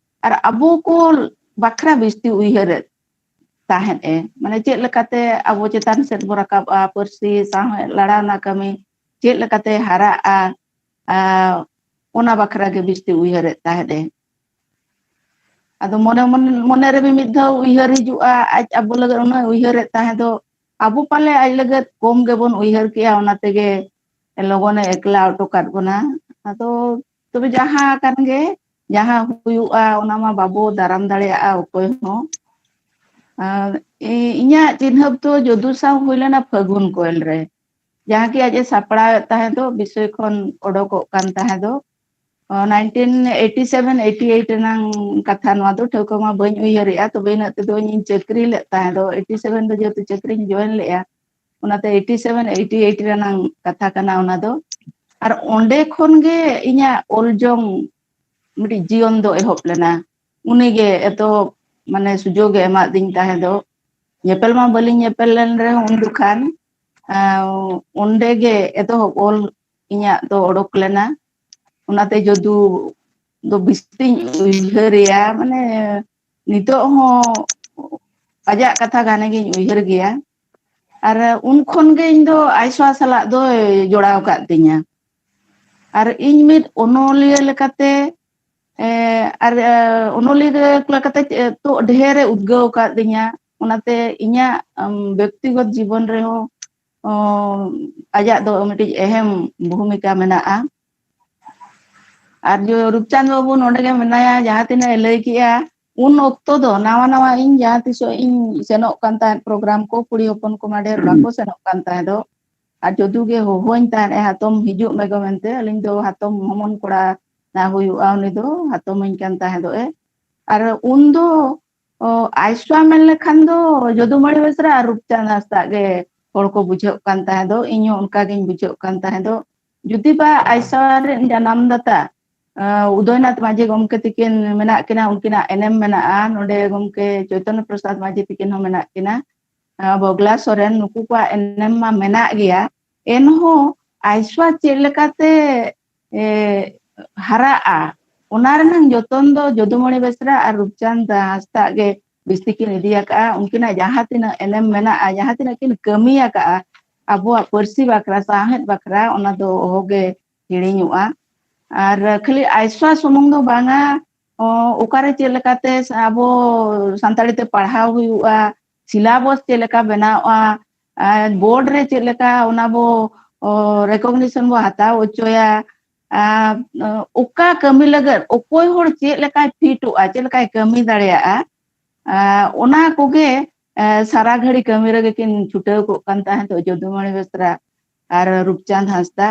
ᱟᱨ ᱟᱵᱚ ᱠᱚ ᱵᱟᱠᱷᱨᱟ ᱵᱤᱥᱛᱤ ᱩᱭᱦᱟᱹᱨᱮᱫ ᱛᱟᱦᱮᱸᱫ ᱮ, ᱢᱟᱱᱮ ᱪᱮᱫ ᱞᱮᱠᱟᱛᱮ ᱟᱵᱚ ᱪᱮᱛᱟᱱ ᱥᱮᱫ ᱵᱚ ᱨᱟᱠᱟᱵᱼᱟ, ᱯᱟᱹᱨᱥᱤ ᱥᱟᱶᱦᱮᱫ ᱞᱟᱲᱟᱣᱱᱟ ᱠᱟᱹᱢᱤ ᱪᱮᱫ ᱞᱮᱠᱟᱛᱮ ᱦᱟᱨᱟᱜᱼᱟ, ᱟ, ᱚᱱᱟ ᱵᱟᱠᱷᱨᱟ ᱜᱮ ᱵᱤᱥᱛᱤ ᱩᱭᱦᱟᱹᱨᱮᱫ ᱛᱟᱦᱮᱸᱫ ᱮ᱾ ᱟᱫᱚ ᱢᱚᱱᱮ ᱢᱚᱱᱮ ᱢᱚᱱᱮ ᱨᱮ ᱢᱤᱢᱤᱫ ᱫᱷᱟᱣ ᱩᱭᱦᱟᱹᱨ ᱦᱤᱡᱩᱜᱼᱟ, ᱟᱡ ᱟᱵᱚ ᱞᱟᱹᱜᱤᱫ ᱩᱱᱟᱹᱜ ᱩᱭᱦᱟᱹᱨᱮᱫ ᱛᱟᱦᱮᱸ ᱫᱚ, ᱟᱵᱚ ᱯᱟᱞᱮ ᱟᱡ ᱞᱟᱹᱜᱤᱫ ᱠᱚᱢ ᱜᱮᱵᱚᱱ ᱩᱭᱦᱟᱹᱨ ᱠᱮᱜᱼᱟ, ᱚᱱᱟ ᱛᱮᱜᱮ ᱞᱚᱜᱚᱱᱮ ᱮᱠᱞᱟ ᱦᱚᱴᱚ ᱠᱟᱫ ᱵᱚᱱᱟ᱾ ᱟᱫᱚ ᱛᱚᱵᱮ ᱡᱟᱦᱟᱸ ᱠᱟᱱ ᱜᱮ, ᱡᱟᱦᱟᱸ ᱦᱩᱭᱩᱜᱼᱟ, ᱚᱱᱟ ᱢᱟ ᱵᱟᱵᱚ ᱫᱟᱨᱟᱢ ᱫᱟᱲᱮᱭᱟᱜᱼᱟ ᱚᱠᱚᱭ ᱦᱚᱸ᱾ ᱟᱨ ᱤ- ᱤᱧᱟᱹᱜ ᱪᱤᱱᱦᱟᱹᱯ ᱫᱚ ᱡᱚᱫᱩ ᱥᱟᱶ ᱦᱩᱭ ᱞᱮᱱᱟ ᱯᱷᱟᱹᱜᱩᱱ ᱠᱚᱭᱮᱞ ᱨᱮ, ᱡᱟᱦᱟᱸ ᱠᱤ ᱟᱡ ᱮ ᱥᱟᱯᱲᱟᱣᱮᱫ ᱛᱟᱦᱮᱸ ᱫᱚ, ᱵᱤᱥᱚᱭ ᱠᱷᱚᱱ ᱚᱰᱚᱠᱚᱜ ᱠᱟᱱ ᱛᱟᱦᱮᱸ ᱫᱚ᱾ Nineteen eighty seven eighty eight ᱨᱮᱱᱟᱝ ᱠᱟᱛᱷᱟ ᱱᱚᱣᱟ ᱫᱚ, ᱴᱷᱟᱹᱣᱠᱟᱹ ᱢᱟ ᱵᱟᱹᱧ ᱩᱭᱦᱟᱹᱨᱮᱜᱼᱟ, ᱛᱚᱵᱮ ᱤᱱᱟᱹᱜ ᱛᱮᱫᱚ ᱤᱧᱤᱧ ᱪᱟᱹᱠᱨᱤ ᱞᱮᱫ ᱛᱟᱦᱮᱸ ᱫᱚ, ᱮᱭᱤᱴᱤ ᱥᱮᱵᱷᱮᱱ ᱫᱚ ᱡᱮᱦᱮᱛᱩ ᱪᱟᱹᱠᱨᱤᱧ ᱡᱚᱭᱮᱱ ᱞᱮᱜᱼᱟ, ᱚᱱᱟᱛᱮ ᱮᱭᱤᱴᱤ ᱥᱮᱵᱷᱮᱱ ᱮᱭᱤᱴᱤ ᱮᱭᱤᱴ ᱨᱮᱱᱟᱝ ᱠᱟᱛᱷᱟ ᱠᱟᱱᱟ ᱚᱱᱟ ᱫᱚ᱾ ᱟᱨ ᱚᱸᱰᱮ ᱠᱷᱚᱱ ᱜᱮ ᱤᱧᱟᱹᱜ ᱚᱞ ᱡᱚᱝ ᱢᱤᱫᱴᱤᱡ ᱡᱤᱭᱚᱱ ᱫᱚ ᱮᱦᱚᱵ ᱞᱮᱱᱟ᱾ ᱩᱱᱤᱜᱮ ᱮᱛᱚᱦᱚᱵ, ᱢᱟᱱᱮ, ᱥᱩᱡᱳᱜᱽ ᱮ ᱮᱢᱟᱫᱤᱧ ᱛᱟᱦᱮᱸ ᱫᱚ᱾ ᱧᱮᱯᱮᱞ ᱢᱟ ᱵᱟᱹᱞᱤᱧ ᱧᱮᱯᱮᱞ ᱞᱮᱱ ᱨᱮᱦᱚᱸ ᱩᱱ ᱡᱚᱠᱷᱟᱱ, ᱟᱸ, ᱚᱸᱰᱮ ᱜᱮ ᱮᱛᱚᱦᱚᱵ ᱚᱞ ᱤᱧᱟᱹᱜ ᱫᱚ ᱚᱰᱚᱠ ᱞᱮᱱᱟ᱾ ᱚᱱᱟᱛᱮ ᱡᱚᱫᱩ ᱫᱚ ᱵᱤᱥᱛᱤᱧ ᱩᱭᱦᱟᱹᱨᱮᱭᱟ, ᱢᱟᱱᱮ, ᱱᱤᱛᱚᱜ ᱦᱚᱸ ᱟᱡᱟᱜ ᱠᱟᱛᱷᱟ ᱜᱷᱟᱱᱮ ᱜᱤᱧ ᱩᱭᱦᱟᱹᱨ ᱜᱮᱭᱟ᱾ ᱟᱨ ᱩᱱ ᱠᱷᱚᱱ ᱜᱮ ᱤᱧ ᱫᱚ ᱟᱭᱥᱣᱟ ᱥᱟᱞᱟᱜ ᱫᱚᱭ ᱡᱚᱲᱟᱣ ᱟᱠᱟᱫ ᱛᱤᱧᱟ᱾ ᱟᱨ ᱤᱧ ᱢᱤᱫ ᱚᱱᱚᱞᱤᱭᱟᱹ ᱞᱮᱠᱟᱛᱮ, ᱮ, ᱟᱨ, ᱮ, ᱚᱱᱚᱞᱤᱭᱟᱹ ᱞᱮᱠᱟᱛᱮ ᱪᱮᱫ ᱛᱚ ᱰᱷᱮᱨ ᱮ ᱩᱫᱽᱜᱟᱹᱣ ᱟᱠᱟᱫ ᱫᱤᱧᱟ᱾ ᱚᱱᱟᱛᱮ ᱤᱧᱟᱹᱜ, ᱟᱢ, ᱵᱮᱠᱛᱤᱜᱚᱛ ᱡᱤᱵᱚᱱ ᱨᱮᱦᱚᱸ, ᱚ, ᱟᱡᱟᱜ ᱫᱚ ᱢᱤᱫᱴᱤᱡ ᱮᱦᱮᱢ ᱵᱷᱩᱢᱤᱠᱟ ᱢᱮᱱᱟᱜᱼᱟ᱾ ᱟᱨ ᱡᱚ-, ᱨᱩᱯᱪᱟᱸᱫᱽ ᱵᱟᱹᱵᱩ ᱱᱚᱰᱮ ᱜᱮ ᱢᱮᱱᱟᱭᱟ, ᱡᱟᱦᱟᱸ ᱛᱤᱱᱟᱹᱜ ᱮ ᱞᱟᱹᱭ ᱠᱮᱜᱼᱟ, ᱩᱱ ᱚᱠᱛᱚ ᱫᱚ ᱱᱟᱣᱟ ᱱᱟᱣᱟ ᱤᱧ ᱡᱟᱦᱟᱸ ᱛᱤᱥᱚᱜ ᱤᱧ ᱥᱮᱱᱚᱜ ᱠᱟᱱ ᱛᱟᱦᱮᱸᱫ ᱯᱨᱳᱜᱨᱟᱢ ᱠᱚ, ᱠᱩᱲᱤ ᱦᱚᱯᱚᱱ ᱠᱚᱢᱟ ᱰᱷᱮᱨ ᱵᱟᱠᱚ ᱥᱮᱱᱚᱜ ᱠᱟᱱ ᱛᱟᱦᱮᱸᱫᱚᱜ᱾ ᱟᱨ ᱡᱚᱫᱩ ᱜᱮ ᱦᱚᱦᱚᱧ ᱛᱟᱦᱮᱸᱫ ᱮ, "ᱦᱟᱛᱚᱢ ᱦᱤᱡᱩᱜ ᱢᱮ ᱜᱚ" ᱢᱮᱱᱛᱮ, ᱟᱹᱞᱤᱧ ᱫᱚ ᱦᱟᱛᱚᱢ ᱦᱚᱢᱚᱱ ᱠᱚᱲᱟ ᱱᱟ ᱦᱩᱭᱩᱜᱼᱟ, ᱩᱱᱤ ᱫᱚ ᱦᱟᱛᱚᱢᱟᱹᱧ ᱠᱟᱱ ᱛᱟᱦᱮᱸᱫᱚᱜ ᱮ᱾ ᱟᱨ ᱩᱱ ᱫᱚ ᱚ, ᱟᱭᱥᱣᱟ ᱢᱮᱱ ᱞᱮᱠᱷᱟᱱ ᱫᱚ ᱡᱚᱫᱩᱢᱚᱬᱤ ᱵᱮᱥᱨᱟ ᱟᱨ ᱨᱩᱯᱪᱟᱸᱫᱽ ᱦᱟᱸᱥᱫᱟᱜ ᱜᱮ ᱦᱚᱲ ᱠᱚ ᱵᱩᱡᱷᱟᱹᱜ ᱠᱟᱱ ᱛᱟᱦᱮᱸ ᱫᱚ, ᱤᱧ ᱦᱚᱸ ᱚᱱᱠᱟ ᱜᱤᱧ ᱵᱩᱡᱷᱟᱹᱜ ᱠᱟᱱ ᱛᱟᱦᱮᱸ ᱫᱚ᱾ ᱡᱩᱫᱤ ᱵᱟ ᱟᱭᱥᱣᱟ ᱨᱮᱱ ᱡᱟᱱᱟᱢ ᱫᱟᱛᱟ, ᱟ, ᱩᱫᱚᱭᱱᱟᱛᱷ ᱢᱟᱹᱡᱷᱤ ᱜᱚᱢᱠᱮ ᱛᱤᱠᱤᱱ ᱢᱮᱱᱟᱜ ᱠᱤᱱᱟ, ᱩᱱᱠᱤᱱᱟᱜ ᱮᱱᱮᱢ ᱢᱮᱱᱟᱜᱼᱟ, ᱱᱚᱰᱮ ᱜᱚᱢᱠᱮ ᱪᱳᱭᱛᱚᱱᱱᱚ ᱯᱨᱚᱥᱟᱫᱽ ᱢᱟᱹᱡᱷᱤ ᱛᱤᱠᱤᱱ ᱦᱚᱸ ᱢᱮᱱᱟᱜ ᱠᱤᱱᱟ, ᱟ, ᱵᱚᱜᱽᱞᱟ ᱥᱚᱨᱮᱱ, ᱱᱩᱠᱩ ᱠᱚᱣᱟᱜ ᱮᱱᱮᱢ ᱢᱟ ᱢᱮᱱᱟᱜ ᱜᱮᱭᱟ, ᱮᱱᱦᱚᱸ ᱟᱭᱥᱣᱟ ᱪᱮᱫ ᱞᱮᱠᱟᱛᱮ, ᱮ, ᱦᱟᱨᱟᱜᱼᱟ, ᱚᱱᱟ ᱨᱮᱱᱟᱝ ᱡᱚᱛᱚᱱ ᱫᱚ ᱡᱚᱫᱩᱢᱚᱬᱤ ᱵᱮᱥᱨᱟ ᱟᱨ ᱨᱩᱯᱪᱟᱸᱫᱽ ᱦᱟᱸᱥᱫᱟᱜ ᱜᱮ ᱵᱮᱥᱤ ᱠᱤᱱ ᱤᱫᱤ ᱟᱠᱟᱫᱼᱟ᱾ ᱩᱱᱠᱤᱱᱟᱜ ᱡᱟᱦᱟᱸ ᱛᱤᱱᱟᱹᱜ ᱮᱱᱮᱢ ᱢᱮᱱᱟᱜᱼᱟ, ᱡᱟᱦᱟᱸ ᱛᱤᱱᱟᱹᱜ ᱠᱤᱱ ᱠᱟᱹᱢᱤ ᱟᱠᱟᱫᱼᱟ ᱟᱵᱚᱣᱟᱜ ᱯᱟᱹᱨᱥᱤ ᱵᱟᱠᱷᱨᱟ, ᱥᱟᱶᱦᱮᱫ ᱵᱟᱠᱷᱨᱟ, ᱚᱱᱟ ᱫᱚ ᱚᱦᱚᱜᱮ ᱦᱤᱲᱤᱧᱚᱜᱼᱟ᱾ ᱟᱨ ᱠᱷᱟᱹᱞᱤ ᱟᱭᱥᱣᱟ ᱥᱩᱢᱩᱝ ᱫᱚ ᱵᱟᱝᱟ, ᱚ, ᱚᱠᱟᱨᱮ ᱪᱮᱫ ᱞᱮᱠᱟᱛᱮ ᱟᱵᱚ ᱥᱟᱱᱛᱟᱲᱤ ᱛᱮ ᱯᱟᱲᱦᱟᱣ ᱦᱩᱭᱩᱜᱼᱟ, ᱥᱤᱞᱟᱵᱚᱥ ᱪᱮᱫ ᱞᱮᱠᱟ ᱵᱮᱱᱟᱣᱚᱜᱼᱟ, ᱟᱨ ᱵᱳᱨᱰ ᱨᱮ ᱪᱮᱫ ᱞᱮᱠᱟ ᱚᱱᱟ ᱵᱚ, ᱚ, ᱨᱮᱠᱚᱜᱱᱤᱥᱚᱱ ᱵᱚ ᱦᱟᱛᱟᱣ ᱦᱚᱪᱚᱭᱟ, ᱟᱨ, ᱚ, ᱚᱠᱟ ᱠᱟᱹᱢᱤ ᱞᱟᱹᱜᱤᱫ ᱚᱠᱚᱭ ᱦᱚᱲ ᱪᱮᱫ ᱞᱮᱠᱟᱭ ᱯᱷᱤᱴᱚᱜᱼᱟ, ᱪᱮᱫ ᱞᱮᱠᱟᱭ ᱠᱟᱹᱢᱤ ᱫᱟᱲᱮᱭᱟᱜᱼᱟ, ᱟᱨ ᱚᱱᱟ ᱠᱚᱜᱮ, ᱮ, ᱥᱟᱨᱟ ᱜᱷᱟᱹᱲᱤ ᱠᱟᱹᱢᱤ ᱨᱮᱜᱮ ᱠᱤᱱ ᱪᱷᱩᱴᱟᱹᱣ ᱠᱚᱜ ᱠᱟᱱ ᱛᱟᱦᱮᱸᱫ ᱡᱚᱫᱩᱢᱚᱬᱤ ᱵᱮᱥᱨᱟ ᱟᱨ ᱨᱩᱯᱪᱟᱸᱫᱽ ᱦᱟᱸᱥᱫᱟ᱾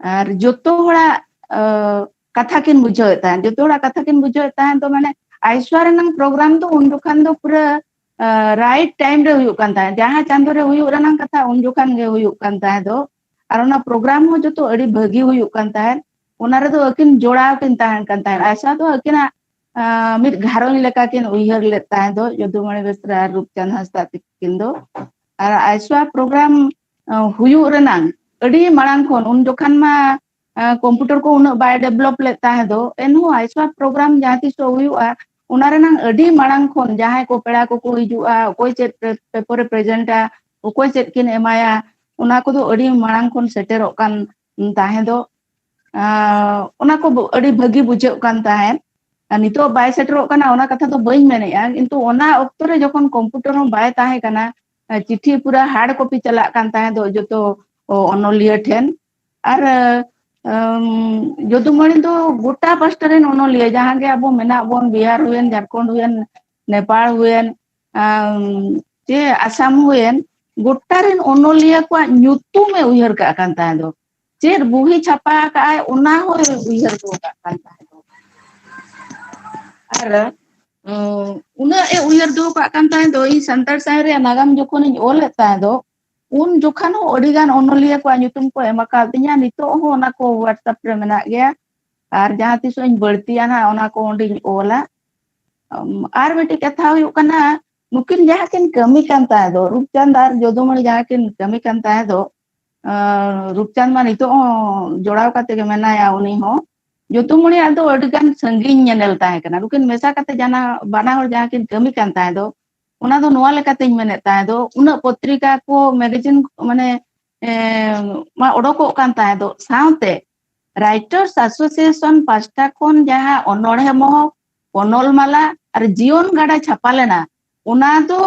ᱟᱨ ᱡᱚᱛᱚ ᱦᱚᱲᱟᱜ, ᱟ, ᱠᱟᱛᱷᱟ ᱠᱤᱱ ᱵᱩᱡᱷᱟᱹᱣᱮᱫ ᱛᱟᱦᱮᱸᱫ, ᱡᱚᱛᱚ ᱦᱚᱲᱟᱜ ᱠᱟᱛᱷᱟ ᱠᱤᱱ ᱵᱩᱡᱷᱟᱹᱣᱮᱫ ᱛᱟᱦᱮᱸᱫ ᱫᱚ, ᱢᱟᱱᱮ, ᱟᱭᱥᱣᱟ ᱨᱮᱱᱟᱝ ᱯᱨᱳᱜᱨᱟᱢ ᱫᱚ ᱩᱱ ᱡᱚᱠᱷᱟᱱ ᱫᱚ ᱯᱩᱨᱟᱹ, ᱟ, ᱨᱟᱭᱤᱴ ᱴᱟᱭᱤᱢ ᱨᱮ ᱦᱩᱭᱩᱜ ᱠᱟᱱ ᱛᱟᱦᱮᱸᱫ, ᱡᱟᱦᱟᱸ ᱪᱟᱸᱫᱳ ᱨᱮ ᱦᱩᱭᱩᱜ ᱨᱮᱱᱟᱝ ᱠᱟᱛᱷᱟ ᱩᱱ ᱡᱚᱠᱷᱟᱱ ᱜᱮ ᱦᱩᱭᱩᱜ ᱠᱟᱱ ᱛᱟᱦᱮᱸᱫ ᱫᱚ᱾ ᱟᱨ ᱚᱱᱟ ᱯᱨᱳᱜᱨᱟᱢ ᱦᱚᱸ ᱡᱚᱛᱚ ᱟᱹᱰᱤ ᱵᱷᱟᱹᱜᱤ ᱦᱩᱭᱩᱜ ᱠᱟᱱ ᱛᱟᱦᱮᱸᱫ᱾ ᱚᱱᱟ ᱨᱮᱫᱚ ᱟᱹᱠᱤᱱ ᱡᱚᱲᱟᱣ ᱠᱤᱱ ᱛᱟᱦᱮᱸᱱ ᱠᱟᱱ ᱛᱟᱦᱮᱸᱫ᱾ ᱟᱭᱥᱣᱟ ᱫᱚ ᱟᱹᱠᱤᱱᱟᱜ, ᱟ, ᱢᱤᱫ ᱜᱷᱟᱨᱚᱸᱡᱽ ᱞᱮᱠᱟ ᱠᱤᱱ ᱩᱭᱦᱟᱹᱨ ᱞᱮᱫ ᱛᱟᱦᱮᱸᱫ ᱫᱚ, ᱡᱚᱫᱩᱢᱚᱬᱤ ᱵᱮᱥᱨᱟ ᱟᱨ ᱨᱩᱯᱪᱟᱸᱫᱽ ᱦᱟᱸᱥᱫᱟ ᱛᱤᱠᱤᱱ ᱫᱚ᱾ ᱟᱨ ᱟᱭᱥᱣᱟ ᱯᱨᱳᱜᱨᱟᱢ, ᱟ, ᱦᱩᱭᱩᱜ ᱨᱮᱱᱟᱝ ᱟᱹᱰᱤ ᱢᱟᱲᱟᱝ ᱠᱷᱚᱱ, ᱩᱱ ᱡᱚᱠᱷᱟᱱ ᱢᱟ, ᱟ, ᱠᱚᱢᱯᱤᱭᱩᱴᱟᱨ ᱠᱚ ᱩᱱᱟᱹᱜ ᱵᱟᱭ ᱰᱮᱵᱷᱞᱚᱯ ᱞᱮᱫ ᱛᱟᱦᱮᱸ ᱫᱚ, ᱮᱱᱦᱚᱸ ᱟᱭᱥᱣᱟ ᱯᱨᱳᱜᱨᱟᱢ ᱡᱟᱦᱟᱸ ᱛᱤᱥᱚᱜ ᱦᱩᱭᱩᱜᱼᱟ, ᱚᱱᱟ ᱨᱮᱱᱟᱝ ᱟᱹᱰᱤ ᱢᱟᱲᱟᱝ ᱠᱷᱚᱱ ᱡᱟᱦᱟᱸᱭ ᱠᱚ ᱯᱮᱲᱟ ᱠᱚᱠᱚ ᱦᱤᱡᱩᱜᱼᱟ, ᱚᱠᱚᱭ ᱪᱮᱫ ᱯᱮ-, ᱯᱮᱯᱟᱨ ᱮ ᱯᱨᱮᱡᱮᱱᱴᱟ, ᱚᱠᱚᱭ ᱪᱮᱫ ᱠᱤᱱ ᱮᱢᱟᱭᱟ, ᱚᱱᱟ ᱠᱚᱫᱚ ᱟᱹᱰᱤ ᱢᱟᱲᱟᱝ ᱠᱷᱚᱱ ᱥᱮᱴᱮᱨᱚᱜ ᱠᱟᱱ ᱛᱟᱦᱮᱸ ᱫᱚ᱾ ᱟ, ᱚᱱᱟ ᱠᱚ ᱵᱚ-, ᱟᱹᱰᱤ ᱵᱷᱟᱹᱜᱤ ᱵᱩᱡᱷᱟᱹᱜ ᱠᱟᱱ ᱛᱟᱦᱮᱸᱫ᱾ ᱟᱨ ᱱᱤᱛᱚᱜ ᱵᱟᱭ ᱥᱮᱴᱮᱨᱚᱜ ᱠᱟᱱᱟ, ᱚᱱᱟ ᱠᱟᱛᱷᱟ ᱫᱚ ᱵᱟᱹᱧ ᱢᱮᱱᱮᱫᱼᱟ, ᱠᱤᱱᱛᱩ ᱚᱱᱟ ᱚᱠᱛᱚ ᱨᱮ ᱡᱚᱠᱷᱚᱱ ᱠᱚᱢᱯᱤᱭᱩᱴᱟᱨ ᱦᱚᱸ ᱵᱟᱭ ᱛᱟᱦᱮᱸ ᱠᱟᱱᱟ, ᱟ, ᱪᱤᱴᱷᱤ ᱯᱩᱨᱟᱹ ᱦᱟᱨᱰ ᱠᱚᱯᱤ ᱪᱟᱞᱟᱜ ᱠᱟᱱ ᱛᱟᱦᱮᱸ ᱫᱚ ᱡᱚᱛᱚ, ᱚ, ᱚᱱᱚᱞᱤᱭᱟᱹ ᱴᱷᱮᱱ᱾ ᱟᱨ, ᱟ, ᱡᱚᱫᱩᱢᱚᱬᱤ ᱫᱚ ᱜᱚᱴᱟ ᱯᱟᱥᱴᱟ ᱨᱮᱱ ᱚᱱᱚᱞᱤᱭᱟᱹ, ᱡᱟᱦᱟᱸ ᱜᱮ ᱟᱵᱚ ᱢᱮᱱᱟᱜ ᱵᱚᱱ, ᱵᱤᱦᱟᱨ ᱦᱩᱭᱮᱱ, ᱡᱷᱟᱲᱠᱷᱚᱸᱰ ᱦᱩᱭᱮᱱ, ᱱᱮᱯᱟᱲ ᱦᱩᱭᱮᱱ, ᱟᱢ, ᱪᱮ ᱟᱥᱟᱢ ᱦᱩᱭᱮᱱ, ᱜᱚᱴᱟ ᱨᱮᱱ ᱚᱱᱚᱞᱤᱭᱟᱹ ᱠᱚᱣᱟᱜ ᱧᱩᱛᱩᱢ ᱮ ᱩᱭᱦᱟᱹᱨ ᱠᱟᱜ ᱠᱟᱱ ᱛᱟᱦᱮᱸ ᱫᱚ᱾ ᱪᱮᱫ ᱵᱩᱦᱤ ᱪᱷᱟᱯᱟ ᱟᱠᱟᱫ ᱟᱭ, ᱚᱱᱟ ᱦᱚᱸᱭ ᱩᱭᱦᱟᱹᱨ ᱫᱚᱦᱚ ᱠᱟᱜ ᱠᱟᱱ ᱛᱟᱦᱮᱸ ᱫᱚ᱾ ᱟᱨ ᱩᱱᱟᱹᱜ ᱮ ᱩᱭᱦᱟᱹᱨ ᱫᱚᱦᱚ ᱠᱟᱜ ᱠᱟᱱ ᱛᱟᱦᱮᱸ ᱫᱚ, ᱤᱧ ᱥᱟᱱᱛᱟᱲ ᱥᱟᱶᱦᱮᱫ ᱨᱮᱭᱟᱜ ᱱᱟᱜᱟᱢ ᱡᱚᱠᱷᱚᱱᱤᱧ ᱚᱞᱮᱫ ᱛᱟᱦᱮᱸ ᱫᱚ, ᱩᱱ ᱡᱚᱠᱷᱟᱱ ᱦᱚᱸ ᱟᱹᱰᱤ ᱜᱟᱱ ᱚᱱᱚᱞᱤᱭᱟᱹ ᱠᱚᱣᱟᱜ ᱧᱩᱛᱩᱢ ᱠᱚ ᱮᱢ ᱟᱠᱟᱫᱤᱧᱟ᱾ ᱱᱤᱛᱚᱜ ᱦᱚᱸ ᱚᱱᱟ ᱠᱚ WhatsApp ᱨᱮ ᱢᱮᱱᱟᱜ ᱜᱮᱭᱟ᱾ ᱟᱨ ᱡᱟᱦᱟᱸ ᱛᱤᱥᱚᱜ ᱤᱧ ᱵᱟᱹᱲᱛᱤᱭᱟ ᱱᱟᱦᱟᱜ, ᱚᱱᱟ ᱠᱚ ᱚᱸᱰᱮᱧ ᱚᱞᱟ᱾ ᱟᱨ ᱢᱤᱫᱴᱤᱡ ᱠᱟᱛᱷᱟ ᱦᱩᱭᱩᱜ ᱠᱟᱱᱟ, ᱱᱩᱠᱤᱱ ᱡᱟᱦᱟᱸ ᱠᱤᱱ ᱠᱟᱹᱢᱤ ᱠᱟᱱ ᱛᱟᱦᱮᱸ ᱫᱚ, ᱨᱩᱯᱪᱟᱸᱫᱽ ᱟᱨ ᱡᱚᱫᱩᱢᱚᱬᱤ ᱡᱟᱦᱟᱸ ᱠᱤᱱ ᱠᱟᱹᱢᱤ ᱠᱟᱱ ᱛᱟᱦᱮᱸ ᱫᱚ, ᱨᱩᱯᱪᱟᱸᱫᱽ ᱢᱟ ᱱᱤᱛᱚᱜ ᱦᱚᱸ ᱡᱚᱲᱟᱣ ᱠᱟᱛᱮ ᱜᱮ ᱢᱮᱱᱟᱭᱟ ᱩᱱᱤ ᱦᱚᱸ᱾ ᱡᱚᱫᱩᱢᱚᱬᱤᱭᱟᱜ ᱫᱚ ᱟᱹᱰᱤ ᱜᱟᱱ ᱥᱟᱺᱜᱤᱧ ᱧᱮᱱᱮᱞ ᱛᱟᱦᱮᱸ ᱠᱟᱱᱟ᱾ ᱱᱩᱠᱤᱱ ᱢᱮᱥᱟ ᱠᱟᱛᱮ ᱡᱟᱦᱟᱸ, ᱵᱟᱱᱟ ᱦᱚᱲ ᱡᱟᱦᱟᱸ ᱠᱤᱱ ᱠᱟᱹᱢᱤ ᱠᱟᱱ ᱛᱟᱦᱮᱸ ᱫᱚ, ᱚᱱᱟ ᱫᱚ ᱱᱚᱣᱟ ᱞᱮᱠᱟᱛᱤᱧ ᱢᱮᱱᱮᱫ ᱛᱟᱦᱮᱸ ᱫᱚ, ᱩᱱᱟᱹᱜ ᱯᱚᱛᱨᱤᱠᱟ ᱠᱚ, ᱢᱮᱜᱟᱡᱤᱱ ᱢᱟᱱᱮ ᱮ, ᱢᱟ ᱚᱰᱚᱠᱚᱜ ᱠᱟᱱ ᱛᱟᱦᱮᱸ ᱫᱚ, ᱥᱟᱶᱛᱮ Writers Association ᱯᱟᱥᱴᱟ ᱠᱷᱚᱱ ᱡᱟᱦᱟᱸ ᱚᱱᱚᱬᱦᱮ ᱢᱚᱦᱚᱠ, ᱚᱱᱚᱞ ᱢᱟᱞᱟ ᱟᱨ ᱡᱤᱭᱚᱱ ᱜᱟᱰᱟ ᱪᱷᱟᱯᱟ ᱞᱮᱱᱟ, ᱚᱱᱟ ᱫᱚ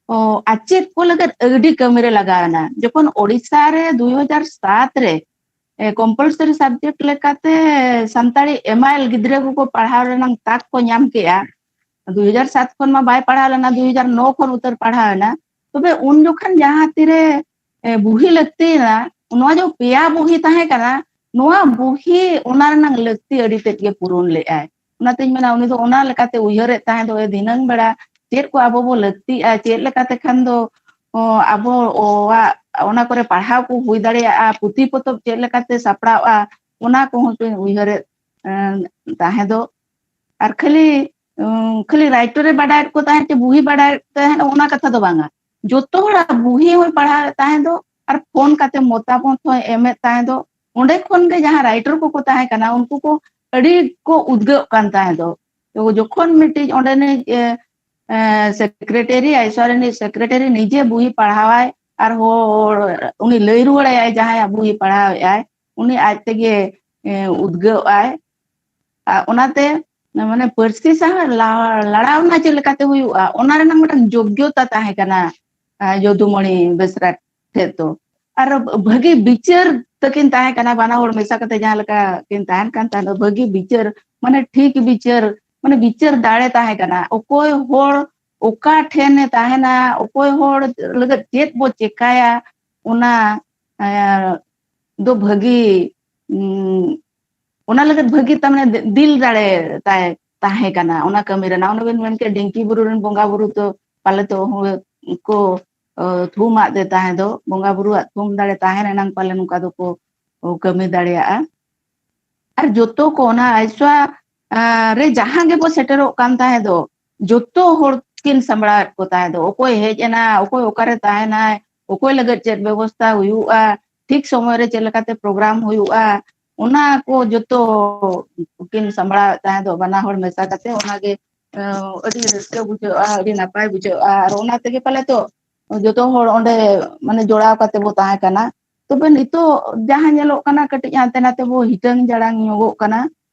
ᱚ, ᱟᱪᱮᱫ ᱠᱚ ᱞᱟᱹᱜᱤᱫ ᱟᱹᱰᱤ ᱠᱟᱹᱢᱤᱨᱮ ᱞᱟᱜᱟᱣ ᱮᱱᱟ᱾ ᱡᱚᱠᱷᱚᱱ ᱳᱰᱤᱥᱟ ᱨᱮ ᱫᱩ ᱦᱟᱡᱟᱨ ᱥᱟᱛ ᱨᱮ ᱮ, compulsory subject ᱞᱮᱠᱟᱛᱮ ᱥᱟᱱᱛᱟᱲᱤ ᱮᱢᱟᱭᱮᱞ ᱜᱤᱫᱽᱨᱟᱹ ᱠᱚᱠᱚ ᱯᱟᱲᱦᱟᱣ ᱨᱮᱱᱟᱜ ᱛᱟᱠ ᱠᱚ ᱧᱟᱢ ᱠᱮᱜᱼᱟ᱾ ᱫᱩ ᱦᱟᱡᱟᱨ ᱥᱟᱛ ᱠᱷᱚᱱ ᱢᱟ ᱵᱟᱭ ᱯᱟᱲᱦᱟᱣ ᱞᱮᱱᱟ, ᱫᱩ ᱦᱟᱡᱟᱨ ᱱᱚ ᱠᱷᱚᱱ ᱩᱛᱟᱹᱨ ᱯᱟᱲᱦᱟᱣ ᱮᱱᱟ᱾ ᱛᱚᱵᱮ ᱩᱱ ᱡᱚᱠᱷᱟᱱ ᱡᱟᱦᱟᱸ ᱛᱤᱨᱮ, ᱮ, ᱵᱩᱦᱤ ᱞᱟᱹᱠᱛᱤᱭᱮᱱᱟ, ᱱᱚᱣᱟ ᱡᱮ ᱯᱮᱭᱟ ᱵᱩᱦᱤ ᱛᱟᱦᱮᱸ ᱠᱟᱱᱟ, ᱱᱚᱣᱟ ᱵᱩᱦᱤ ᱚᱱᱟ ᱨᱮᱱᱟᱜ ᱞᱟᱹᱠᱛᱤ ᱟᱹᱰᱤ ᱛᱮᱫ ᱜᱮ ᱯᱩᱨᱩᱱ ᱞᱮᱫᱼᱟᱭ᱾ ᱚᱱᱟᱛᱤᱧ ᱢᱮᱱᱟ, ᱩᱱᱤ ᱫᱚ ᱚᱱᱟ ᱞᱮᱠᱟᱛᱮ ᱩᱭᱦᱟᱹᱨᱮᱫ ᱛᱟᱦᱮᱸ ᱫᱚ, ᱮ, ᱫᱷᱤᱱᱟᱹᱝ ᱵᱮᱲᱟ ᱪᱮᱫ ᱠᱚ ᱟᱵᱚ ᱵᱚ ᱞᱟᱹᱠᱛᱤᱜᱼᱟ, ᱪᱮᱫ ᱞᱮᱠᱟᱛᱮ ᱠᱷᱟᱱ ᱫᱚ, ᱚ, ᱟᱵᱚᱣᱟᱜ ᱚᱱᱟ ᱠᱚᱨᱮ ᱯᱟᱲᱦᱟᱣ ᱠᱚ ᱦᱩᱭ ᱫᱟᱲᱮᱭᱟᱜᱼᱟ, ᱯᱩᱛᱷᱤ ᱯᱚᱛᱚᱵ ᱪᱮᱫ ᱞᱮᱠᱟᱛᱮ ᱥᱟᱯᱲᱟᱣᱜᱼᱟ, ᱚᱱᱟ ᱠᱚᱦᱚᱸ ᱠᱤᱱ ᱩᱭᱦᱟᱹᱨᱮᱫ, ᱮ, ᱛᱟᱦᱮᱸ ᱫᱚ᱾ ᱟᱨ ᱠᱷᱟᱹᱞᱤ, ᱩᱸ, ᱠᱷᱟᱹᱞᱤ writer ᱮ ᱵᱟᱰᱟᱭᱮᱫ ᱠᱚ ᱛᱟᱦᱮᱸᱫ ᱪᱮ ᱵᱩᱦᱤ ᱵᱟᱰᱟᱭᱮᱫ ᱛᱟᱦᱮᱸᱫ, ᱚᱱᱟ ᱠᱟᱛᱷᱟ ᱫᱚ ᱵᱟᱝᱟ᱾ ᱡᱚᱛᱚ ᱦᱚᱲᱟᱜ ᱵᱩᱦᱤ ᱦᱚᱸᱭ ᱯᱟᱲᱦᱟᱣᱮᱫ ᱛᱟᱦᱮᱸ ᱫᱚ ᱟᱨ ᱯᱷᱳᱱ ᱠᱟᱛᱮ ᱢᱚᱛᱟᱢᱚᱛ ᱦᱚᱸᱭ ᱮᱢᱮᱫ ᱛᱟᱦᱮᱸ ᱫᱚ᱾ ᱚᱸᱰᱮ ᱠᱷᱚᱱ ᱜᱮ ᱡᱟᱦᱟᱸ writer ᱠᱚᱠᱚ ᱛᱟᱦᱮᱸ ᱠᱟᱱᱟ, ᱩᱱᱠᱩ ᱠᱚ ᱟᱹᱰᱤ ᱠᱚ ᱩᱫᱽᱜᱟᱹᱜ ᱠᱟᱱ ᱛᱟᱦᱮᱸ ᱫᱚ᱾ ᱛᱚ ᱡᱚᱠᱷᱚᱱ ᱢᱤᱫᱴᱤᱡ ᱚᱸᱰᱮᱱᱤᱡ, ᱮ, ᱮ, secretary, ᱟᱭᱥᱚᱨ ᱨᱤᱱᱤᱡ secretary ᱱᱤᱡᱮ ᱵᱩᱦᱤ ᱯᱟᱲᱦᱟᱣᱟᱭ ᱟᱨ ᱦᱚᱲ, ᱩᱱᱤ ᱞᱟᱹᱭ ᱨᱩᱣᱟᱹᱲᱟᱭᱟᱭ ᱡᱟᱦᱟᱸᱭᱟᱜ ᱵᱩᱦᱤ ᱯᱟᱲᱦᱟᱣᱮᱫ ᱟᱭ, ᱩᱱᱤ ᱟᱡ ᱛᱮᱜᱮ, ᱮ, ᱩᱫᱽᱜᱟᱹᱜ ᱟᱭ᱾ ᱟᱨ ᱚᱱᱟᱛᱮ ᱢᱟᱱᱮ ᱯᱟᱹᱨᱥᱤ ᱥᱟᱶ ᱞᱟ-, ᱞᱟᱲᱟᱣ ᱨᱮᱱᱟᱜ ᱪᱮᱫ ᱞᱮᱠᱟᱛᱮ ᱦᱩᱭᱩᱜᱼᱟ, ᱚᱱᱟ ᱨᱮᱱᱟᱜ ᱢᱤᱫᱴᱟᱝ ᱡᱳᱜᱽᱜᱚᱛᱟ ᱛᱟᱦᱮᱸ ᱠᱟᱱᱟ, ᱟ, ᱡᱚᱫᱩᱢᱚᱬᱤ ᱵᱮᱥᱨᱟ ᱴᱷᱮᱡ ᱫᱚ᱾ ᱟᱨ ᱵᱷᱟᱹᱜᱤ ᱵᱤᱪᱟᱹᱨ ᱠᱤᱱ ᱛᱟᱦᱮᱸ ᱠᱟᱱᱟ, ᱵᱟᱱᱟ ᱦᱚᱲ ᱢᱮᱥᱟ ᱠᱟᱛᱮ ᱡᱟᱦᱟᱸ ᱞᱮᱠᱟ ᱠᱤᱱ ᱛᱟᱦᱮᱱ ᱠᱟᱱ ᱛᱟᱦᱮᱸ ᱫᱚ, ᱵᱷᱟᱹᱜᱤ ᱵᱤᱪᱟᱹᱨ, ᱢᱟᱱᱮ ᱴᱷᱤᱠ ᱵᱤᱪᱟᱹᱨ, ᱢᱟᱱᱮ ᱵᱤᱪᱟᱹᱨ ᱫᱟᱲᱮ ᱛᱟᱦᱮᱸ ᱠᱟᱱᱟ᱾ ᱚᱠᱚᱭ ᱦᱚᱲ ᱚᱠᱟ ᱴᱷᱮᱱᱮ ᱛᱟᱦᱮᱱᱟ, ᱚᱠᱚᱭ ᱦᱚᱲ ᱞᱟᱹᱜᱤᱫ ᱪᱮᱫ ᱵᱚ ᱪᱮᱠᱟᱭᱟ, ᱚᱱᱟ, ᱮᱸ, ᱫᱚ ᱵᱷᱟᱹᱜᱤ, ᱩᱸ, ᱚᱱᱟ ᱞᱟᱹᱜᱤᱫ ᱵᱷᱟᱹᱜᱤ ᱛᱟᱨ ᱢᱟᱱᱮ ᱫᱤᱞ ᱫᱟᱲᱮ ᱛᱟᱭ ᱛᱟᱦᱮᱸ ᱠᱟᱱᱟ ᱚᱱᱟ ᱠᱟᱹᱢᱤ ᱨᱮᱱᱟᱜ᱾ ᱚᱱᱟ ᱵᱮᱱ ᱢᱮᱱ ᱠᱮᱫ ᱰᱷᱤᱝᱠᱤ ᱵᱩᱨᱩ ᱨᱮᱱ ᱵᱚᱸᱜᱟ ᱵᱩᱨᱩ ᱫᱚ ᱯᱟᱞᱮ ᱛᱚ ᱦᱳ-, ᱠᱚ, ᱚ, ᱛᱷᱩᱢ ᱟᱫ ᱫᱮ ᱛᱟᱦᱮᱸ ᱫᱚ, ᱵᱚᱸᱜᱟ ᱵᱩᱨᱩᱣᱟᱜ ᱛᱷᱩᱢ ᱫᱟᱲᱮ ᱛᱟᱦᱮᱸ ᱞᱮᱱᱟᱝ ᱯᱟᱞᱮ ᱱᱚᱝᱠᱟ ᱫᱚᱠᱚ, ᱚ, ᱠᱟᱹᱢᱤ ᱫᱟᱲᱮᱭᱟᱜᱼᱟ᱾ ᱟᱨ ᱡᱚᱛᱚ ᱠᱚ ᱚᱱᱟ ᱟᱭᱥᱟ, ᱟ, ᱨᱮ ᱡᱟᱦᱟᱸ ᱜᱮᱵᱚ ᱥᱮᱴᱮᱨᱚᱜ ᱠᱟᱱ ᱛᱟᱦᱮᱸ ᱫᱚ, ᱡᱚᱛᱚ ᱦᱚᱲ ᱠᱤᱱ ᱥᱟᱢᱵᱲᱟᱣᱮᱫ ᱠᱚ ᱛᱟᱦᱮᱸ ᱫᱚ, ᱚᱠᱚᱭ ᱦᱮᱡ ᱮᱱᱟ, ᱚᱠᱚᱭ ᱚᱠᱟᱨᱮ ᱛᱟᱦᱮᱱᱟᱭ, ᱚᱠᱚᱭ ᱞᱟᱹᱜᱤᱫ ᱪᱮᱫ ᱵᱮᱵᱚᱥᱛᱷᱟ ᱦᱩᱭᱩᱜᱼᱟ, ᱴᱷᱤᱠ ᱥᱚᱢᱚᱭ ᱨᱮ ᱪᱮᱫ ᱞᱮᱠᱟᱛᱮ ᱯᱨᱳᱜᱨᱟᱢ ᱦᱩᱭᱩᱜᱼᱟ, ᱚᱱᱟ ᱠᱚ ᱡᱚᱛᱚ ᱠᱤᱱ ᱥᱟᱢᱵᱲᱟᱣᱮᱫ ᱛᱟᱦᱮᱸ ᱫᱚ, ᱵᱟᱱᱟ ᱦᱚᱲ ᱢᱮᱥᱟ ᱠᱟᱛᱮ᱾ ᱚᱱᱟᱜᱮ, ᱟᱸ, ᱟᱹᱰᱤ ᱨᱟᱹᱥᱠᱟᱹ ᱵᱩᱡᱷᱟᱹᱜᱼᱟ, ᱟᱹᱰᱤ ᱱᱟᱯᱟᱭ ᱵᱩᱡᱷᱟᱹᱜᱼᱟ᱾ ᱟᱨ ᱚᱱᱟ ᱛᱮᱜᱮ ᱯᱟᱞᱮ ᱛᱚ ᱡᱚᱛᱚ ᱦᱚᱲ ᱚᱸᱰᱮ ᱢᱟᱱᱮ ᱡᱚᱲᱟᱣ ᱠᱟᱛᱮ ᱵᱚ ᱛᱟᱦᱮᱸ ᱠᱟᱱᱟ᱾ ᱛᱚᱵᱮ ᱱᱤᱛᱚᱜ ᱡᱟᱦᱟᱸ ᱧᱮᱞᱚᱜ ᱠᱟᱱᱟ, ᱠᱟᱹᱴᱤᱡ ᱦᱟᱱᱛᱮ ᱱᱟᱛᱮ ᱵᱚ ᱦᱤᱴᱟᱹᱝ ᱡᱟᱲᱟᱝ ᱧᱚᱜᱚᱜ ᱠᱟᱱᱟ᱾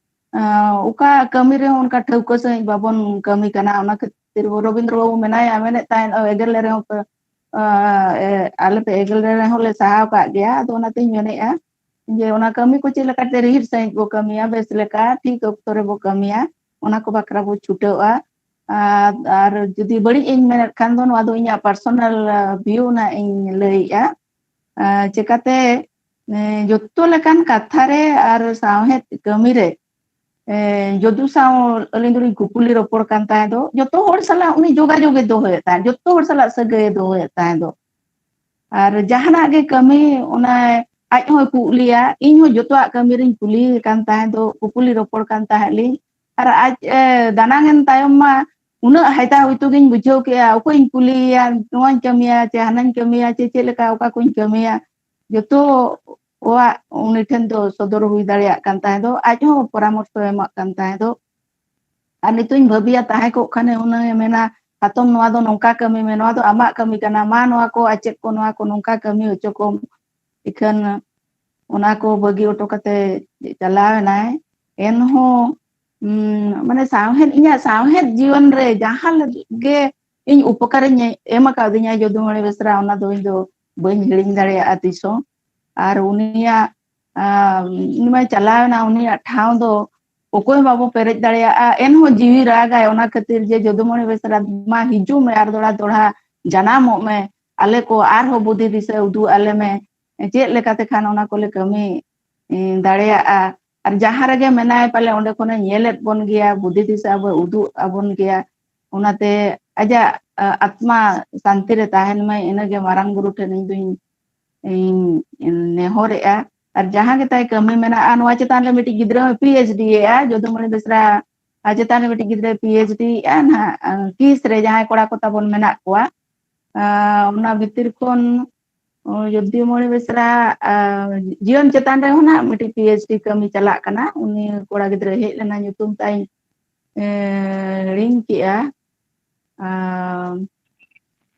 ᱟᱸ, ᱚᱠᱟ ᱠᱟᱹᱢᱤ ᱨᱮᱦᱚᱸ ᱚᱱᱠᱟ ᱴᱷᱟᱹᱣᱠᱟᱹ ᱥᱟᱺᱦᱤᱡ ᱵᱟᱵᱚᱱ ᱠᱟᱹᱢᱤ ᱠᱟᱱᱟ᱾ ᱚᱱᱟ ᱠᱷᱟᱹᱛᱤᱨ ᱨᱚᱵᱤᱱᱫᱨᱚ ᱵᱟᱵᱩ ᱢᱮᱱᱟᱭᱟ, ᱢᱮᱱᱮᱫ ᱛᱟᱦᱮᱸᱫ, ᱮᱜᱮᱨ ᱞᱮ ᱨᱮᱦᱚᱸ ᱯᱮ, ᱟᱸ, ᱮ, ᱟᱞᱮ ᱯᱮ ᱮᱜᱮᱨ ᱞᱮ ᱨᱮᱦᱚᱸ ᱞᱮ ᱥᱟᱦᱟᱣ ᱠᱟᱜ ᱜᱮᱭᱟ᱾ ᱟᱫᱚ ᱚᱱᱟᱛᱤᱧ ᱢᱮᱱᱮᱫᱼᱟ ᱡᱮ ᱚᱱᱟ ᱠᱟᱹᱢᱤ ᱠᱚ ᱪᱮᱫ ᱞᱮᱠᱟᱛᱮ ᱨᱤᱦᱤᱴ ᱥᱟᱺᱦᱤᱡ ᱵᱚ ᱠᱟᱹᱢᱤᱭᱟ, ᱵᱮᱥ ᱞᱮᱠᱟ ᱴᱷᱤᱠ ᱚᱠᱛᱚ ᱨᱮᱵᱚ ᱠᱟᱹᱢᱤᱭᱟ, ᱚᱱᱟ ᱠᱚ ᱵᱟᱠᱷᱨᱟ ᱵᱚ ᱪᱷᱩᱴᱟᱹᱣᱼᱟ᱾ ᱟᱨ, ᱟᱨ ᱡᱩᱫᱤ ᱵᱟᱹᱲᱤᱡ ᱤᱧ ᱢᱮᱱᱮᱫ ᱠᱷᱟᱱ ᱫᱚ, ᱱᱚᱣᱟ ᱫᱚ ᱤᱧᱟᱹᱜ personal, ᱟ, view ᱱᱟᱜ ᱤᱧ ᱞᱟᱹᱭᱮᱫᱼᱟ᱾ ᱟ, ᱪᱮᱠᱟᱛᱮ, ᱮ, ᱡᱚᱛᱚ ᱞᱮᱠᱟᱱ ᱠᱟᱛᱷᱟ ᱨᱮ ᱟᱨ ᱥᱟᱶᱦᱮᱫ ᱠᱟᱹᱢᱤ ᱨᱮ, ᱮ, ᱡᱚᱫᱩ ᱥᱟᱶ ᱟᱹᱞᱤᱧ ᱫᱚᱞᱤᱧ ᱠᱩᱯᱩᱞᱤ ᱨᱚᱯᱚᱲ ᱠᱟᱱ ᱛᱟᱦᱮᱸ ᱫᱚ, ᱡᱚᱛᱚ ᱦᱚᱲ ᱥᱟᱞᱟᱜ ᱩᱱᱤ ᱡᱳᱜᱟᱡᱳᱜᱽ ᱮ ᱫᱚᱦᱚᱭᱮᱫ ᱛᱟᱦᱮᱸᱫ, ᱡᱚᱛᱚ ᱦᱚᱲ ᱥᱟᱞᱟᱜ ᱥᱟᱹᱜᱟᱹᱭ ᱮ ᱫᱚᱦᱚᱭᱮᱫ ᱛᱟᱦᱮᱸ ᱫᱚ᱾ ᱟᱨ ᱡᱟᱦᱟᱱᱟᱜ ᱜᱮ ᱠᱟᱹᱢᱤ, ᱚᱱᱟ ᱟᱡ ᱦᱚᱸᱭ ᱠᱩᱞᱤᱭᱟ, ᱤᱧ ᱦᱚᱸ ᱡᱚᱛᱚᱣᱟᱜ ᱠᱟᱹᱢᱤ ᱨᱤᱧ ᱠᱩᱞᱤᱭᱮ ᱠᱟᱱ ᱛᱟᱦᱮᱸ ᱫᱚ, ᱠᱩᱯᱩᱞᱤ ᱨᱚᱯᱚᱲ ᱠᱟᱱ ᱛᱟᱦᱮᱸᱫ ᱞᱤᱧ᱾ ᱟᱨ ᱟᱡ, ᱮ, ᱫᱟᱱᱟᱝ ᱮᱱ ᱛᱟᱭᱚᱢ ᱢᱟ ᱩᱱᱟᱹᱜ ᱦᱟᱭᱛᱟ ᱦᱩᱭᱛᱩ ᱜᱤᱧ ᱵᱩᱡᱷᱟᱹᱣ ᱠᱮᱜᱼᱟ, ᱚᱠᱚᱭᱤᱧ ᱠᱩᱞᱤᱭᱮᱭᱟ, ᱱᱚᱣᱟᱧ ᱠᱟᱹᱢᱤᱭᱟ ᱪᱮ ᱦᱟᱱᱟᱧ ᱠᱟᱹᱢᱤᱭᱟ ᱪᱮ ᱪᱮᱫ ᱞᱮᱠᱟ, ᱚᱠᱟ ᱠᱚᱧ ᱠᱟᱹᱢᱤᱭᱟ, ᱡᱚᱛᱚ ᱚᱣᱟᱜ ᱩᱱᱤ ᱴᱷᱮᱱ ᱫᱚ ᱥᱚᱫᱚᱨ ᱦᱩᱭ ᱫᱟᱲᱮᱭᱟᱜ ᱠᱟᱱ ᱛᱟᱦᱮᱸ ᱫᱚ, ᱟᱡ ᱦᱚᱸ ᱯᱚᱨᱟᱢᱚᱨᱥᱚ ᱮᱢᱟᱜ ᱠᱟᱱ ᱛᱟᱦᱮᱸ ᱫᱚ᱾ ᱟᱨ ᱱᱤᱛᱚᱜ ᱤᱧ ᱵᱷᱟᱹᱵᱤᱭᱟ, ᱛᱟᱦᱮᱸ ᱠᱚᱜ ᱠᱷᱟᱱᱮ ᱦᱩᱱᱟᱹᱝ ᱮ ᱢᱮᱱᱟ, "ᱦᱟᱛᱚᱢ, ᱱᱚᱣᱟ ᱫᱚ ᱱᱚᱝᱠᱟ ᱠᱟᱹᱢᱤ ᱢᱮ, ᱱᱚᱣᱟ ᱫᱚ ᱟᱢᱟᱜ ᱠᱟᱹᱢᱤ ᱠᱟᱱᱟ, ᱢᱟ ᱱᱚᱣᱟ ᱠᱚ ᱟᱨ ᱪᱮᱫ ᱠᱚ, ᱱᱚᱣᱟ ᱠᱚ ᱱᱚᱝᱠᱟ ᱠᱟᱹᱢᱤ ᱦᱚᱪᱚ ᱠᱚᱢ᱾" ᱤᱠᱷᱟᱹᱱ ᱚᱱᱟ ᱠᱚ ᱵᱟᱹᱜᱤ ᱦᱚᱴᱚ ᱠᱟᱛᱮ ᱪᱟᱞᱟᱣ ᱮᱱᱟᱭ᱾ ᱮᱱᱦᱚᱸ, ᱩᱸ, ᱢᱟᱱᱮ ᱥᱟᱶᱦᱮᱫ, ᱤᱧᱟᱹᱜ ᱥᱟᱶᱦᱮᱫ ᱡᱤᱭᱚᱱ ᱨᱮ ᱡᱟᱦᱟᱸ ᱞᱟᱹᱜᱤᱫ ᱜᱮ ᱤᱧ ᱩᱯᱚᱠᱟᱨᱤᱧ ᱮᱢ ᱟᱠᱟᱫᱤᱧᱟ ᱡᱚᱫᱩᱢᱚᱬᱤ ᱵᱮᱥᱨᱟ, ᱚᱱᱟ ᱫᱚ ᱤᱧ ᱫᱚ ᱵᱟᱹᱧ ᱦᱤᱲᱤᱧ ᱫᱟᱲᱮᱭᱟᱜᱼᱟ ᱛᱤᱥ ᱦᱚᱸ᱾ ᱟᱨ ᱩᱱᱤᱭᱟᱜ, ᱟᱸ, ᱩᱱᱤ ᱢᱟᱭ ᱪᱟᱞᱟᱣ ᱮᱱᱟ, ᱩᱱᱤᱭᱟᱜ ᱴᱷᱟᱶ ᱫᱚ ᱚᱠᱚᱭ ᱦᱚᱸ ᱵᱟᱵᱚ ᱯᱮᱨᱮᱡ ᱫᱟᱲᱮᱭᱟᱜᱼᱟ᱾ ᱮᱱᱦᱚᱸ ᱡᱤᱣᱤ ᱨᱟᱜᱟᱭ ᱚᱱᱟ ᱠᱷᱟᱹᱛᱤᱨ ᱡᱮ, "ᱡᱚᱫᱩᱢᱚᱬᱤ ᱵᱮᱥᱨᱟ, ᱢᱟ ᱦᱤᱡᱩᱜ ᱢᱮ, ᱟᱨ ᱫᱚᱲᱦᱟ ᱫᱚᱲᱦᱟ ᱡᱟᱱᱟᱢᱚᱜ ᱢᱮ, ᱟᱞᱮ ᱠᱚ ᱟᱨᱦᱚᱸ ᱵᱩᱫᱷᱤ ᱫᱤᱥᱟᱹ ᱩᱫᱩᱜ ᱟᱞᱮ ᱢᱮ, ᱪᱮᱫ ᱞᱮᱠᱟᱛᱮ ᱠᱷᱟᱱ ᱚᱱᱟ ᱠᱚᱞᱮ ᱠᱟᱹᱢᱤ, ᱮ, ᱫᱟᱲᱮᱭᱟᱜᱼᱟ᱾ ᱟᱨ ᱡᱟᱦᱟᱸ ᱨᱮᱜᱮ ᱢᱮᱱᱟᱭ, ᱯᱟᱞᱮ ᱚᱸᱰᱮ ᱠᱷᱚᱱᱮ ᱧᱮᱞᱮᱫ ᱵᱚᱱ ᱜᱮᱭᱟ, ᱵᱩᱫᱷᱤ ᱫᱤᱥᱟᱹ ᱟᱵᱚᱭ ᱩᱫᱩᱜ ᱟᱵᱚᱱ ᱜᱮᱭᱟ᱾" ᱚᱱᱟᱛᱮ ᱟᱡᱟᱜ, ᱟ, ᱟᱛᱢᱟ ᱥᱟᱱᱛᱤ ᱨᱮ ᱛᱟᱦᱮᱱ ᱢᱟᱭ, ᱤᱱᱟᱹᱜᱮ ᱢᱟᱨᱟᱝ ᱵᱩᱨᱩ ᱴᱷᱮᱱ ᱤᱧ ᱫᱩᱧ, ᱤᱧ ᱱᱮᱦᱚᱨᱮᱜᱼᱟ᱾ ᱟᱨ ᱡᱟᱦᱟᱸ ᱜᱮ ᱛᱟᱭ ᱠᱟᱹᱢᱤ ᱢᱮᱱᱟᱜᱼᱟ, ᱱᱚᱣᱟ ᱪᱮᱛᱟᱱ ᱨᱮ ᱢᱤᱫᱴᱤᱡ ᱜᱤᱫᱽᱨᱟᱹ ᱦᱚᱸ ᱯᱤ ᱮᱭᱤᱪ ᱰᱤ ᱮᱜᱼᱟ, ᱡᱚᱫᱩᱢᱚᱬᱤ ᱵᱮᱥᱨᱟ, ᱟᱨ ᱪᱮᱛᱟᱱ ᱨᱮ ᱢᱤᱫᱴᱤᱡ ᱜᱤᱫᱽᱨᱟᱹ ᱯᱤ ᱮᱭᱤᱪ ᱰᱤ ᱮᱜᱼᱟ ᱱᱟᱦᱟᱜ, ᱟ, ᱠᱤᱥ ᱨᱮ ᱡᱟᱦᱟᱸᱭ ᱠᱚᱲᱟ ᱠᱚ ᱛᱟᱵᱚᱱ ᱢᱮᱱᱟᱜ ᱠᱚᱣᱟ᱾ ᱟ, ᱚᱱᱟ ᱵᱷᱤᱛᱤᱨ ᱠᱷᱚᱱ, ᱚ, ᱡᱚᱫᱩᱢᱚᱬᱤ ᱵᱮᱥᱨᱟ, ᱟ, ᱡᱤᱭᱚᱱ ᱪᱮᱛᱟᱱ ᱨᱮᱦᱚᱸ ᱱᱟᱦᱟᱜ ᱢᱤᱫᱴᱤᱡ ᱯᱤ ᱮᱭᱤᱪ ᱰᱤ ᱠᱟᱹᱢᱤ ᱪᱟᱞᱟᱜ ᱠᱟᱱᱟ᱾ ᱩᱱᱤ ᱠᱚᱲᱟ ᱜᱤᱫᱽᱨᱟᱹ ᱦᱮᱡ ᱞᱮᱱᱟ, ᱧᱩᱛᱩᱢ ᱛᱟᱭ, ᱮ, ᱦᱤᱲᱤᱧ ᱠᱮᱜᱼᱟ᱾ ᱟ,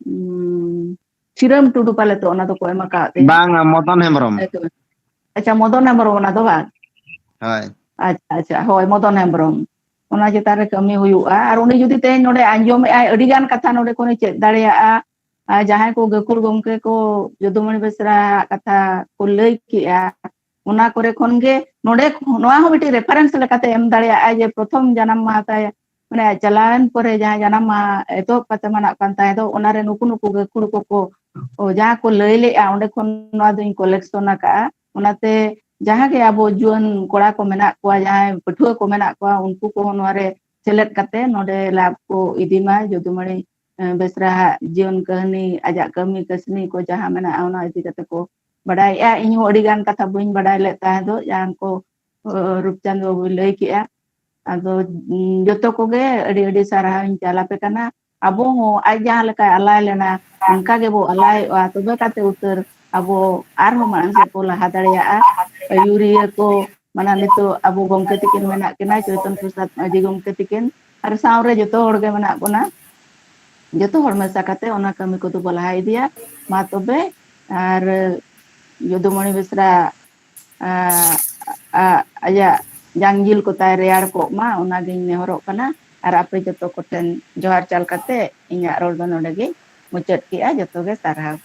ᱩᱢ, ᱥᱤᱨᱟᱹᱢ ᱴᱩᱰᱩ ᱯᱟᱞᱮ ᱛᱚ ᱚᱱᱟ ᱫᱚᱠᱚ ᱮᱢ ᱟᱠᱟᱫ ᱛᱟᱭᱟ᱾ ᱵᱟᱝᱟ, ᱢᱚᱫᱚᱱ ᱦᱮᱢᱵᱨᱚᱢ᱾ ᱟᱪᱪᱷᱟ, ᱢᱚᱫᱚᱱ ᱦᱮᱢᱵᱨᱚᱢ ᱚᱱᱟ ᱫᱚ ᱵᱟᱝ? ᱦᱳᱭ᱾ ᱟᱪᱪᱷᱟ, ᱟᱪᱪᱷᱟ, ᱦᱳᱭ, ᱢᱚᱫᱚᱱ ᱦᱮᱢᱵᱨᱚᱢ᱾ ᱚᱱᱟ ᱪᱮᱛᱟᱱ ᱨᱮ ᱠᱟᱹᱢᱤ ᱦᱩᱭᱩᱜᱼᱟ᱾ ᱟᱨ ᱩᱱᱤ ᱡᱩᱫᱤ ᱛᱮᱦᱮᱧ ᱱᱚᱰᱮ ᱟᱸᱡᱚᱢᱮᱜᱼᱟᱭ, ᱟᱹᱰᱤ ᱜᱟᱱ ᱠᱟᱛᱷᱟ ᱱᱚᱰᱮ ᱠᱷᱚᱱᱮ ᱪᱮᱫ ᱫᱟᱲᱮᱭᱟᱜᱼᱟ᱾ ᱟᱨ ᱡᱟᱦᱟᱸᱭ ᱠᱚ ᱜᱟᱹᱠᱷᱩᱲ ᱜᱚᱢᱠᱮ ᱠᱚ ᱡᱚᱫᱩᱢᱚᱬᱤ ᱵᱮᱥᱨᱟ ᱠᱟᱛᱷᱟ ᱠᱚ ᱞᱟᱹᱭ ᱠᱮᱜᱼᱟ, ᱚᱱᱟ ᱠᱚᱨᱮ ᱠᱷᱚᱱ ᱜᱮ ᱱᱚᱰᱮ, ᱱᱚᱣᱟ ᱦᱚᱸ ᱢᱤᱫᱴᱤᱡ ᱨᱮᱯᱷᱟᱨᱮᱱᱥ ᱞᱮᱠᱟᱛᱮ ᱮᱢ ᱫᱟᱲᱮᱭᱟᱜᱼᱟᱭ ᱡᱮ ᱯᱨᱚᱛᱷᱚᱢ ᱡᱟᱱᱟᱢ ᱢᱟᱦᱟ ᱛᱟᱭ, ᱢᱟᱱᱮ ᱪᱟᱞᱟᱣᱮᱱ ᱯᱚᱨᱮ ᱡᱟᱦᱟᱸ ᱡᱟᱱᱟᱢ ᱢᱟᱦᱟ ᱮᱛᱚᱦᱚᱵ ᱠᱟᱛᱮ ᱢᱟᱱᱟᱜ ᱠᱟᱱ ᱛᱟᱦᱮᱸ ᱫᱚ, ᱚᱱᱟᱨᱮ ᱱᱩᱠᱩ ᱱᱩᱠᱩ ᱜᱟᱹᱠᱷᱩᱲ ᱠᱚᱠᱚ, ᱚ, ᱡᱟᱦᱟᱸ ᱠᱚ ᱞᱟᱹᱭ ᱞᱮᱜᱼᱟ, ᱚᱸᱰᱮ ᱠᱷᱚᱱ ᱱᱚᱣᱟ ᱫᱚᱧ ᱠᱚᱞᱮᱠᱥᱚᱱ ᱟᱠᱟᱜᱼᱟ᱾ ᱚᱱᱟᱛᱮ ᱡᱟᱦᱟᱸ ᱜᱮ ᱟᱵᱚ ᱡᱩᱣᱟᱹᱱ ᱠᱚᱲᱟ ᱠᱚ ᱢᱮᱱᱟᱜ ᱠᱚᱣᱟ, ᱡᱟᱦᱟᱸᱭ ᱯᱟᱹᱴᱷᱩᱣᱟᱹ ᱠᱚ ᱢᱮᱱᱟᱜ ᱠᱚᱣᱟ, ᱩᱱᱠᱩ ᱠᱚᱦᱚᱸ ᱱᱚᱣᱟ ᱨᱮ ᱥᱮᱞᱮᱫ ᱠᱟᱛᱮ ᱱᱚᱰᱮ ᱞᱟᱵᱷ ᱠᱚ ᱤᱫᱤ ᱢᱟ᱾ ᱡᱚᱫᱩᱢᱚᱬᱤ, ᱮ, ᱵᱮᱥᱨᱟ ᱦᱟᱜ ᱡᱤᱭᱚᱱ ᱠᱟᱹᱦᱱᱤ, ᱟᱡᱟᱜ ᱠᱟᱹᱢᱤ ᱠᱟᱹᱥᱱᱤ ᱠᱚ ᱡᱟᱦᱟᱸ ᱢᱮᱱᱟᱜᱼᱟ, ᱚᱱᱟ ᱤᱫᱤ ᱠᱟᱛᱮ ᱠᱚ ᱵᱟᱰᱟᱭᱮᱜᱼᱟ᱾ ᱤᱧ ᱦᱚᱸ ᱟᱹᱰᱤ ᱜᱟᱱ ᱠᱟᱛᱷᱟ ᱵᱟᱹᱧ ᱵᱟᱰᱟᱭ ᱞᱮᱫ ᱛᱟᱦᱮᱸ ᱫᱚ, ᱡᱟᱦᱟᱸ ᱠᱚ, ᱚ, ᱨᱩᱯᱪᱟᱸᱫᱽ ᱵᱟᱹᱵᱩᱭ ᱞᱟᱹᱭ ᱠᱮᱜᱼᱟ᱾ ᱟᱫᱚ, ᱩᱸ, ᱡᱚᱛᱚ ᱠᱚᱜᱮ ᱟᱹᱰᱤ ᱟᱹᱰᱤ ᱥᱟᱨᱦᱟᱣ ᱤᱧ ᱪᱟᱞ ᱟᱯᱮ ᱠᱟᱱᱟ᱾ ᱟᱵᱚ ᱦᱚᱸ ᱟᱡ ᱡᱟᱦᱟᱸ ᱞᱮᱠᱟᱭ ᱟᱞᱟᱭ ᱞᱮᱱᱟ, ᱚᱱᱠᱟ ᱜᱮᱵᱚ ᱟᱞᱟᱭᱚᱜᱼᱟ, ᱛᱚᱵᱮ ᱠᱟᱛᱮ ᱩᱛᱟᱹᱨ ᱟᱵᱚ ᱟᱨᱦᱚᱸ ᱢᱟᱲᱟᱝ ᱥᱮᱫ ᱠᱚ ᱞᱟᱦᱟ ᱫᱟᱲᱮᱭᱟᱜᱼᱟ᱾ ᱟᱹᱭᱩᱨᱤᱭᱟᱹ ᱠᱚ, ᱢᱟᱱᱮ ᱱᱤᱛᱚᱜ ᱟᱵᱚ ᱜᱚᱢᱠᱮ ᱛᱤᱠᱤᱱ ᱢᱮᱱᱟᱜ ᱠᱤᱱᱟ, ᱪᱳᱭᱛᱚᱱ ᱯᱨᱚᱥᱟᱫᱽ ᱢᱟᱹᱡᱷᱤ ᱜᱚᱢᱠᱮ ᱛᱤᱠᱤᱱ, ᱟᱨ ᱥᱟᱶᱨᱮ ᱡᱚᱛᱚ ᱦᱚᱲ ᱜᱮ ᱢᱮᱱᱟᱜ ᱵᱚᱱᱟ᱾ ᱡᱚᱛᱚ ᱦᱚᱲ ᱢᱮᱥᱟ ᱠᱟᱛᱮ ᱚᱱᱟ ᱠᱟᱹᱢᱤ ᱠᱚᱫᱚ ᱵᱚ ᱞᱟᱦᱟ ᱤᱫᱤᱭᱟ᱾ ᱢᱟ ᱛᱚᱵᱮ, ᱟᱨ ᱡᱚᱫᱩᱢᱚᱬᱤ ᱵᱮᱥᱨᱟ, ᱟ, ᱟ, ᱟᱡᱟᱜ ᱡᱟᱝ ᱡᱤᱞ ᱠᱚ ᱛᱟᱭ ᱨᱮᱭᱟᱲ ᱠᱚᱜ ᱢᱟ, ᱚᱱᱟᱜᱤᱧ ᱱᱮᱦᱚᱨᱚᱜ ᱠᱟᱱᱟ᱾ ᱟᱨ ᱟᱯᱮ ᱡᱚᱛᱚ ᱠᱚᱴᱷᱮᱱ ᱡᱚᱦᱟᱨ ᱪᱟᱞ ᱠᱟᱛᱮ ᱤᱧᱟᱹᱜ ᱨᱚᱲ ᱫᱚ ᱱᱚᱰᱮ ᱜᱮ ᱢᱩᱪᱟᱹᱫ ᱠᱮᱜᱼᱟ᱾ ᱡᱚᱛᱚ ᱜᱮ ᱥᱟᱨᱦᱟᱣ᱾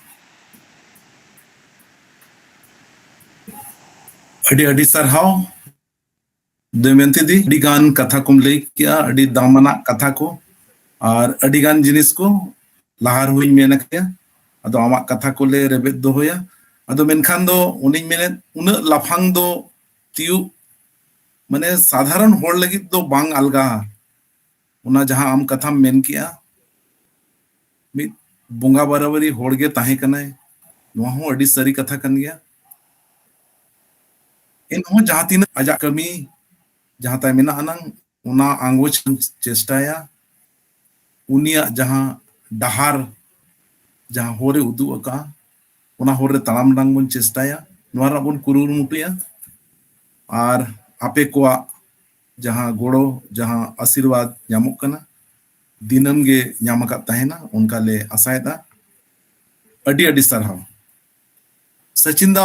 ᱟᱹᱰᱤ ᱟᱹᱰᱤ ᱥᱟᱨᱦᱟᱣ ᱫᱚᱭᱢᱮᱱᱛᱤ ᱫᱤ, ᱟᱹᱰᱤ ᱜᱟᱱ ᱠᱟᱛᱷᱟ ᱠᱚᱢ ᱞᱟᱹᱭ ᱠᱮᱜᱼᱟ, ᱟᱹᱰᱤ ᱫᱟᱢᱟᱱᱟᱜ ᱠᱟᱛᱷᱟ ᱠᱚ, ᱟᱨ ᱟᱹᱰᱤ ᱜᱟᱱ ᱡᱤᱱᱤᱥ ᱠᱚ ᱞᱟᱦᱟ ᱨᱮᱦᱚᱸᱧ ᱢᱮᱱ ᱟᱠᱟᱫᱟ᱾ ᱟᱫᱚ ᱟᱢᱟᱜ ᱠᱟᱛᱷᱟ ᱠᱚᱞᱮ ᱨᱮᱵᱮᱫ ᱫᱚᱦᱚᱭᱟ᱾ ᱟᱫᱚ ᱢᱮᱱᱠᱷᱟᱱ ᱫᱚ ᱩᱱᱤᱧ ᱢᱮᱱᱮᱫ, ᱩᱱᱟᱹᱜ ᱞᱟᱯᱷᱟᱝ ᱫᱚ ᱛᱤᱭᱩᱜ, ᱢᱟᱱᱮ ᱥᱟᱫᱷᱟᱨᱚᱱ ᱦᱚᱲ ᱞᱟᱹᱜᱤᱫ ᱫᱚ ᱵᱟᱝ ᱟᱞᱜᱟᱦᱟ᱾ ᱚᱱᱟ ᱡᱟᱦᱟᱸ ᱟᱢ ᱠᱟᱛᱷᱟᱢ ᱢᱮᱱ ᱠᱮᱜᱼᱟ, ᱢᱤᱫ ᱵᱚᱸᱜᱟ ᱵᱟᱨᱟᱵᱟᱨᱤ ᱦᱚᱲ ᱜᱮ ᱛᱟᱦᱮᱸ ᱠᱟᱱᱟᱭ, ᱱᱚᱣᱟ ᱦᱚᱸ ᱟᱹᱰᱤ ᱥᱟᱹᱨᱤ ᱠᱟᱛᱷᱟ ᱠᱟᱱ ᱜᱮᱭᱟ᱾ ᱮᱱᱦᱚᱸ ᱡᱟᱦᱟᱸ ᱛᱤᱱᱟᱹᱜ ᱟᱡᱟᱜ ᱠᱟᱹᱢᱤ ᱡᱟᱦᱟᱸ ᱛᱟᱭ ᱢᱮᱱᱟᱜ ᱟᱱᱟᱝ, ᱚᱱᱟ ᱟᱸᱜᱚᱪ ᱪᱮᱥᱴᱟᱭᱟ᱾ ᱩᱱᱤᱭᱟᱜ ᱡᱟᱦᱟᱸ ᱰᱟᱦᱟᱨ, ᱡᱟᱦᱟᱸ ᱦᱚᱨᱮ ᱩᱫᱩᱜ ᱟᱠᱟᱫᱼᱟ, ᱚᱱᱟ ᱦᱚᱨ ᱨᱮ ᱛᱟᱲᱟᱢ ᱨᱮᱱᱟᱜ ᱵᱚᱱ ᱪᱮᱥᱴᱟᱭᱟ᱾ ᱱᱚᱣᱟ ᱨᱮᱱᱟᱜ ᱵᱚᱱ ᱠᱩᱨᱩᱢᱩᱴᱩᱭᱟ᱾ ᱟᱨ ᱟᱯᱮ ᱠᱚᱣᱟᱜ ᱡᱟᱦᱟᱸ ᱜᱚᱲᱚ, ᱡᱟᱦᱟᱸ ᱟᱥᱤᱨᱵᱟᱫᱽ ᱧᱟᱢᱚᱜ ᱠᱟᱱᱟ, ᱫᱤᱱᱟᱹᱢ ᱜᱮ ᱧᱟᱢ ᱟᱠᱟᱫ ᱛᱟᱦᱮᱱᱟ, ᱚᱱᱠᱟ ᱞᱮ ᱟᱥᱟᱭᱮᱫᱟ᱾ ᱟᱹᱰᱤ ᱟᱹᱰᱤ ᱥᱟᱨᱦᱟᱣ᱾ ᱥᱟᱪᱤᱱ ᱫᱟ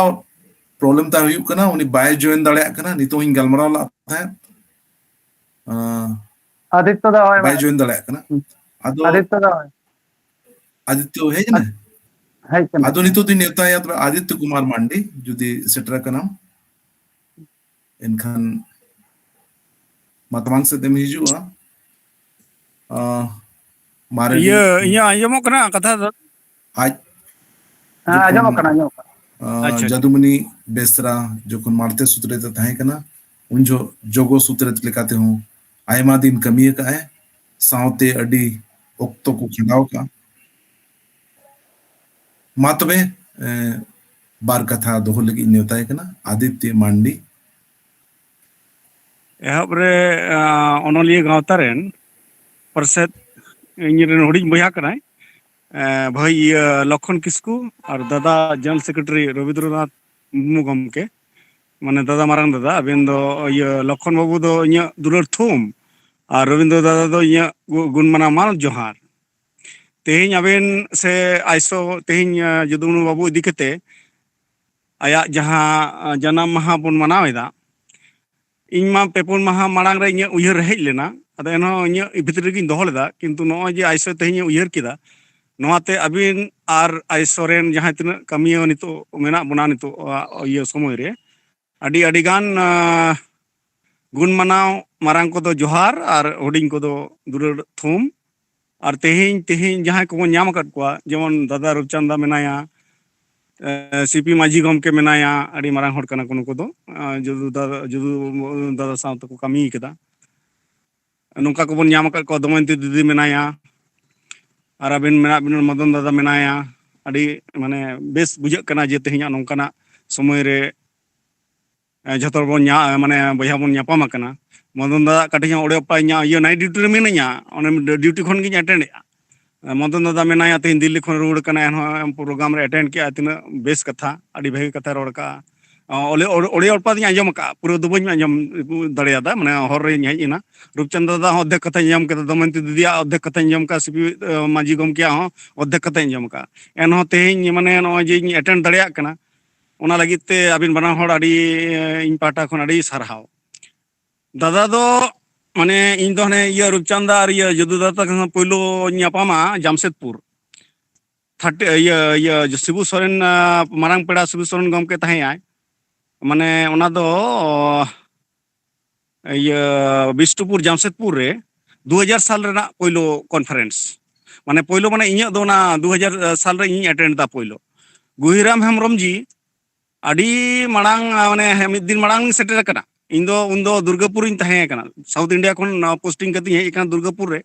problem ᱛᱟᱭ ᱦᱩᱭᱩᱜ ᱠᱟᱱᱟ, ᱩᱱᱤ ᱵᱟᱭ join ᱫᱟᱲᱮᱭᱟᱜ ᱠᱟᱱᱟ᱾ ᱱᱤᱛᱚᱜ ᱤᱧ ᱜᱟᱞᱢᱟᱨᱟᱣ ᱞᱟᱜ ᱛᱟᱦᱮᱸᱫ, ᱟᱸ, ᱟᱫᱤᱛᱛᱚ ᱫᱟ ᱦᱚᱭ ᱵᱟᱭ ᱢᱮ᱾ Join ᱫᱟᱲᱮᱭᱟᱜ ᱠᱟᱱᱟ᱾ ᱦᱩᱸ᱾ ᱟᱫᱚ ᱟᱫᱤᱛᱛᱚ ᱫᱟ ᱦᱚᱭ᱾ ᱟᱫᱤᱛᱛᱚ ᱦᱮᱡ ᱮᱱᱟ? ᱦᱮᱡ ᱠᱟᱱᱟ᱾ ᱟᱫᱚ ᱱᱤᱛᱚᱜ ᱫᱚᱧ ᱱᱮᱣᱛᱟᱭᱟ ᱛᱚᱵᱮ ᱟᱫᱤᱛᱛᱚ ᱠᱩᱢᱟᱨ ᱢᱟᱱᱰᱤ, ᱡᱩᱫᱤ ᱥᱮᱴᱮᱨ ᱟᱠᱟᱱᱟᱢ᱾ ᱮᱱᱠᱷᱟᱱ ᱢᱟᱛᱣᱟᱝ ᱥᱮᱫ ᱮᱢ ᱦᱤᱡᱩᱜᱼᱟ᱾ ᱟᱸ, ᱢᱟᱨᱮ ᱤᱭᱟᱹ, ᱤᱧᱟᱹᱜ ᱟᱸᱡᱚᱢᱚᱜ ᱠᱟᱱᱟ ᱠᱟᱛᱷᱟ ᱫᱚ? ᱟᱡ ᱦᱮᱸ, ᱡᱚᱠᱷᱚᱱ, ᱟᱸᱡᱚᱢᱚᱜ ᱠᱟᱱᱟ, ᱟᱸᱡᱚᱢᱚᱜ ᱠᱟᱱᱟ᱾ ᱟᱸ, ᱟᱪᱪᱷᱟ, ᱟᱪᱪᱷᱟ᱾ ᱡᱟᱫᱩᱢᱚᱱᱤ ᱵᱮᱥᱨᱟ ᱡᱚᱠᱷᱚᱱ ᱢᱟᱲᱛᱮ ᱥᱩᱛᱨᱮᱛ ᱮ ᱛᱟᱦᱮᱸ ᱠᱟᱱᱟ, ᱩᱱ ᱡᱚᱦᱚᱜ ᱡᱚᱜᱚ ᱥᱩᱛᱨᱮᱛ ᱞᱮᱠᱟᱛᱮ ᱦᱚᱸ ᱟᱭᱢᱟ ᱫᱤᱱ ᱠᱟᱹᱢᱤ ᱟᱠᱟᱫ ᱟᱭ, ᱥᱟᱶᱛᱮ ᱟᱹᱰᱤ ᱚᱠᱛᱚ ᱠᱚ ᱠᱷᱟᱸᱰᱟᱣ ᱟᱠᱟᱫᱼᱟ᱾ ᱢᱟ ᱛᱚᱵᱮ, ᱮ, ᱵᱟᱨ ᱠᱟᱛᱷᱟ ᱫᱚᱦᱚ ᱞᱟᱹᱜᱤᱫ ᱤᱧ ᱱᱮᱣᱛᱟᱭ ᱠᱟᱱᱟ, ᱟᱫᱤᱛᱭᱚ ᱢᱟᱱᱰᱤ᱾ ᱮᱦᱚᱵ ᱨᱮ, ᱟ, ᱚᱱᱚᱞᱤᱭᱟᱹ ᱜᱟᱶᱛᱟ ᱨᱮᱱ ᱯᱟᱨᱥᱮᱛ, ᱤᱧ ᱨᱮᱱ ᱦᱩᱰᱤᱧ ᱵᱚᱭᱦᱟ ᱠᱟᱱᱟᱭ, ᱮ, ᱵᱷᱟᱹᱭ, ᱤᱭᱟᱹ, ᱞᱚᱠᱷᱚᱱ ᱠᱤᱥᱠᱩ ᱟᱨ ᱫᱟᱫᱟ General Secretary ᱨᱚᱵᱤᱱᱫᱨᱚᱱᱟᱛᱷ ᱢᱩᱨᱢᱩ ᱜᱚᱢᱠᱮ, ᱢᱟᱱᱮ ᱫᱟᱫᱟ, ᱢᱟᱨᱟᱝ ᱫᱟᱫᱟ, ᱟᱵᱮᱱ ᱫᱚ, ᱤᱭᱟᱹ, ᱞᱚᱠᱷᱚᱱ ᱵᱟᱹᱵᱩ ᱫᱚ ᱤᱧᱟᱹᱜ ᱫᱩᱞᱟᱹᱲ ᱛᱷᱩᱢ ᱟᱨ ᱨᱚᱵᱤᱱᱫᱨᱚ ᱫᱟᱫᱟ ᱫᱚ ᱤᱧᱟᱹᱜ ᱜᱩ-, ᱜᱩᱱ ᱢᱟᱱᱟᱣ ᱢᱟᱱ ᱡᱚᱦᱟᱨ᱾ ᱛᱮᱦᱮᱧ ᱟᱵᱮᱱ ᱥᱮ ᱟᱭᱥᱚ ᱛᱮᱦᱮᱧ, ᱟ, ᱡᱟᱫᱩᱢᱚᱱᱤ ᱵᱟᱹᱵᱩ ᱤᱫᱤ ᱠᱟᱛᱮ ᱟᱭᱟᱜ ᱡᱟᱦᱟᱸ, ᱟ, ᱡᱟᱱᱟᱢ ᱢᱟᱦᱟ ᱵᱚᱱ ᱢᱟᱱᱟᱣ ᱮᱫᱟ, ᱤᱧ ᱢᱟ ᱯᱮ ᱯᱩᱱ ᱢᱟᱦᱟ ᱢᱟᱲᱟᱝ ᱨᱮ ᱤᱧᱟᱹᱜ ᱩᱭᱦᱟᱹᱨ ᱨᱮ ᱦᱮᱡ ᱞᱮᱱᱟ, ᱟᱫᱚ ᱮᱱᱦᱚᱸ ᱤᱧᱟᱹᱜ ᱵᱷᱤᱛᱨᱤ ᱨᱮᱜᱤᱧ ᱫᱚᱦᱚ ᱞᱮᱫᱟ, ᱠᱤᱱᱛᱩ ᱱᱚᱜᱼᱚᱭ ᱡᱮ ᱟᱭᱥᱚ ᱛᱮᱦᱮᱧ ᱮ ᱩᱭᱦᱟᱹᱨ ᱠᱮᱫᱟ, ᱱᱚᱣᱟᱛᱮ ᱟᱹᱵᱤᱱ ᱟᱨ ᱟᱭᱥᱚ ᱨᱮᱱ ᱡᱟᱦᱟᱸᱭ ᱛᱤᱱᱟᱹᱜ ᱠᱟᱹᱢᱤᱭᱟᱹ ᱱᱤᱛᱚᱜ ᱢᱮᱱᱟᱜ ᱵᱚᱱᱟ ᱱᱤᱛᱚᱜ, ᱟ, ᱤᱭᱟᱹ ᱥᱚᱢᱚᱭ ᱨᱮ, ᱟᱹᱰᱤ ᱟᱹᱰᱤ ᱜᱟᱱ ᱜᱩᱱ ᱢᱟᱱᱟᱣ ᱢᱟᱨᱟᱝ ᱠᱚᱫᱚ ᱡᱚᱦᱟᱨ ᱟᱨ ᱦᱩᱰᱤᱧ ᱠᱚᱫᱚ ᱫᱩᱞᱟᱹᱲ ᱛᱷᱩᱢ᱾ ᱟᱨ ᱛᱮᱦᱮᱧ ᱛᱮᱦᱮᱧ ᱡᱟᱦᱟᱸᱭ ᱠᱚᱵᱚᱱ ᱧᱟᱢ ᱟᱠᱟᱫ ᱠᱚᱣᱟ, ᱡᱮᱢᱚᱱ ᱫᱟᱫᱟ ᱨᱩᱯᱪᱟᱸᱫᱟ ᱢᱮᱱᱟᱭᱟ, ᱥᱤᱯᱤ ᱢᱟᱹᱡᱷᱤ ᱜᱚᱢᱠᱮ ᱢᱮᱱᱟᱭᱟ, ᱟᱹᱰᱤ ᱢᱟᱨᱟᱝ ᱦᱚᱲ ᱠᱟᱱᱟ ᱠᱚ ᱱᱩᱠᱩ ᱫᱚ᱾ ᱡᱩᱫᱩ ᱫᱟᱫᱟ ᱡᱩᱫᱩ ᱫᱟᱫᱟ ᱥᱟᱶ ᱛᱮᱠᱚ ᱠᱟᱹᱢᱤ ᱠᱟᱫᱟ᱾ ᱱᱚᱝᱠᱟ ᱠᱚᱵᱚᱱ ᱧᱟᱢ ᱟᱠᱟᱫ ᱠᱚᱣᱟ, ᱫᱚᱢᱚᱭᱚᱱᱛᱤ ᱫᱤᱫᱤ ᱢᱮᱱᱟᱭᱟ, ᱟᱨ ᱟᱹᱵᱤᱱ ᱢᱮᱱᱟᱜ ᱵᱤᱱᱟ, ᱢᱚᱫᱚᱱ ᱫᱟᱫᱟ ᱢᱮᱱᱟᱭᱟ᱾ ᱟᱹᱰᱤ ᱢᱟᱱᱮ ᱵᱮᱥ ᱵᱩᱡᱷᱟᱹᱜ ᱠᱟᱱᱟ ᱡᱮ ᱛᱮᱦᱮᱧᱟᱜ ᱱᱚᱝᱠᱟᱱᱟᱜ ᱥᱚᱢᱚᱭ ᱨᱮ ᱡᱷᱚᱛᱚ ᱦᱚᱲ ᱵᱚᱱ ᱧᱟ ᱢᱟᱱᱮ ᱵᱚᱭᱦᱟ ᱵᱚᱱ ᱧᱟᱯᱟᱢ ᱟᱠᱟᱱᱟ᱾ ᱢᱚᱫᱚᱱ ᱫᱟᱫᱟ ᱠᱟᱹᱴᱤᱡ ᱦᱚᱸ ᱚᱲᱮ ᱚᱯᱟ ᱤᱧᱟᱹᱜ ᱤᱭᱟᱹ ᱱᱟᱭᱤᱴ ᱰᱤᱭᱩᱴᱤ ᱨᱮ ᱢᱤᱱᱟᱹᱧᱟ, ᱚᱱᱮ ᱰᱤᱭᱩᱴᱤ ᱠᱷᱚᱱ ᱜᱤᱧ ᱮᱴᱮᱱᱰ ᱮᱫᱼᱟ᱾ ᱢᱚᱫᱚᱱ ᱫᱟᱫᱟ ᱢᱮᱱᱟᱭᱟ, ᱛᱮᱦᱮᱧ ᱫᱤᱞᱞᱤ ᱠᱷᱚᱱ ᱨᱩᱣᱟᱹᱲ ᱠᱟᱱᱟ, ᱮᱱᱦᱚᱸ ᱯᱨᱳᱜᱨᱟᱢ ᱨᱮ ᱮᱴᱮᱱᱰ ᱠᱮᱜᱼᱟ᱾ ᱛᱤᱱᱟᱹᱜ ᱵᱮᱥ ᱠᱟᱛᱷᱟ, ᱟᱹᱰᱤ ᱵᱷᱟᱹᱜᱤ ᱠᱟᱛᱷᱟᱭ ᱨᱚᱲ ᱠᱟᱜᱼᱟ᱾ ᱚᱲᱮ ᱚᱲᱮ ᱚᱲᱯᱟ ᱫᱚᱧ ᱟᱸᱡᱚᱢ ᱟᱠᱟᱫᱼᱟ, ᱯᱩᱨᱟᱹ ᱫᱚ ᱵᱟᱹᱧ ᱟᱸᱡᱚᱢ ᱫᱟᱲᱮᱭᱟᱫᱟ, ᱢᱟᱱᱮ ᱦᱚᱨ ᱨᱮᱧ ᱦᱮᱡ ᱮᱱᱟ᱾ ᱨᱩᱯᱪᱟᱸᱫᱽ ᱫᱟᱫᱟ ᱦᱚᱸ ᱚᱨᱫᱷᱮᱠ ᱠᱟᱛᱷᱟᱧ ᱟᱸᱡᱚᱢ ᱠᱮᱫᱟ, ᱫᱚᱢᱚᱭᱚᱱᱛᱤ ᱫᱤᱫᱤᱭᱟᱜ ᱚᱨᱫᱷᱮᱠ ᱠᱟᱛᱷᱟᱧ ᱟᱸᱡᱚᱢ ᱠᱟᱜᱼᱟ, ᱥᱤᱯᱤ ᱢᱟᱹᱡᱷᱤ ᱜᱚᱢᱠᱮᱭᱟᱜ ᱦᱚᱸ ᱚᱨᱫᱷᱮᱠ ᱠᱟᱛᱷᱟᱧ ᱟᱸᱡᱚᱢ ᱠᱟᱜᱼᱟ᱾ ᱮᱱᱦᱚᱸ ᱛᱮᱦᱮᱧ ᱢᱟᱱᱮ ᱱᱚᱜᱼᱚᱭ ᱡᱮ ᱤᱧ ᱮᱴᱮᱱᱰ ᱫᱟᱲᱮᱭᱟᱜ ᱠᱟᱱᱟ, ᱚᱱᱟ ᱞᱟᱹᱜᱤᱫ ᱛᱮ ᱟᱹᱵᱤᱱ ᱵᱟᱱᱟ ᱦᱚᱲ ᱟᱹᱰᱤ, ᱤᱧ ᱯᱟᱦᱴᱟ ᱠᱷᱚᱱ ᱟᱹᱰᱤ ᱥᱟᱨᱦᱟᱣ᱾ ᱫᱟᱫᱟ ᱫᱚ ᱢᱟᱱᱮ ᱤᱧ ᱫᱚ ᱦᱟᱱᱮ ᱤᱭᱟᱹ ᱨᱩᱯᱪᱟᱸᱫᱽ ᱟᱨ ᱤᱭᱟᱹ ᱡᱚᱫᱩ ᱫᱟᱫᱟ ᱛᱟᱠᱚ ᱥᱟᱶ ᱯᱳᱭᱞᱳ ᱧᱟᱯᱟᱢᱟ ᱡᱟᱢᱥᱮᱫᱽᱯᱩᱨ᱾ ᱛᱷᱟᱨᱴᱤ ᱤᱭᱟᱹ ᱤᱭᱟᱹ ᱥᱤᱵᱩ ᱥᱚᱨᱮᱱ, ᱢᱟᱨᱟᱝ ᱯᱮᱲᱟ ᱥᱤᱵᱩ ᱥᱚᱨᱮᱱ ᱜᱚᱢᱠᱮ ᱛᱟᱦᱮᱸᱭᱟᱭ᱾ ᱢᱟᱱᱮ ᱚᱱᱟ ᱫᱚ ᱤᱭᱟᱹ ᱵᱤᱥᱱᱩᱯᱩᱨ ᱡᱟᱢᱥᱮᱫᱽᱯᱩᱨ ᱨᱮ ᱫᱩ ᱦᱟᱡᱟᱨ ᱥᱟᱞ ᱨᱮᱱᱟᱜ ᱯᱳᱭᱞᱳ ᱠᱚᱱᱯᱷᱟᱨᱮᱱᱥ᱾ ᱢᱟᱱᱮ ᱯᱳᱭᱞᱳ ᱢᱟᱱᱮ ᱤᱧᱟᱹᱜ ᱫᱚ ᱚᱱᱟ ᱫᱩ ᱦᱟᱡᱟᱨ ᱥᱟᱞ ᱨᱮ ᱤᱧ ᱮᱴᱮᱱᱰ ᱮᱫᱟ ᱯᱳᱭᱞᱳ᱾ ᱜᱩᱦᱤᱨᱟᱢ ᱦᱮᱢᱵᱨᱚᱢ ᱡᱤ ᱟᱹᱰᱤ ᱢᱟᱲᱟᱝ, ᱢᱟᱱᱮ ᱢᱤᱫ ᱫᱤᱱ ᱢᱟᱲᱟᱝ ᱞᱤᱧ ᱥᱮᱴᱮᱨ ᱟᱠᱟᱱᱟ᱾ ᱤᱧ ᱫᱚ ᱩᱱᱫᱚ ᱫᱩᱨᱜᱟᱯᱩᱨ ᱨᱤᱧ ᱛᱟᱦᱮᱸ ᱠᱟᱱᱟ, ᱥᱟᱣᱩᱛᱷ ᱤᱱᱰᱤᱭᱟ ᱠᱷᱚᱱ ᱯᱳᱥᱴᱤᱝ ᱠᱟᱛᱮᱧ ᱦᱮᱡ ᱟᱠᱟᱱᱟ ᱫᱩᱨᱜᱟᱯᱩᱨ ᱨᱮ᱾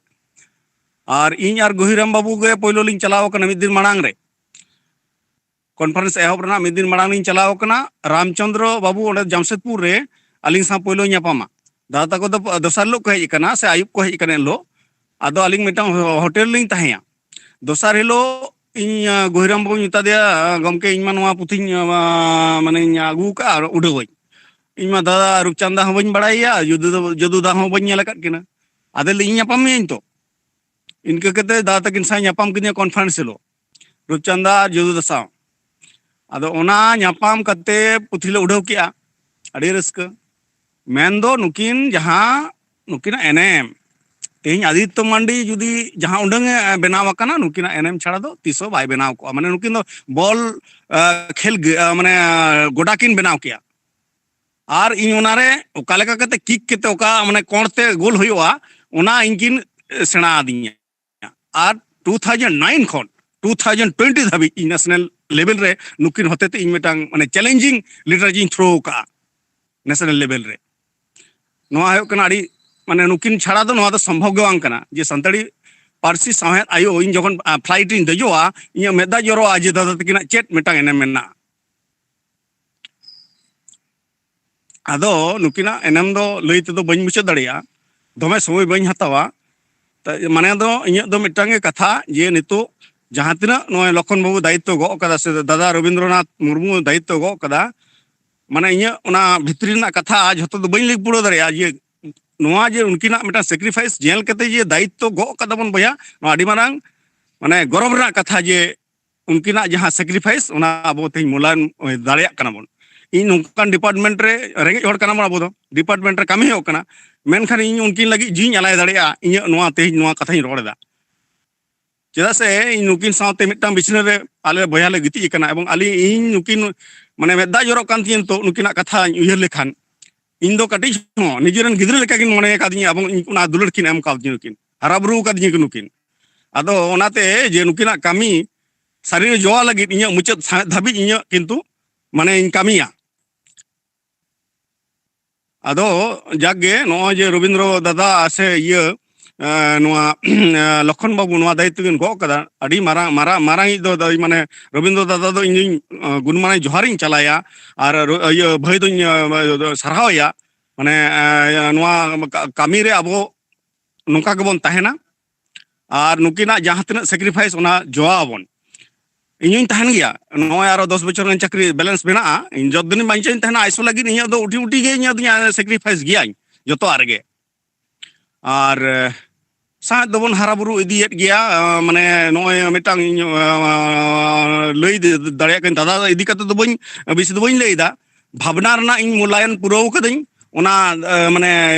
ᱟᱨ ᱤᱧ ᱟᱨ ᱜᱩᱦᱤᱨᱟᱢ ᱵᱟᱹᱵᱩ ᱜᱮ ᱯᱳᱭᱞᱳ ᱞᱤᱧ ᱪᱟᱞᱟᱣ ᱟᱠᱟᱱᱟ ᱢᱤᱫ ᱫᱤᱱ ᱢᱟᱲᱟᱝ ᱨᱮ᱾ ᱠᱚᱱᱯᱷᱟᱨᱮᱱᱥ ᱮᱦᱚᱵ ᱨᱮᱱᱟᱜ ᱢᱤᱫ ᱫᱤᱱ ᱢᱟᱲᱟᱝ ᱞᱤᱧ ᱪᱟᱞᱟᱣ ᱟᱠᱟᱱᱟ᱾ ᱨᱟᱢᱪᱚᱸᱫᱽᱨᱚ ᱵᱟᱹᱵᱩ ᱚᱸᱰᱮ ᱡᱟᱢᱥᱮᱫᱽᱯᱩᱨ ᱨᱮ ᱟᱹᱞᱤᱧ ᱥᱟᱶ ᱯᱳᱭᱞᱳ ᱧᱟᱯᱟᱢᱟ᱾ ᱫᱟᱫᱟ ᱛᱟᱠᱚ ᱫᱚ ᱫᱚᱥᱟᱨ ᱦᱤᱞᱳᱜ ᱠᱚ ᱦᱮᱡ ᱟᱠᱟᱱᱟ, ᱥᱮ ᱟᱹᱭᱩᱵ ᱠᱚ ᱦᱮᱡ ᱟᱠᱟᱱᱟ ᱮᱱ ᱦᱤᱞᱳᱜ᱾ ᱟᱫᱚ ᱟᱹᱞᱤᱧ ᱢᱤᱫᱴᱟᱝ ᱦᱳ-, ᱦᱳᱴᱮᱞ ᱞᱤᱧ ᱛᱟᱦᱮᱸᱭᱟ᱾ ᱫᱚᱥᱟᱨ ᱦᱤᱞᱳᱜ ᱤᱧ, ᱟᱸ, ᱜᱩᱦᱤᱨᱟᱢ ᱵᱟᱹᱵᱩᱧ ᱢᱮᱛᱟ ᱫᱮᱭᱟ, "ᱜᱚᱢᱠᱮ, ᱤᱧ ᱢᱟ ᱱᱚᱣᱟ ᱯᱩᱛᱷᱤᱧ, ᱟᱸ, ᱢᱟᱱᱮᱧ ᱟᱹᱜᱩ ᱟᱠᱟᱫᱼᱟ ᱟᱨ ᱩᱰᱟᱹᱣᱟᱹᱧ᱾ ᱤᱧ ᱢᱟ ᱫᱟᱫᱟ ᱨᱩᱯᱪᱟᱸᱫᱟ ᱦᱚᱸ ᱵᱟᱹᱧ ᱵᱟᱲᱟᱭᱟ, ᱡᱚᱫᱩ ᱫᱟ, ᱡᱚᱫᱩ ᱫᱟ ᱦᱚᱸ ᱵᱟᱹᱧ ᱧᱮᱞ ᱟᱠᱟᱫ ᱠᱤᱱᱟ᱾ ᱟᱫᱚ ᱞᱟᱹᱭ ᱤᱧ ᱧᱟᱯᱟᱢ ᱢᱤᱭᱟᱹᱧ ᱛᱚ?" ᱤᱱᱠᱟᱹ ᱠᱟᱛᱮ ᱫᱟᱫᱟ ᱛᱟᱹᱠᱤᱱ ᱥᱟᱶ ᱧᱟᱯᱟᱢ ᱠᱤᱫᱤᱧᱟ ᱠᱚᱱᱯᱷᱟᱨᱮᱱᱥ ᱦᱤᱞᱳᱜ, ᱨᱩᱯᱪᱟᱸᱫᱟ ᱟᱨ ᱡᱚᱫᱩ ᱫᱟ ᱥᱟᱶ᱾ ᱟᱫᱚ ᱚᱱᱟ ᱧᱟᱯᱟᱢ ᱠᱟᱛᱮ ᱯᱩᱛᱷᱤ ᱞᱮ ᱩᱰᱷᱟᱹᱣ ᱠᱮᱜᱼᱟ, ᱟᱹᱰᱤ ᱨᱟᱹᱥᱠᱟᱹ᱾ ᱢᱮᱱᱫᱚ ᱱᱩᱠᱤᱱ ᱡᱟᱦᱟᱸ ᱱᱩᱠᱤᱱᱟᱜ ᱮᱱᱮᱢ, ᱛᱮᱦᱮᱧ ᱟᱫᱤᱛᱛᱚ ᱢᱟᱱᱰᱤ ᱡᱩᱫᱤ ᱡᱟᱦᱟᱸ ᱩᱰᱟᱹᱝ ᱮ ᱵᱮᱱᱟᱣ ᱟᱠᱟᱱᱟ, ᱱᱩᱠᱤᱱᱟᱜ ᱮᱱᱮᱢ ᱪᱷᱟᱲᱟ ᱫᱚ ᱛᱤᱥ ᱦᱚᱸ ᱵᱟᱭ ᱵᱮᱱᱟᱣ ᱠᱚᱜᱼᱟ᱾ ᱢᱟᱱᱮ ᱱᱩᱠᱤᱱ ᱫᱚ ᱵᱚᱞ, ᱟᱸ, ᱠᱷᱮᱞ ᱜᱮ, ᱟᱸ, ᱢᱟᱱᱮ, ᱟᱸ, ᱜᱚᱰᱟ ᱠᱤᱱ ᱵᱮᱱᱟᱣ ᱠᱮᱜᱼᱟ᱾ ᱟᱨ ᱤᱧ ᱚᱱᱟᱨᱮ ᱚᱠᱟ ᱞᱮᱠᱟ ᱠᱟᱛᱮ ᱠᱤᱠ ᱠᱟᱛᱮ ᱚᱠᱟ ᱢᱟᱱᱮ ᱠᱚᱬ ᱛᱮ ᱜᱳᱞ ᱦᱩᱭᱩᱜᱼᱟ, ᱚᱱᱟ ᱤᱧ ᱠᱤᱱ ᱥᱮᱬᱟ ᱟᱹᱫᱤᱧᱟ᱾ ᱟᱨ ᱴᱩ ᱛᱷᱟᱣᱡᱮᱱᱰ ᱱᱟᱭᱤᱱ ᱠᱷᱚᱱ ᱴᱩ ᱛᱷᱟᱣᱡᱮᱱᱰ ᱴᱩᱭᱮᱱᱴᱤ ᱫᱷᱟᱹᱵᱤᱡ ᱤᱧ ᱱᱮᱥᱱᱟᱞ ᱞᱮᱵᱮᱞ ᱨᱮ ᱱᱩᱠᱤᱱ ᱦᱚᱛᱮ ᱛᱮ ᱤᱧ ᱢᱤᱫᱴᱟᱝ ᱢᱟᱱᱮ ᱪᱮᱞᱮᱧᱡᱤᱝ ᱞᱮᱴᱟᱨ ᱤᱧ ᱛᱷᱨᱳ ᱟᱠᱟᱫᱼᱟ ᱱᱮᱥᱱᱟᱞ ᱞᱮᱵᱮᱞ ᱨᱮ᱾ ᱱᱚᱣᱟ ᱦᱩᱭᱩᱜ ᱠᱟᱱᱟ ᱟᱹᱰᱤ ᱢᱟᱱᱮ ᱱᱩᱠᱤᱱ ᱪᱷᱟᱲᱟ ᱫᱚ ᱱᱚᱣᱟ ᱫᱚ ᱥᱚᱢᱵᱷᱚᱵ ᱜᱮ ᱵᱟᱝ ᱠᱟᱱᱟ ᱡᱮ ᱥᱟᱱᱛᱟᱲᱤ ᱯᱟᱹᱨᱥᱤ ᱥᱟᱶᱦᱮᱫ ᱟᱭᱳ ᱤᱧ ᱡᱚᱠᱷᱚᱱ ᱯᱷᱞᱟᱭᱤᱴ ᱨᱤᱧ ᱫᱮᱡᱚᱜᱼᱟ, ᱤᱧᱟᱹᱜ ᱢᱮᱫ ᱫᱟᱜ ᱡᱚᱨᱚᱜᱼᱟ ᱡᱮ ᱫᱟᱫᱟ ᱛᱟᱹᱠᱤᱱᱟᱜ ᱪᱮᱫ ᱢᱤᱫᱴᱟᱝ ᱮᱱᱮᱢ ᱢᱮᱱᱟᱜᱼᱟ᱾ ᱟᱫᱚ ᱱᱩᱠᱤᱱᱟᱜ ᱮᱱᱮᱢ ᱫᱚ ᱞᱟᱹᱭ ᱛᱮᱫᱚ ᱵᱟᱹᱧ ᱢᱩᱪᱟᱹᱫ ᱫᱟᱲᱮᱭᱟᱜᱼᱟ, ᱫᱚᱢᱮ ᱥᱚᱢᱚᱭ ᱵᱟᱹᱧ ᱦᱟᱛᱟᱣᱟ᱾ ᱛᱟ-, ᱢᱟᱱᱮ ᱫᱚ ᱤᱧᱟᱹᱜ ᱫᱚ ᱢᱤᱫᱴᱟᱝ ᱜᱮ ᱠᱟᱛᱷᱟ ᱡᱮ ᱱᱤᱛᱚᱜ ᱡᱟᱦᱟᱸ ᱛᱤᱱᱟᱹᱜ ᱱᱚᱜᱼᱚᱭ ᱞᱚᱠᱷᱚᱱ ᱵᱟᱹᱵᱩ ᱫᱟᱭᱤᱛᱛᱚ ᱜᱚᱜ ᱠᱟᱫᱟ ᱥᱮ ᱫᱟᱫᱟ ᱨᱚᱵᱤᱱᱫᱨᱚᱱᱟᱛᱷ ᱢᱩᱨᱢᱩ ᱫᱟᱭᱤᱛᱛᱚ ᱜᱚᱜ ᱠᱟᱫᱟ, ᱢᱟᱱᱮ ᱤᱧᱟᱹᱜ ᱚᱱᱟ ᱵᱷᱤᱛᱨᱤ ᱨᱮᱱᱟᱜ ᱠᱟᱛᱷᱟ ᱡᱷᱚᱛᱚ ᱫᱚ ᱵᱟᱹᱧ ᱞᱟᱹᱭ ᱯᱩᱨᱟᱹᱣ ᱫᱟᱲᱮᱭᱟᱜᱼᱟ ᱡᱮ ᱱᱚᱣᱟ ᱡᱮ ᱩᱱᱠᱤᱱᱟᱜ ᱢᱤᱫᱴᱟᱝ ᱥᱮᱠᱨᱤᱯᱷᱟᱭᱤᱥ ᱧᱮᱞ ᱠᱟᱛᱮ ᱡᱮ ᱫᱟᱭᱤᱛᱛᱚ ᱜᱚᱜ ᱠᱟᱫᱟ ᱵᱚᱱ ᱵᱚᱭᱦᱟ, ᱱᱚᱣᱟ ᱟᱹᱰᱤ ᱢᱟᱨᱟᱝ ᱢᱟᱱᱮ ᱜᱚᱨᱚᱵᱽ ᱨᱮᱱᱟᱜ ᱠᱟᱛᱷᱟ ᱡᱮ ᱩᱱᱠᱤᱱᱟᱜ ᱡᱟᱦᱟᱸ ᱥᱮᱠᱨᱤᱯᱷᱟᱭᱤᱥ ᱚᱱᱟ ᱟᱵᱚ ᱛᱮᱦᱮᱧ ᱢᱩᱞᱞᱟᱭᱚᱱ ᱫᱟᱲᱮᱭᱟᱜ ᱠᱟᱱᱟ ᱵᱚᱱ᱾ ᱤᱧ ᱱᱚᱝᱠᱟᱱ ᱰᱤᱯᱟᱨᱴᱢᱮᱱᱴ ᱨᱮ ᱨᱮᱸᱜᱮᱡ ᱦᱚᱲ ᱠᱟᱱᱟ ᱵᱚᱱ, ᱟᱵᱚ ᱫᱚ ᱰᱤᱯᱟᱨᱴᱢᱮᱱᱴ ᱨᱮ ᱠᱟᱹᱢᱤ ᱦᱩᱭᱩᱜ ᱠᱟᱱᱟ, ᱢᱮᱱᱠᱷᱟᱱ ᱤᱧ ᱩᱱᱠᱤᱱ ᱞᱟᱹᱜᱤᱫ ᱡᱤᱣᱤᱧ ᱟᱞᱟᱭ ᱫᱟᱲᱮᱭᱟᱜᱼᱟ᱾ ᱤᱧᱟᱹᱜ ᱱᱚᱣᱟ ᱛᱮᱦᱮᱧ ᱱᱚᱣᱟ ᱠᱟᱛᱷᱟᱧ ᱨᱚᱲ ᱮᱫᱟ᱾ ᱪᱮᱫᱟᱜ ᱥᱮ ᱤᱧ ᱱᱩᱠᱤᱱ ᱥᱟᱶᱛᱮ ᱢᱤᱫᱴᱟᱝ ᱵᱤᱪᱷᱱᱟᱹ ᱨᱮ ᱟᱞᱮ ᱵᱚᱭᱦᱟ ᱞᱮ ᱜᱤᱛᱤᱡ ᱟᱠᱟᱱᱟ ᱮᱵᱚᱝ ᱟᱹᱞᱤᱧ ᱤᱧ ᱱᱩᱠᱤᱱ ᱢᱟᱱᱮ ᱢᱮᱫ ᱫᱟᱜ ᱡᱚᱨᱚᱜ ᱠᱟᱱ ᱛᱤᱧᱟᱹ ᱱᱤᱛᱚᱜ ᱱᱩᱠᱤᱱᱟᱜ ᱠᱟᱛᱷᱟᱧ ᱩᱭᱦᱟᱹᱨ ᱞᱮᱠᱷᱟᱱ᱾ ᱤᱧ ᱫᱚ ᱠᱟᱹᱴᱤᱡ ᱦᱚᱸ ᱱᱤᱡᱮᱨᱮᱱ ᱜᱤᱫᱽᱨᱟᱹ ᱞᱮᱠᱟ ᱠᱤᱱ ᱢᱚᱱᱮ ᱟᱠᱟᱫᱤᱧᱟ ᱮᱵᱚᱝ ᱤᱧ ᱚᱱᱟ ᱫᱩᱞᱟᱹᱲ ᱠᱤᱱ ᱮᱢ ᱠᱟᱣᱫᱤᱧᱟ ᱱᱩᱠᱤᱱ, ᱦᱟᱨᱟ ᱵᱩᱨᱩ ᱟᱠᱟᱫᱤᱧᱟ ᱠᱤᱱ ᱱᱩᱠᱤᱱ᱾ ᱟᱫᱚ ᱚᱱᱟᱛᱮ ᱡᱮ ᱱᱩᱠᱤᱱᱟᱜ ᱠᱟᱹᱢᱤ ᱥᱟᱹᱨᱤ ᱨᱮ ᱡᱚᱣᱟ ᱞᱟᱹᱜᱤᱫ ᱤᱧᱟᱹᱜ ᱢᱩᱪᱟᱹᱫ ᱥᱟᱶᱦᱮᱫ ᱫᱷᱟᱹᱵᱤᱡ ᱤᱧᱟᱹᱜ ᱠᱤᱱᱛᱩ ᱢᱟᱱᱮᱧ ᱠᱟᱹᱢᱤᱭᱟ᱾ ᱟᱫᱚ ᱡᱟᱠ ᱜᱮ ᱱᱚᱜᱼᱚᱭ ᱡᱮ ᱨᱚᱵᱤᱱᱫᱨᱚ ᱫᱟᱫᱟ ᱥᱮ ᱤᱭᱟᱹ, ᱮᱸ, ᱱᱚᱣᱟ ᱞᱚᱠᱷᱚᱱ ᱵᱟᱹᱵᱩ ᱱᱚᱣᱟ ᱫᱟᱭᱤᱛᱛᱚ ᱵᱤᱱ ᱜᱚᱜ ᱠᱟᱫᱟ, ᱟᱹᱰᱤ ᱢᱟᱨᱟᱝ ᱢᱟᱨᱟᱝ ᱢᱟᱨᱟᱝᱤᱡ ᱫᱚ ᱫᱟᱹᱭ ᱢᱟᱱᱮ ᱨᱚᱵᱤᱱᱫᱨᱚ ᱫᱟᱫᱟ ᱫᱚ ᱤᱧ ᱫᱩᱧ ᱮᱸ, ᱜᱩᱱᱢᱟᱱᱟᱧ ᱡᱚᱦᱟᱨᱤᱧ ᱪᱟᱞᱟᱭᱟ᱾ ᱟᱨ ᱨᱚ-, ᱤᱭᱟᱹ ᱵᱷᱟᱹᱭ ᱫᱚᱧ ᱮᱸ, ᱥᱟᱨᱦᱟᱣᱟᱭᱟ᱾ ᱢᱟᱱᱮ ᱮᱸ, ᱱᱚᱣᱟ ᱠᱟ-, ᱠᱟᱹᱢᱤ ᱨᱮ ᱟᱵᱚ ᱱᱚᱝᱠᱟ ᱜᱮᱵᱚᱱ ᱛᱟᱦᱮᱱᱟ᱾ ᱟᱨ ᱱᱩᱠᱤᱱᱟᱜ ᱡᱟᱦᱟᱸ ᱛᱤᱱᱟᱹᱜ ᱥᱮᱠᱨᱤᱯᱷᱟᱭᱤᱥ ᱚᱱᱟ ᱡᱚᱣᱟ ᱟᱵᱚᱱ᱾ ᱤᱧ ᱦᱚᱧ ᱛᱟᱦᱮᱱ ᱜᱮᱭᱟ, ᱱᱚᱜᱼᱚᱭ ᱟᱨᱚ ᱫᱚᱥ ᱵᱚᱪᱷᱚᱨ ᱜᱟᱱ ᱪᱟᱹᱠᱨᱤ ᱵᱮᱞᱮᱱᱥ ᱢᱮᱱᱟᱜᱼᱟ᱾ ᱤᱧ ᱡᱚᱛ ᱫᱤᱱᱤᱧ ᱵᱟᱧᱪᱟᱣ ᱤᱧ ᱛᱟᱦᱮᱱᱟ ᱟᱭᱥᱚ ᱞᱟᱹᱜᱤᱫ ᱤᱧᱟᱹᱜ ᱫᱚ ᱩᱴᱷᱤ ᱩᱴᱷᱤ ᱜᱮ ᱤᱧᱟᱹᱜ ᱫᱚᱧ ᱥᱮᱠᱨᱤᱯᱷᱟᱭᱤᱥ ᱜᱮᱭᱟᱧ ᱡᱚᱛᱚᱣᱟᱜ ᱨᱮᱜᱮ᱾ ᱟᱨ ᱮ, ᱥᱟᱶᱦᱮᱫ ᱫᱚᱵᱚᱱ ᱦᱟᱨᱟ ᱵᱩᱨᱩ ᱤᱫᱤᱭᱮᱫ ᱜᱮᱭᱟ᱾ ᱮ, ᱢᱟᱱᱮ ᱱᱚᱜᱼᱚᱭ ᱢᱤᱫᱴᱟᱝ ᱤᱧ, ᱮ, ᱞᱟᱹᱭ ᱫᱟᱲᱮᱭᱟᱜ ᱠᱟᱹᱱᱟᱹᱧ, ᱫᱟᱫᱟ ᱤᱫᱤ ᱠᱟᱛᱮ ᱫᱚ ᱵᱟᱹᱧ, ᱵᱮᱥᱤ ᱫᱚ ᱵᱟᱹᱧ ᱞᱟᱹᱭ ᱮᱫᱟ᱾ ᱵᱷᱟᱵᱽᱱᱟ ᱨᱮᱱᱟᱜ ᱤᱧ ᱢᱩᱞᱞᱟᱭᱚᱱ ᱯᱩᱨᱟᱹᱣ ᱠᱟᱹᱫᱟᱹᱧ᱾ ᱚᱱᱟ ᱮ, ᱢᱟᱱᱮ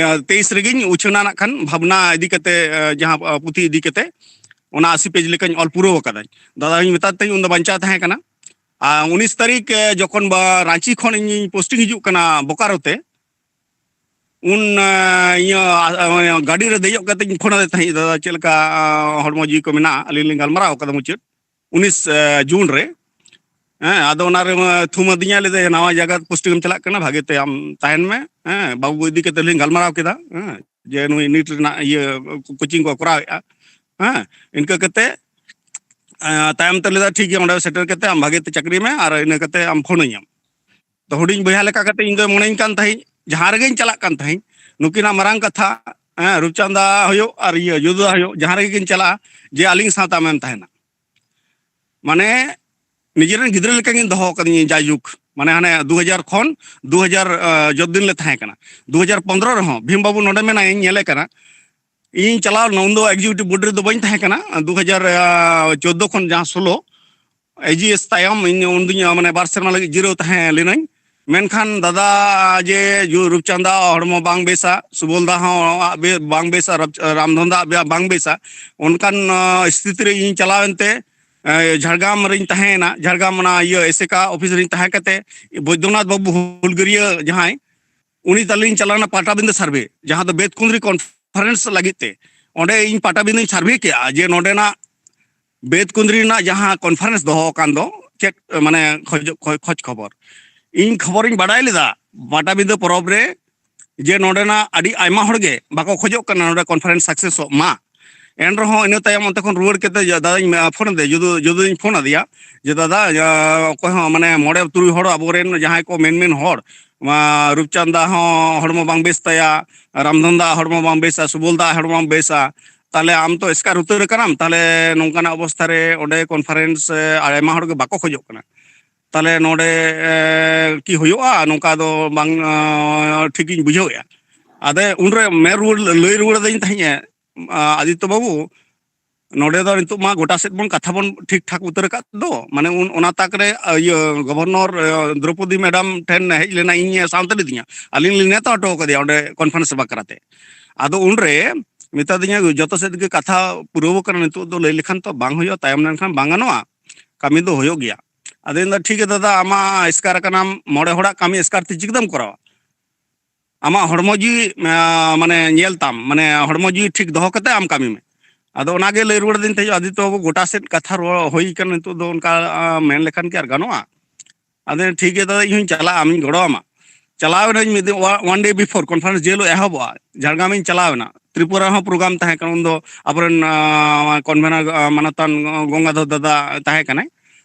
ᱛᱮᱭᱤᱥ ᱨᱮᱜᱮᱧ ᱩᱪᱷᱟᱹᱱᱟ ᱱᱟᱜ ᱠᱷᱟᱱ ᱵᱷᱟᱵᱽᱱᱟ ᱤᱫᱤ ᱠᱟᱛᱮ, ᱮ, ᱡᱟᱦᱟᱸ ᱮ, ᱯᱩᱛᱷᱤ ᱤᱫᱤ ᱠᱟᱛᱮ ᱚᱱᱟ ᱟᱥᱤ ᱯᱮᱡᱽ ᱞᱮᱠᱟᱧ ᱚᱞ ᱯᱩᱨᱟᱹᱣ ᱟᱠᱟᱫᱟᱹᱧ᱾ ᱫᱟᱫᱟᱧ ᱢᱮᱛᱟᱫ ᱛᱟᱹᱧ ᱩᱱᱫᱚ ᱵᱟᱧᱪᱟᱣ ᱛᱟᱦᱮᱸ ᱠᱟᱱᱟ᱾ ᱟᱨ ᱩᱱᱤᱥ ᱛᱟᱹᱨᱤᱠᱷ ᱡᱚᱠᱷᱚᱱ ᱵᱟ ᱨᱟᱺᱪᱤ ᱠᱷᱚᱱ ᱤᱧ ᱯᱳᱥᱴᱤᱝ ᱦᱤᱡᱩᱜ ᱠᱟᱱᱟ ᱵᱳᱠᱟᱨᱳ ᱛᱮ, ᱩᱱ ᱤᱧᱟᱹᱜ ᱜᱟᱹᱰᱤ ᱨᱮ ᱫᱮᱡᱚᱜ ᱠᱟᱛᱮ ᱤᱧ ᱯᱷᱳᱱ ᱟᱫᱮ ᱛᱟᱦᱮᱸᱫ, ᱫᱟᱫᱟ ᱪᱮᱫ ᱞᱮᱠᱟ ᱦᱚᱲᱢᱚ ᱡᱤᱣᱤ ᱠᱚ ᱢᱮᱱᱟᱜᱼᱟ? ᱟᱹᱞᱤᱧ ᱞᱤᱧ ᱜᱟᱞᱢᱟᱨᱟᱣ ᱠᱟᱫᱟ ᱢᱩᱪᱟᱹᱫ ᱩᱱᱤᱥ ᱡᱩᱱ ᱨᱮ᱾ ᱦᱮᱸ, ᱟᱫᱚ ᱚᱱᱟ ᱨᱮ ᱛᱷᱩᱢ ᱟᱹᱫᱤᱧᱟ, ᱞᱟᱹᱭ ᱫᱟᱭ, "ᱱᱟᱣᱟ ᱡᱟᱭᱜᱟ ᱯᱳᱥᱴᱤᱝ ᱮᱢ ᱪᱟᱞᱟᱜ ᱠᱟᱱᱟ, ᱵᱷᱟᱜᱮ ᱛᱮ ᱟᱢ ᱛᱟᱦᱮᱱ ᱢᱮ, ᱦᱮᱸ, ᱵᱟᱹᱵᱩ ᱤᱫᱤ ᱠᱟᱛᱮ ᱞᱤᱧ ᱜᱟᱞᱢᱟᱨᱟᱣ ᱠᱮᱫᱟ, ᱦᱮᱸ, ᱡᱮ ᱱᱩᱭ ᱱᱤᱴ ᱨᱮᱱᱟᱜ ᱤᱭᱟᱹ ᱠᱳᱪᱤᱝ ᱠᱚ ᱠᱚᱨᱟᱣᱮᱫᱼᱟ, ᱦᱮᱸ, ᱤᱱᱠᱟᱹ ᱠᱟᱛᱮ ᱛᱟᱭᱚᱢ ᱛᱮ ᱞᱟᱹᱭ ᱫᱟ, ᱴᱷᱤᱠ ᱜᱮᱭᱟ, ᱚᱸᱰᱮ ᱥᱮᱴᱮᱨ ᱠᱟᱛᱮ ᱟᱢ ᱵᱷᱟᱜᱮ ᱛᱮ ᱪᱟᱹᱠᱨᱤ ᱢᱮ, ᱟᱨ ᱤᱱᱟᱹ ᱠᱟᱛᱮ ᱟᱢ ᱯᱷᱳᱱ ᱟᱹᱧᱟᱢ᱾" ᱛᱚ ᱦᱩᱰᱤᱧ ᱵᱚᱭᱦᱟ ᱞᱮᱠᱟ ᱠᱟᱛᱮ ᱤᱧ ᱫᱚ ᱢᱚᱱᱮᱧ ᱠᱟᱱ ᱛᱟᱦᱮᱸᱫ, ᱡᱟᱦᱟᱸ ᱨᱮᱜᱮᱧ ᱪᱟᱞᱟᱜ ᱠᱟᱱ ᱛᱟᱦᱮᱸᱫ, ᱱᱩᱠᱤᱱᱟᱜ ᱢᱟᱨᱟᱝ ᱠᱟᱛᱷᱟ, ᱦᱮᱸ, ᱨᱩᱯᱪᱟᱸᱫᱟ ᱦᱩᱭᱩᱜ ᱟᱨ ᱤᱭᱟᱹ ᱡᱩᱫᱟᱹ ᱦᱩᱭᱩᱜ, ᱡᱟᱦᱟᱸ ᱨᱮᱜᱮ ᱠᱤᱱ ᱪᱟᱞᱟᱜᱼᱟ, ᱡᱮ ᱟᱹᱞᱤᱧ ᱥᱟᱶᱛᱮ ᱟᱢᱮᱢ ᱛᱟᱦᱮᱱᱟ᱾ ᱢᱟᱱᱮ ᱱᱤᱡᱮᱨᱮᱱ ᱜᱤᱫᱽᱨᱟᱹ ᱞᱮᱠᱟ ᱜᱤᱧ ᱫᱚᱦᱚ ᱠᱟᱫᱤᱧᱟ ᱡᱟᱭᱡᱩᱜᱽ, ᱢᱟᱱᱮ ᱦᱟᱱᱮ ᱫᱩ ᱦᱟᱡᱟᱨ ᱠᱷᱚᱱ ᱫᱩ ᱦᱟᱡᱟᱨ ᱡᱚᱛ ᱫᱤᱱ ᱞᱮ ᱛᱟᱦᱮᱸ ᱠᱟᱱᱟ᱾ ᱫᱩ ᱦᱟᱡᱟᱨ ᱯᱚᱱᱫᱽᱨᱚ ᱨᱮᱦᱚᱸ ᱵᱷᱤᱢ ᱵᱟᱹᱵᱩ ᱱᱚᱰᱮ ᱢᱮᱱᱟᱭᱟ, ᱤᱧ ᱧᱮᱞᱮ ᱠᱟᱱᱟ, ᱤᱧ ᱪᱟᱞᱟᱣ ᱞᱮᱱᱟ, ᱩᱱᱫᱚ ᱮᱠᱡᱤᱠᱤᱭᱩᱴᱤᱵᱷ ᱵᱳᱨᱰ ᱨᱮᱫᱚ ᱵᱟᱹᱧ ᱛᱟᱦᱮᱸ ᱠᱟᱱᱟ, ᱫᱩ ᱦᱟᱡᱟᱨ ᱪᱳᱫᱽᱫᱳ ᱠᱷᱚᱱ ᱡᱟᱦᱟᱸ ᱥᱳᱞᱳ, ᱮᱡᱤᱮᱥ ᱛᱟᱭᱚᱢ ᱤᱧ ᱩᱱᱫᱩᱧ, ᱢᱟᱱᱮ, ᱵᱟᱨ ᱥᱮᱨᱢᱟ ᱞᱟᱹᱜᱤᱫ ᱡᱤᱨᱟᱹᱣ ᱛᱟᱦᱮᱸ ᱞᱤᱱᱟᱹᱧ᱾ ᱢᱮᱱᱠᱷᱟᱱ ᱫᱟᱫᱟ ᱡᱮ ᱡᱩ-, ᱨᱩᱯᱪᱟᱸᱫᱟ ᱦᱚᱲᱢᱚ ᱵᱟᱝ ᱵᱮᱥᱟ, ᱥᱩᱵᱚᱞ ᱫᱟ ᱦᱚᱸ ᱟᱜ ᱵᱮ-, ᱵᱟᱝ ᱵᱮᱥᱟ, ᱨᱟᱢ-, ᱨᱟᱢᱫᱷᱚᱱ ᱫᱟ ᱟᱜ ᱵᱮ-, ᱵᱟᱝ ᱵᱮᱥᱟ, ᱚᱱᱠᱟᱱ, ᱟ, ᱥᱛᱷᱤᱛᱤ ᱨᱮ ᱤᱧ ᱪᱟᱞᱟᱣ ᱮᱱᱛᱮ, ᱮ, ᱡᱷᱟᱲᱜᱨᱟᱢ ᱨᱤᱧ ᱛᱟᱦᱮᱸᱭᱮᱱᱟ᱾ ᱡᱷᱟᱲᱜᱨᱟᱢ ᱚᱱᱟ ᱤᱭᱟᱹ ᱮᱥᱮᱠᱟ ᱚᱯᱷᱤᱥ ᱨᱤᱧ ᱛᱟᱦᱮᱸ ᱠᱟᱛᱮ ᱵᱳᱭᱫᱚᱱᱟᱛᱷ ᱵᱟᱹᱵᱩ ᱦᱩᱞᱜᱟᱹᱨᱤᱭᱟᱹ ᱡᱟᱦᱟᱸᱭ, ᱩᱱᱤ ᱛᱟᱞᱤᱧ ᱪᱟᱞᱟᱣ ᱮᱱᱟ ᱯᱟᱴᱟᱵᱤᱸᱫᱟᱹ ᱥᱟᱨᱵᱷᱮ, ᱡᱟᱦᱟᱸ ᱫᱚ ᱵᱮᱫᱠᱩᱸᱫᱽᱨᱤ ᱠᱚᱱᱯᱷᱟᱨᱮᱱᱥ ᱞᱟᱹᱜᱤᱫ ᱛᱮ᱾ ᱚᱸᱰᱮ ᱤᱧ ᱯᱟᱴᱟᱵᱤᱸᱫᱟᱹᱧ ᱥᱟᱨᱵᱷᱮ ᱠᱮᱜᱼᱟ ᱡᱮ ᱱᱚᱸᱰᱮᱱᱟᱜ ᱵᱮᱫᱠᱩᱸᱫᱽᱨᱤ ᱨᱮᱱᱟᱜ ᱡᱟᱦᱟᱸ ᱠᱚᱱᱯᱷᱟᱨᱮᱱᱥ ᱫᱚᱦᱚ ᱟᱠᱟᱱ ᱫᱚ, ᱪᱮᱫ, ᱢᱟᱱᱮ, ᱠᱷᱚᱡ, ᱠᱷᱚᱡᱽ, ᱠᱷᱚᱡᱽ ᱠᱷᱚᱵᱚᱨ᱾ ᱤᱧ ᱠᱷᱚᱵᱚᱨᱤᱧ ᱵᱟᱰᱟᱭ ᱞᱮᱫᱟ ᱯᱟᱴᱟᱵᱤᱸᱫᱟᱹ ᱯᱚᱨᱚᱵᱽ ᱨᱮ ᱡᱮ ᱱᱚᱸᱰᱮᱱᱟᱜ ᱟᱹᱰᱤ ᱟᱭᱢᱟ ᱦᱚᱲ ᱜᱮ ᱵᱟᱠᱚ ᱠᱷᱚᱡᱚᱜ ᱠᱟᱱᱟ ᱱᱚᱸᱰᱮ ᱠᱚᱱᱯᱷᱟᱨᱮᱱᱥ ᱥᱟᱠᱥᱮᱥᱚᱜ ᱢᱟ᱾ ᱮᱱ ᱨᱮᱦᱚᱸ ᱤᱱᱟᱹ ᱛᱟᱭᱚᱢ ᱚᱱᱛᱮ ᱠᱷᱚᱱ ᱨᱩᱣᱟᱹᱲ ᱠᱟᱛᱮ ᱫᱟᱫᱟᱧ ᱯᱷᱳᱱ ᱟᱫᱮᱭᱟ, ᱡᱩᱫᱩ, ᱡᱩᱫᱩᱧ ᱯᱷᱳᱱ ᱟᱫᱮᱭᱟ ᱡᱮ, "ᱫᱟᱫᱟ, ᱚᱠᱚᱭ ᱦᱚᱸ, ᱢᱟᱱᱮ, ᱢᱚᱬᱮ ᱛᱩᱨᱩᱭ ᱦᱚᱲ ᱟᱵᱚᱨᱮᱱ ᱡᱟᱦᱟᱸᱭ ᱠᱚ ᱢᱮᱱ ᱢᱮᱱ ᱦᱚᱲ, ᱢᱟ, ᱨᱩᱯᱪᱟᱸᱫᱟ ᱦᱚᱸ ᱦᱚᱲᱢᱚ ᱵᱟᱝ ᱵᱮᱥ ᱛᱟᱭᱟ, ᱨᱟᱢᱫᱷᱚᱱ ᱫᱟ ᱦᱚᱲᱢᱚ ᱵᱟᱝ ᱵᱮᱥᱟ, ᱥᱩᱵᱚᱞ ᱫᱟ ᱦᱚᱲᱢᱚ ᱵᱟᱝ ᱵᱮᱥᱟ, ᱛᱟᱦᱞᱮ ᱟᱢ ᱛᱚ ᱮᱥᱠᱟᱨ ᱩᱛᱟᱹᱨ ᱟᱠᱟᱱᱟᱢ, ᱛᱟᱦᱞᱮ ᱱᱚᱝᱠᱟᱱᱟᱜ ᱚᱵᱚᱥᱛᱷᱟ ᱨᱮ ᱚᱸᱰᱮ ᱠᱚᱱᱯᱷᱟᱨᱮᱱᱥ, ᱮ, ᱟᱭᱢᱟ ᱦᱚᱲ ᱜᱮ ᱵᱟᱠᱚ ᱠᱷᱚᱡᱚᱜ ᱠᱟᱱᱟ, ᱛᱟᱦᱞᱮ ᱱᱚᱰᱮ, ᱮ, ᱠᱤ ᱦᱩᱭᱩᱜᱼᱟ? ᱱᱚᱝᱠᱟ ᱫᱚ ᱵᱟᱝ, ᱮ, ᱴᱷᱤᱠ ᱤᱧ ᱵᱩᱡᱷᱟᱹᱣᱮᱫᱼᱟ᱾" ᱟᱫᱚ ᱩᱱᱨᱮ ᱢᱮᱱ ᱨᱩᱣᱟᱹᱲ, ᱞᱟᱹᱭ ᱨᱩᱣᱟᱹᱲ ᱟᱹᱫᱤᱧ ᱛᱟᱦᱮᱸᱫ ᱮ, ᱟ, "ᱟᱫᱤᱛᱛᱚ ᱵᱟᱹᱵᱩ, ᱱᱚᱰᱮ ᱫᱚ ᱱᱤᱛᱚᱜ ᱢᱟ ᱜᱚᱴᱟ ᱥᱮᱫ ᱵᱚᱱ ᱠᱟᱛᱷᱟ ᱵᱚᱱ ᱴᱷᱤᱠ ᱴᱷᱟᱠ ᱩᱛᱟᱹᱨ ᱟᱠᱟᱫ ᱫᱚ", ᱢᱟᱱᱮ, ᱩᱱ, ᱚᱱᱟ ᱛᱟᱠ ᱨᱮ, ᱟ, ᱤᱭᱟᱹ, ᱜᱚᱵᱷᱚᱨᱱᱚᱨ, ᱟ, ᱫᱨᱚᱯᱚᱫᱤ ᱢᱮᱰᱟᱢ ᱴᱷᱮᱱ ᱦᱮᱡ ᱞᱮᱱᱟ, ᱤᱧ ᱥᱟᱶᱛᱮ ᱞᱤᱫᱤᱧᱟ, ᱟᱹᱞᱤᱧ ᱞᱤᱧ ᱱᱮᱣᱛᱟ ᱦᱚᱴᱚ ᱠᱟᱫᱮᱭᱟ ᱚᱸᱰᱮ ᱠᱚᱱᱯᱷᱟᱨᱮᱱᱥ ᱵᱟᱠᱷᱨᱟ ᱛᱮ᱾ ᱟᱫᱚ ᱩᱱᱨᱮ ᱢᱮᱛᱟ ᱫᱤᱧᱟ, "ᱡᱚᱛᱚ ᱥᱮᱫ ᱜᱮ ᱠᱟᱛᱷᱟ ᱯᱩᱨᱟᱹᱣ ᱟᱠᱟᱱᱟ, ᱱᱤᱛᱚᱜ ᱫᱚ ᱞᱟᱹᱭ ᱞᱮᱠᱷᱟᱱ ᱛᱚ ᱵᱟᱝ ᱦᱩᱭᱩᱜᱼᱟ, ᱛᱟᱭᱚᱢ ᱞᱮᱱᱠᱷᱟᱱ ᱵᱟᱝ ᱜᱟᱱᱚᱜᱼᱟ, ᱠᱟᱹᱢᱤ ᱫᱚ ᱦᱩᱭᱩᱜ ᱜᱮᱭᱟ᱾" ᱟᱫᱚᱧ ᱫᱚ, "ᱴᱷᱤᱠ ᱜᱮᱭᱟ ᱫᱟᱫᱟ, ᱟᱢᱟᱜ ᱮᱥᱠᱟᱨ ᱟᱠᱟᱱᱟᱢ, ᱢᱚᱬᱮ ᱦᱚᱲᱟᱜ ᱠᱟᱹᱢᱤ ᱮᱥᱠᱟᱨ ᱛᱮ ᱪᱤᱠᱟᱹᱛᱮᱢ ᱠᱚᱨᱟᱣᱟ? ᱟᱢᱟᱜ ᱦᱚᱲᱢᱚ ᱡᱤᱣᱤ, ᱟᱸ, ᱢᱟᱱᱮ ᱧᱮᱞ ᱛᱟᱢ, ᱢᱟᱱᱮ ᱦᱚᱲᱢᱚ ᱡᱤᱣᱤ ᱴᱷᱤᱠ ᱫᱚᱦᱚ ᱠᱟᱛᱮ ᱟᱢ ᱠᱟᱹᱢᱤ ᱢᱮ᱾" ᱟᱫᱚ ᱚᱱᱟᱜᱮ ᱞᱟᱹᱭ ᱨᱩᱣᱟᱹᱲ ᱫᱟᱹᱧ ᱛᱟᱦᱮᱸᱫ, ᱟᱫᱤᱛᱛᱚ ᱵᱟᱹᱵᱩ, ᱜᱚᱴᱟ ᱥᱮᱫ ᱠᱟᱛᱷᱟ ᱨᱚᱲ ᱦᱩᱭ ᱠᱟᱱᱟ, ᱱᱤᱛᱚᱜ ᱫᱚ ᱚᱱᱠᱟ, ᱟᱸ, ᱢᱮᱱ ᱞᱮᱠᱷᱟᱱ ᱠᱤ ᱟᱨ ᱜᱟᱱᱚᱜᱼᱟ? ᱟᱫᱚ, "ᱴᱷᱤᱠ ᱜᱮᱭᱟ ᱫᱟᱫᱟ, ᱤᱧ ᱦᱚᱧ ᱪᱟᱞᱟᱜᱼᱟ, ᱟᱢᱤᱧ ᱜᱚᱲᱚ ᱟᱢᱟ᱾" ᱪᱟᱞᱟᱣ ᱮᱱᱟᱹᱧ ᱢᱤᱫ ᱫᱤᱱ, one day before conference ᱡᱮ ᱦᱤᱞᱳᱜ ᱮᱦᱚᱵᱚᱜᱼᱟ, ᱡᱷᱟᱲᱜᱨᱟᱢᱤᱧ ᱪᱟᱞᱟᱣ ᱮᱱᱟ᱾ ᱛᱨᱤᱯᱩᱨᱟ ᱨᱮᱦᱚᱸ program ᱛᱟᱦᱮᱸ ᱠᱟᱱᱟ, ᱩᱱᱫᱚ ᱟᱵᱚᱨᱮᱱ, ᱟᱸ, convener, ᱟᱸ, ᱢᱟᱱᱚᱛᱟᱱ ᱜᱚᱝᱜᱟᱫᱷᱚᱨ ᱫᱟᱫᱟ ᱛᱟᱦᱮᱸ ᱠᱟᱱᱟᱭ᱾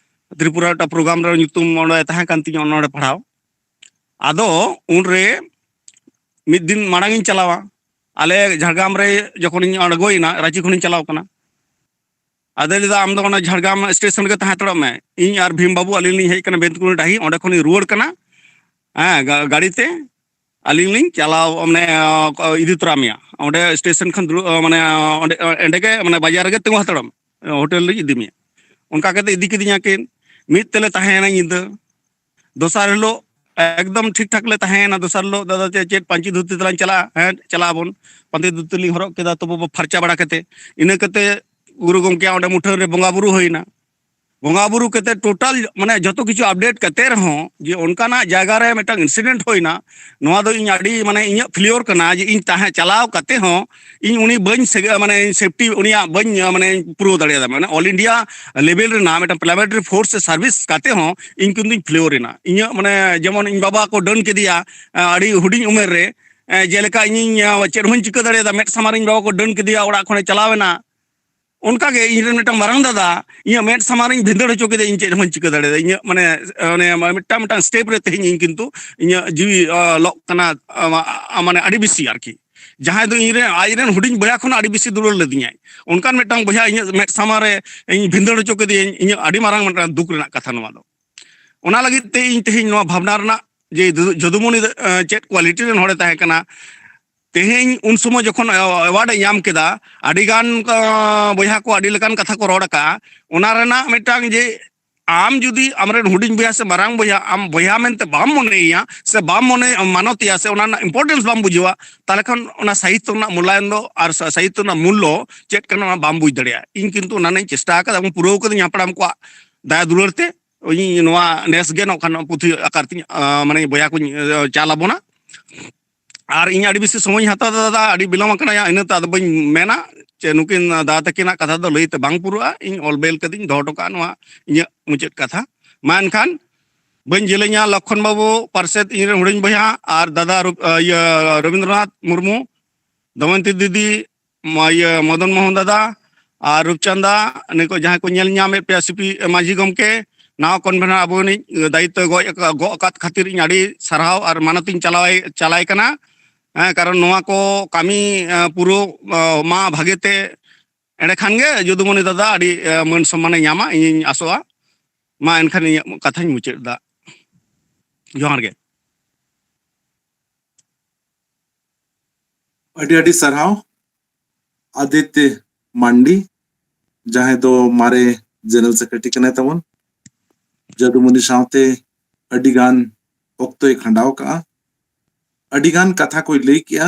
ᱛᱨᱤᱯᱩᱨᱟ ᱨᱮ ᱢᱤᱫᱴᱟᱝ program ᱨᱮ ᱧᱩᱛᱩᱢ ᱚᱸᱰᱮ ᱛᱟᱦᱮᱸ ᱠᱟᱱ ᱛᱤᱧᱟᱹ, ᱚᱱᱚᱲᱦᱮ ᱯᱟᱲᱦᱟᱣ᱾ ᱟᱫᱚ ᱩᱱᱨᱮ ᱢᱤᱫ ᱫᱤᱱ ᱢᱟᱲᱟᱝ ᱤᱧ ᱪᱟᱞᱟᱣᱟ᱾ ᱟᱞᱮ ᱡᱷᱟᱲᱜᱨᱟᱢ ᱨᱮ ᱡᱚᱠᱷᱚᱱᱤᱧ ᱟᱬᱜᱚᱭᱮᱱᱟ, ᱨᱟᱸᱪᱤ ᱠᱷᱚᱱᱤᱧ ᱪᱟᱞᱟᱣ ᱠᱟᱱᱟ᱾ ᱟᱫᱚᱭ ᱞᱟᱹᱭᱫᱟ, "ᱟᱢ ᱫᱚ ᱚᱱᱟ ᱡᱷᱟᱲᱜᱨᱟᱢ ᱥᱴᱮᱥᱚᱱ ᱨᱮᱜᱮ ᱛᱟᱦᱮᱸ ᱦᱟᱛᱟᱲᱚᱜ ᱢᱮ, ᱤᱧ ᱟᱨ ᱵᱷᱤᱢ ᱵᱟᱹᱵᱩ ᱟᱹᱞᱤᱧ ᱞᱤᱧ ᱦᱮᱡ ᱠᱟᱱᱟ ᱵᱮᱱᱛᱩᱠᱩᱱᱤ ᱰᱟᱹᱦᱤ, ᱚᱸᱰᱮ ᱠᱷᱚᱱᱤᱧ ᱨᱩᱣᱟᱹᱲ ᱠᱟᱱᱟ, ᱦᱮᱸ, ᱜᱟ-, ᱜᱟᱹᱰᱤ ᱛᱮ ᱟᱹᱞᱤᱧ ᱞᱤᱧ ᱪᱟᱞᱟᱣ, ᱢᱟᱱᱮ, ᱤᱫᱤ ᱛᱚᱨᱟ ᱢᱮᱭᱟ ᱚᱸᱰᱮ ᱥᱴᱮᱥᱚᱱ ᱠᱷᱚᱱ ᱫᱩᱲᱩᱵ, ᱢᱟᱱᱮ, ᱚᱸᱰᱮ, ᱚᱸᱰᱮ ᱜᱮ, ᱢᱟᱱᱮ, ᱵᱟᱡᱟᱨ ᱨᱮᱜᱮ ᱛᱤᱸᱜᱩ ᱦᱟᱛᱟᱲᱚᱜ ᱢᱮ, ᱦᱳᱴᱮᱞ ᱨᱤᱧ ᱤᱫᱤ ᱢᱮᱭᱟ᱾" ᱚᱱᱠᱟ ᱠᱟᱛᱮ ᱤᱫᱤ ᱠᱤᱫᱤᱧᱟ ᱠᱤᱱ, ᱢᱤᱫ ᱛᱮᱞᱮ ᱛᱟᱦᱮᱸᱭᱮᱱᱟ ᱧᱤᱫᱟᱹ᱾ ᱫᱚᱥᱟᱨ ᱦᱤᱞᱳᱜ ᱮᱠᱫᱚᱢ ᱴᱷᱤᱠ ᱴᱷᱟᱠ ᱞᱮ ᱛᱟᱦᱮᱸᱭᱮᱱᱟ᱾ ᱫᱚᱥᱟᱨ ᱦᱤᱞᱳᱜ ᱫᱟᱫᱟ ᱪᱮᱫ, ᱪᱮᱫ ᱯᱟᱹᱧᱪᱤ ᱫᱷᱩᱛᱤ ᱛᱮᱞᱟᱝ ᱪᱟᱞᱟᱜᱼᱟ? ᱦᱮᱸ, ᱪᱟᱞᱟᱜ ᱟᱵᱚᱱ᱾ ᱯᱟᱹᱧᱪᱤ ᱫᱷᱩᱛᱤ ᱞᱤᱧ ᱦᱚᱨᱚᱜ ᱠᱮᱫᱟ, ᱛᱚᱵᱩ ᱯᱷᱟᱨᱪᱟ ᱵᱟᱲᱟ ᱠᱟᱛᱮ᱾ ᱤᱱᱟᱹ ᱠᱟᱛᱮ ᱜᱩᱨᱩ ᱜᱚᱢᱠᱮᱭᱟᱜ ᱚᱸᱰᱮ ᱢᱩᱴᱷᱟᱹᱱ ᱨᱮ ᱵᱚᱸᱜᱟ ᱵᱩᱨᱩ ᱦᱩᱭᱱᱟ᱾ ᱵᱚᱸᱜᱟ ᱵᱩᱨᱩ ᱠᱟᱛᱮ total, ᱢᱟᱱᱮ, ᱡᱚᱛᱚ ᱠᱤᱪᱷᱩ update ᱠᱟᱛᱮ ᱨᱮᱦᱚᱸ ᱡᱮ ᱚᱱᱠᱟᱱᱟᱜ ᱡᱟᱭᱜᱟ ᱨᱮ ᱢᱤᱫᱴᱟᱝ incident ᱦᱩᱭᱱᱟ, ᱱᱚᱣᱟ ᱫᱚ ᱤᱧ ᱟᱹᱰᱤ, ᱢᱟᱱᱮ, ᱤᱧᱟᱹᱜ failure ᱠᱟᱱᱟ ᱡᱮ ᱤᱧ ᱛᱟᱦᱮᱸ ᱪᱟᱞᱟᱣ ᱠᱟᱛᱮ ᱦᱚᱸ ᱤᱧ ᱩᱱᱤ ᱵᱟᱹᱧ ᱥᱮ-, ᱢᱟᱱᱮ, safety ᱩᱱᱤᱭᱟᱜ ᱵᱟᱹᱧ, ᱢᱟᱱᱮ, ᱯᱩᱨᱟᱹᱣ ᱫᱟᱲᱮᱭᱟᱫᱟ᱾ ᱢᱟᱱᱮ, all India level ᱨᱮᱱᱟᱜ ᱢᱤᱫᱴᱟᱝ paramilitary force service ᱠᱟᱛᱮ ᱦᱚᱸ ᱤᱧ ᱠᱤᱱᱛᱩᱧ failure ᱮᱱᱟ᱾ ᱤᱧᱟᱹᱜ, ᱢᱟᱱᱮ, ᱡᱮᱢᱚᱱ ᱤᱧ ᱵᱟᱵᱟ ᱠᱚ ᱰᱟᱹᱱ ᱠᱮᱫᱮᱭᱟ, ᱟᱹᱰᱤ ᱦᱩᱰᱤᱧ ᱩᱢᱮᱨ ᱨᱮ, ᱡᱮᱞᱮᱠᱟ ᱤᱧᱤᱧ ᱪᱮᱫ ᱦᱚᱸᱧ ᱪᱤᱠᱟᱹ ᱫᱟᱲᱮᱭᱟᱫᱟ, ᱢᱮᱫ ᱥᱟᱢᱟᱝ ᱨᱮ ᱤᱧ ᱵᱟᱵᱟ ᱠᱚ ᱰᱟᱹᱱ ᱠᱮᱫᱮᱭᱟ, ᱚᱲᱟᱜ ᱠᱷᱚᱱᱮ ᱪᱟᱞᱟᱣ ᱮᱱᱟ᱾ ᱚᱱᱠᱟᱜᱮ ᱤᱧ ᱨᱮᱱ ᱢᱤᱫᱴᱟᱝ ᱢᱟᱨᱟᱝ ᱫᱟᱫᱟ ᱤᱧᱟᱹᱜ ᱢᱮᱫ ᱥᱟᱢᱟᱝ ᱨᱤᱧ ᱵᱷᱤᱸᱫᱟᱹᱲ ᱦᱚᱪᱚ ᱠᱮᱫᱮᱭᱟ, ᱤᱧ ᱪᱮᱫ ᱦᱚᱸᱧ ᱪᱤᱠᱟᱹ ᱫᱟᱲᱮᱭᱟᱫᱟ᱾ ᱤᱧᱟᱹᱜ, ᱢᱟᱱᱮ, ᱚᱱᱮ ᱢᱤᱫᱴᱟᱝ ᱢᱤᱫᱴᱟᱝ step ᱨᱮ ᱛᱮᱦᱮᱧ ᱤᱧ ᱠᱤᱱᱛᱩ ᱤᱧᱟᱹᱜ ᱡᱤᱣᱤ, ᱟᱸ, ᱞᱚᱜ ᱠᱟᱱᱟ, ᱟᱸ, ᱢᱟᱱᱮ, ᱟᱹᱰᱤ ᱵᱮᱥᱤ ᱟᱨᱠᱤ᱾ ᱡᱟᱦᱟᱸᱭ ᱫᱚ ᱤᱧ ᱨᱮᱱ, ᱟᱡ ᱨᱮᱱ ᱦᱩᱰᱤᱧ ᱵᱚᱭᱦᱟ ᱠᱷᱚᱱᱟᱜ ᱟᱹᱰᱤ ᱵᱮᱥᱤ ᱫᱩᱞᱟᱹᱲ ᱞᱮᱫᱤᱧᱟᱭ, ᱚᱱᱠᱟᱱ ᱢᱤᱫᱴᱟᱝ ᱵᱚᱭᱦᱟ ᱤᱧᱟᱹᱜ ᱢᱮᱫ ᱥᱟᱢᱟᱝ ᱨᱮ ᱤᱧ ᱵᱷᱤᱸᱫᱟᱹᱲ ᱦᱚᱪᱚ ᱠᱮᱫᱮᱭᱟᱹᱧ, ᱤᱧᱟᱹᱜ ᱟᱹᱰᱤ ᱢᱟᱨᱟᱝ ᱢᱤᱫᱴᱟᱝ ᱫᱩᱠ ᱨᱮᱱᱟᱜ ᱠᱟᱛᱷᱟ ᱱᱚᱣᱟ ᱫᱚ᱾ ᱚᱱᱟ ᱞᱟᱹᱜᱤᱫ ᱛᱮ ᱤᱧ ᱛᱮᱦᱮᱧ ᱱᱚᱣᱟ ᱵᱷᱟᱵᱽᱱᱟ ᱨᱮᱱᱟᱜ ᱡᱮ ᱡᱚᱫᱩ-, ᱡᱚᱫᱩᱢᱚᱱᱤ ᱫᱚ, ᱮᱸ, ᱪᱮᱫ quality ᱨᱮᱱ ᱦᱚᱲᱮ ᱛᱟᱦᱮᱸ ᱠᱟᱱᱟ, ᱛᱮᱦᱮᱧ ᱩᱱ ᱥᱚᱢᱚᱭ ᱡᱚᱠᱷᱚᱱ award ᱮ ᱧᱟᱢ ᱠᱮᱫᱟ, ᱟᱹᱰᱤ ᱜᱟᱱ, ᱟᱸ, ᱵᱚᱭᱦᱟ ᱠᱚ ᱟᱹᱰᱤ ᱞᱮᱠᱟᱱ ᱠᱟᱛᱷᱟ ᱠᱚ ᱨᱚᱲ ᱟᱠᱟᱜᱼᱟ᱾ ᱚᱱᱟ ᱨᱮᱱᱟᱜ ᱢᱤᱫᱴᱟᱝ ᱡᱮ ᱟᱢ ᱡᱩᱫᱤ ᱟᱢᱨᱮᱱ ᱦᱩᱰᱤᱧ ᱵᱚᱭᱦᱟ ᱥᱮ ᱢᱟᱨᱟᱝ ᱵᱚᱭᱦᱟ ᱟᱢ ᱵᱚᱭᱦᱟ ᱢᱮᱱᱛᱮ ᱵᱟᱢ ᱢᱚᱱᱮᱭᱮᱭᱟ ᱥᱮ ᱵᱟᱢ ᱢᱚᱱᱮ ᱢᱟᱱᱚᱛᱮᱭᱟ ᱥᱮ ᱚᱱᱟ ᱨᱮᱱᱟᱜ importance ᱵᱟᱢ ᱵᱩᱡᱷᱟᱹᱣᱟ, ᱛᱟᱦᱚᱞᱮ ᱠᱷᱟᱱ ᱚᱱᱟ ᱥᱟᱦᱤᱛᱛᱚ ᱨᱮᱱᱟᱜ ᱢᱩᱞᱞᱟᱭᱚᱱ ᱫᱚ ᱟᱨ ᱥᱟ-, ᱥᱟᱦᱤᱛᱛᱚ ᱨᱮᱱᱟᱜ ᱢᱩᱞᱞᱚ ᱪᱮᱫ ᱠᱟᱱᱟ ᱚᱱᱟ ᱵᱟᱢ ᱵᱩᱡᱽ ᱫᱟᱲᱮᱭᱟᱜᱼᱟ᱾ ᱤᱧ ᱠᱤᱱᱛᱩ ᱚᱱᱟ ᱨᱮᱱᱟᱜ ᱤᱧ ᱪᱮᱥᱴᱟ ᱟᱠᱟᱫᱟ ᱮᱵᱚᱝ ᱯᱩᱨᱟᱹᱣ ᱠᱟᱹᱫᱟᱹᱧ ᱦᱟᱯᱲᱟᱢ ᱠᱚᱣᱟᱜ ᱫᱟᱭᱟ ᱫᱩᱞᱟᱹᱲ ᱛᱮ᱾ ᱤᱧ ᱱᱚᱣᱟ ᱱᱮᱥ ᱜᱮ ᱱᱚᱝᱠᱟᱱ ᱯᱩᱛᱷᱤ ᱟᱠᱟᱨ ᱛᱤᱧ, ᱟᱸ, ᱢᱟᱱᱮ ᱵᱚᱭᱦᱟ ᱠᱚᱧ, ᱟᱸ, ᱪᱟᱞ ᱟᱵᱚᱱᱟ᱾ ᱟᱨ ᱤᱧ ᱟᱹᱰᱤ ᱵᱮᱥᱤ ᱥᱚᱢᱚᱭᱤᱧ ᱦᱟᱛᱟᱣ ᱫᱟ ᱫᱟᱫᱟ, ᱟᱹᱰᱤ ᱵᱤᱞᱚᱢ ᱟᱠᱟᱱᱟ, ᱤᱱᱟᱹ ᱛᱮ ᱟᱫᱚ ᱵᱟᱹᱧ ᱢᱮᱱᱟ᱾ ᱪᱮ ᱱᱩᱠᱤᱱ ᱫᱟᱫᱟ ᱛᱟᱹᱠᱤᱱᱟᱜ ᱠᱟᱛᱷᱟ ᱫᱚ ᱞᱟᱹᱭ ᱛᱮ ᱵᱟᱝ ᱯᱩᱨᱟᱹᱜᱼᱟ᱾ ᱤᱧ ᱚᱞ ᱵᱮᱞ ᱠᱟᱛᱮᱧ ᱫᱚᱦᱚ ᱦᱚᱴᱚ ᱠᱟᱜᱼᱟ ᱱᱚᱣᱟ ᱤᱧᱟᱹᱜ ᱢᱩᱪᱟᱹᱫ ᱠᱟᱛᱷᱟ᱾ ᱢᱟ ᱮᱱᱠᱷᱟᱱ ᱵᱟᱹᱧ ᱡᱮᱞᱮᱧᱟ, ᱞᱚᱠᱠᱷᱚᱱ ᱵᱟᱹᱵᱩ ᱯᱟᱨᱥᱮᱛ, ᱤᱧ ᱨᱮᱱ ᱦᱩᱰᱤᱧ ᱵᱚᱭᱦᱟ, ᱟᱨ ᱫᱟᱫᱟ ᱨᱩᱯ-, ᱤᱭᱟᱹ, ᱨᱚᱵᱤᱱᱫᱨᱚᱱᱟᱛᱷ ᱢᱩᱨᱢᱩ, ᱫᱚᱢᱚᱭᱚᱱᱛᱤ ᱫᱤᱫᱤ, ᱢᱟ-, ᱤᱭᱟᱹ, ᱢᱚᱫᱚᱱ ᱢᱳᱦᱚᱱ ᱫᱟᱫᱟ ᱟᱨ ᱨᱩᱯᱪᱟᱸᱫᱟ, ᱱᱤᱭᱟᱹ ᱠᱚ ᱡᱟᱦᱟᱸᱭ ᱠᱚ ᱧᱮᱞ ᱧᱟᱢᱮᱫ ᱯᱮᱭᱟ, ᱥᱤᱯᱤ ᱢᱟᱹᱡᱷᱤ ᱜᱚᱢᱠᱮ, ᱱᱟᱣᱟ ᱠᱚᱱᱵᱷᱮᱱᱟᱨ ᱟᱵᱚ ᱨᱤᱱᱤᱡ ᱫᱟᱭᱤᱛᱛᱚ ᱜᱚᱡ ᱟᱠᱟ-, ᱜᱚᱜ ᱟᱠᱟᱫ ᱠᱷᱟᱹᱛᱤᱨ ᱤᱧ ᱟᱹᱰᱤ ᱥᱟᱨᱦᱟᱣ ᱟᱨ ᱢᱟᱱᱚᱛ ᱤᱧ ᱪᱟᱞᱟᱣᱟᱭ, ᱪᱟᱞᱟᱭ ᱠᱟᱱᱟ᱾ ᱦᱮᱸ, ᱠᱟᱨᱚᱱ ᱱᱚᱣᱟ ᱠᱚ ᱠᱟᱹᱢᱤ, ᱮᱸ, ᱯᱩᱨᱟᱹ, ᱮᱸ, ᱢᱟ ᱵᱷᱟᱜᱮ ᱛᱮ, ᱮᱸᱰᱮᱠᱷᱟᱱ ᱜᱮ ᱡᱚᱫᱩᱢᱚᱱᱤ ᱫᱟᱫᱟ ᱟᱹᱰᱤ, ᱮᱸ, ᱢᱟᱹᱱ ᱥᱚᱢᱢᱟᱱᱮ ᱧᱟᱢᱟ, ᱤᱧᱤᱧ ᱟᱥᱚᱜᱼᱟ᱾ ᱢᱟ ᱮᱱᱠᱷᱟᱱ ᱤᱧᱟᱹᱜ ᱠᱟᱛᱷᱟᱧ ᱢᱩᱪᱟᱹᱫ ᱮᱫᱟ᱾ ᱡᱚᱦᱟᱨ ᱜᱮ᱾ ᱟᱹᱰᱤ ᱟᱹᱰᱤ ᱥᱟᱨᱦᱟᱣ ᱟᱫᱤᱛᱭᱚ ᱢᱟᱱᱰᱤ, ᱡᱟᱦᱟᱸᱭ ᱫᱚ ᱢᱟᱨᱮ ᱡᱮᱱᱟᱨᱮᱞ ᱥᱮᱠᱨᱮᱴᱟᱨᱤ ᱠᱟᱱᱟᱭ ᱛᱟᱵᱚᱱ᱾ ᱡᱟᱫᱩᱢᱚᱱᱤ ᱥᱟᱶᱛᱮ ᱟᱹᱰᱤ ᱜᱟᱱ ᱚᱠᱛᱚᱭ ᱠᱷᱟᱸᱰᱟᱣ ᱠᱟᱜᱼᱟ, ᱟᱹᱰᱤ ᱜᱟᱱ ᱠᱟᱛᱷᱟ ᱠᱚᱭ ᱞᱟᱹᱭ ᱠᱮᱜᱼᱟ,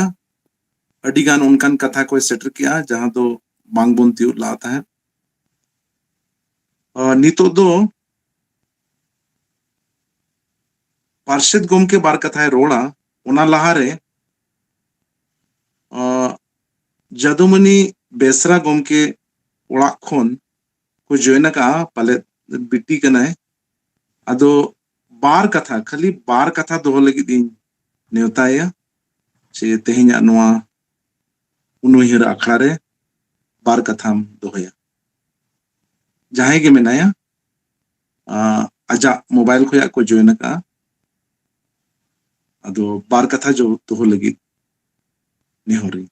ᱟᱹᱰᱤ ᱜᱟᱱ ᱚᱱᱠᱟᱱ ᱠᱟᱛᱷᱟ ᱠᱚᱭ ᱥᱮᱴᱮᱨ ᱠᱮᱜᱼᱟ ᱡᱟᱦᱟᱸ ᱫᱚ ᱵᱟᱝᱵᱚᱱ ᱛᱤᱭᱳᱜ ᱞᱟᱜ ᱛᱟᱦᱮᱸᱫ᱾ ᱟᱨ ᱱᱤᱛᱚᱜ ᱫᱚ ᱯᱟᱨᱥᱮᱛ ᱜᱚᱢᱠᱮ ᱵᱟᱨ ᱠᱟᱛᱷᱟᱭ ᱨᱚᱲᱟ, ᱚᱱᱟ ᱞᱟᱦᱟᱨᱮ, ᱟᱸ, ᱡᱟᱫᱩᱢᱚᱱᱤ ᱵᱮᱥᱨᱟ ᱜᱚᱢᱠᱮ ᱚᱲᱟᱜ ᱠᱷᱚᱱ ᱠᱚ ᱡᱚᱭᱮᱱ ᱟᱠᱟᱫᱼᱟ, ᱯᱟᱞᱮᱫ ᱵᱤᱴᱤ ᱠᱟᱱᱟᱭ᱾ ᱟᱫᱚ ᱵᱟᱨ ᱠᱟᱛᱷᱟ, ᱠᱷᱟᱹᱞᱤ ᱵᱟᱨ ᱠᱟᱛᱷᱟ ᱫᱚᱦᱚ ᱞᱟᱹᱜᱤᱫ ᱤᱧ ᱱᱮᱣᱛᱟᱭᱟ, ᱥᱮ ᱛᱮᱦᱮᱧᱟᱜ ᱱᱚᱣᱟ ᱩᱱᱩᱭᱦᱟᱹᱨ ᱟᱠᱷᱲᱟ ᱨᱮ ᱵᱟᱨ ᱠᱟᱛᱷᱟᱢ ᱫᱚᱦᱚᱭᱟ᱾ ᱡᱟᱦᱟᱸᱭ ᱜᱮ ᱢᱮᱱᱟᱭᱟ, ᱟᱸ, ᱟᱡᱟᱜ ᱢᱳᱵᱟᱭᱤᱞ ᱠᱷᱚᱱᱟᱜ ᱠᱚ ᱡᱚᱭᱮᱱ ᱟᱠᱟᱫᱼᱟ᱾ ᱟᱫᱚ ᱵᱟᱨ ᱠᱟᱛᱷᱟ ᱡᱚ-, ᱫᱚᱦᱚ ᱞᱟᱹᱜᱤᱫ ᱱᱮᱦᱚᱨᱤᱧ᱾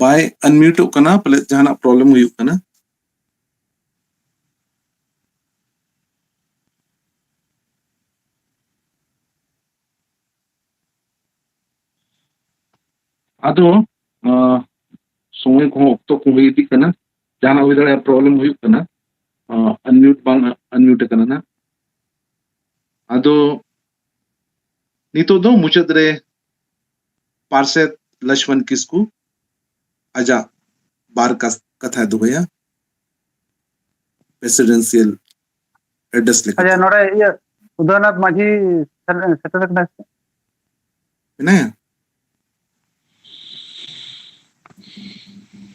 ᱵᱟᱭ ᱟᱱᱢᱤᱭᱩᱴᱚᱜ ᱠᱟᱱᱟ, ᱯᱟᱞᱮᱫ ᱡᱟᱦᱟᱱᱟᱜ ᱯᱨᱚᱵᱞᱮᱢ ᱦᱩᱭᱩᱜ ᱠᱟᱱᱟ᱾ ᱟᱫᱚ ᱟᱸ, ᱥᱚᱢᱚᱭ ᱠᱚᱦᱚᱸ, ᱚᱠᱛᱚ ᱠᱚ ᱦᱩᱭ ᱤᱫᱤᱜ ᱠᱟᱱᱟ, ᱡᱟᱦᱟᱱᱟᱜ ᱦᱩᱭ ᱫᱟᱲᱮᱭᱟᱜᱼᱟ, ᱯᱨᱚᱵᱞᱮᱢ ᱦᱩᱭᱩᱜ ᱠᱟᱱᱟ, ᱟᱸ, ᱟᱱᱢᱤᱭᱩᱴ ᱵᱟᱝ ᱟᱱᱢᱤᱭᱩᱴ ᱟᱠᱟᱱᱟ ᱱᱟᱜ᱾ ᱟᱫᱚ ᱱᱤᱛᱚᱜ ᱫᱚ ᱢᱩᱪᱟᱹᱫ ᱨᱮ ᱯᱟᱨᱥᱮᱛ ᱞᱚᱪᱷᱢᱚᱱ ᱠᱤᱥᱠᱩ ᱟᱡᱟᱜ ᱵᱟᱨ ᱠᱟᱥ-, ᱠᱟᱛᱷᱟᱭ ᱫᱚᱦᱚᱭᱟ ᱯᱨᱮᱥᱤᱰᱮᱱᱥᱤᱭᱟᱞ ᱮᱰᱨᱮᱥ ᱞᱮᱠᱟᱛᱮ᱾ ᱟᱪᱪᱷᱟ, ᱱᱚᱰᱮ ᱤᱭᱟᱹ ᱩᱫᱚᱭᱱᱟᱛᱷ ᱢᱟᱹᱡᱷᱤ ᱥᱮᱴᱮᱨ ᱠᱟᱱᱟᱭ ᱥᱮ? ᱢᱮᱱᱟᱭᱟ?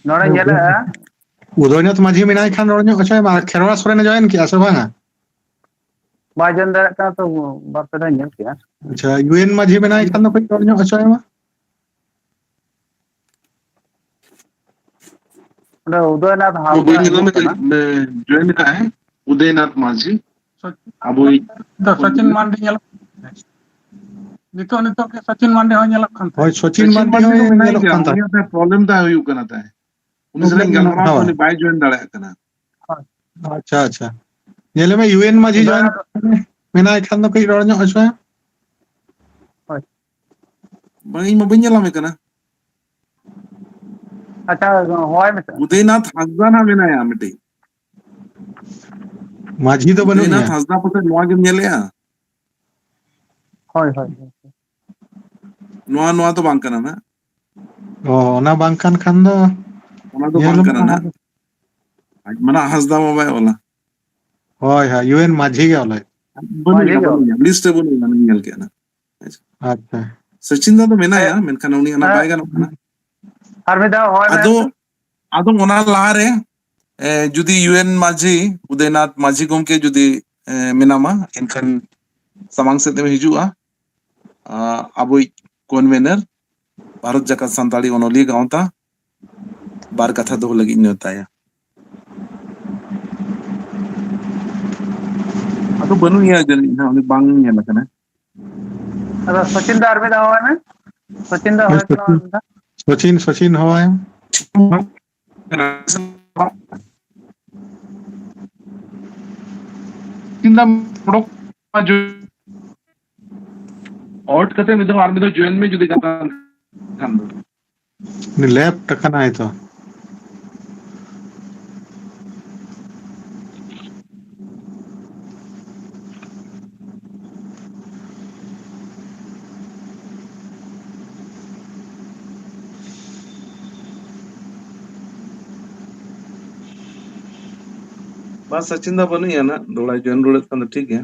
ᱱᱚᱰᱮ ᱧᱮᱞᱮᱜᱼᱟ᱾ ᱩᱫᱚᱭᱱᱟᱛᱷ ᱢᱟᱹᱡᱷᱤ ᱢᱮᱱᱟᱭ ᱠᱷᱟᱱ ᱨᱚᱲ ᱧᱚᱜ ᱦᱚᱪᱚᱭ ᱢᱟ᱾ ᱠᱷᱮᱨᱣᱟ ᱥᱚᱨᱮᱱ ᱮ ᱡᱚᱭᱮᱱ ᱠᱮᱜᱼᱟ ᱥᱮ ᱵᱟᱝᱟ? ᱵᱟᱭ ᱡᱚᱭᱮᱱ ᱫᱟᱲᱮᱭᱟᱜ ᱠᱟᱱᱟ ᱛᱚ, ᱵᱟᱨ ᱯᱮ ᱫᱷᱟᱣ ᱧᱮᱞ ᱠᱮᱜᱼᱟ᱾ ᱟᱪᱪᱷᱟ, ᱤᱭᱩ ᱮᱱ ᱢᱟᱹᱡᱷᱤ ᱢᱮᱱᱟᱭ ᱠᱷᱟᱱ ᱫᱚ ᱠᱟᱹᱡ ᱨᱚᱲ ᱧᱚᱜ ᱦᱚᱪᱚᱭ ᱢᱟ᱾ ᱚᱸᱰᱮ ᱩᱫᱚᱭᱱᱟᱛᱷ ᱦᱚᱸ ᱦᱟᱸᱥᱫᱟ ᱵᱟᱹᱧ ᱧᱮᱞ ᱧᱟᱢᱮ ᱧᱟᱢᱮ ᱠᱟᱱᱟ᱾ ᱠᱟᱱᱟ᱾ ᱡᱚᱭᱮᱱ ᱠᱟᱜᱼᱟᱭ ᱩᱫᱚᱭᱱᱟᱛᱷ ᱢᱟᱹᱡᱷᱤ᱾ ᱟᱵᱚᱭᱤᱡ ᱫᱚ ᱥᱚᱪᱤᱱ ᱢᱟᱱᱰᱤ ᱧᱮᱞᱚᱜ ᱠᱟᱱ ᱛᱟᱦᱮᱸᱫ᱾ ᱱᱤᱛᱚᱜ, ᱱᱤᱛᱚᱜ ᱜᱮ ᱥᱚᱪᱤᱱ ᱢᱟᱱᱰᱤ ᱦᱚᱸ ᱧᱮᱞᱚᱜ ᱠᱟᱱ ᱦᱳᱭ, ᱛᱟᱦᱮᱸᱫ᱾ ᱥᱚᱪᱤᱱ ᱥᱚᱪᱤᱱ ᱢᱟᱱᱰᱤ ᱢᱟᱹᱡᱷᱤ ᱦᱚᱸ ᱢᱮᱱᱟᱭ ᱧᱮᱞᱚᱜ ᱜᱮᱭᱟ, ᱠᱟᱱ ᱛᱟᱦᱮᱸᱫ᱾ ᱩᱱᱤᱭᱟᱜ ᱯᱨᱚᱵᱞᱮᱢ ᱛᱟᱭ ᱦᱩᱭᱩᱜ ᱠᱟᱱᱟ ᱛᱟᱭ᱾ ᱩᱱᱤ ᱥᱟᱞᱟᱜ ᱤᱧ ᱜᱟᱞᱢᱟᱨᱟᱣ ᱠᱮᱫᱟ, ᱦᱳᱭ᱾ ᱩᱱᱤ ᱵᱟᱭ ᱡᱚᱭᱮᱱ ᱫᱟᱲᱮᱭᱟᱜ ᱠᱟᱱᱟ᱾ ᱟᱪᱪᱷᱟ, ᱟᱪᱪᱷᱟ᱾ ᱧᱮᱞᱮ ᱢᱮ, ᱤᱭᱩ ᱮᱱ ᱢᱟᱹᱡᱷᱤ ᱡᱚᱭᱮᱱ ᱢᱮᱱᱟᱭ ᱠᱷᱟᱱ ᱫᱚ ᱠᱟᱹᱡ ᱨᱚᱲ ᱧᱚᱜ ᱦᱚᱪᱚᱭᱟ᱾ ᱵᱟᱝ, ᱤᱧ ᱢᱟ ᱵᱟᱹᱧ ᱧᱮᱞ ᱧᱟᱢᱮ ᱠᱟᱱᱟ᱾ ᱟᱪᱪᱷᱟ, ᱦᱚᱦᱚᱭ ᱢᱮᱥᱮ᱾ ᱩᱫᱚᱭᱱᱟᱛᱷ ᱦᱟᱸᱥᱫᱟ ᱱᱟᱜ ᱢᱮᱱᱟᱭᱟ ᱢᱤᱫᱴᱤᱡ᱾ ᱢᱟᱹᱡᱷᱤ ᱫᱚ ᱵᱟᱹᱱᱩᱜ ᱩᱫᱚᱭᱱᱟᱛᱷ ᱮᱭᱟ᱾ ᱦᱟᱸᱥᱫᱟ ᱯᱟᱥᱮᱡ ᱱᱚᱣᱟ ᱜᱮᱢ ᱧᱮᱞᱮᱜᱼᱟ᱾ ᱦᱳᱭ, ᱦᱳᱭ, ᱦᱳᱭ᱾ ᱱᱚᱣᱟ, ᱱᱚᱣᱟ ᱫᱚ ᱵᱟᱝ ᱠᱟᱱᱟ ᱱᱟᱜ᱾ ᱚ, ᱚᱱᱟ ᱵᱟᱝ ᱠᱟᱱ ᱠᱷᱟᱱ ᱫᱚ ᱚᱱᱟ ᱫᱚ ᱧᱮᱞ ᱵᱟᱝ ᱢᱟ ᱠᱟᱱᱟ ᱱᱟᱜ᱾ ᱟᱡ ᱢᱟ ᱱᱟᱜ ᱦᱟᱸᱥᱫᱟ ᱢᱟ ᱵᱟᱭ ᱚᱞᱟ᱾ ᱦᱳᱭ, ᱦᱳᱭ, ᱤᱭᱩ ᱮᱱ ᱢᱟᱹᱡᱷᱤ ᱜᱮ ᱚᱞᱟᱭ᱾ ᱵᱟᱹᱱᱩᱜ ᱢᱟᱹᱡᱷᱤ ᱮᱭᱟ, ᱜᱮ ᱚᱞᱟ᱾ ᱵᱟᱹᱱᱩᱜ ᱮᱭᱟ, ᱞᱤᱥᱴ ᱨᱮ ᱵᱟᱹᱱᱩᱜ ᱮᱭᱟ, ᱧᱮᱞ ᱠᱮᱜᱼᱟ ᱱᱟᱜ᱾ ᱟᱪᱪᱷᱟ᱾ ᱥᱚᱪᱤᱱ ᱫᱟ ᱫᱚ ᱢᱮᱱᱟᱭᱟ, ᱢᱮᱱᱠᱷᱟᱱ ᱩᱱᱤ ᱚᱱᱟ ᱵᱟᱭ ᱜᱟᱱᱚᱜ ᱠᱟᱱᱟ᱾ ᱟᱨ ᱢᱤᱫ ᱫᱷᱟᱣ ᱦᱚᱦᱚᱭ ᱢᱮ᱾ ᱟᱫᱚ, ᱟᱫᱚ ᱚᱱᱟ ᱞᱟᱦᱟᱨᱮ, ᱮ, ᱡᱩᱫᱤ ᱤᱭᱩ ᱮᱱ ᱢᱟᱹᱡᱷᱤ, ᱩᱫᱚᱭᱱᱟᱛᱷ ᱢᱟᱹᱡᱷᱤ ᱜᱚᱢᱠᱮ ᱡᱩᱫᱤ, ᱮ, ᱢᱮᱱᱟᱢᱟ, ᱮᱱᱠᱷᱟᱱ ᱥᱟᱢᱟᱝ ᱥᱮᱫ ᱮᱢ ᱦᱤᱡᱩᱜᱼᱟ᱾ ᱟ, ᱟᱵᱚᱭᱤᱡ ᱠᱚᱱᱵᱷᱮᱱᱟᱨ, ᱵᱷᱟᱨᱚᱛ ᱡᱟᱠᱟᱛ ᱥᱟᱱᱛᱟᱲᱤ ᱚᱱᱚᱞᱤᱭᱟᱹ ᱜᱟᱶᱛᱟ, ᱵᱟᱨ ᱠᱟᱛᱷᱟ ᱫᱚᱦᱚ ᱞᱟᱹᱜᱤᱫ ᱤᱧ ᱱᱮᱣᱛᱟᱭᱟ᱾ ᱟᱫᱚ ᱵᱟᱹᱱᱩᱜ ᱮᱭᱟ ᱡᱟᱹᱱᱤᱡ ᱱᱟᱦᱟᱜ, ᱩᱱᱤ ᱵᱟᱝ ᱧᱮᱞ ᱟᱠᱟᱱᱟ᱾ ᱟᱫᱚ ᱥᱚᱪᱤᱱ ᱫᱟ ᱟᱨ ᱢᱤᱫ ᱫᱷᱟᱣ ᱦᱚᱦᱚᱭ ᱢᱮ᱾ ᱥᱚᱪᱤᱱ ᱫᱟ ᱦᱚᱦᱚᱭ ᱛᱟᱞᱟᱝ ᱢᱮ ᱢᱤᱫ ᱫᱷᱟᱣ᱾ ᱥᱚᱪᱤᱱ, ᱥᱚᱪᱤᱱ ᱦᱚᱦᱚᱭ ᱢᱮ᱾ ᱥᱚᱪᱤᱱ ᱫᱟ ᱚᱰᱚᱠ ᱚᱰ ᱠᱟᱛᱮ ᱢᱤᱫ ᱫᱷᱟᱣ, ᱟᱨ ᱢᱤᱫ ᱫᱷᱟᱣ ᱡᱚᱭᱮᱱ ᱢᱮ ᱡᱩᱫᱤ ᱜᱟᱱᱚᱜ ᱠᱷᱟᱱ ᱫᱚ᱾ ᱩᱱᱤ ᱞᱮᱯᱴ ᱟᱠᱟᱱᱟᱭ ᱛᱚ᱾ ᱵᱟᱝ, ᱥᱚᱪᱤᱱ ᱫᱟ ᱵᱟᱹᱱᱩᱜ ᱮᱭᱟ ᱱᱟᱜ, ᱫᱚᱦᱲᱟᱭ ᱡᱚᱭᱮᱱ ᱨᱩᱣᱟᱹᱲᱮᱫ ᱠᱷᱟᱱ ᱫᱚ ᱴᱷᱤᱠ ᱜᱮᱭᱟ᱾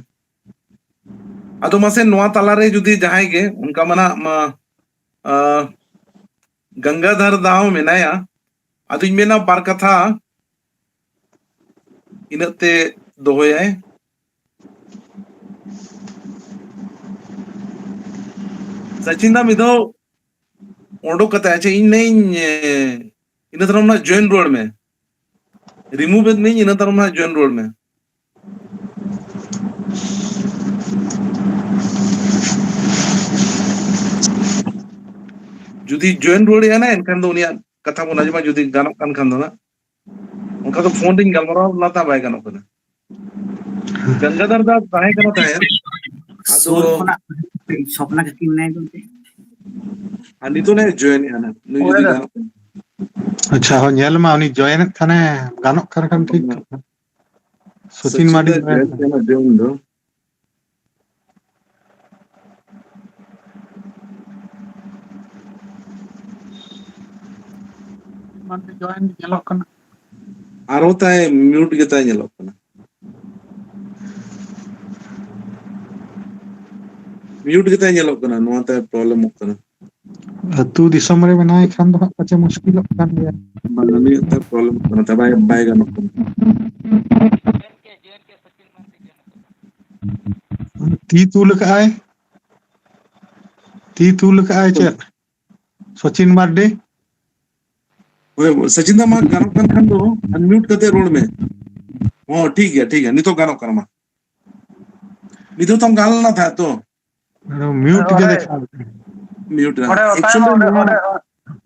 ᱟᱫᱚ ᱢᱟᱥᱮ ᱱᱚᱣᱟ ᱛᱟᱞᱟᱨᱮ ᱡᱩᱫᱤ ᱡᱟᱦᱟᱸᱭ ᱜᱮ ᱚᱱᱠᱟ ᱢᱟ ᱱᱟᱜ ᱢᱟ, ᱟ, ᱜᱟᱝᱜᱟᱫᱷᱟᱨ ᱫᱟᱣ ᱢᱮᱱᱟᱭᱟ, ᱟᱫᱚᱧ ᱢᱮᱱᱟ ᱵᱟᱨ ᱠᱟᱛᱷᱟ ᱤᱱᱟᱹᱜ ᱛᱮ ᱫᱚᱦᱚᱭᱟᱭ᱾ ᱥᱟᱪᱤᱱ ᱫᱟ ᱢᱤᱫ ᱫᱷᱟᱣ ᱚᱰᱚᱠ ᱠᱟᱛᱮ, ᱟᱪᱪᱷᱟ, ᱤᱧ ᱱᱟᱹᱧ, ᱮ, ᱤᱱᱟᱹ ᱛᱟᱭᱱᱚᱢ ᱱᱟᱜ ᱡᱚᱭᱮᱱ ᱨᱩᱣᱟᱹᱲ ᱢᱮ, ᱨᱤᱢᱩᱵᱷ ᱮᱫ ᱢᱤᱧ, ᱤᱱᱟᱹ ᱛᱟᱭᱱᱚᱢ ᱱᱟᱜ ᱡᱚᱭᱮᱱ ᱨᱩᱣᱟᱹᱲ ᱢᱮ᱾ ᱡᱩᱫᱤ ᱡᱚᱭᱮᱱ ᱨᱩᱣᱟᱹᱲᱮᱜᱼᱟ ᱱᱟ, ᱮᱱᱠᱷᱟᱱ ᱫᱚ ᱩᱱᱤᱭᱟᱜ ᱠᱟᱛᱷᱟ ᱵᱚᱱ ᱟᱸᱡᱚᱢᱟ, ᱡᱩᱫᱤ ᱜᱟᱱᱚᱜ ᱠᱟᱱ ᱠᱷᱟᱱ ᱫᱚ ᱱᱟᱜ᱾ ᱚᱱᱠᱟ ᱫᱚ ᱯᱷᱳᱱ ᱨᱤᱧ ᱜᱟᱞᱢᱟᱨᱟᱣ ᱞᱮᱱᱟ, ᱛᱟ ᱵᱟᱭ ᱜᱟᱱᱚᱜ ᱠᱟᱱᱟ᱾ ᱜᱟᱝᱜᱟᱫᱷᱟᱨ ᱫᱟ ᱛᱟᱦᱮᱸ ᱠᱟᱱᱟ ᱛᱟᱦᱮᱸᱫ, ᱟᱫᱚ ᱥᱳᱨ ᱠᱷᱚᱱᱟᱜ ᱥᱚᱯᱱᱟ ᱠᱟᱹᱠᱤ ᱢᱮᱱᱟᱭ ᱫᱚ ᱮᱱᱛᱮ᱾ ᱟᱨ ᱱᱤᱛᱚᱜ ᱱᱟᱜ ᱡᱚᱭᱮᱱ ᱮᱜᱼᱟ ᱱᱟᱜ, ᱱᱩᱭ ᱡᱩᱫᱤ ᱜᱟᱱᱚᱜ ᱠᱟᱱᱟ᱾ ᱟᱪᱪᱷᱟ, ᱦᱚᱸ, ᱧᱮᱞ ᱢᱟ, ᱩᱱᱤ ᱡᱚᱭᱮᱱ ᱮᱫ ᱠᱷᱟᱱᱮ ᱜᱟᱱᱚᱜ ᱠᱟᱱ ᱠᱷᱟᱱ ᱴᱷᱤᱠ᱾ ᱥᱚᱪᱤᱱ ᱥᱚᱪᱤᱱ ᱢᱟᱨᱰᱤ ᱫᱟ ᱡᱚᱭᱮᱱ ᱠᱟᱱᱟ, ᱡᱚᱭᱮᱱ ᱫᱚ᱾ ᱢᱟᱱᱮ ᱡᱚᱭᱮᱱ ᱧᱮᱞᱚᱜ ᱠᱟᱱᱟ᱾ ᱟᱨᱦᱚᱸ ᱛᱟᱭ ᱢᱤᱭᱩᱴ ᱜᱮᱛᱟᱭ ᱧᱮᱞᱚᱜ ᱠᱟᱱᱟ᱾ ᱢᱤᱭᱩᱴ ᱜᱮᱛᱟᱭ ᱧᱮᱞᱚᱜ ᱠᱟᱱᱟ, ᱱᱚᱣᱟ ᱛᱮ ᱯᱨᱚᱵᱞᱮᱢᱚᱜ ᱠᱟᱱᱟ᱾ ᱟᱹᱛᱩ ᱫᱤᱥᱚᱢ ᱨᱮ ᱢᱮᱱᱟᱭ ᱠᱷᱟᱱ ᱫᱚ ᱦᱟᱸᱜ ᱯᱟᱪᱮ ᱢᱩᱥᱠᱤᱞᱚᱜ ᱠᱟᱱ ᱜᱮᱭᱟ᱾ ᱵᱟᱝ, ᱩᱱᱤᱭᱟᱜ ᱛᱮ ᱯᱨᱚᱵᱞᱮᱢᱚᱜ ᱠᱟᱱᱟ, ᱛᱮ ᱵᱟᱭ, ᱵᱟᱭ ᱜᱟᱱᱚᱜ ᱠᱟᱱᱟ᱾ ᱛᱤ ᱛᱩᱞ ᱟᱠᱟᱜᱼᱟᱭ, ᱛᱤ ᱛᱩᱞ ᱟᱠᱟᱜᱼᱟᱭ ᱪᱮᱫ? ᱥᱚᱪᱤᱱ ᱢᱟᱨᱰᱤ? ᱦᱳᱭ, ᱥᱚᱪᱤᱱ ᱫᱟ, ᱢᱟ ᱜᱟᱱᱚᱜ ᱠᱟᱱ ᱠᱷᱟᱱ ᱫᱚ unmute ᱠᱟᱛᱮ ᱨᱚᱲ ᱢᱮ᱾ ᱦᱚᱸ, ᱴᱷᱤᱠ ᱜᱮᱭᱟ, ᱴᱷᱤᱠ ᱜᱮᱭᱟ, ᱱᱤᱛᱚᱜ ᱜᱟᱱᱚᱜ ᱠᱟᱱᱟ᱾ ᱢᱟ ᱢᱤᱫ ᱫᱷᱟᱣ ᱛᱚᱢ ᱜᱟᱱ ᱞᱮᱱᱟ ᱛᱟᱦᱮᱸᱫ ᱛᱚ᱾ ᱢᱤᱭᱩᱴ ᱜᱮ ᱚᱸᱰᱮ, ᱫᱮᱠᱷᱟᱣ᱾ ᱢᱤᱭᱩᱴ ᱨᱮ᱾ ᱚᱸᱰᱮ ᱚᱠᱟ ᱮᱠᱪᱩᱭᱮᱞᱤ ᱨᱮ, ᱱᱚᱣᱟ ᱚᱸᱰᱮ,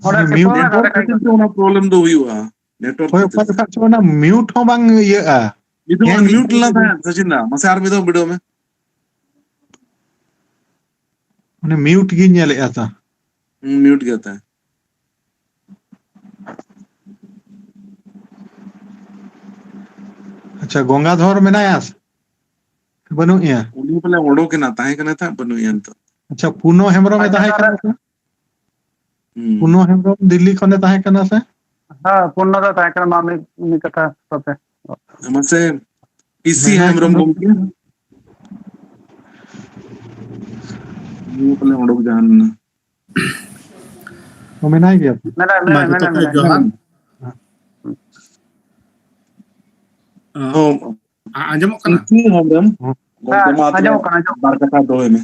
ᱚᱸᱰᱮ ᱢᱤᱭᱩᱴ ᱥᱤᱛᱩᱝ ᱨᱮ ᱱᱮᱴᱣᱟᱨᱠ ᱠᱷᱟᱹᱛᱤᱨ ᱛᱮ ᱚᱱᱟ ᱯᱨᱚᱵᱞᱮᱢ ᱫᱚ ᱦᱩᱭᱩᱜᱼᱟ᱾ ᱱᱮᱴᱣᱟᱨᱠ ᱦᱳᱭ, ᱠᱷᱟᱹᱛᱤᱨ ᱚᱠᱟ ᱛᱮ᱾ ᱡᱚᱠᱷᱟᱡ ᱪᱚ ᱚᱱᱟ ᱢᱤᱭᱩᱴ ᱦᱚᱸ ᱵᱟᱝ ᱤᱭᱟᱹᱜᱼᱟ᱾ ᱢᱤᱫ ᱫᱷᱟᱣ ᱦᱮᱸ, ᱢᱤᱭᱩᱴ ᱞᱮᱱᱟ ᱛᱟᱦᱮᱸᱫ, ᱥᱚᱪᱤᱱ ᱫᱟ, ᱢᱟᱥᱮ ᱟᱨ ᱢᱤᱫ ᱫᱷᱟᱣ ᱵᱤᱰᱟᱹᱣ ᱢᱮ᱾ ᱚᱱᱮ ᱢᱤᱭᱩᱴ ᱜᱤᱧ ᱧᱮᱞᱮᱫᱼᱟ ᱛᱚ᱾ ᱦᱩᱸ, ᱢᱤᱭᱩᱴ ᱜᱮ ᱛᱟᱦᱮᱸᱫ᱾ ᱟᱪᱪᱷᱟ, ᱜᱚᱝᱜᱟᱫᱷᱚᱨ ᱢᱮᱱᱟᱭᱟ ᱥᱮ ᱵᱟᱹᱱᱩᱜ ᱮᱭᱟ? ᱩᱱᱤ ᱵᱚᱞᱮ ᱚᱰᱚᱠ ᱮᱱᱟ, ᱛᱟᱦᱮᱸ ᱠᱟᱱᱟ ᱛᱚ, ᱵᱟᱹᱱᱩᱜ ᱮᱭᱟ ᱱᱤᱛᱚᱜ᱾ ᱟᱪᱪᱷᱟ, ᱯᱩᱱᱚ ᱦᱮᱢᱵᱨᱚᱢ ᱮ ᱛᱟᱦᱮᱸ ᱠᱟᱱᱟ ᱥᱮ? ᱦᱩᱸ᱾ ᱯᱩᱱᱚ ᱦᱮᱢᱵᱨᱚᱢ ᱫᱤᱞᱞᱤ ᱠᱷᱚᱱᱮ ᱛᱟᱦᱮᱸ ᱠᱟᱱᱟ ᱥᱮ? ᱦᱮᱸ, ᱯᱩᱱᱚ ᱫᱚ ᱛᱟᱦᱮᱸ ᱠᱟᱱᱟ, ᱢᱟ ᱢᱤᱫ, ᱢᱤᱫ ᱠᱟᱛᱷᱟ ᱥᱟᱶᱛᱮ᱾ ᱢᱟᱥᱮ ᱯᱤ ᱥᱤ ᱢᱮᱱᱟᱭ ᱦᱮᱢᱵᱨᱚᱢ ᱠᱟᱱᱟ᱾ ᱜᱚᱢᱠᱮ᱾ ᱱᱤᱭᱟᱹ ᱯᱟᱞᱮ ᱚᱰᱚᱠ ᱡᱟᱦᱟᱱ ᱮᱱᱟ᱾ ᱚ, ᱢᱮᱱᱟᱭ ᱜᱮᱭᱟ᱾ ᱢᱮᱱᱟᱭ, ᱢᱟ ᱢᱮᱱᱟᱭ, ᱡᱚᱛᱚ ᱢᱮᱱᱟᱭ, ᱠᱚ ᱢᱮᱱᱟᱭ᱾ ᱡᱚᱦᱟᱨ᱾ ᱦᱮᱸ᱾ ᱚ, ᱦᱚᱸ᱾ ᱟ-, ᱟᱸᱡᱚᱢᱚᱜ ᱠᱟᱱᱟ? ᱯᱤ ᱥᱤ ᱦᱮᱢᱵᱨᱚᱢ, ᱦᱮᱸ, ᱜᱚᱢᱠᱮ ᱢᱟ ᱟᱸᱡᱚᱢᱚᱜ ᱠᱟᱱᱟ, ᱟᱸᱡᱚᱢᱚᱜ ᱵᱟᱨ ᱠᱟᱛᱷᱟ ᱫᱚᱦᱚᱭ ᱢᱮ᱾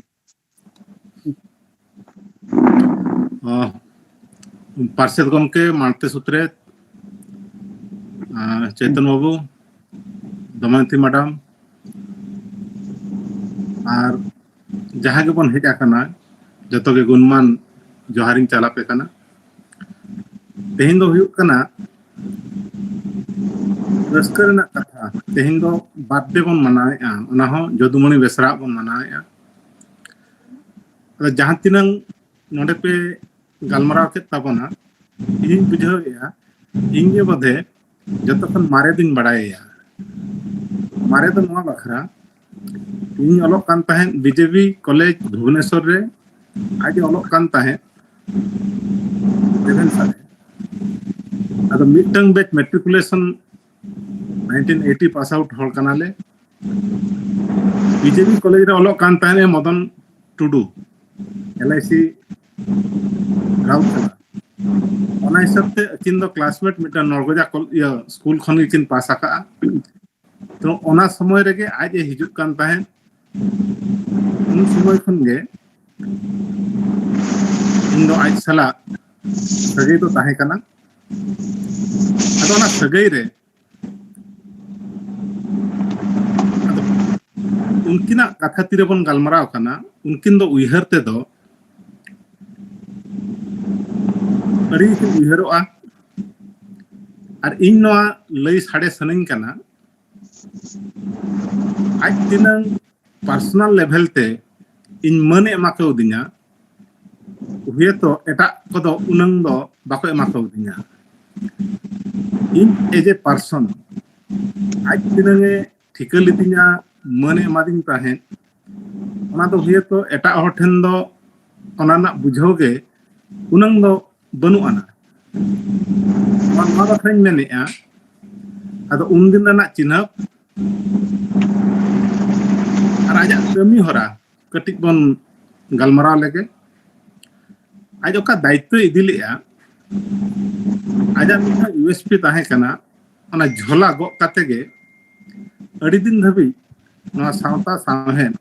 ᱚ, ᱯᱟᱨᱥᱮᱛ ᱜᱚᱢᱠᱮ, ᱢᱟᱲᱛᱮ ᱥᱩᱛᱨᱮᱛ, ᱟᱨ ᱪᱮᱛᱚᱱ ᱵᱟᱹᱵᱩ, ᱫᱚᱢᱚᱭᱚᱱᱛᱤ ᱢᱮᱰᱟᱢ, ᱟᱨ ᱡᱟᱦᱟᱸ ᱜᱮᱵᱚᱱ ᱦᱮᱡ ᱟᱠᱟᱱᱟ, ᱡᱚᱛᱚ ᱜᱮ ᱜᱩᱱᱢᱟᱱ ᱡᱚᱦᱟᱨᱤᱧ ᱪᱟᱞ ᱟᱯᱮ ᱠᱟᱱᱟ᱾ ᱛᱮᱦᱮᱧ ᱫᱚ ᱦᱩᱭᱩᱜ ᱠᱟᱱᱟ ᱨᱟᱹᱥᱠᱟᱹ ᱨᱮᱱᱟᱜ ᱠᱟᱛᱷᱟ᱾ ᱛᱮᱦᱮᱧ ᱫᱚ birthday ᱵᱚᱱ ᱢᱟᱱᱟᱣᱮᱫᱼᱟ, ᱚᱱᱟ ᱦᱚᱸ ᱡᱚᱫᱩᱢᱚᱬᱤ ᱵᱮᱥᱨᱟ ᱟᱜ ᱵᱚᱱ ᱢᱟᱱᱟᱣᱮᱫᱼᱟ᱾ ᱟᱫᱚ ᱡᱟᱦᱟᱸ ᱛᱤᱱᱟᱹᱝ ᱱᱚᱰᱮ ᱯᱮ ᱜᱟᱞᱢᱟᱨᱟᱣ ᱠᱮᱫ ᱛᱟᱵᱚᱱᱟ, ᱤᱧ ᱵᱩᱡᱷᱟᱹᱣᱮᱫᱼᱟ, ᱤᱧ ᱜᱮ ᱵᱚᱫᱷᱮ ᱡᱚᱛᱚ ᱠᱷᱚᱱ ᱢᱟᱨᱮ ᱫᱩᱧ ᱵᱟᱲᱟᱭᱟ᱾ ᱢᱟᱨᱮ ᱫᱚ ᱱᱚᱣᱟ ᱵᱟᱠᱷᱨᱟ, ᱤᱧ ᱚᱞᱚᱜ ᱠᱟᱱ ᱛᱟᱦᱮᱸᱫ B J B college Bhubaneswar ᱨᱮ, ᱟᱡ ᱮ ᱚᱞᱚᱜ ᱠᱟᱱ ᱛᱟᱦᱮᱸᱫ ᱨᱮᱵᱷᱮᱱᱥᱟ ᱨᱮ᱾ ᱟᱫᱚ ᱢᱤᱫᱴᱟᱝ batch matriculation nineteen eighty pass out ᱦᱚᱲ ᱠᱟᱱᱟᱞᱮ᱾ ᱵᱤ ᱡᱮ ᱵᱤ ᱠᱚᱞᱮᱡᱽ ᱨᱮ ᱚᱞᱚᱜ ᱠᱟᱱ ᱛᱟᱦᱮᱸᱫ ᱮ ᱢᱚᱫᱚᱱ ᱴᱩᱰᱩ, ᱮᱞ ᱟᱭ ᱥᱤ ᱨᱟᱣᱩᱨᱠᱮᱞᱟ᱾ ᱚᱱᱟ ᱦᱤᱥᱟᱹᱵ ᱛᱮ ᱟᱹᱠᱤᱱ ᱫᱚ classmate ᱢᱤᱫᱴᱟᱝ ᱱᱚᱲᱜᱚᱡᱟ ᱠᱚᱞ-, ᱤᱭᱟᱹ, ᱥᱠᱩᱞ ᱠᱷᱚᱱ ᱜᱮᱠᱤᱱ ᱯᱟᱥ ᱟᱠᱟᱜᱼᱟ᱾ ᱛᱚ ᱚᱱᱟ ᱥᱚᱢᱚᱭ ᱨᱮᱜᱮ ᱟᱡ ᱮ ᱦᱤᱡᱩᱜ ᱠᱟᱱ ᱛᱟᱦᱮᱸᱫ᱾ ᱩᱱ ᱥᱚᱢᱚᱭ ᱠᱷᱚᱱ ᱜᱮ ᱤᱧ ᱫᱚ ᱟᱡ ᱥᱟᱞᱟᱜ ᱥᱟᱹᱜᱟᱹᱭ ᱫᱚ ᱛᱟᱦᱮᱸ ᱠᱟᱱᱟ᱾ ᱟᱫᱚ ᱚᱱᱟ ᱥᱟᱹᱜᱟᱹᱭ ᱨᱮ, ᱟᱫᱚ ᱩᱱᱠᱤᱱᱟᱜ ᱠᱟᱛᱷᱟ ᱛᱤᱨᱮᱵᱚᱱ ᱜᱟᱞᱢᱟᱨᱟᱣ ᱠᱟᱱᱟ, ᱩᱱᱠᱤᱱ ᱫᱚ ᱩᱭᱦᱟᱹᱨ ᱛᱮᱫᱚ ᱟᱹᱰᱤ ᱠᱤᱱ ᱩᱭᱦᱟᱹᱨᱚᱜᱼᱟ᱾ ᱟᱨ ᱤᱧ ᱱᱚᱣᱟ ᱞᱟᱹᱭ ᱥᱟᱰᱮ ᱥᱟᱱᱟᱧ ᱠᱟᱱᱟ, ᱟᱡ ᱛᱤᱱᱟᱹᱝ personal level ᱛᱮ ᱤᱧ ᱢᱟᱹᱱ ᱮ ᱮᱢᱟ ᱠᱟᱣᱫᱤᱧᱟ, ᱦᱩᱭᱛᱚ ᱮᱴᱟᱜ ᱠᱚᱫᱚ ᱩᱱᱟᱹᱝ ᱫᱚ ᱵᱟᱠᱚ ᱮᱢᱟ ᱠᱟᱣᱫᱤᱧᱟ᱾ ᱤᱧ as a person, ᱟᱡ ᱛᱤᱱᱟᱹᱝ ᱮ ᱴᱷᱤᱠᱟᱹ ᱞᱤᱫᱤᱧᱟ, ᱢᱟᱹᱱ ᱮ ᱮᱢᱟᱫᱤᱧ ᱛᱟᱦᱮᱸᱫ, ᱚᱱᱟ ᱫᱚ ᱦᱩᱭᱛᱚ ᱮᱴᱟᱜ ᱦᱚᱲ ᱴᱷᱮᱱ ᱫᱚ ᱚᱱᱟ ᱨᱮᱱᱟᱜ ᱵᱩᱡᱷᱟᱹᱣ ᱜᱮ ᱩᱱᱟᱹᱝ ᱫᱚ ᱵᱟᱹᱱᱩᱜ ᱟᱱᱟ᱾ ᱱᱚᱣᱟ ᱱᱚᱣᱟ ᱠᱟᱛᱷᱟᱧ ᱢᱮᱱᱮᱫᱼᱟ᱾ ᱟᱫᱚ ᱩᱱᱫᱤᱱ ᱨᱮᱱᱟᱜ ᱪᱤᱱᱦᱟᱹᱯ ᱟᱨ ᱟᱡᱟᱜ ᱠᱟᱹᱢᱤ ᱦᱚᱨᱟ ᱠᱟᱹᱴᱤᱡ ᱵᱚᱱ ᱜᱟᱞᱢᱟᱨᱟᱣ ᱞᱮᱜᱮ᱾ ᱟᱡ ᱚᱠᱟ ᱫᱟᱭᱤᱛᱛᱚᱭ ᱤᱫᱤ ᱞᱮᱫᱼᱟ, ᱟᱡᱟᱜ ᱢᱤᱫᱴᱟᱝ ᱤᱭᱩ ᱮᱥ ᱯᱤ ᱛᱟᱦᱮᱸ ᱠᱟᱱᱟ, ᱚᱱᱟ ᱡᱷᱚᱞᱟ ᱜᱚᱜ ᱠᱟᱛᱮ ᱜᱮ ᱟᱹᱰᱤ ᱫᱤᱱ ᱫᱷᱟᱹᱵᱤᱡ ᱱᱚᱣᱟ ᱥᱟᱶᱛᱟ ᱥᱟᱶᱦᱮᱫ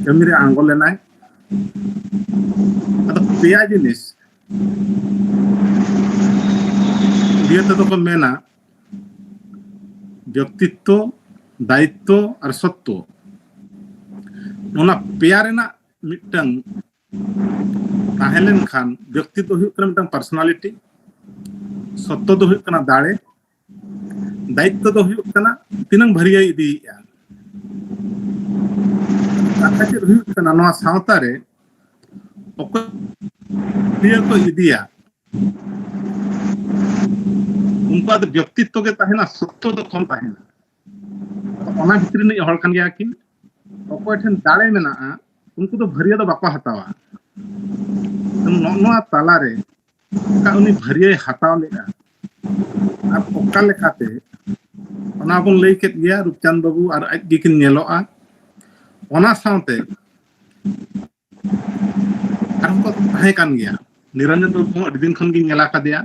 ᱠᱟᱹᱢᱤ ᱨᱮ ᱟᱬᱜᱚ ᱞᱮᱱᱟᱭ᱾ ᱟᱫᱚ ᱯᱮᱭᱟ ᱡᱤᱱᱤᱥ ᱩᱲᱤᱭᱟ ᱛᱮᱫᱚ ᱠᱚ ᱢᱮᱱᱟ ᱵᱮᱠᱛᱤᱛᱛᱚ, ᱫᱟᱭᱤᱛᱛᱚ ᱟᱨ ᱥᱚᱛᱛᱚ᱾ ᱚᱱᱟ ᱯᱮᱭᱟ ᱨᱮᱱᱟᱜ ᱢᱤᱫᱴᱟᱝ ᱛᱟᱦᱮᱸ ᱞᱮᱱᱠᱷᱟᱱ, ᱵᱮᱠᱛᱤᱛᱛᱚ ᱦᱩᱭᱩᱜ ᱠᱟᱱᱟ ᱢᱤᱫᱴᱟᱝ ᱯᱟᱨᱥᱚᱱᱟᱞᱤᱴᱤ, ᱥᱚᱛᱛᱚ ᱫᱚ ᱦᱩᱭᱩᱜ ᱠᱟᱱᱟ ᱫᱟᱲᱮ, ᱫᱟᱭᱤᱛᱛᱚ ᱫᱚ ᱦᱩᱭᱩᱜ ᱠᱟᱱᱟ ᱛᱤᱱᱟᱹᱝ ᱵᱷᱟᱹᱨᱭᱟᱹᱭ ᱤᱫᱤᱭᱮᱫᱼᱟ᱾ ᱠᱟᱛᱷᱟ ᱪᱮᱫ ᱦᱩᱭᱩᱜ ᱠᱟᱱᱟ, ᱱᱚᱣᱟ ᱥᱟᱶᱛᱟ ᱨᱮ ᱚᱠᱚᱭ ᱵᱷᱟᱹᱨᱭᱟᱹ ᱠᱚ ᱤᱫᱤᱭᱟ, ᱩᱱᱠᱩᱣᱟᱜ ᱫᱚ ᱵᱮᱠᱛᱤᱛᱛᱚ ᱜᱮ ᱛᱟᱦᱮᱱᱟ, ᱥᱚᱛᱛᱚ ᱫᱚ ᱠᱚᱢ ᱛᱟᱦᱮᱱᱟ᱾ ᱚᱱᱟ ᱵᱷᱤᱛᱨᱤ ᱨᱤᱱᱤᱡ ᱦᱚᱲ ᱠᱟᱱ ᱜᱮᱭᱟ ᱠᱤᱱ᱾ ᱚᱠᱚᱭ ᱴᱷᱮᱱ ᱫᱟᱲᱮ ᱢᱮᱱᱟᱜᱼᱟ, ᱩᱱᱠᱩ ᱫᱚ ᱵᱷᱟᱹᱨᱭᱟᱹ ᱫᱚ ᱵᱟᱠᱚ ᱦᱟᱛᱟᱣᱟ᱾ ᱱᱚᱜᱼᱚ ᱱᱚᱣᱟ ᱛᱟᱞᱟᱨᱮ ᱚᱠᱟ ᱩᱱᱤ ᱵᱷᱟᱹᱨᱭᱟᱹᱭ ᱦᱟᱛᱟᱣ ᱞᱮᱫᱼᱟ ᱟᱨ ᱚᱠᱟ ᱞᱮᱠᱟᱛᱮ, ᱚᱱᱟ ᱵᱚᱱ ᱞᱟᱹᱭ ᱠᱮᱫ ᱜᱮᱭᱟ᱾ ᱨᱩᱯᱪᱟᱸᱫᱽ ᱵᱟᱹᱵᱩ ᱟᱨ ᱟᱡ ᱜᱮᱠᱤᱱ ᱧᱮᱞᱚᱜᱼᱟ᱾ ᱚᱱᱟ ᱥᱟᱶᱛᱮ ᱟᱨᱦᱚᱸ ᱠᱚ ᱛᱟᱦᱮᱸ ᱠᱟᱱ ᱜᱮᱭᱟ᱾ ᱱᱤᱨᱚᱧᱡᱚᱱ ᱵᱟᱹᱵᱩ ᱦᱚᱸ ᱟᱹᱰᱤ ᱫᱤᱱ ᱠᱷᱚᱱ ᱜᱤᱧ ᱧᱮᱞ ᱟᱠᱟᱫᱮᱭᱟ᱾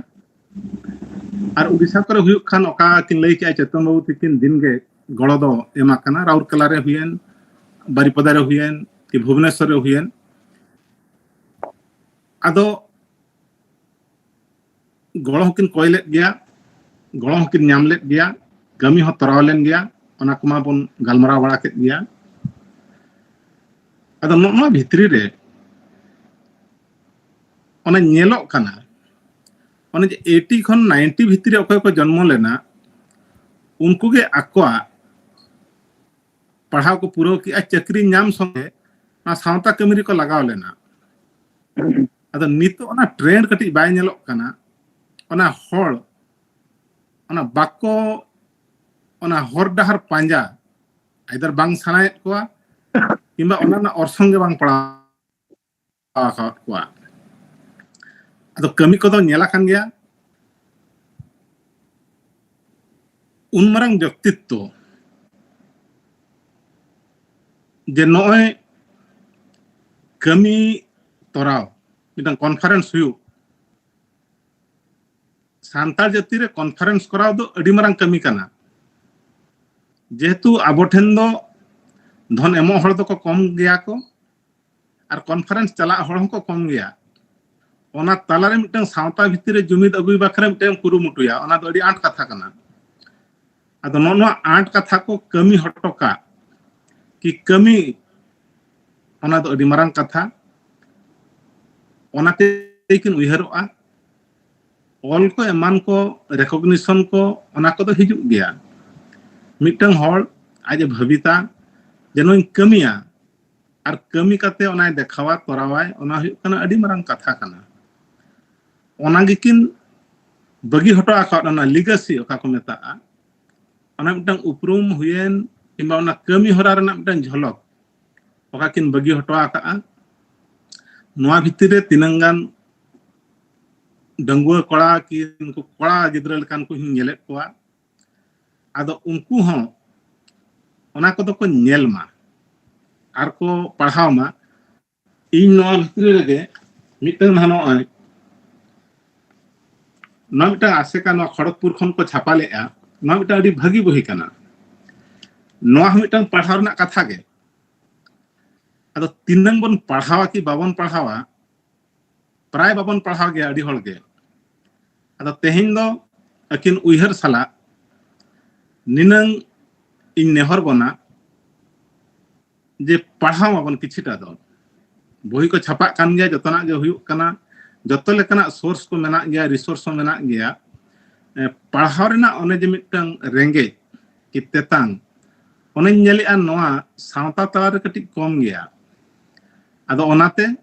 ᱟᱨ ᱩᱰᱤᱥᱟ ᱠᱚᱨᱮ ᱦᱩᱭᱩᱜ ᱠᱷᱟᱱ, ᱚᱠᱟ ᱠᱤᱱ ᱞᱟᱹᱭ ᱠᱮᱜᱼᱟ, ᱪᱮᱛᱚᱱ ᱵᱟᱹᱵᱩ ᱛᱤᱠᱤᱱ ᱫᱤᱱ ᱜᱮ ᱜᱚᱲᱚ ᱫᱚ ᱮᱢᱟ ᱠᱟᱱᱟ᱾ ᱨᱟᱩᱨᱠᱮᱞᱟ ᱨᱮ ᱦᱩᱭᱮᱱ, ᱵᱟᱨᱤᱯᱟᱫᱟ ᱨᱮ ᱦᱩᱭᱮᱱ, ᱠᱤ ᱵᱷᱩᱵᱽᱱᱮᱥᱚᱨ ᱨᱮ ᱦᱩᱭᱮᱱ᱾ ᱟᱫᱚ ᱜᱚᱲᱚ ᱦᱚᱸᱠᱤᱱ ᱠᱚᱭ ᱞᱮᱫ ᱜᱮᱭᱟ, ᱜᱚᱲᱚ ᱦᱚᱸᱠᱤᱱ ᱧᱟᱢ ᱞᱮᱫ ᱜᱮᱭᱟ, ᱠᱟᱹᱢᱤ ᱦᱚᱸ ᱛᱚᱨᱟᱣ ᱞᱮᱱ ᱜᱮᱭᱟ, ᱚᱱᱟ ᱠᱚᱢᱟ ᱵᱚᱱ ᱜᱟᱞᱢᱟᱨᱟᱣ ᱵᱟᱲᱟ ᱠᱮᱫ ᱜᱮᱭᱟ᱾ ᱟᱫᱚ ᱱᱚᱜᱼᱚ ᱱᱚᱣᱟ ᱵᱷᱤᱛᱨᱤ ᱨᱮ ᱚᱱᱟ ᱧᱮᱞᱚᱜ ᱠᱟᱱᱟ, ᱚᱱᱮ ᱡᱮ ᱮᱭᱤᱴᱤ ᱠᱷᱚᱱ ᱱᱟᱭᱤᱱᱴᱤ ᱵᱷᱤᱛᱨᱤ ᱨᱮ ᱚᱠᱚᱭ ᱠᱚ ᱡᱚᱱᱢᱚ ᱞᱮᱱᱟ, ᱩᱱᱠᱩ ᱜᱮ ᱟᱠᱚᱣᱟᱜ ᱯᱟᱲᱦᱟᱣ ᱠᱚ ᱯᱩᱨᱟᱹᱣ ᱠᱮᱜᱼᱟ, ᱪᱟᱹᱠᱨᱤ ᱧᱟᱢ ᱥᱚᱸᱜᱮ ᱚᱱᱟ ᱥᱟᱶᱛᱟ ᱠᱟᱹᱢᱤ ᱨᱮᱠᱚ ᱞᱟᱜᱟᱣ ᱞᱮᱱᱟ᱾ ᱟᱫᱚ ᱱᱤᱛᱚᱜ ᱚᱱᱟ ᱴᱨᱮᱱᱰ ᱠᱟᱹᱴᱤᱡ ᱵᱟᱭ ᱧᱮᱞᱚᱜ ᱠᱟᱱᱟ᱾ ᱚᱱᱟ ᱦᱚᱲ ᱚᱱᱟ ᱵᱟᱠᱚ ᱚᱱᱟ ᱦᱚᱨ ᱰᱟᱦᱟᱨ ᱯᱟᱸᱡᱟ either ᱵᱟᱝ ᱥᱟᱱᱟᱭᱮᱫ ᱠᱚᱣᱟ, ᱠᱤᱝᱵᱟ ᱚᱱᱟ ᱨᱮᱱᱟᱜ ᱚᱨᱥᱚᱝ ᱜᱮ ᱵᱟᱝ ᱯᱟᱲᱟᱣ ᱟᱠᱟᱫ ᱠᱚᱣᱟ᱾ ᱟᱫᱚ ᱠᱟᱹᱢᱤ ᱠᱚᱫᱚ ᱧᱮᱞ ᱟᱠᱟᱱ ᱜᱮᱭᱟ᱾ ᱩᱱ ᱢᱟᱨᱟᱝ ᱵᱮᱠᱛᱤᱛᱛᱚ ᱡᱮ ᱱᱚᱜᱼᱚᱭ ᱠᱟᱹᱢᱤ ᱛᱚᱨᱟᱣ, ᱢᱤᱫᱴᱟᱝ ᱠᱚᱱᱯᱷᱟᱨᱮᱱᱥ ᱦᱩᱭᱩᱜ, ᱥᱟᱱᱛᱟᱲ ᱡᱟᱹᱛᱤ ᱨᱮ ᱠᱚᱱᱯᱷᱟᱨᱮᱱᱥ ᱠᱚᱨᱟᱣ ᱫᱚ ᱟᱹᱰᱤ ᱢᱟᱨᱟᱝ ᱠᱟᱹᱢᱤ ᱠᱟᱱᱟ᱾ ᱡᱮᱦᱮᱛᱩ ᱟᱵᱚ ᱴᱷᱮᱱ ᱫᱚ ᱫᱷᱚᱱ ᱮᱢᱚᱜ ᱦᱚᱲ ᱫᱚᱠᱚ ᱠᱚᱢ ᱜᱮᱭᱟ ᱠᱚ, ᱟᱨ ᱠᱚᱱᱯᱷᱟᱨᱮᱱᱥ ᱪᱟᱞᱟᱜ ᱦᱚᱲ ᱦᱚᱸᱠᱚ ᱠᱚᱢ ᱜᱮᱭᱟ᱾ ᱚᱱᱟ ᱛᱟᱞᱟᱨᱮ ᱢᱤᱫᱴᱟᱝ ᱥᱟᱶᱛᱟ ᱵᱷᱤᱛᱤᱨ ᱨᱮ ᱡᱩᱢᱤᱫ ᱟᱹᱜᱩᱭ ᱵᱟᱠᱷᱨᱟ ᱢᱤᱫᱴᱟᱝ ᱠᱩᱨᱩᱢᱩᱴᱩᱭᱟ, ᱚᱱᱟ ᱫᱚ ᱟᱹᱰᱤ ᱟᱸᱴ ᱠᱟᱛᱷᱟ ᱠᱟᱱᱟ᱾ ᱟᱫᱚ ᱱᱚᱜᱼᱚ ᱱᱚᱣᱟ ᱟᱸᱴ ᱠᱟᱛᱷᱟ ᱠᱚ ᱠᱟᱹᱢᱤ ᱦᱚᱴᱚ ᱠᱟᱜ, ᱠᱤ ᱠᱟᱹᱢᱤ, ᱚᱱᱟ ᱫᱚ ᱟᱹᱰᱤ ᱢᱟᱨᱟᱝ ᱠᱟᱛᱷᱟ᱾ ᱚᱱᱟᱛᱮ ᱠᱤᱱ ᱩᱭᱦᱟᱹᱨᱚᱜᱼᱟ᱾ ᱚᱞ ᱠᱚ, ᱮᱢᱟᱱ ᱠᱚ, ᱨᱮᱠᱚᱜᱱᱤᱥᱚᱱ ᱠᱚ, ᱚᱱᱟ ᱠᱚᱫᱚ ᱦᱤᱡᱩᱜ ᱜᱮᱭᱟ᱾ ᱢᱤᱫᱴᱟᱝ ᱦᱚᱲ ᱟᱡ ᱮ ᱵᱷᱟᱹᱵᱤᱛᱟ ᱡᱮ ᱱᱚᱣᱟᱧ ᱠᱟᱹᱢᱤᱭᱟ, ᱟᱨ ᱠᱟᱹᱢᱤ ᱠᱟᱛᱮ ᱚᱱᱟᱭ ᱫᱮᱠᱷᱟᱣᱟ, ᱛᱚᱨᱟᱣᱟᱭ, ᱚᱱᱟ ᱦᱩᱭᱩᱜ ᱠᱟᱱᱟ ᱟᱹᱰᱤ ᱢᱟᱨᱟᱝ ᱠᱟᱛᱷᱟ ᱠᱟᱱᱟ᱾ ᱚᱱᱟ ᱜᱮᱠᱤᱱ ᱵᱟᱹᱜᱤ ᱦᱚᱴᱚ ᱟᱠᱟᱫ, ᱚᱱᱟ ᱞᱤᱜᱟᱹᱥᱤ ᱚᱠᱟ ᱠᱚ ᱢᱮᱛᱟᱜᱼᱟ, ᱚᱱᱟ ᱢᱤᱫᱴᱟᱝ ᱩᱯᱨᱩᱢ ᱦᱩᱭᱮᱱ, ᱠᱤᱝᱵᱟ ᱚᱱᱟ ᱠᱟᱹᱢᱤ ᱦᱚᱨᱟ ᱨᱮᱱᱟᱜ ᱢᱤᱫᱴᱟᱝ ᱡᱷᱚᱞᱚᱠ ᱚᱠᱟ ᱠᱤᱱ ᱵᱟᱹᱜᱤ ᱦᱚᱴᱚ ᱟᱠᱟᱫᱼᱟ᱾ ᱱᱚᱣᱟ ᱵᱷᱤᱛᱤᱨ ᱨᱮ ᱛᱤᱱᱟᱹᱝ ᱜᱟᱱ ᱰᱟᱺᱜᱩᱣᱟᱹ ᱠᱚᱲᱟ ᱠᱤ ᱩᱱᱠᱩ ᱠᱚᱲᱟ ᱜᱤᱫᱽᱨᱟᱹ ᱞᱮᱠᱟᱱ ᱠᱚ ᱤᱧ ᱧᱮᱞᱮᱫ ᱠᱚᱣᱟ᱾ ᱟᱫᱚ ᱩᱱᱠᱩ ᱦᱚᱸ ᱚᱱᱟ ᱠᱚᱫᱚ ᱠᱚ ᱧᱮᱞ ᱢᱟ ᱟᱨ ᱠᱚ ᱯᱟᱲᱦᱟᱣ ᱢᱟ᱾ ᱤᱧ ᱱᱚᱣᱟ ᱵᱷᱤᱛᱨᱤ ᱨᱮᱜᱮ ᱢᱤᱫᱴᱟᱝ ᱱᱟᱦᱟᱜ ᱱᱚᱜᱼᱚᱭ, ᱱᱚᱣᱟ ᱢᱤᱫᱴᱟᱝ ᱟᱥᱮᱠᱟ ᱱᱚᱣᱟ ᱠᱷᱚᱲᱚᱜᱽᱯᱩᱨ ᱠᱷᱚᱱ ᱠᱚ ᱪᱷᱟᱯᱟ ᱞᱮᱫᱼᱟ, ᱱᱚᱣᱟ ᱢᱤᱫᱴᱟᱝ ᱟᱹᱰᱤ ᱵᱷᱟᱹᱜᱤ ᱵᱚᱦᱤ ᱠᱟᱱᱟ᱾ ᱱᱚᱣᱟ ᱦᱚᱸ ᱢᱤᱫᱴᱟᱝ ᱯᱟᱲᱦᱟᱣ ᱨᱮᱱᱟᱜ ᱠᱟᱛᱷᱟ ᱜᱮ᱾ ᱟᱫᱚ ᱛᱤᱱᱟᱹᱝ ᱵᱚᱱ ᱯᱟᱲᱦᱟᱣᱟ ᱠᱤ ᱵᱟᱵᱚᱱ ᱯᱟᱲᱦᱟᱣᱟ, ᱯᱨᱟᱭ ᱵᱟᱵᱚᱱ ᱯᱟᱲᱦᱟᱣ ᱜᱮᱭᱟ ᱟᱹᱰᱤ ᱦᱚᱲ ᱜᱮ᱾ ᱟᱫᱚ ᱛᱮᱦᱮᱧ ᱫᱚ ᱟᱹᱠᱤᱱ ᱩᱭᱦᱟᱹᱨ ᱥᱟᱞᱟᱜ ᱱᱤᱱᱟᱹᱝ ᱤᱧ ᱱᱮᱦᱚᱨ ᱵᱚᱱᱟ ᱡᱮ ᱯᱟᱲᱦᱟᱣ ᱢᱟᱵᱚᱱ ᱠᱤᱪᱷᱤᱴᱟ ᱫᱚ᱾ ᱵᱚᱦᱤ ᱠᱚ ᱪᱷᱟᱯᱟᱜ ᱠᱟᱱ ᱜᱮᱭᱟ, ᱡᱚᱛᱚᱱᱟᱜ ᱜᱮ ᱦᱩᱭᱩᱜ ᱠᱟᱱᱟ, ᱡᱚᱛᱚ ᱞᱮᱠᱟᱱᱟᱜ ᱥᱳᱨᱥ ᱠᱚ ᱢᱮᱱᱟᱜ ᱜᱮᱭᱟ, ᱨᱤᱥᱳᱨᱥ ᱦᱚᱸ ᱢᱮᱱᱟᱜ ᱜᱮᱭᱟ᱾ ᱮ, ᱯᱟᱲᱦᱟᱣ ᱨᱮᱱᱟᱜ ᱚᱱᱮ ᱡᱮ ᱢᱤᱫᱴᱟᱝ ᱨᱮᱸᱜᱮᱡ ᱠᱤ ᱛᱮᱛᱟᱝ, ᱚᱱᱮᱧ ᱧᱮᱞᱮᱜᱼᱟ ᱱᱚᱣᱟ ᱥᱟᱶᱛᱟ ᱛᱟᱞᱟᱨᱮ ᱠᱟᱹᱴᱤᱡ ᱠᱚᱢ ᱜᱮᱭᱟ᱾ ᱟᱫᱚ ᱚᱱᱟᱛᱮ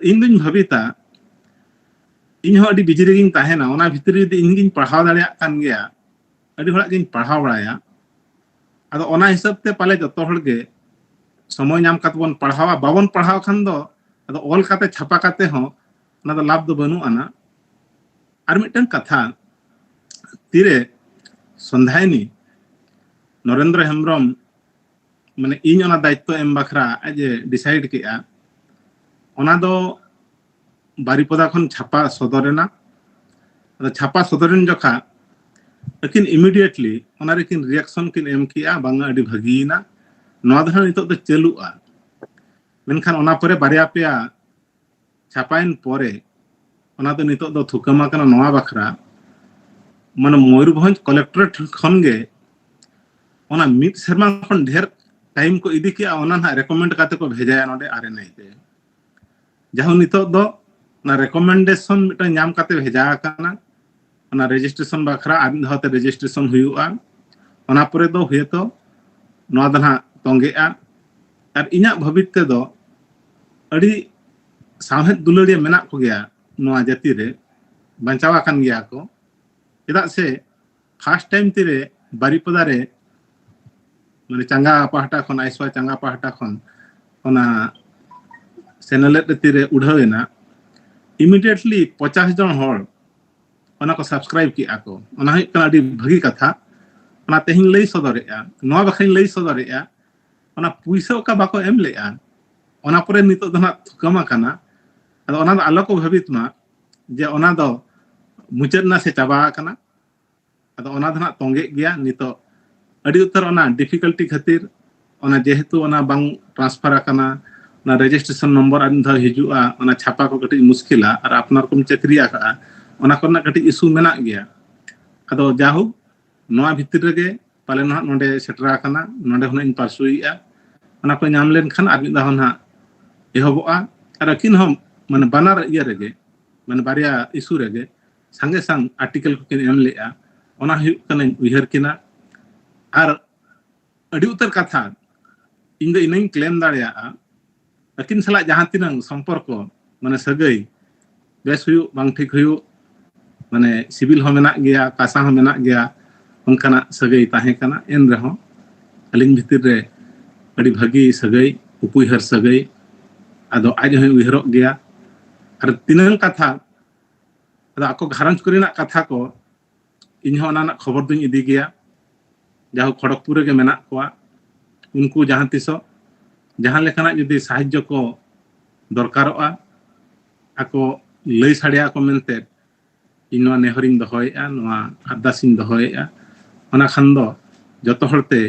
ᱤᱧ ᱫᱩᱧ ᱵᱷᱟᱹᱵᱤᱛᱟ, ᱤᱧ ᱦᱚᱸ ᱟᱹᱰᱤ ᱵᱤᱡᱤ ᱨᱮᱜᱤᱧ ᱛᱟᱦᱮᱱᱟ, ᱚᱱᱟ ᱵᱷᱤᱛᱨᱤ ᱨᱮ ᱡᱩᱫᱤ ᱤᱧ ᱜᱤᱧ ᱯᱟᱲᱦᱟᱣ ᱫᱟᱲᱮᱭᱟᱜ ᱠᱟᱱ ᱜᱮᱭᱟ, ᱟᱹᱰᱤ ᱦᱚᱲᱟᱜ ᱜᱤᱧ ᱯᱟᱲᱦᱟᱣ ᱵᱟᱲᱟᱭᱟ᱾ ᱟᱫᱚ ᱚᱱᱟ ᱦᱤᱥᱟᱹᱵ ᱛᱮ ᱯᱟᱞᱮ ᱡᱚᱛᱚ ᱦᱚᱲ ᱜᱮ ᱥᱚᱢᱚᱭ ᱧᱟᱢ ᱠᱟᱛᱮ ᱵᱚᱱ ᱯᱟᱲᱦᱟᱣᱟ᱾ ᱵᱟᱵᱚᱱ ᱯᱟᱲᱦᱟᱣ ᱠᱷᱟᱱ ᱫᱚ ᱟᱫᱚ ᱚᱞ ᱠᱟᱛᱮ ᱪᱷᱟᱯᱟ ᱠᱟᱛᱮ ᱦᱚᱸ ᱚᱱᱟ ᱫᱚ ᱞᱟᱵᱷ ᱫᱚ ᱵᱟᱹᱱᱩᱜ ᱟᱱᱟ᱾ ᱟᱨ ᱢᱤᱫᱴᱟᱝ ᱠᱟᱛᱷᱟ, ᱛᱤᱨᱮ ᱥᱚᱱᱫᱷᱟᱭᱱᱤ ᱱᱚᱨᱮᱱᱫᱨᱚ ᱦᱮᱢᱵᱨᱚᱢ ᱢᱟᱱᱮ ᱤᱧ ᱚᱱᱟ ᱫᱟᱭᱤᱛᱛᱚ ᱮᱢ ᱵᱟᱠᱷᱨᱟ ᱟᱡ ᱮ ᱰᱤᱥᱟᱭᱤᱰ ᱠᱮᱜᱼᱟ, ᱚᱱᱟ ᱫᱚ ᱵᱟᱨᱤᱯᱚᱫᱟ ᱠᱷᱚᱱ ᱪᱷᱟᱯᱟ ᱥᱚᱫᱚᱨ ᱮᱱᱟ᱾ ᱟᱫᱚ ᱪᱷᱟᱯᱟ ᱥᱚᱫᱚᱨᱮᱱ ᱡᱚᱠᱷᱟ ᱟᱹᱠᱤᱱ ᱤᱢᱤᱰᱤᱭᱮᱴᱞᱤ ᱚᱱᱟ ᱨᱮᱠᱤᱱ ᱨᱤᱭᱟᱠᱥᱚᱱ ᱠᱤᱱ ᱮᱢ ᱠᱮᱜᱼᱟ, ᱵᱟᱝᱟ ᱟᱹᱰᱤ ᱵᱷᱟᱹᱜᱤᱭᱮᱱᱟ, ᱱᱚᱣᱟ ᱫᱚ ᱦᱟᱸᱜ ᱱᱤᱛᱚᱜ ᱫᱚ ᱪᱟᱹᱞᱩᱜᱼᱟ᱾ ᱢᱮᱱᱠᱷᱟᱱ ᱚᱱᱟ ᱯᱚᱨᱮ ᱵᱟᱨᱭᱟ ᱯᱮᱭᱟ ᱪᱷᱟᱯᱟᱭᱮᱱ ᱯᱚᱨᱮ ᱚᱱᱟ ᱫᱚ ᱱᱤᱛᱚᱜ ᱫᱚ ᱛᱷᱩᱠᱟᱹᱢᱟ ᱠᱟᱱᱟ ᱱᱚᱣᱟ ᱵᱟᱠᱷᱨᱟ, ᱢᱟᱱᱮ ᱢᱚᱭᱩᱨᱵᱷᱚᱸᱡᱽ ᱠᱚᱞᱮᱠᱴᱚᱨᱮᱴ ᱠᱷᱚᱱ ᱜᱮ ᱚᱱᱟ ᱢᱤᱫ ᱥᱮᱨᱢᱟ ᱠᱷᱚᱱ ᱰᱷᱮᱨ ᱴᱟᱭᱤᱢ ᱠᱚ ᱤᱫᱤ ᱠᱮᱜᱼᱟ, ᱚᱱᱟ ᱱᱟᱦᱟᱜ ᱨᱮᱠᱚᱢᱮᱱᱰ ᱠᱟᱛᱮ ᱠᱚ ᱵᱷᱮᱡᱟᱭᱟ ᱱᱚᱰᱮ ᱟᱨ ᱮᱱ ᱟᱭ ᱛᱮ᱾ ᱡᱟᱦᱟᱸ ᱱᱤᱛᱚᱜ ᱫᱚ ᱚᱱᱟ ᱨᱮᱠᱚᱢᱮᱱᱰᱮᱥᱚᱱ ᱢᱤᱫᱴᱟᱝ ᱧᱟᱢ ᱠᱟᱛᱮ ᱵᱷᱮᱡᱟ ᱟᱠᱟᱱᱟ, ᱚᱱᱟ ᱨᱮᱡᱤᱥᱴᱨᱮᱥᱚᱱ ᱵᱟᱠᱷᱨᱟ ᱟᱨ ᱢᱤᱫ ᱫᱷᱟᱣ ᱛᱮ ᱨᱮᱡᱤᱥᱴᱨᱮᱥᱚᱱ ᱦᱩᱭᱩᱜᱼᱟ᱾ ᱚᱱᱟ ᱯᱚᱨᱮ ᱫᱚ ᱦᱚᱭᱛᱚ ᱱᱚᱣᱟ ᱫᱚ ᱱᱟᱦᱟᱜ ᱛᱚᱸᱜᱮᱜᱼᱟ᱾ ᱟᱨ ᱤᱧᱟᱹᱜ ᱵᱷᱟᱹᱵᱤᱛ ᱛᱮᱫᱚ ᱟᱹᱰᱤ ᱥᱟᱶᱦᱮᱫ ᱫᱩᱞᱟᱹᱲᱤᱭᱟᱹ ᱢᱮᱱᱟᱜ ᱠᱚᱜᱮᱭᱟ ᱱᱚᱣᱟ ᱡᱟᱹᱛᱤ ᱨᱮ, ᱵᱟᱧᱪᱟᱣ ᱟᱠᱟᱱ ᱜᱮᱭᱟ ᱠᱚ᱾ ᱪᱮᱫᱟᱜ ᱥᱮ ᱯᱷᱟᱥᱴ ᱴᱟᱭᱤᱢ ᱛᱤᱨᱮ ᱵᱟᱨᱤᱯᱚᱫᱟ ᱨᱮ ᱢᱟᱱᱮ ᱪᱟᱸᱜᱟ ᱯᱟᱦᱴᱟ ᱠᱷᱚᱱ, ᱟᱭᱥᱣᱟ ᱪᱟᱸᱜᱟ ᱯᱟᱦᱴᱟ ᱠᱷᱚᱱ ᱚᱱᱟ ᱥᱮᱱᱮᱞᱮᱫ ᱛᱤᱨᱮ ᱩᱰᱷᱟᱹᱣ ᱮᱱᱟ, ᱤᱢᱤᱰᱤᱭᱮᱴᱞᱤ ᱯᱚᱪᱟᱥ ᱡᱚᱱ ᱦᱚᱲ ᱚᱱᱟ ᱠᱚ ᱥᱟᱵᱥᱠᱨᱟᱭᱤᱵ ᱠᱮᱜᱼᱟ ᱠᱚ᱾ ᱚᱱᱟ ᱦᱩᱭᱩᱜ ᱠᱟᱱᱟ ᱟᱹᱰᱤ ᱵᱷᱟᱹᱜᱤ ᱠᱟᱛᱷᱟ᱾ ᱚᱱᱟ ᱛᱮᱦᱮᱧ ᱞᱟᱹᱭ ᱥᱚᱫᱚᱨᱮᱜᱼᱟ, ᱱᱚᱣᱟ ᱵᱟᱠᱷᱨᱟᱧ ᱞᱟᱹᱭ ᱥᱚᱫᱚᱨᱮᱜᱼᱟ, ᱚᱱᱟ ᱯᱩᱭᱥᱟᱹ ᱚᱠᱟ ᱵᱟᱠᱚ ᱮᱢ ᱞᱮᱜᱼᱟ, ᱚᱱᱟ ᱯᱚᱨᱮ ᱱᱤᱛᱚᱜ ᱫᱚ ᱱᱟᱜ ᱛᱷᱩᱠᱟᱹᱢ ᱟᱠᱟᱱᱟ᱾ ᱟᱫᱚ ᱚᱱᱟ ᱫᱚ ᱟᱞᱚ ᱠᱚ ᱵᱷᱟᱹᱵᱤᱛ ᱢᱟ ᱡᱮ ᱚᱱᱟ ᱫᱚ ᱢᱩᱪᱟᱹᱫ ᱮᱱᱟ ᱥᱮ ᱪᱟᱵᱟ ᱟᱠᱟᱱᱟ᱾ ᱟᱫᱚ ᱚᱱᱟ ᱫᱚ ᱱᱟᱜ ᱛᱚᱸᱜᱮᱜ ᱜᱮᱭᱟ ᱱᱤᱛᱚᱜ ᱟᱹᱰᱤ ᱩᱛᱟᱹᱨ ᱚᱱᱟ ᱰᱤᱯᱷᱤᱠᱟᱞᱴᱤ ᱠᱷᱟᱹᱛᱤᱨ᱾ ᱚᱱᱟ ᱡᱮᱦᱮᱛᱩ ᱚᱱᱟ ᱵᱟᱝ ᱴᱨᱟᱱᱥᱯᱷᱟᱨ ᱟᱠᱟᱱᱟ, ᱚᱱᱟ ᱨᱮᱡᱤᱥᱴᱨᱮᱥᱚᱱ ᱱᱚᱢᱵᱚᱨ ᱟᱨ ᱢᱤᱫ ᱫᱷᱟᱣ ᱦᱤᱡᱩᱜᱼᱟ, ᱚᱱᱟ ᱪᱷᱟᱯᱟ ᱠᱚ ᱠᱟᱹᱴᱤᱡ ᱢᱩᱥᱠᱤᱞᱟ, ᱟᱨ ᱟᱯᱱᱟᱨ ᱠᱚᱢ ᱪᱟᱹᱠᱨᱤ ᱟᱠᱟᱜᱼᱟ, ᱚᱱᱟ ᱠᱚᱨᱮᱱᱟᱜ ᱠᱟᱹᱴᱤᱡ ᱤᱥᱩ ᱢᱮᱱᱟᱜ ᱜᱮᱭᱟ᱾ ᱟᱫᱚ ᱡᱟᱦᱳᱠ, ᱱᱚᱣᱟ ᱵᱷᱤᱛᱤᱨ ᱨᱮᱜᱮ ᱯᱟᱞᱮ ᱱᱟᱦᱟᱜ ᱱᱚᱰᱮ ᱥᱮᱴᱮᱨ ᱟᱠᱟᱱᱟ, ᱱᱚᱰᱮ ᱦᱚᱸ ᱤᱧ ᱯᱟᱨᱥᱩᱭᱮᱫᱼᱟ᱾ ᱚᱱᱟ ᱠᱚ ᱧᱟᱢ ᱞᱮᱱᱠᱷᱟᱱ ᱟᱨ ᱢᱤᱫ ᱫᱷᱟᱣ ᱱᱟᱦᱟᱜ ᱮᱦᱚᱵᱚᱜᱼᱟ᱾ ᱟᱨ ᱟᱹᱠᱤᱱ ᱦᱚᱸ ᱢᱟᱱᱮ ᱵᱟᱱᱟᱨ ᱤᱭᱟᱹ ᱨᱮᱜᱮ, ᱢᱟᱱᱮ ᱵᱟᱨᱭᱟ ᱤᱥᱩ ᱨᱮᱜᱮ ᱥᱟᱸᱜᱮ ᱥᱟᱝ ᱟᱨᱴᱤᱠᱮᱞ ᱠᱚᱠᱤᱱ ᱮᱢ ᱞᱮᱜᱼᱟ᱾ ᱚᱱᱟ ᱦᱩᱭᱩᱜ ᱠᱟᱱᱟᱧ ᱩᱭᱦᱟᱹᱨ ᱠᱤᱱᱟ᱾ ᱟᱨ ᱟᱹᱰᱤ ᱩᱛᱟᱹᱨ ᱠᱟᱛᱷᱟ ᱤᱧ ᱫᱚ ᱤᱱᱟᱹᱧ ᱠᱞᱮᱢ ᱫᱟᱲᱮᱭᱟᱜᱼᱟ, ᱟᱹᱠᱤᱱ ᱥᱟᱞᱟᱜ ᱡᱟᱦᱟᱸ ᱛᱤᱱᱟᱹᱝ ᱥᱚᱢᱯᱚᱨᱠᱚ, ᱢᱟᱱᱮ ᱥᱟᱹᱜᱟᱹᱭ, ᱵᱮᱥ ᱦᱩᱭᱩᱜ ᱵᱟᱝ ᱴᱷᱤᱠ ᱦᱩᱭᱩᱜ, ᱢᱟᱱᱮ ᱥᱤᱵᱤᱞ ᱦᱚᱸ ᱢᱮᱱᱟᱜ ᱜᱮᱭᱟ, ᱠᱟᱥᱟ ᱦᱚᱸ ᱢᱮᱱᱟᱜ ᱜᱮᱭᱟ, ᱚᱱᱠᱟᱱᱟᱜ ᱥᱟᱹᱜᱟᱹᱭ ᱛᱟᱦᱮᱸ ᱠᱟᱱᱟ᱾ ᱮᱱ ᱨᱮᱦᱚᱸ ᱟᱹᱞᱤᱧ ᱵᱷᱤᱛᱤᱨ ᱨᱮ ᱟᱹᱰᱤ ᱵᱷᱟᱹᱜᱤ ᱥᱟᱹᱜᱟᱹᱭ, ᱩᱯᱩᱭᱦᱟᱹᱨ ᱥᱟᱹᱜᱟᱹᱭ᱾ ᱟᱫᱚ ᱟᱡ ᱦᱚᱸᱭ ᱩᱭᱦᱟᱹᱨᱚᱜ ᱜᱮᱭᱟ᱾ ᱟᱨ ᱛᱤᱱᱟᱹᱝ ᱠᱟᱛᱷᱟ, ᱟᱫᱚ ᱟᱠᱚ ᱜᱷᱟᱨᱚᱸᱡᱽ ᱠᱚᱨᱮᱱᱟᱜ ᱠᱟᱛᱷᱟ ᱠᱚ, ᱤᱧ ᱦᱚᱸ ᱚᱱᱟ ᱨᱮᱱᱟᱜ ᱠᱷᱚᱵᱚᱨ ᱫᱚᱧ ᱤᱫᱤ ᱜᱮᱭᱟ᱾ ᱡᱟᱦᱳᱠ, ᱠᱷᱚᱲᱚᱜᱽᱯᱩᱨ ᱨᱮᱜᱮ ᱢᱮᱱᱟᱜ ᱠᱚᱣᱟ᱾ ᱩᱱᱠᱩ ᱡᱟᱦᱟᱸ ᱛᱤᱥᱚᱜ ᱡᱟᱦᱟᱸ ᱞᱮᱠᱟᱱᱟᱜ ᱡᱩᱫᱤ ᱥᱟᱦᱟᱡᱽᱡᱚ ᱠᱚ ᱫᱚᱨᱠᱟᱨᱚᱜᱼᱟ, ᱟᱠᱚ ᱞᱟᱹᱭ ᱥᱟᱰᱮᱭᱟᱠᱚ ᱢᱮᱱᱛᱮ ᱤᱧ ᱱᱚᱣᱟ ᱱᱮᱦᱚᱨᱤᱧ ᱫᱚᱦᱚᱭᱮᱫᱼᱟ, ᱱᱚᱣᱟ ᱟᱨᱫᱟᱥᱤᱧ ᱫᱚᱦᱚᱭᱮᱫᱼᱟ᱾ ᱚᱱᱟ ᱠᱷᱟᱱ ᱫᱚ ᱡᱚᱛᱚ ᱦᱚᱲᱛᱮ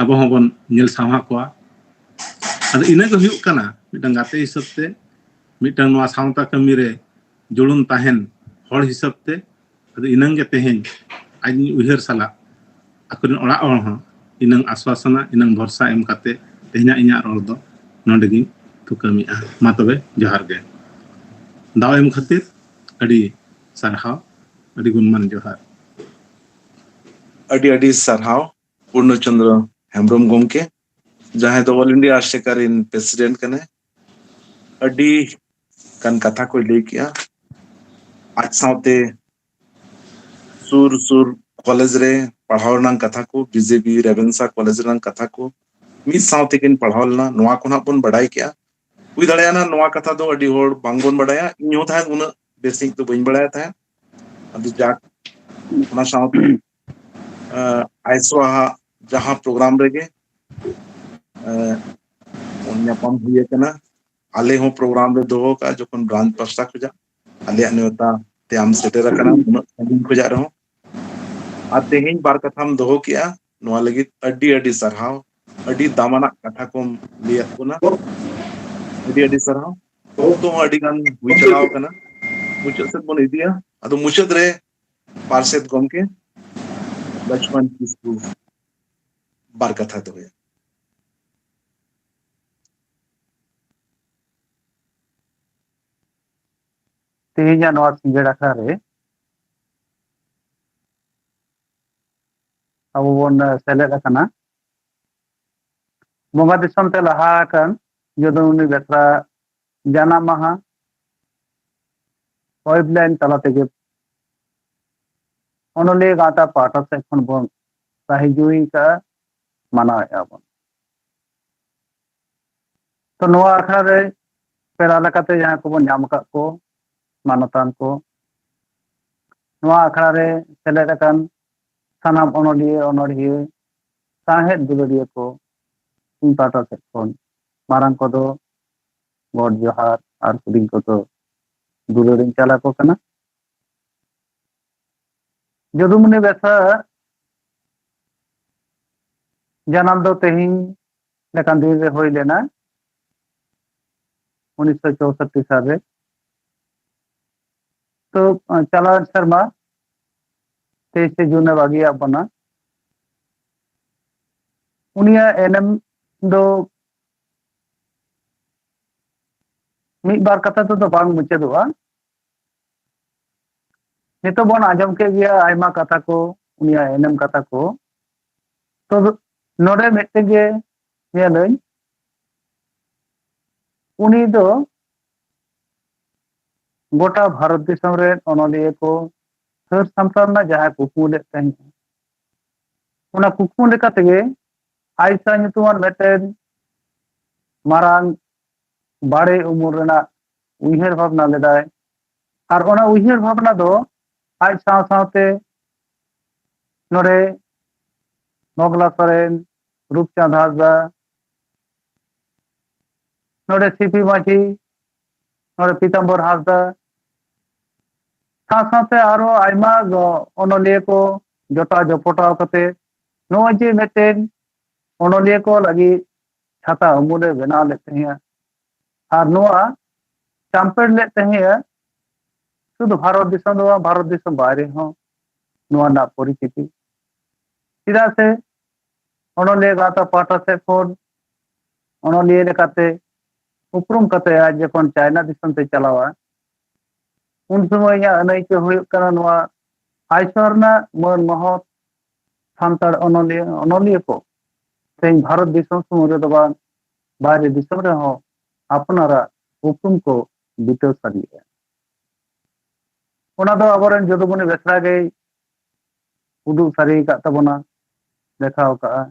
ᱟᱵᱚ ᱦᱚᱸᱵᱚᱱ ᱧᱮᱞ ᱥᱟᱢᱦᱟ ᱠᱚᱣᱟ᱾ ᱟᱫᱚ ᱤᱱᱟᱹ ᱜᱮ ᱦᱩᱭᱩᱜ ᱠᱟᱱᱟ ᱢᱤᱫᱴᱟᱝ ᱜᱟᱛᱮ ᱦᱤᱥᱟᱹᱵ ᱛᱮ, ᱢᱤᱫᱴᱟᱝ ᱱᱚᱣᱟ ᱥᱟᱶᱛᱟ ᱠᱟᱹᱢᱤ ᱨᱮ ᱡᱩᱲᱩᱱ ᱛᱟᱦᱮᱱ ᱦᱚᱲ ᱦᱤᱥᱟᱹᱵ ᱛᱮ᱾ ᱟᱫᱚ ᱤᱱᱟᱹᱝ ᱜᱮ ᱛᱮᱦᱮᱧ ᱟᱡ ᱩᱭᱦᱟᱹᱨ ᱥᱟᱞᱟᱜ ᱟᱠᱚᱨᱮᱱ ᱚᱲᱟᱜ ᱦᱚᱲ ᱦᱚᱸ ᱤᱱᱟᱹᱝ ᱟᱥᱣᱟᱥᱚᱱᱟ, ᱤᱱᱟᱹᱝ ᱵᱷᱚᱨᱥᱟ ᱮᱢ ᱠᱟᱛᱮ ᱛᱮᱦᱮᱧᱟᱜ ᱤᱧᱟᱹᱜ ᱨᱚᱲ ᱫᱚ ᱱᱚᱰᱮ ᱜᱤᱧ ᱛᱷᱩᱠᱟᱹᱢᱮᱜᱼᱟ᱾ ᱢᱟ ᱛᱚᱵᱮ, ᱡᱚᱦᱟᱨ ᱜᱮ᱾ ᱫᱟᱣ ᱮᱢ ᱠᱷᱟᱹᱛᱤᱨ ᱟᱹᱰᱤ ᱥᱟᱨᱦᱟᱣ, ᱟᱹᱰᱤ ᱜᱩᱱᱢᱟᱱ ᱡᱚᱦᱟᱨ᱾ ᱟᱹᱰᱤ ᱟᱹᱰᱤ ᱥᱟᱨᱦᱟᱣ ᱯᱩᱨᱱᱚ ᱪᱚᱸᱫᱽᱨᱚ ᱦᱮᱢᱵᱨᱚᱢ ᱜᱚᱢᱠᱮ, ᱡᱟᱦᱟᱸᱭ ᱫᱚ ᱚᱞ ᱤᱱᱰᱤᱭᱟ ᱟᱥᱮᱠᱟ ᱨᱮᱱ ᱯᱨᱮᱥᱤᱰᱮᱱᱴ ᱠᱟᱱᱟᱭ᱾ ᱟᱹᱰᱤ ᱜᱟᱱ ᱠᱟᱛᱷᱟ ᱠᱚᱭ ᱞᱟᱹᱭ ᱠᱮᱜᱼᱟ᱾ ᱟᱡ ᱥᱟᱶᱛᱮ ᱥᱩᱨ ᱥᱩᱨ ᱠᱚᱞᱮᱡᱽ ᱨᱮ ᱯᱟᱲᱦᱟᱣ ᱨᱮᱱᱟᱜ ᱠᱟᱛᱷᱟ ᱠᱚ, ᱵᱤᱡᱮᱯᱤ ᱨᱮᱵᱷᱮᱱᱥᱟ ᱠᱚᱞᱮᱡᱽ ᱨᱮᱱᱟᱜ ᱠᱟᱛᱷᱟ ᱠᱚ, ᱢᱤᱫ ᱥᱟᱶ ᱛᱮᱠᱤᱱ ᱯᱟᱲᱦᱟᱣ ᱞᱮᱱᱟ, ᱱᱚᱣᱟ ᱠᱚ ᱱᱟᱜ ᱵᱚᱱ ᱵᱟᱰᱟᱭ ᱠᱮᱜᱼᱟ᱾ ᱦᱩᱭ ᱫᱟᱲᱮᱭᱟᱜᱼᱟ ᱱᱚᱣᱟ ᱠᱟᱛᱷᱟ ᱫᱚ ᱟᱹᱰᱤ ᱦᱚᱲ ᱵᱟᱝᱵᱚᱱ ᱵᱟᱰᱟᱭᱟ, ᱤᱧ ᱦᱚᱸ ᱛᱟᱦᱮᱸᱫ ᱩᱱᱟᱹᱜ ᱵᱮᱥ ᱥᱟᱺᱦᱤᱡ ᱫᱚ ᱵᱟᱹᱧ ᱵᱟᱲᱟᱭᱟ ᱛᱟᱦᱮᱸᱫ᱾ ᱟᱫᱚ ᱡᱟᱠ, ᱚᱱᱟ ᱥᱟᱶᱛᱮ ᱟᱭᱥᱳ ᱟᱜ ᱡᱟᱦᱟᱸ ᱯᱨᱳᱜᱨᱟᱢ ᱨᱮᱜᱮ ᱧᱟᱯᱟᱢ ᱦᱩᱭ ᱟᱠᱟᱱᱟ᱾ ᱟᱞᱮ ᱦᱚᱸ ᱯᱨᱳᱜᱨᱟᱢ ᱞᱮ ᱫᱚᱦᱚ ᱠᱟᱜᱼᱟ ᱡᱚᱠᱷᱚᱱ ᱵᱨᱟᱧᱪ ᱯᱟᱥᱴᱟ ᱠᱷᱚᱱᱟᱜ ᱟᱞᱮᱭᱟᱜ ᱱᱮᱣᱛᱟ ᱛᱮ ᱟᱢ ᱥᱮᱴᱮᱨ ᱟᱠᱟᱱᱟ, ᱩᱱᱟᱹᱜ ᱥᱟᱺᱜᱤᱧ ᱠᱷᱚᱱᱟᱜ ᱨᱮᱦᱚᱸ᱾ ᱟᱨ ᱛᱮᱦᱮᱧ ᱵᱟᱨ ᱠᱟᱛᱷᱟᱢ ᱫᱚᱦᱚ ᱠᱮᱜᱼᱟ, ᱱᱚᱣᱟ ᱞᱟᱹᱜᱤᱫ ᱟᱹᱰᱤ ᱟᱹᱰᱤ ᱥᱟᱨᱦᱟᱣ᱾ ᱟᱹᱰᱤ ᱫᱟᱢᱟᱱᱟᱜ ᱠᱟᱛᱷᱟ ᱠᱚᱢ ᱞᱟᱹᱭᱟᱫ ᱵᱚᱱᱟ, ᱟᱹᱰᱤ ᱟᱹᱰᱤ ᱥᱟᱨᱦᱟᱣ᱾ ᱚᱠᱛᱚ ᱦᱚᱸ ᱟᱹᱰᱤ ᱜᱟᱱ ᱦᱩᱭ ᱪᱟᱞᱟᱣ ᱟᱠᱟᱱᱟ, ᱢᱩᱪᱟᱹᱫ ᱥᱮᱫ ᱵᱚᱱ ᱤᱫᱤᱭᱟ᱾ ᱟᱫᱚ ᱢᱩᱪᱟᱹᱫ ᱨᱮ ᱯᱟᱨᱥᱮᱛ ᱜᱚᱢᱠᱮ ᱞᱚᱪᱷᱢᱚᱱ ᱠᱤᱥᱠᱩ ᱵᱟᱨ ᱠᱟᱛᱷᱟ ᱫᱚᱦᱚᱭᱟ᱾ ᱛᱮᱦᱮᱧᱟᱜ ᱱᱚᱣᱟ ᱥᱤᱸᱜᱟᱹᱲ ᱟᱠᱷᱲᱟ ᱨᱮ ᱟᱵᱚ ᱵᱚᱱ ᱥᱮᱞᱮᱫ ᱟᱠᱟᱱᱟ ᱵᱚᱸᱜᱟ ᱫᱤᱥᱚᱢ ᱛᱮ ᱞᱟᱦᱟ ᱟᱠᱟᱱ ᱡᱚᱫᱩᱢᱩᱱᱤ ᱵᱮᱥᱨᱟ ᱡᱟᱱᱟᱢ ᱢᱟᱦᱟ ᱯᱟᱭᱤᱯ ᱞᱟᱭᱤᱱ ᱛᱟᱞᱟ ᱛᱮᱜᱮ ᱚᱱᱚᱞᱤᱭᱟᱹ ᱜᱟᱶᱛᱟ ᱯᱟᱦᱴᱟ ᱥᱮᱫ ᱠᱷᱚᱱ ᱵᱚᱱ ᱥᱟᱹᱦᱤ ᱡᱩᱦᱤ ᱠᱟᱜᱼᱟ, ᱢᱟᱱᱟᱣᱮᱫᱼᱟ ᱵᱚᱱ᱾ ᱛᱚ ᱱᱚᱣᱟ ᱟᱠᱷᱲᱟ ᱨᱮ ᱯᱮᱲᱟ ᱞᱮᱠᱟᱛᱮ ᱡᱟᱦᱟᱸᱭ ᱠᱚᱵᱚᱱ ᱧᱟᱢ ᱟᱠᱟᱫ ᱠᱚ, ᱢᱟᱱᱚᱛᱟᱱ ᱠᱚ, ᱱᱚᱣᱟ ᱟᱠᱷᱲᱟ ᱨᱮ ᱥᱮᱞᱮᱫ ᱟᱠᱟᱱ ᱥᱟᱱᱟᱢ ᱚᱱᱚᱞᱤᱭᱟᱹ, ᱚᱱᱚᱲᱦᱤᱭᱟᱹ, ᱥᱟᱶᱦᱮᱫ ᱫᱩᱞᱟᱹᱲᱤᱭᱟᱹ ᱠᱚ, ᱤᱧ ᱯᱟᱦᱴᱟ ᱥᱮᱫ ᱠᱷᱚᱱ ᱢᱟᱨᱟᱝ ᱠᱚᱫᱚ ᱜᱚᱰ ᱡᱚᱦᱟᱨ ᱟᱨ ᱦᱩᱰᱤᱧ ᱠᱚᱫᱚ ᱫᱩᱞᱟᱹᱲ ᱤᱧ ᱪᱟᱞ ᱟᱠᱚ ᱠᱟᱱᱟ᱾ ᱡᱚᱫᱩᱢᱩᱱᱤ ᱵᱮᱥᱨᱟ ᱡᱟᱱᱟᱢ ᱫᱚ ᱛᱮᱦᱮᱧ ᱞᱮᱠᱟᱱ ᱫᱤᱱ ᱨᱮ ᱦᱩᱭ ᱞᱮᱱᱟ, ᱩᱱᱤᱥᱥᱚ ᱪᱳᱥᱚᱴᱴᱤ ᱥᱟᱞ ᱨᱮ᱾ ᱛᱚ, ᱪᱟᱞᱟᱣᱮᱱ ᱥᱮᱨᱢᱟ ᱛᱮᱭᱤᱥᱮ ᱡᱩᱱ ᱮ ᱵᱟᱹᱜᱤᱭᱟᱜ ᱵᱚᱱᱟ᱾ ᱩᱱᱤᱭᱟᱜ ᱮᱱᱮᱢ ᱫᱚ ᱢᱤᱫ ᱵᱟᱨ ᱠᱟᱛᱷᱟ ᱛᱮᱫᱚ ᱵᱟᱝ ᱢᱩᱪᱟᱹᱫᱚᱜᱼᱟ᱾ ᱱᱤᱛᱚᱜ ᱵᱚᱱ ᱟᱸᱡᱚᱢ ᱠᱮᱫ ᱜᱮᱭᱟ ᱟᱭᱢᱟ ᱠᱟᱛᱷᱟ ᱠᱚ, ᱩᱱᱤᱭᱟᱜ ᱮᱱᱮᱢ ᱠᱟᱛᱷᱟ ᱠᱚ᱾ ᱛᱚ ᱱᱚᱰᱮ ᱢᱤᱫᱴᱮᱱ ᱜᱮ ᱧᱮᱞᱟᱹᱧ, ᱩᱱᱤ ᱫᱚ ᱜᱚᱴᱟ ᱵᱷᱟᱨᱚᱛ ᱫᱤᱥᱚᱢ ᱨᱮ ᱚᱱᱚᱞᱤᱭᱟᱹ ᱠᱚ ᱦᱟᱹᱨ ᱥᱟᱢᱴᱟᱣ ᱨᱮᱱᱟᱜ ᱡᱟᱦᱟᱸ ᱠᱩᱠᱢᱩ ᱞᱮᱫ ᱛᱟᱦᱮᱸᱫ, ᱚᱱᱟ ᱠᱩᱠᱢᱩ ᱞᱮᱠᱟ ᱛᱮᱜᱮ ᱟᱭᱥᱟ ᱧᱩᱛᱩᱢᱟᱱ ᱢᱤᱫᱴᱮᱱ ᱢᱟᱨᱟᱝ ᱵᱟᱲᱮ ᱩᱢᱩᱞ ᱨᱮᱱᱟᱜ ᱩᱭᱦᱟᱹᱨ ᱵᱷᱟᱵᱽᱱᱟ ᱞᱮᱫᱟᱭ᱾ ᱟᱨ ᱚᱱᱟ ᱩᱭᱦᱟᱹᱨ ᱵᱷᱟᱵᱽᱱᱟ ᱫᱚ ᱟᱡ ᱥᱟᱶ ᱥᱟᱶᱛᱮ ᱱᱚᱰᱮ ᱢᱚᱜᱽᱞᱟ ᱥᱚᱨᱮᱱ, ᱨᱩᱯᱪᱟᱸᱫᱽ ᱦᱟᱸᱥᱫᱟ, ᱱᱚᱰᱮ ᱥᱤᱯᱤ ᱢᱟᱹᱡᱷᱤ, ᱱᱚᱰᱮ ᱯᱤᱛᱟᱢᱵᱚᱨ ᱦᱟᱸᱥᱫᱟ, ᱥᱟᱶ ᱥᱟᱶᱛᱮ ᱟᱨᱚ ᱟᱭᱢᱟ ᱜᱚ-, ᱚᱱᱚᱞᱤᱭᱟᱹ ᱠᱚ ᱡᱚᱴᱟᱣ ᱡᱚᱯᱚᱴᱟᱣ ᱠᱟᱛᱮ ᱱᱚᱜᱼᱚᱭ ᱡᱮ ᱢᱤᱫᱴᱮᱱ ᱚᱱᱚᱞᱤᱭᱟᱹ ᱠᱚ ᱞᱟᱹᱜᱤᱫ ᱪᱷᱟᱛᱟ ᱩᱢᱩᱞᱮ ᱵᱮᱱᱟᱣ ᱞᱮᱫ ᱛᱟᱦᱮᱸᱫᱼᱟ᱾ ᱟᱨ ᱱᱚᱣᱟ ᱪᱟᱢᱯᱮᱲ ᱞᱮᱫ ᱛᱟᱦᱮᱸᱫᱼᱟ ᱥᱩᱫᱷᱩ ᱵᱷᱟᱨᱚᱛ ᱫᱤᱥᱚᱢ ᱫᱚ ᱵᱟᱝ, ᱵᱷᱟᱨᱚᱛ ᱫᱤᱥᱚᱢ ᱵᱟᱭᱨᱮ ᱦᱚᱸ ᱱᱚᱣᱟ ᱨᱮᱱᱟᱜ ᱯᱚᱨᱤᱪᱤᱛᱤ᱾ ᱪᱮᱫᱟᱜ ᱥᱮ ᱚᱱᱚᱞᱤᱭᱟᱹ ᱜᱟᱶᱛᱟ ᱯᱟᱦᱴᱟ ᱥᱮᱫ ᱠᱷᱚᱱ ᱚᱱᱚᱞᱤᱭᱟᱹ ᱞᱮᱠᱟᱛᱮ ᱩᱯᱨᱩᱢ ᱠᱟᱛᱮ ᱟᱡ ᱡᱚᱠᱷᱚᱱ ᱪᱟᱭᱱᱟ ᱫᱤᱥᱚᱢ ᱛᱮ ᱪᱟᱞᱟᱣᱟ, ᱩᱱ ᱥᱚᱢᱚᱭ ᱤᱧᱟᱹᱜ ᱟᱹᱱᱟᱹᱭᱠᱟᱹ ᱦᱩᱭᱩᱜ ᱠᱟᱱᱟ ᱱᱚᱣᱟ ᱟᱭᱥᱟ ᱨᱮᱱᱟᱜ ᱢᱟᱹᱱ ᱢᱚᱦᱚᱛ ᱥᱟᱱᱛᱟᱲ ᱚᱱᱚᱞᱤᱭᱟᱹ, ᱚᱱᱚᱞᱤᱭᱟᱹ ᱠᱚ ᱛᱮᱦᱮᱧ ᱵᱷᱟᱨᱚᱛ ᱫᱤᱥᱚᱢ ᱥᱩᱢᱩᱝ ᱨᱮᱫᱚ ᱵᱟᱝ, ᱵᱟᱦᱨᱮ ᱫᱤᱥᱚᱢ ᱨᱮᱦᱚᱸ ᱟᱯᱱᱟᱨᱟᱜ ᱩᱯᱨᱩᱢ ᱠᱚ ᱵᱤᱴᱟᱹᱣ ᱥᱟᱰᱮᱭᱮᱫᱼᱟ᱾ ᱚᱱᱟ ᱫᱚ ᱟᱵᱚᱨᱮᱱ ᱡᱚᱫᱩᱢᱚᱱᱤ ᱵᱮᱥᱨᱟ ᱜᱮᱭ ᱩᱫᱩᱜ ᱥᱟᱹᱨᱤ ᱟᱠᱟᱫ ᱛᱟᱵᱚᱱᱟ, ᱫᱮᱠᱷᱟᱣ ᱟᱠᱟᱫᱼᱟ᱾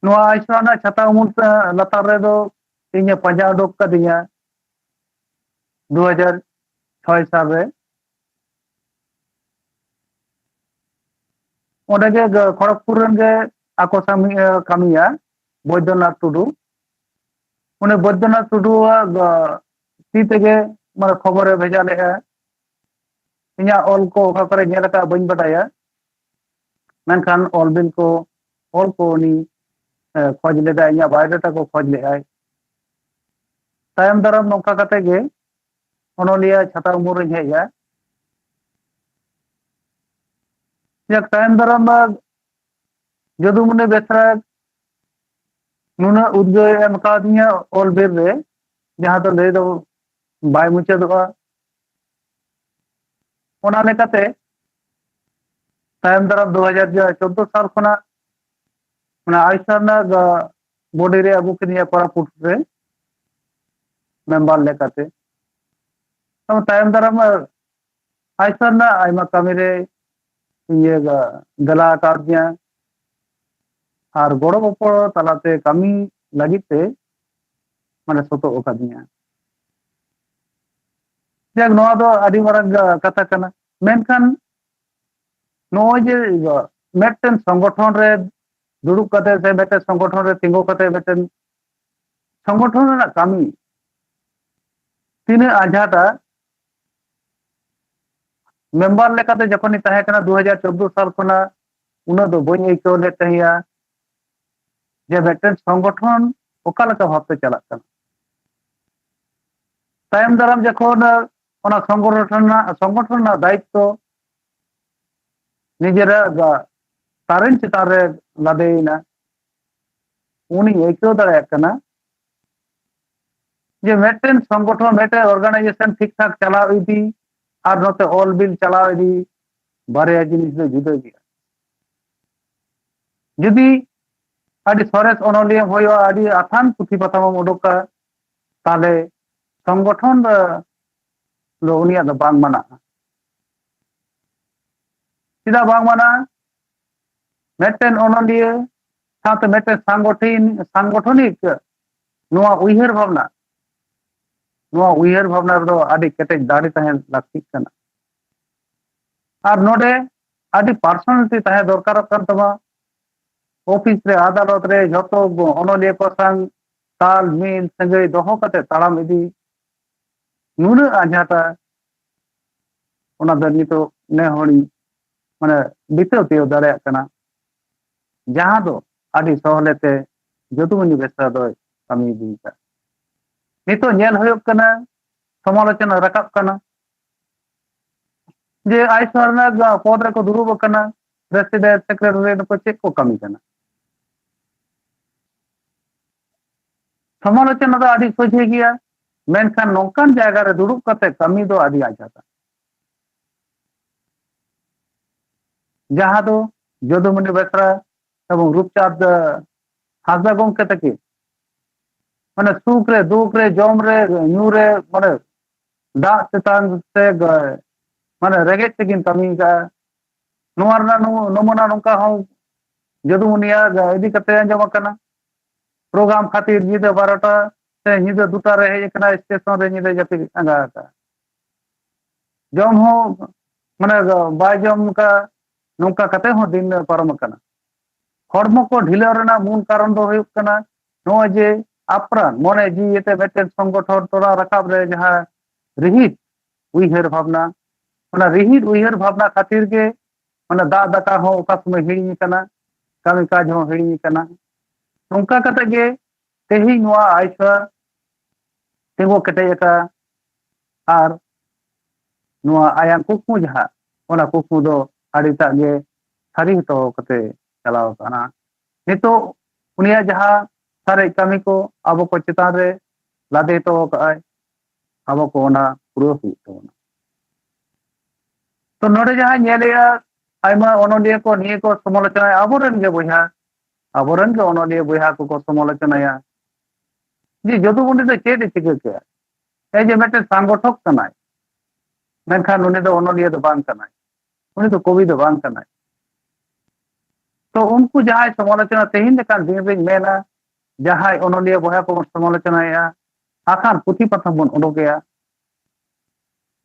ᱱᱚᱣᱟ ᱟᱭᱥᱟ ᱨᱮᱱᱟᱜ ᱪᱷᱟᱛᱟ ᱩᱢᱩᱞ ᱞᱟᱛᱟᱨ ᱨᱮᱫᱚ ᱤᱧᱮ ᱯᱟᱸᱡᱟ ᱩᱰᱩᱠ ᱠᱟᱫᱤᱧᱟ ᱫᱩ ᱦᱟᱡᱟᱨ ᱪᱷᱚᱭ ᱥᱟᱞ ᱨᱮ᱾ ᱚᱸᱰᱮ ᱜᱮ ᱠᱷᱚᱲᱚᱜᱽᱯᱩᱨ ᱨᱮᱱ ᱜᱮ ᱟᱠᱚ ᱥᱟᱶ ᱢᱤᱫ, ᱮ, ᱠᱟᱹᱢᱤᱭᱟ ᱵᱳᱭᱫᱚᱱᱟᱛᱷ ᱴᱩᱰᱩ᱾ ᱩᱱᱤ ᱵᱳᱭᱫᱚᱱᱟᱛᱷ ᱴᱩᱰᱩᱣᱟᱜ, ᱮ, ᱛᱤ ᱛᱮᱜᱮ ᱢᱟᱱᱮ ᱠᱷᱚᱵᱚᱨᱮ ᱵᱷᱮᱡᱟ ᱞᱮᱫᱼᱟ᱾ ᱤᱧᱟᱹᱜ ᱚᱞ ᱠᱚ ᱚᱠᱟ ᱠᱚᱨᱮ ᱧᱮᱞ ᱟᱠᱟᱫ ᱵᱟᱹᱧ ᱵᱟᱰᱟᱭᱟ, ᱢᱮᱱᱠᱷᱟᱱ ᱚᱞ ᱵᱤᱞ ᱠᱚ, ᱚᱞ ᱠᱚ ᱩᱱᱤ, ᱮ, ᱠᱷᱚᱡᱽ ᱞᱮᱫᱟᱭ, ᱤᱧᱟᱹᱜ biodata ᱠᱚ ᱠᱷᱚᱡᱽ ᱞᱮᱫᱟᱭ᱾ ᱛᱟᱭᱚᱢ ᱫᱟᱨᱟᱢ ᱱᱚᱝᱠᱟ ᱠᱟᱛᱮ ᱜᱮ ᱚᱱᱚᱞᱤᱭᱟᱹ ᱪᱷᱟᱛᱟ ᱩᱢᱩᱞ ᱨᱤᱧ ᱦᱮᱡ ᱮᱱᱟ᱾ ᱡᱟᱠ, ᱛᱟᱭᱚᱢ ᱫᱟᱨᱟᱢ ᱢᱟ ᱡᱚᱫᱩᱢᱚᱱᱤ ᱵᱮᱥᱨᱟ ᱱᱩᱱᱟᱹᱜ ᱩᱫᱽᱜᱟᱹᱣ ᱮ ᱮᱢ ᱠᱟᱣᱫᱤᱧᱟ ᱚᱞ ᱵᱤᱞ ᱨᱮ, ᱡᱟᱦᱟᱸ ᱫᱚ ᱞᱟᱹᱭ ᱫᱚ ᱵᱟᱭ ᱢᱩᱪᱟᱹᱫᱚᱜᱼᱟ᱾ ᱚᱱᱟ ᱞᱮᱠᱟᱛᱮ ᱛᱟᱭᱚᱢ ᱫᱟᱨᱟᱢ ᱫᱩ ᱦᱟᱡᱟᱨ ᱪᱳᱫᱽᱫᱳ ᱥᱟᱞ ᱠᱷᱚᱱᱟᱜ ᱚᱱᱟ ᱟᱭᱥᱟ ᱨᱮᱱᱟᱜ, ᱟ, body ᱨᱮ ᱟᱹᱜᱩ ᱠᱤᱫᱤᱧᱟ ᱠᱚᱨᱟᱯᱩᱴ ᱨᱮ ᱢᱮᱢᱵᱟᱨ ᱞᱮᱠᱟᱛᱮ᱾ ᱛᱟᱭᱚᱢ ᱫᱟᱨᱟᱢ, ᱟ, ᱟᱭᱥᱟ ᱨᱮᱱᱟᱜ ᱟᱭᱢᱟ ᱠᱟᱹᱢᱤ ᱨᱮ ᱤᱭᱟᱹ ᱫᱮᱞᱟ ᱟᱠᱟᱫᱤᱧᱟ ᱟᱨ ᱜᱚᱲᱚ ᱜᱚᱯᱚᱲᱚ ᱛᱟᱞᱟᱛᱮ ᱠᱟᱹᱢᱤ ᱞᱟᱹᱜᱤᱫ ᱛᱮ ᱢᱟᱱᱮ ᱥᱚᱛᱚᱜ ᱟᱠᱟᱫᱤᱧᱟ᱾ ᱡᱟᱠ, ᱱᱚᱣᱟ ᱫᱚ ᱟᱹᱰᱤ ᱢᱟᱨᱟᱝ ᱠᱟᱛᱷᱟ ᱠᱟᱱᱟ, ᱢᱮᱱᱠᱷᱟᱱ ᱱᱚᱜᱼᱚᱭ ᱡᱮ ᱢᱤᱫᱴᱮᱱ ᱥᱚᱝᱜᱚᱴᱷᱚᱱ ᱨᱮ ᱫᱩᱲᱩᱵ ᱠᱟᱛᱮ ᱥᱮ ᱢᱤᱫᱴᱮᱱ ᱥᱚᱝᱜᱚᱴᱷᱚᱱ ᱨᱮ ᱛᱤᱸᱜᱩ ᱠᱟᱛᱮ ᱢᱤᱫᱴᱮᱱ ᱥᱚᱝᱜᱚᱴᱷᱚᱱ ᱨᱮᱱᱟᱜ ᱠᱟᱹᱢᱤ ᱛᱤᱱᱟᱹᱜ ᱟᱸᱡᱷᱟᱴᱟ, ᱢᱮᱢᱵᱟᱨ ᱞᱮᱠᱟᱛᱮ ᱡᱚᱠᱷᱚᱱᱤᱧ ᱛᱟᱦᱮᱸ ᱠᱟᱱᱟ ᱫᱩ ᱦᱟᱡᱟᱨ ᱪᱳᱫᱽᱫᱳ ᱥᱟᱞ ᱠᱷᱚᱱᱟᱜ, ᱩᱱᱟᱹᱜ ᱫᱚ ᱵᱟᱹᱧ ᱟᱹᱭᱠᱟᱹᱣ ᱞᱮᱫ ᱛᱟᱦᱮᱸᱭᱟ ᱡᱮ ᱢᱤᱫᱴᱮᱱ ᱥᱚᱝᱜᱚᱴᱷᱚᱱ ᱚᱠᱟ ᱞᱮᱠᱟ ᱵᱷᱟᱵᱛᱮ ᱪᱟᱞᱟᱜ ᱠᱟᱱᱟ᱾ ᱛᱟᱭᱚᱢ ᱫᱟᱨᱟᱢ ᱡᱚᱠᱷᱚᱱ ᱚᱱᱟ ᱥᱚᱝᱜᱚᱴᱷᱚᱱ ᱨᱮᱱᱟᱜ, ᱥᱚᱝᱜᱚᱴᱷᱚᱱ ᱨᱮᱱᱟᱜ ᱫᱟᱭᱤᱛᱛᱚ ᱱᱤᱡᱮᱨᱟᱜ ᱜᱟ-, ᱛᱟᱨᱮᱱ ᱪᱮᱛᱟᱱ ᱨᱮ ᱞᱟᱫᱮᱭᱮᱱᱟ, ᱩᱱᱤᱧ ᱟᱹᱭᱠᱟᱹᱣ ᱫᱟᱲᱮᱭᱟᱜ ᱠᱟᱱᱟ ᱡᱮ ᱢᱤᱫᱴᱮᱱ ᱥᱚᱝᱜᱚᱴᱷᱚᱱ, ᱢᱤᱫᱴᱮᱱ organisation ᱴᱷᱤᱠ ᱴᱷᱟᱠ ᱪᱟᱞᱟᱣ ᱤᱫᱤ ᱟᱨ ᱱᱚᱛᱮ ᱚᱞ ᱵᱤᱞ ᱪᱟᱞᱟᱣ ᱤᱫᱤ, ᱵᱟᱨᱭᱟ ᱡᱤᱱᱤᱥ ᱫᱚ ᱡᱩᱫᱟᱹ ᱜᱮᱭᱟ᱾ ᱡᱩᱫᱤ ᱟᱹᱰᱤ ᱥᱚᱨᱮᱥ ᱚᱱᱚᱞᱤᱭᱟᱹ ᱦᱩᱭᱩᱜᱼᱟ, ᱟᱹᱰᱤ ᱟᱛᱷᱟᱱ ᱯᱩᱛᱷᱤ ᱯᱟᱛᱷᱟᱢ ᱮᱢ ᱩᱰᱩᱠᱟ, ᱛᱟᱦᱞᱮ ᱥᱚᱝᱜᱚᱴᱷᱚᱱ ᱫᱚ, ᱫᱚ ᱩᱱᱤᱭᱟᱜ ᱫᱚ ᱵᱟᱝ ᱢᱟᱱᱟᱜᱼᱟ᱾ ᱪᱮᱫᱟᱜ ᱵᱟᱝ ᱢᱟᱱᱟ? ᱢᱤᱫᱴᱮᱱ ᱚᱱᱚᱞᱤᱭᱟᱹ ᱥᱟᱶᱛᱮ ᱢᱤᱫᱴᱮᱱ ᱥᱟᱝᱜᱚᱴᱷᱤᱱ ᱥᱟᱝᱜᱚᱴᱷᱚᱱᱤᱠ ᱱᱚᱣᱟ ᱩᱭᱦᱟᱹᱨ ᱵᱷᱟᱵᱽᱱᱟ, ᱱᱚᱣᱟ ᱩᱭᱦᱟᱹᱨ ᱵᱷᱟᱵᱽᱱᱟ ᱨᱮᱫᱚ ᱟᱹᱰᱤ ᱠᱮᱴᱮᱡ ᱫᱟᱲᱮ ᱛᱟᱦᱮᱸ ᱞᱟᱹᱠᱛᱤᱜ ᱠᱟᱱᱟ᱾ ᱟᱨ ᱱᱚᱰᱮ ᱟᱹᱰᱤ ᱯᱟᱨᱥᱚᱱᱟᱞᱤᱴᱤ ᱛᱟᱦᱮᱸ ᱫᱚᱨᱠᱟᱨᱚᱜ ᱠᱟᱱ ᱛᱟᱢᱟ᱾ ᱚᱯᱷᱤᱥ ᱨᱮ, ᱟᱫᱟᱞᱚᱛ ᱨᱮ, ᱡᱷᱚᱛᱚ ᱚᱱᱚᱞᱤᱭᱟᱹ ᱠᱚ ᱥᱟᱶ ᱛᱟᱞ ᱢᱤᱞ ᱥᱟᱹᱜᱟᱹᱭ ᱫᱚᱦᱚ ᱠᱟᱛᱮ ᱛᱟᱲᱟᱢ ᱤᱫᱤ ᱱᱩᱱᱟᱹᱜ ᱟᱸᱡᱷᱟᱴᱟ, ᱚᱱᱟ ᱫᱚ ᱱᱤᱛᱚᱜ ᱱᱮ ᱦᱚᱲᱤᱧ ᱢᱟᱱᱮ ᱵᱤᱛᱟᱹᱣ ᱛᱤᱭᱳᱜ ᱫᱟᱲᱮᱭᱟᱜ ᱠᱟᱱᱟ, ᱡᱟᱦᱟᱸ ᱫᱚ ᱟᱹᱰᱤ ᱥᱚᱦᱞᱮ ᱛᱮ ᱡᱚᱫᱩᱢᱚᱱᱤ ᱵᱮᱥᱨᱟ ᱫᱚᱭ ᱠᱟᱹᱢᱤ ᱤᱫᱤᱭᱮᱫᱟ᱾ ᱱᱤᱛᱚᱜ ᱧᱮᱞ ᱦᱩᱭᱩᱜ ᱠᱟᱱᱟ, ᱥᱚᱢᱟᱞᱳᱪᱚᱱᱟ ᱨᱟᱠᱟᱵ ᱠᱟᱱᱟ ᱡᱮ ᱟᱭᱥᱚ ᱨᱮᱱᱟᱜ ᱯᱚᱫ ᱨᱮᱠᱚ ᱫᱩᱲᱩᱵ ᱟᱠᱟᱱᱟ, ᱯᱨᱮᱥᱤᱰᱮᱱᱴ, ᱥᱮᱠᱨᱮᱴᱟᱨᱤ ᱱᱩᱠᱩ ᱪᱮᱫ ᱠᱚ ᱠᱟᱹᱢᱤ ᱠᱟᱱᱟ? ᱥᱚᱢᱟᱞᱳᱪᱚᱱᱟ ᱫᱚ ᱟᱹᱰᱤ ᱥᱚᱡᱷᱮ ᱜᱮᱭᱟ, ᱢᱮᱱᱠᱷᱟᱱ ᱱᱚᱝᱠᱟᱱ ᱡᱟᱭᱜᱟ ᱨᱮ ᱫᱩᱲᱩᱵ ᱠᱟᱛᱮ ᱠᱟᱹᱢᱤ ᱫᱚ ᱟᱹᱰᱤ ᱟᱡᱷᱟᱴᱟ᱾ ᱡᱟᱦᱟᱸ ᱫᱚ ᱡᱚᱫᱩᱢᱚᱱᱤ ᱵᱮᱥᱨᱟ ᱮᱵᱚᱝ ᱨᱩᱯᱪᱟᱸᱫᱽ ᱦᱟᱸᱥᱫᱟ ᱜᱚᱢᱠᱮ ᱛᱟᱹᱠᱤᱱ ᱢᱟᱱᱮ ᱥᱩᱠ ᱨᱮ, ᱫᱩᱠ ᱨᱮ, ᱡᱚᱢ ᱨᱮ, ᱧᱩ ᱨᱮ, ᱢᱟᱱᱮ ᱫᱟᱜ ᱛᱮᱛᱟᱝ ᱛᱮ ᱜ-, ᱢᱟᱱᱮ ᱨᱮᱸᱜᱮᱡ ᱛᱮᱠᱤᱱ ᱠᱟᱹᱢᱤ ᱠᱟᱜᱼᱟ᱾ ᱱᱚᱣᱟ ᱨᱮᱱᱟᱜ ᱱᱚ-, ᱱᱚᱢᱩᱱᱟ ᱱᱚᱝᱠᱟ ᱦᱚᱸ ᱡᱚᱫᱩᱢᱚᱱᱤᱭᱟᱜ ᱤᱫᱤ ᱠᱟᱛᱮ ᱟᱸᱡᱚᱢ ᱟᱠᱟᱱᱟ᱾ ᱯᱨᱳᱜᱨᱟᱢ ᱠᱷᱟᱹᱛᱤᱨ ᱧᱤᱫᱟᱹ ᱵᱟᱨᱚᱴᱟ ᱥᱮ ᱧᱤᱫᱟᱹ ᱫᱩᱴᱟ ᱨᱮ ᱦᱮᱡ ᱟᱠᱟᱱᱟ, ᱥᱴᱮᱥᱚᱱ ᱨᱮ ᱧᱤᱫᱟᱹ ᱡᱟᱹᱯᱤᱫ ᱟᱸᱜᱟ ᱟᱠᱟᱫᱼᱟ᱾ ᱡᱚᱢ ᱦᱚᱸ ᱢᱟᱱᱮ ᱵᱟᱭ ᱡᱚᱢ ᱟᱠᱟᱫᱼᱟ, ᱱᱚᱝᱠᱟ ᱠᱟᱛᱮ ᱦᱚᱸ ᱫᱤᱱ ᱯᱟᱨᱚᱢ ᱟᱠᱟᱱᱟ᱾ ᱦᱚᱲᱢᱚ ᱠᱚ ᱰᱷᱤᱞᱟᱹᱣ ᱨᱮᱱᱟᱜ ᱢᱩᱞ ᱠᱟᱨᱚᱱ ᱫᱚ ᱦᱩᱭᱩᱜ ᱠᱟᱱᱟ ᱱᱚᱜᱼᱚᱭ ᱡᱮ ᱟᱯᱨᱟᱱ ᱢᱚᱱᱮ ᱡᱤᱣᱤ ᱛᱮ ᱢᱤᱫᱴᱮᱱ ᱥᱚᱝᱜᱚᱴᱷᱚᱱ ᱛᱚᱨᱟᱣ ᱨᱟᱠᱟᱵ ᱨᱮ ᱡᱟᱦᱟᱸ ᱨᱤᱦᱤᱴ ᱩᱭᱦᱟᱹᱨ ᱵᱷᱟᱵᱽᱱᱟ, ᱚᱱᱟ ᱨᱤᱦᱤᱴ ᱩᱭᱦᱟᱹᱨ ᱵᱷᱟᱵᱽᱱᱟ ᱠᱷᱟᱹᱛᱤᱨ ᱜᱮ ᱢᱟᱱᱮ ᱫᱟᱜ ᱫᱟᱠᱟ ᱦᱚᱸ ᱚᱠᱟ ᱥᱚᱢᱚᱭ ᱦᱤᱲᱤᱧ ᱟᱠᱟᱱᱟ, ᱠᱟᱹᱢᱤ ᱠᱟᱡᱽ ᱦᱚᱸ ᱦᱤᱲᱤᱧ ᱟᱠᱟᱱᱟ᱾ ᱱᱚᱝᱠᱟ ᱠᱟᱛᱮ ᱜᱮ ᱛᱮᱦᱮᱧ ᱱᱚᱣᱟ ᱟᱭᱥᱟ ᱛᱤᱸᱜᱩ ᱠᱮᱴᱮᱡ ᱟᱠᱟᱫᱼᱟ᱾ ᱟᱨ ᱱᱚᱣᱟ ᱟᱭᱟᱜ ᱠᱩᱠᱢᱩ ᱡᱟᱦᱟᱸ, ᱚᱱᱟ ᱠᱩᱠᱢᱩ ᱫᱚ ᱟᱹᱰᱤᱴᱟᱜ ᱜᱮ ᱥᱟᱹᱨᱤ ᱦᱚᱴᱚ ᱠᱟᱛᱮ ᱪᱟᱞᱟᱣ ᱟᱠᱟᱱᱟ᱾ ᱱᱤᱛᱚᱜ ᱩᱱᱤᱭᱟᱜ ᱡᱟᱦᱟᱸ ᱥᱟᱨᱮᱡ ᱠᱟᱹᱢᱤ ᱠᱚ ᱟᱵᱚ ᱠᱚ ᱪᱮᱛᱟᱱ ᱨᱮ ᱞᱟᱫᱮ ᱦᱚᱴᱚ ᱟᱠᱟᱫᱼᱟᱭ, ᱟᱵᱚ ᱠᱚ ᱚᱱᱟ ᱯᱩᱨᱟᱹᱣ ᱦᱩᱭᱩᱜ ᱛᱟᱵᱚᱱᱟ᱾ ᱛᱚ ᱱᱚᱰᱮ ᱡᱟᱦᱟᱸ ᱧᱮᱞᱮᱜᱼᱟ, ᱟᱭᱢᱟ ᱚᱱᱚᱞᱤᱭᱟᱹ ᱠᱚ ᱱᱤᱭᱟᱹ ᱠᱚ ᱥᱚᱢᱟᱞᱳᱪᱚᱱᱟᱭᱟ, ᱟᱵᱚᱨᱮᱱ ᱜᱮ ᱵᱚᱭᱦᱟ, ᱟᱵᱚᱨᱮᱱ ᱜᱮ ᱚᱱᱚᱞᱤᱭᱟᱹ ᱵᱚᱭᱦᱟ ᱠᱚᱠᱚ ᱥᱚᱢᱟᱞᱳᱪᱚᱱᱟᱭᱟ ᱡᱮ ᱡᱚᱫᱩᱢᱚᱱᱤ ᱫᱚ ᱪᱮᱫ ᱮ ᱪᱤᱠᱟᱹ ᱠᱮᱜᱼᱟ? ᱮ ᱡᱮ ᱢᱤᱫᱴᱮᱱ ᱥᱟᱝᱜᱚᱴᱷᱚᱠ ᱠᱟᱱᱟᱭ, ᱢᱮᱱᱠᱷᱟᱱ ᱩᱱᱤ ᱫᱚ ᱚᱱᱚᱞᱤᱭᱟᱹ ᱫᱚ ᱵᱟᱝ ᱠᱟᱱᱟᱭ᱾ ᱩᱱᱤ ᱫᱚ ᱠᱚᱵᱤ ᱫᱚ ᱵᱟᱝ ᱠᱟᱱᱟᱭ᱾ ᱛᱚ ᱩᱱᱠᱩ ᱡᱟᱦᱟᱸᱭ ᱥᱚᱢᱟᱞᱳᱪᱚᱱᱟ, ᱛᱮᱦᱮᱧ ᱞᱮᱠᱟᱱ ᱫᱤᱱ ᱨᱤᱧ ᱢᱮᱱᱟ, ᱡᱟᱦᱟᱸᱭ ᱚᱱᱚᱞᱤᱭᱟᱹ ᱵᱚᱭᱦᱟ ᱠᱚᱵᱚᱱ ᱥᱚᱢᱟᱞᱳᱪᱚᱱᱟᱭᱮᱫᱼᱟ, ᱟᱠᱷᱟᱱ ᱯᱩᱛᱷᱤ ᱯᱟᱛᱷᱟᱢ ᱵᱚᱱ ᱩᱰᱩᱠᱮᱜᱼᱟ,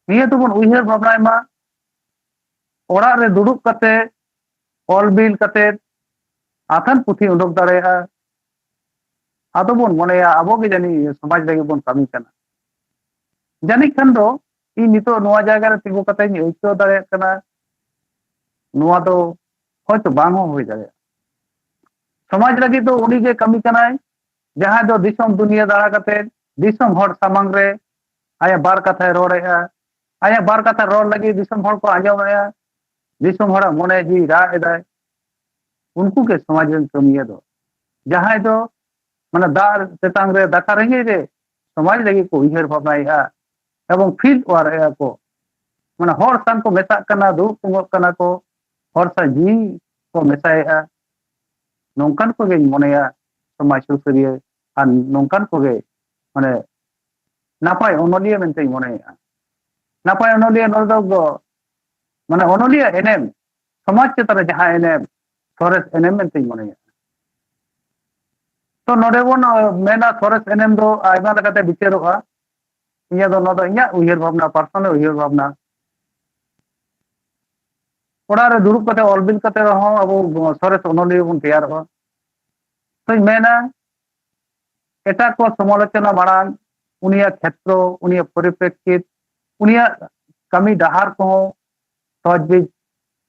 ᱱᱤᱭᱟᱹ ᱫᱚᱵᱚᱱ ᱩᱭᱦᱟᱹᱨ ᱵᱷᱟᱵᱽᱱᱟᱭ ᱢᱟ᱾ ᱚᱲᱟᱜ ᱨᱮ ᱫᱩᱲᱩᱵ ᱠᱟᱛᱮ, ᱚᱞ ᱵᱤᱞ ᱠᱟᱛᱮ, ᱟᱠᱷᱟᱱ ᱯᱩᱛᱷᱤ ᱩᱰᱩᱠ ᱫᱟᱲᱮᱭᱟᱜᱼᱟ᱾ ᱟᱫᱚ ᱵᱚᱱ ᱢᱚᱱᱮᱭᱟ ᱟᱵᱚ ᱜᱮ ᱡᱟᱹᱱᱤᱡ ᱥᱚᱢᱟᱡᱽ ᱞᱟᱹᱜᱤᱫ ᱵᱚᱱ ᱠᱟᱹᱢᱤ ᱠᱟᱱᱟ᱾ ᱡᱟᱹᱱᱤᱡ ᱠᱷᱟᱱ ᱫᱚ ᱤᱧ ᱱᱤᱛᱚᱜ ᱱᱚᱣᱟ ᱡᱟᱭᱜᱟ ᱨᱮ ᱛᱤᱸᱜᱩ ᱠᱟᱛᱮᱧ ᱟᱹᱭᱠᱟᱹᱣ ᱫᱟᱲᱮᱭᱟᱜ ᱠᱟᱱᱟ, ᱱᱚᱣᱟ ᱫᱚ ᱦᱚᱭᱛᱚ ᱵᱟᱝ ᱦᱚᱸ ᱦᱩᱭ ᱫᱟᱲᱮᱭᱟᱜᱼᱟ᱾ ᱥᱚᱢᱟᱡᱽ ᱞᱟᱹᱜᱤᱫ ᱫᱚ ᱩᱱᱤ ᱜᱮ ᱠᱟᱹᱢᱤ ᱠᱟᱱᱟᱭ, ᱡᱟᱦᱟᱸᱭ ᱫᱚ ᱫᱤᱥᱚᱢ ᱫᱩᱱᱤᱭᱟᱹ ᱫᱟᱬᱟ ᱠᱟᱛᱮ ᱫᱤᱥᱚᱢ ᱦᱚᱲ ᱥᱟᱢᱟᱝ ᱨᱮ ᱟᱭᱟᱜ ᱵᱟᱨ ᱠᱟᱛᱷᱟᱭ ᱨᱚᱲᱮᱫᱼᱟ᱾ ᱟᱭᱟᱜ ᱵᱟᱨ ᱠᱟᱛᱷᱟ ᱨᱚᱲ ᱞᱟᱹᱜᱤᱫ ᱫᱤᱥᱚᱢ ᱦᱚᱲ ᱠᱚ ᱟᱸᱡᱚᱢᱮᱫᱼᱟ, ᱫᱤᱥᱚᱢ ᱦᱚᱲᱟᱜ ᱢᱚᱱᱮ ᱡᱤᱣᱤ ᱨᱟᱜ ᱮᱫᱟᱭ᱾ ᱩᱱᱠᱩ ᱜᱮ ᱥᱚᱢᱟᱡᱽ ᱨᱮᱱ ᱠᱟᱹᱢᱤᱭᱟᱹ ᱫᱚ᱾ ᱡᱟᱦᱟᱸᱭ ᱫᱚ ᱢᱟᱱᱮ ᱫᱟᱜ ᱛᱮᱛᱟᱝ ᱨᱮ, ᱫᱟᱠᱟ ᱨᱮᱸᱜᱮᱡ ᱨᱮ ᱥᱚᱢᱟᱡᱽ ᱞᱟᱹᱜᱤᱫ ᱠᱚ ᱩᱭᱦᱟᱹᱨ ᱵᱷᱟᱵᱽᱱᱟᱭᱮᱫᱼᱟ ᱮᱵᱚᱝ ᱯᱷᱤᱞᱰ ᱣᱟᱨᱠ ᱮᱫᱼᱟ ᱠᱚ᱾ ᱢᱟᱱᱮ ᱦᱚᱲ ᱥᱟᱶ ᱠᱚ ᱢᱮᱥᱟᱜ ᱠᱟᱱᱟ, ᱫᱩᱲᱩᱵ ᱛᱤᱸᱜᱩᱜ ᱠᱟᱱᱟ ᱠᱚ, ᱦᱚᱲ ᱥᱟᱶ ᱡᱤᱣᱤ ᱠᱚ ᱢᱮᱥᱟᱭᱮᱫᱼᱟ᱾ ᱱᱚᱝᱠᱟᱱ ᱠᱚᱜᱮᱧ ᱢᱚᱱᱮᱭᱟ ᱥᱚᱢᱟᱡᱽ ᱥᱩᱥᱟᱹᱨᱤᱭᱟᱹ, ᱟᱨ ᱱᱚᱝᱠᱟᱱ ᱠᱚᱜᱮ ᱢᱟᱱᱮ ᱱᱟᱯᱟᱭ ᱚᱱᱚᱞᱤᱭᱟᱹ ᱢᱮᱱᱛᱮᱧ ᱢᱚᱱᱮᱭᱮᱫᱼᱟ᱾ ᱱᱟᱯᱟᱭ ᱚᱱᱚᱞᱤᱭᱟᱹ ᱱᱚᱰᱮ ᱫᱚ ᱢᱟᱱᱮ ᱚᱱᱚᱞᱤᱭᱟᱹ ᱮᱱᱮᱢ, ᱥᱚᱢᱟᱡᱽ ᱪᱮᱛᱟᱱ ᱨᱮ ᱡᱟᱦᱟᱸ ᱮᱱᱮᱢ, ᱥᱚᱨᱮᱥ ᱮᱱᱮᱢ ᱢᱮᱱᱛᱮᱧ ᱢᱚᱱᱮᱭᱟ᱾ ᱛᱚ ᱱᱚᱰᱮ ᱵᱚᱱ ᱟᱸ, ᱢᱮᱱᱟ ᱥᱚᱨᱮᱥ ᱮᱱᱮᱢ ᱫᱚ ᱟᱭᱢᱟ ᱞᱮᱠᱟᱛᱮ ᱵᱤᱪᱟᱹᱨᱚᱜᱼᱟ᱾ ᱤᱧᱟᱹᱜ ᱫᱚ ᱱᱚᱣᱟ ᱫᱚ ᱤᱧᱟᱹᱜ ᱩᱭᱦᱟᱹᱨ ᱵᱷᱟᱵᱽᱱᱟ, ᱯᱟᱨᱥᱚᱱᱟᱞ ᱩᱭᱦᱟᱹᱨ ᱵᱷᱟᱵᱽᱱᱟ᱾ ᱚᱲᱟᱜ ᱨᱮ ᱫᱩᱲᱩᱵ ᱠᱟᱛᱮ ᱚᱞ ᱵᱤᱞ ᱠᱟᱛᱮ ᱨᱮᱦᱚᱸ ᱟᱵᱚ ᱥᱚᱨᱮᱥ ᱚᱱᱚᱞᱤᱭᱟᱹ ᱵᱚᱱ ᱛᱮᱭᱟᱨᱚᱜᱼᱟ᱾ ᱛᱚᱧ ᱢᱮᱱᱟ ᱮᱴᱟᱜ ᱠᱚ ᱥᱚᱢᱟᱞᱳᱪᱚᱱᱟ ᱢᱟᱲᱟᱝ ᱩᱱᱤᱭᱟᱜ ᱠᱷᱮᱛᱨᱚ, ᱩᱱᱤᱭᱟᱜ ᱯᱚᱨᱤᱯᱨᱮᱠᱠᱷᱤᱛ, ᱩᱱᱤᱭᱟᱜ ᱠᱟᱹᱢᱤ ᱰᱟᱦᱟᱨ ᱠᱚᱦᱚᱸ ᱛᱚᱡᱽᱵᱤᱡᱽ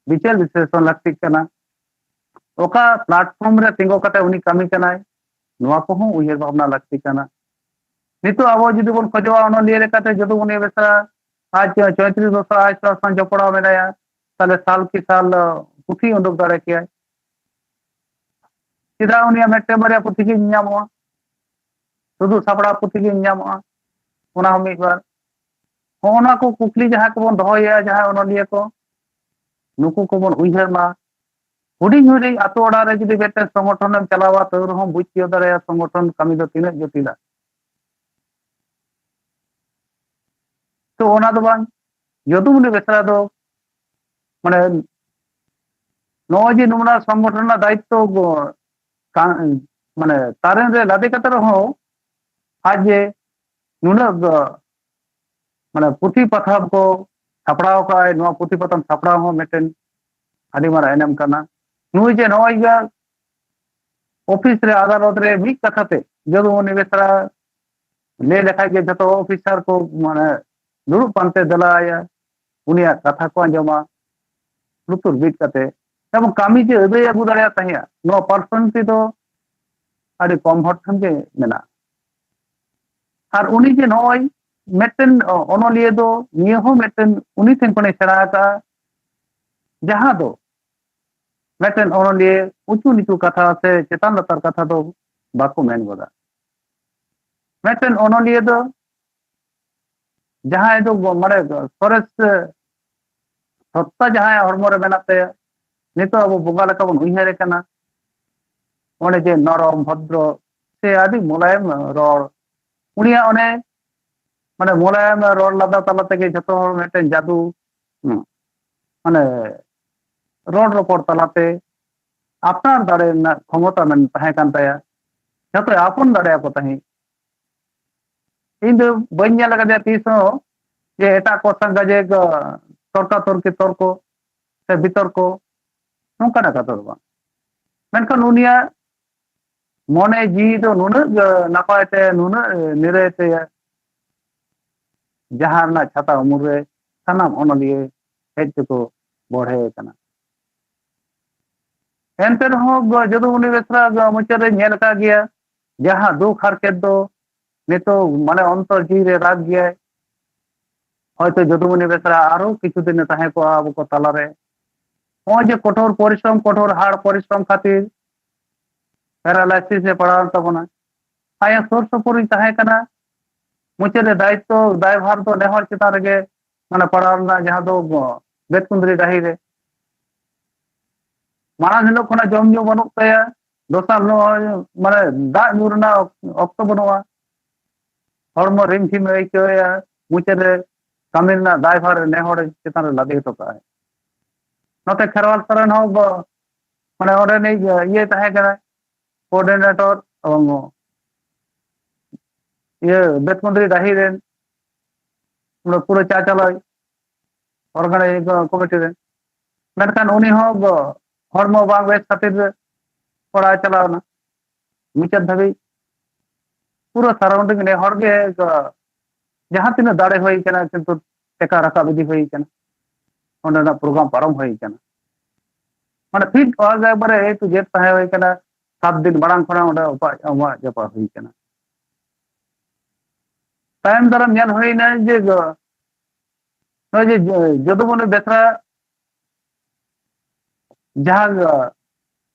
ᱵᱤᱪᱟᱹᱨ ᱵᱤᱥᱞᱮᱥᱚᱱ ᱞᱟᱹᱠᱛᱤᱜ ᱠᱟᱱᱟ᱾ ᱚᱠᱟ ᱯᱞᱟᱴᱯᱷᱚᱨᱢ ᱨᱮ ᱛᱤᱸᱜᱩ ᱠᱟᱛᱮ ᱩᱱᱤ ᱠᱟᱹᱢᱤ ᱠᱟᱱᱟᱭ, ᱱᱚᱣᱟ ᱠᱚᱦᱚᱸ ᱩᱭᱦᱟᱹᱨ ᱵᱷᱟᱵᱽᱱᱟ ᱞᱟᱹᱠᱛᱤ ᱠᱟᱱᱟ᱾ ᱱᱤᱛᱚᱜ ᱟᱵᱚ ᱡᱩᱫᱤ ᱵᱚᱱ ᱠᱷᱚᱡᱚᱜᱼᱟ ᱚᱱᱚᱞᱤᱭᱟᱹ ᱞᱮᱠᱟᱛᱮ ᱡᱚᱫᱩᱢᱚᱱᱤ ᱵᱮᱥᱨᱟ ᱟᱡ ᱪᱚᱭᱛᱨᱤᱥ ᱵᱚᱪᱷᱚᱨ ᱟᱡ ᱥᱟᱶ ᱡᱚᱯᱲᱟᱣ ᱢᱮᱱᱟᱭᱟ, ᱛᱟᱦᱞᱮ ᱥᱟᱞ ᱠᱤ ᱥᱟᱞ ᱯᱩᱛᱷᱤ ᱩᱰᱩᱠ ᱫᱟᱲᱮ ᱠᱮᱭᱟᱭ᱾ ᱪᱮᱫᱟᱜ ᱩᱱᱤᱭᱟᱜ ᱢᱤᱫᱴᱮᱱ ᱵᱟᱨᱭᱟ ᱯᱩᱛᱷᱤ ᱜᱮ ᱧᱟᱢᱚᱜᱼᱟ, ᱥᱩᱫᱷᱩ ᱥᱟᱯᱲᱟᱣ ᱯᱩᱛᱷᱤ ᱜᱮ ᱧᱟᱢᱚᱜᱼᱟ, ᱚᱱᱟ ᱦᱚᱸ ᱢᱤᱫ ᱵᱟᱨ᱾ ᱦᱚᱸᱜᱼᱚ ᱱᱚᱣᱟ ᱠᱚ ᱠᱩᱠᱞᱤ ᱡᱟᱦᱟᱸ ᱠᱚᱵᱚᱱ ᱫᱚᱦᱚᱭᱟ ᱡᱟᱦᱟᱸᱭ ᱚᱱᱚᱞᱤᱭᱟᱹ ᱠᱚ, ᱱᱩᱠᱩ ᱠᱚᱵᱚᱱ ᱩᱭᱦᱟᱹᱨ ᱢᱟ᱾ ᱦᱩᱰᱤᱧ ᱦᱩᱰᱤᱧ ᱟᱛᱳ ᱚᱲᱟᱜ ᱨᱮ ᱡᱩᱫᱤ ᱢᱤᱫᱴᱮᱱ ᱥᱚᱝᱜᱚᱴᱷᱚᱱᱮᱢ ᱪᱟᱞᱟᱣᱟ, ᱛᱟᱹᱣ ᱨᱮᱦᱚᱸ ᱵᱩᱡᱽ ᱛᱤᱭᱳᱜ ᱫᱟᱲᱮᱭᱟᱜᱼᱟ ᱥᱚᱝᱜᱚᱴᱷᱚᱱ ᱠᱟᱹᱢᱤ ᱫᱚ ᱛᱤᱱᱟᱹᱜ ᱡᱚᱴᱤᱞᱟ᱾ ᱛᱚ ᱚᱱᱟ ᱫᱚ ᱵᱟᱝ, ᱡᱚᱫᱩᱢᱚᱱᱤ ᱵᱮᱥᱨᱟ ᱫᱚ ᱢᱟᱱᱮ ᱱᱚᱜᱼᱚᱭ ᱡᱮ ᱱᱚᱣᱟ ᱥᱚᱝᱜᱚᱴᱷᱚᱱ ᱨᱮᱱᱟᱜ ᱫᱟᱭᱤᱛᱛᱚ ᱜᱚ-, ᱠᱟ-, ᱢᱟᱱᱮ ᱛᱟᱨᱮᱱ ᱨᱮ ᱞᱟᱫᱮ ᱠᱟᱛᱮ ᱨᱮᱦᱚᱸ ᱟᱡ ᱡᱮ ᱱᱩᱱᱟᱹᱜ ᱜᱚ-, ᱢᱟᱱᱮ ᱯᱩᱛᱷᱤ ᱯᱟᱛᱷᱟᱢ ᱠᱚ ᱥᱟᱯᱲᱟᱣ ᱠᱟᱜᱼᱟᱭ, ᱱᱚᱣᱟ ᱯᱩᱛᱷᱤ ᱯᱟᱛᱷᱟᱢ ᱥᱟᱯᱲᱟᱣ ᱦᱚᱸ ᱢᱤᱫᱴᱮᱱ ᱟᱹᱰᱤ ᱢᱟᱨᱟᱝ ᱮᱱᱮᱢ ᱠᱟᱱᱟ᱾ ᱱᱩᱭ ᱡᱮ ᱱᱚᱜᱼᱚᱭ ᱡᱮ ᱚᱯᱷᱤᱥ ᱨᱮ ᱟᱫᱟᱞᱚᱛ ᱨᱮ ᱢᱤᱫ ᱠᱟᱛᱷᱟ ᱛᱮ ᱡᱚᱫᱩᱢᱚᱱᱤ ᱵᱮᱥᱨᱟ ᱞᱟᱹᱭ ᱞᱮᱠᱷᱟᱡ ᱜᱮ ᱡᱷᱚᱛᱚ ᱚᱯᱷᱤᱥᱟᱨ ᱠᱚ ᱢᱟᱱᱮ ᱫᱩᱲᱩᱵ ᱯᱟᱱᱛᱮ ᱫᱮᱞᱟᱭᱟ, ᱩᱱᱤᱭᱟᱜ ᱠᱟᱛᱷᱟ ᱠᱚ ᱟᱸᱡᱚᱢᱟ, ᱞᱩᱛᱩᱨ ᱵᱤᱫ ᱠᱟᱛᱮ᱾ ᱮᱵᱚᱝ ᱠᱟᱹᱢᱤ ᱡᱮ ᱟᱹᱫᱟᱹᱭ ᱟᱹᱜᱩ ᱫᱟᱲᱮᱭᱟᱜ ᱛᱟᱦᱮᱸᱫᱼᱟ, ᱱᱚᱣᱟ ᱯᱟᱨᱥᱚᱱᱟᱞᱤᱴᱤ ᱫᱚ ᱟᱹᱰᱤ ᱠᱚᱢ ᱦᱚᱲ ᱴᱷᱮᱱ ᱜᱮ ᱢᱮᱱᱟᱜᱼᱟ᱾ ᱟᱨ ᱩᱱᱤ ᱡᱮ ᱱᱚᱜᱼᱚᱭ ᱢᱤᱫᱴᱮᱱ ᱚ-, ᱚᱱᱚᱞᱤᱭᱟᱹ ᱫᱚ ᱱᱤᱭᱟᱹ ᱦᱚᱸ ᱢᱤᱫᱴᱮᱱ ᱩᱱᱤ ᱴᱷᱮᱱ ᱠᱷᱚᱱᱮ ᱥᱮᱬᱟ ᱟᱠᱟᱫᱼᱟ, ᱡᱟᱦᱟᱸ ᱫᱚ ᱢᱤᱫᱴᱮᱱ ᱚᱱᱚᱞᱤᱭᱟᱹ ᱩᱸᱪᱩ ᱱᱤᱪᱩ ᱠᱟᱛᱷᱟ ᱥᱮ ᱪᱮᱛᱟᱱ ᱞᱟᱛᱟᱨ ᱠᱟᱛᱷᱟ ᱫᱚ ᱵᱟᱠᱚ ᱢᱮᱱ ᱜᱚᱫᱟ᱾ ᱢᱤᱫᱴᱮᱱ ᱚᱱᱚᱞᱤᱭᱟᱹ ᱫᱚ ᱡᱟᱦᱟᱸᱭ ᱫᱚ ᱢᱟᱱᱮ ᱥᱚᱨᱮᱥ ᱥᱚᱛᱛᱟ ᱡᱟᱦᱟᱸᱭᱟᱜ ᱦᱚᱲᱢᱚ ᱨᱮ ᱢᱮᱱᱟᱜ ᱛᱟᱭᱟ, ᱱᱤᱛᱚᱜ ᱟᱵᱚ ᱵᱚᱸᱜᱟ ᱞᱮᱠᱟ ᱵᱚᱱ ᱩᱭᱦᱟᱹᱨᱮ ᱠᱟᱱᱟ, ᱚᱱᱮ ᱡᱮ ᱱᱚᱨᱚᱢ ᱵᱷᱚᱫᱨᱚ ᱥᱮ ᱟᱹᱰᱤ ᱢᱩᱞᱟᱭᱮᱢ ᱨᱚᱲ, ᱩᱱᱤᱭᱟᱜ ᱚᱱᱮ ᱢᱟᱱᱮ ᱢᱩᱞᱟᱭᱮᱢ ᱨᱚᱲ ᱞᱟᱸᱫᱟ ᱛᱟᱞᱟ ᱛᱮᱜᱮ ᱡᱷᱚᱛᱚ ᱦᱚᱲ ᱢᱤᱫᱴᱮᱱ ᱡᱟᱫᱩ, ᱦᱩᱸ, ᱢᱟᱱᱮ ᱨᱚᱲ ᱨᱚᱯᱚᱲ ᱛᱟᱞᱟᱛᱮ ᱟᱯᱱᱟᱨ ᱫᱟᱲᱮ ᱨᱮᱱᱟᱜ ᱠᱷᱚᱢᱚᱛᱟ ᱢᱮᱱ ᱛᱟᱦᱮᱸ ᱠᱟᱱ ᱛᱟᱭᱟ, ᱡᱷᱚᱛᱚᱭ ᱟᱯᱚᱱ ᱫᱟᱲᱮᱭᱟᱠᱚ ᱛᱟᱦᱮᱸᱫ᱾ ᱤᱧ ᱫᱚ ᱵᱟᱹᱧ ᱧᱮᱞ ᱟᱠᱟᱫᱮᱭᱟ ᱛᱤᱥ ᱦᱚᱸ ᱡᱮ ᱮᱴᱟᱜ ᱠᱚ ᱥᱟᱝ ᱜᱟᱡᱮ ᱛᱚᱨᱠᱟ ᱛᱚᱨᱠᱤ ᱛᱚᱨᱠᱚ ᱥᱮ ᱵᱤᱛᱚᱨᱠᱚ, ᱱᱚᱝᱠᱟᱱᱟᱜ ᱠᱟᱛᱷᱟ ᱫᱚ ᱵᱟᱝ᱾ ᱢᱮᱱᱠᱷᱟᱱ ᱩᱱᱤᱭᱟᱜ ᱢᱚᱱᱮ ᱡᱤᱣᱤ ᱫᱚ ᱱᱩᱱᱟᱹᱜ ᱜᱮ ᱱᱟᱯᱟᱭ ᱛᱮ, ᱱᱩᱱᱟᱹᱜ ᱱᱤᱨᱟᱹᱭ ᱛᱮ, ᱡᱟᱦᱟᱸ ᱨᱮᱱᱟᱜ ᱪᱷᱟᱛᱟ ᱩᱢᱩᱞ ᱨᱮ ᱥᱟᱱᱟᱢ ᱚᱱᱚᱞᱤᱭᱟᱹ ᱦᱮᱡ ᱛᱮᱠᱚ ᱵᱚᱲᱦᱮ ᱟᱠᱟᱱᱟ᱾ ᱮᱱᱛᱮ ᱨᱮᱦᱚᱸ ᱜᱚ-, ᱡᱚᱫᱩᱢᱚᱱᱤ ᱵᱮᱥᱨᱟ ᱜᱚ-, ᱢᱩᱪᱟᱹᱫ ᱨᱮ ᱧᱮᱞ ᱟᱠᱟᱫ ᱜᱮᱭᱟ, ᱡᱟᱦᱟᱸ ᱫᱩᱠ ᱦᱟᱨᱠᱮᱛ ᱫᱚ ᱱᱤᱛᱚᱜ ᱢᱟᱱᱮ ᱚᱱᱛᱚᱨ ᱡᱤᱣᱤ ᱨᱮ ᱨᱟᱜᱽ ᱜᱮᱭᱟᱭ᱾ ᱦᱚᱭᱛᱚ ᱡᱚᱫᱩᱢᱚᱱᱤ ᱵᱮᱥᱨᱟ ᱟᱨᱚ ᱠᱤᱪᱷᱩ ᱫᱤᱱᱮ ᱛᱟᱦᱮᱸ ᱠᱚᱜᱼᱟ ᱟᱵᱚ ᱠᱚ ᱛᱟᱞᱟᱨᱮ᱾ ᱱᱚᱜᱼᱚᱭ ᱡᱮ ᱠᱚᱴᱷᱳᱨ ᱯᱚᱨᱤᱥᱨᱚᱢ, ᱠᱚᱴᱷᱳᱨ ᱦᱟᱲ ᱯᱚᱨᱤᱥᱨᱚᱢ ᱠᱷᱟᱹᱛᱤᱨ ᱯᱮᱨᱟᱞᱟᱭᱥᱤᱥ ᱮ ᱯᱟᱲᱟᱣᱮᱱ ᱛᱟᱵᱚᱱᱟ᱾ ᱟᱭᱟᱜ ᱥᱩᱨ ᱥᱩᱯᱩᱨ ᱨᱤᱧ ᱛᱟᱦᱮᱸ ᱠᱟᱱᱟ, ᱢᱩᱪᱟᱹᱫ ᱨᱮ ᱫᱟᱭᱤᱛᱛᱚ ᱫᱟᱭᱵᱷᱟᱨ ᱫᱚ ᱱᱮ ᱦᱚᱲ ᱪᱮᱛᱟᱱ ᱨᱮᱜᱮ ᱢᱟᱱᱮ ᱯᱟᱲᱟᱣ ᱞᱮᱱᱟ, ᱡᱟᱦᱟᱸ ᱫᱚ ᱵᱮᱛᱠᱩᱸᱫᱽᱨᱤ ᱰᱟᱹᱦᱤ ᱨᱮ᱾ ᱢᱟᱲᱟᱝ ᱦᱤᱞᱳᱜ ᱠᱷᱚᱱᱟᱜ ᱡᱚᱢ ᱧᱩ ᱵᱟᱹᱱᱩᱜ ᱛᱟᱭᱟ, ᱫᱚᱥᱟᱨ ᱦᱤᱞᱳᱜ ᱢᱟᱱᱮ ᱫᱟᱜ ᱧᱩ ᱨᱮᱱᱟᱜ ᱚᱠᱛᱚ ᱵᱟᱹᱱᱩᱜᱼᱟ, ᱦᱚᱲᱢᱚ ᱨᱤᱢ ᱡᱷᱤᱢ ᱮ ᱟᱹᱭᱠᱟᱹᱣᱮᱫᱼᱟ, ᱢᱩᱪᱟᱹᱫ ᱨᱮ ᱠᱟᱹᱢᱤ ᱨᱮᱱᱟᱜ ᱫᱟᱭᱵᱷᱟᱨ ᱱᱮ ᱦᱚᱲ ᱪᱮᱛᱟᱱ ᱨᱮ ᱞᱟᱫᱮ ᱦᱚᱴᱚ ᱠᱟᱜᱼᱟᱭ᱾ ᱱᱚᱛᱮ ᱠᱷᱮᱨᱣᱟᱞ ᱥᱚᱨᱮᱱ ᱦᱚᱸ ᱢᱟᱱᱮ ᱚᱸᱰᱮᱱᱤᱡ ᱤᱭᱟᱹ ᱛᱟᱦᱮᱸ ᱠᱟᱱᱟ, ᱠᱳᱚᱨᱰᱤᱱᱮᱴᱚᱨ, ᱮᱵᱚᱝ ᱤᱭᱟᱹ ᱵᱮᱛᱠᱩᱸᱫᱽᱨᱤ ᱰᱟᱹᱦᱤ ᱨᱮᱱ ᱯᱩᱨᱟᱹ ᱪᱟᱪᱟᱞᱟᱣ ᱚᱨᱜᱟᱱᱟᱭᱡᱤᱝ ᱠᱚᱢᱤᱴᱤ ᱨᱮ᱾ ᱢᱮᱱᱠᱷᱟᱱ ᱩᱱᱤ ᱦᱚᱸ ᱦᱚᱲᱢᱚ ᱵᱟᱝ ᱵᱮᱥ ᱠᱷᱟᱹᱛᱤᱨ ᱚᱲᱟᱜ ᱮ ᱪᱟᱞᱟᱣ ᱮᱱᱟ᱾ ᱢᱩᱪᱟᱹᱫ ᱫᱷᱟᱹᱵᱤᱡ ᱯᱩᱨᱟᱹ ᱥᱟᱨᱟᱣᱩᱱᱰᱤᱝ ᱨᱮ ᱦᱚᱲ ᱜᱮ ᱡᱟᱦᱟᱸ ᱛᱤᱱᱟᱹᱜ ᱫᱟᱲᱮ ᱦᱩᱭ ᱠᱟᱱᱟ, ᱠᱤᱱᱛᱩ ᱴᱮᱠᱟ ᱨᱟᱠᱟᱵ ᱤᱫᱤ ᱦᱩᱭ ᱠᱟᱱᱟ, ᱚᱸᱰᱮᱱᱟᱜ ᱯᱨᱳᱜᱨᱟᱢ ᱯᱟᱨᱚᱢ ᱦᱩᱭ ᱠᱟᱱᱟ᱾ ᱢᱟᱱᱮ ᱯᱷᱤᱴ ᱚᱣᱟᱨ ᱮᱠᱵᱟᱨᱮ ᱮ ᱴᱩ ᱡᱮᱰ ᱛᱟᱦᱮᱸ ᱦᱩᱭ ᱠᱟᱱᱟ᱾ ᱥᱟᱛ ᱫᱤᱱ ᱢᱟᱲᱟᱝ ᱠᱷᱚᱱᱟᱜ ᱚᱸᱰᱮ ᱚᱯᱟ-, ᱚᱢᱟᱜ ᱡᱟᱯᱟ ᱦᱩᱭ ᱠᱟᱱᱟ᱾ ᱛᱟᱭᱚᱢ ᱫᱟᱨᱟᱢ ᱧᱮᱞ ᱦᱩᱭᱱᱟ ᱡᱮ ᱱᱚᱜᱼᱚᱭ ᱡᱮ ᱡᱚᱫᱩᱢᱚᱱᱤ ᱵᱮᱥᱨᱟ ᱡᱟᱦᱟᱸ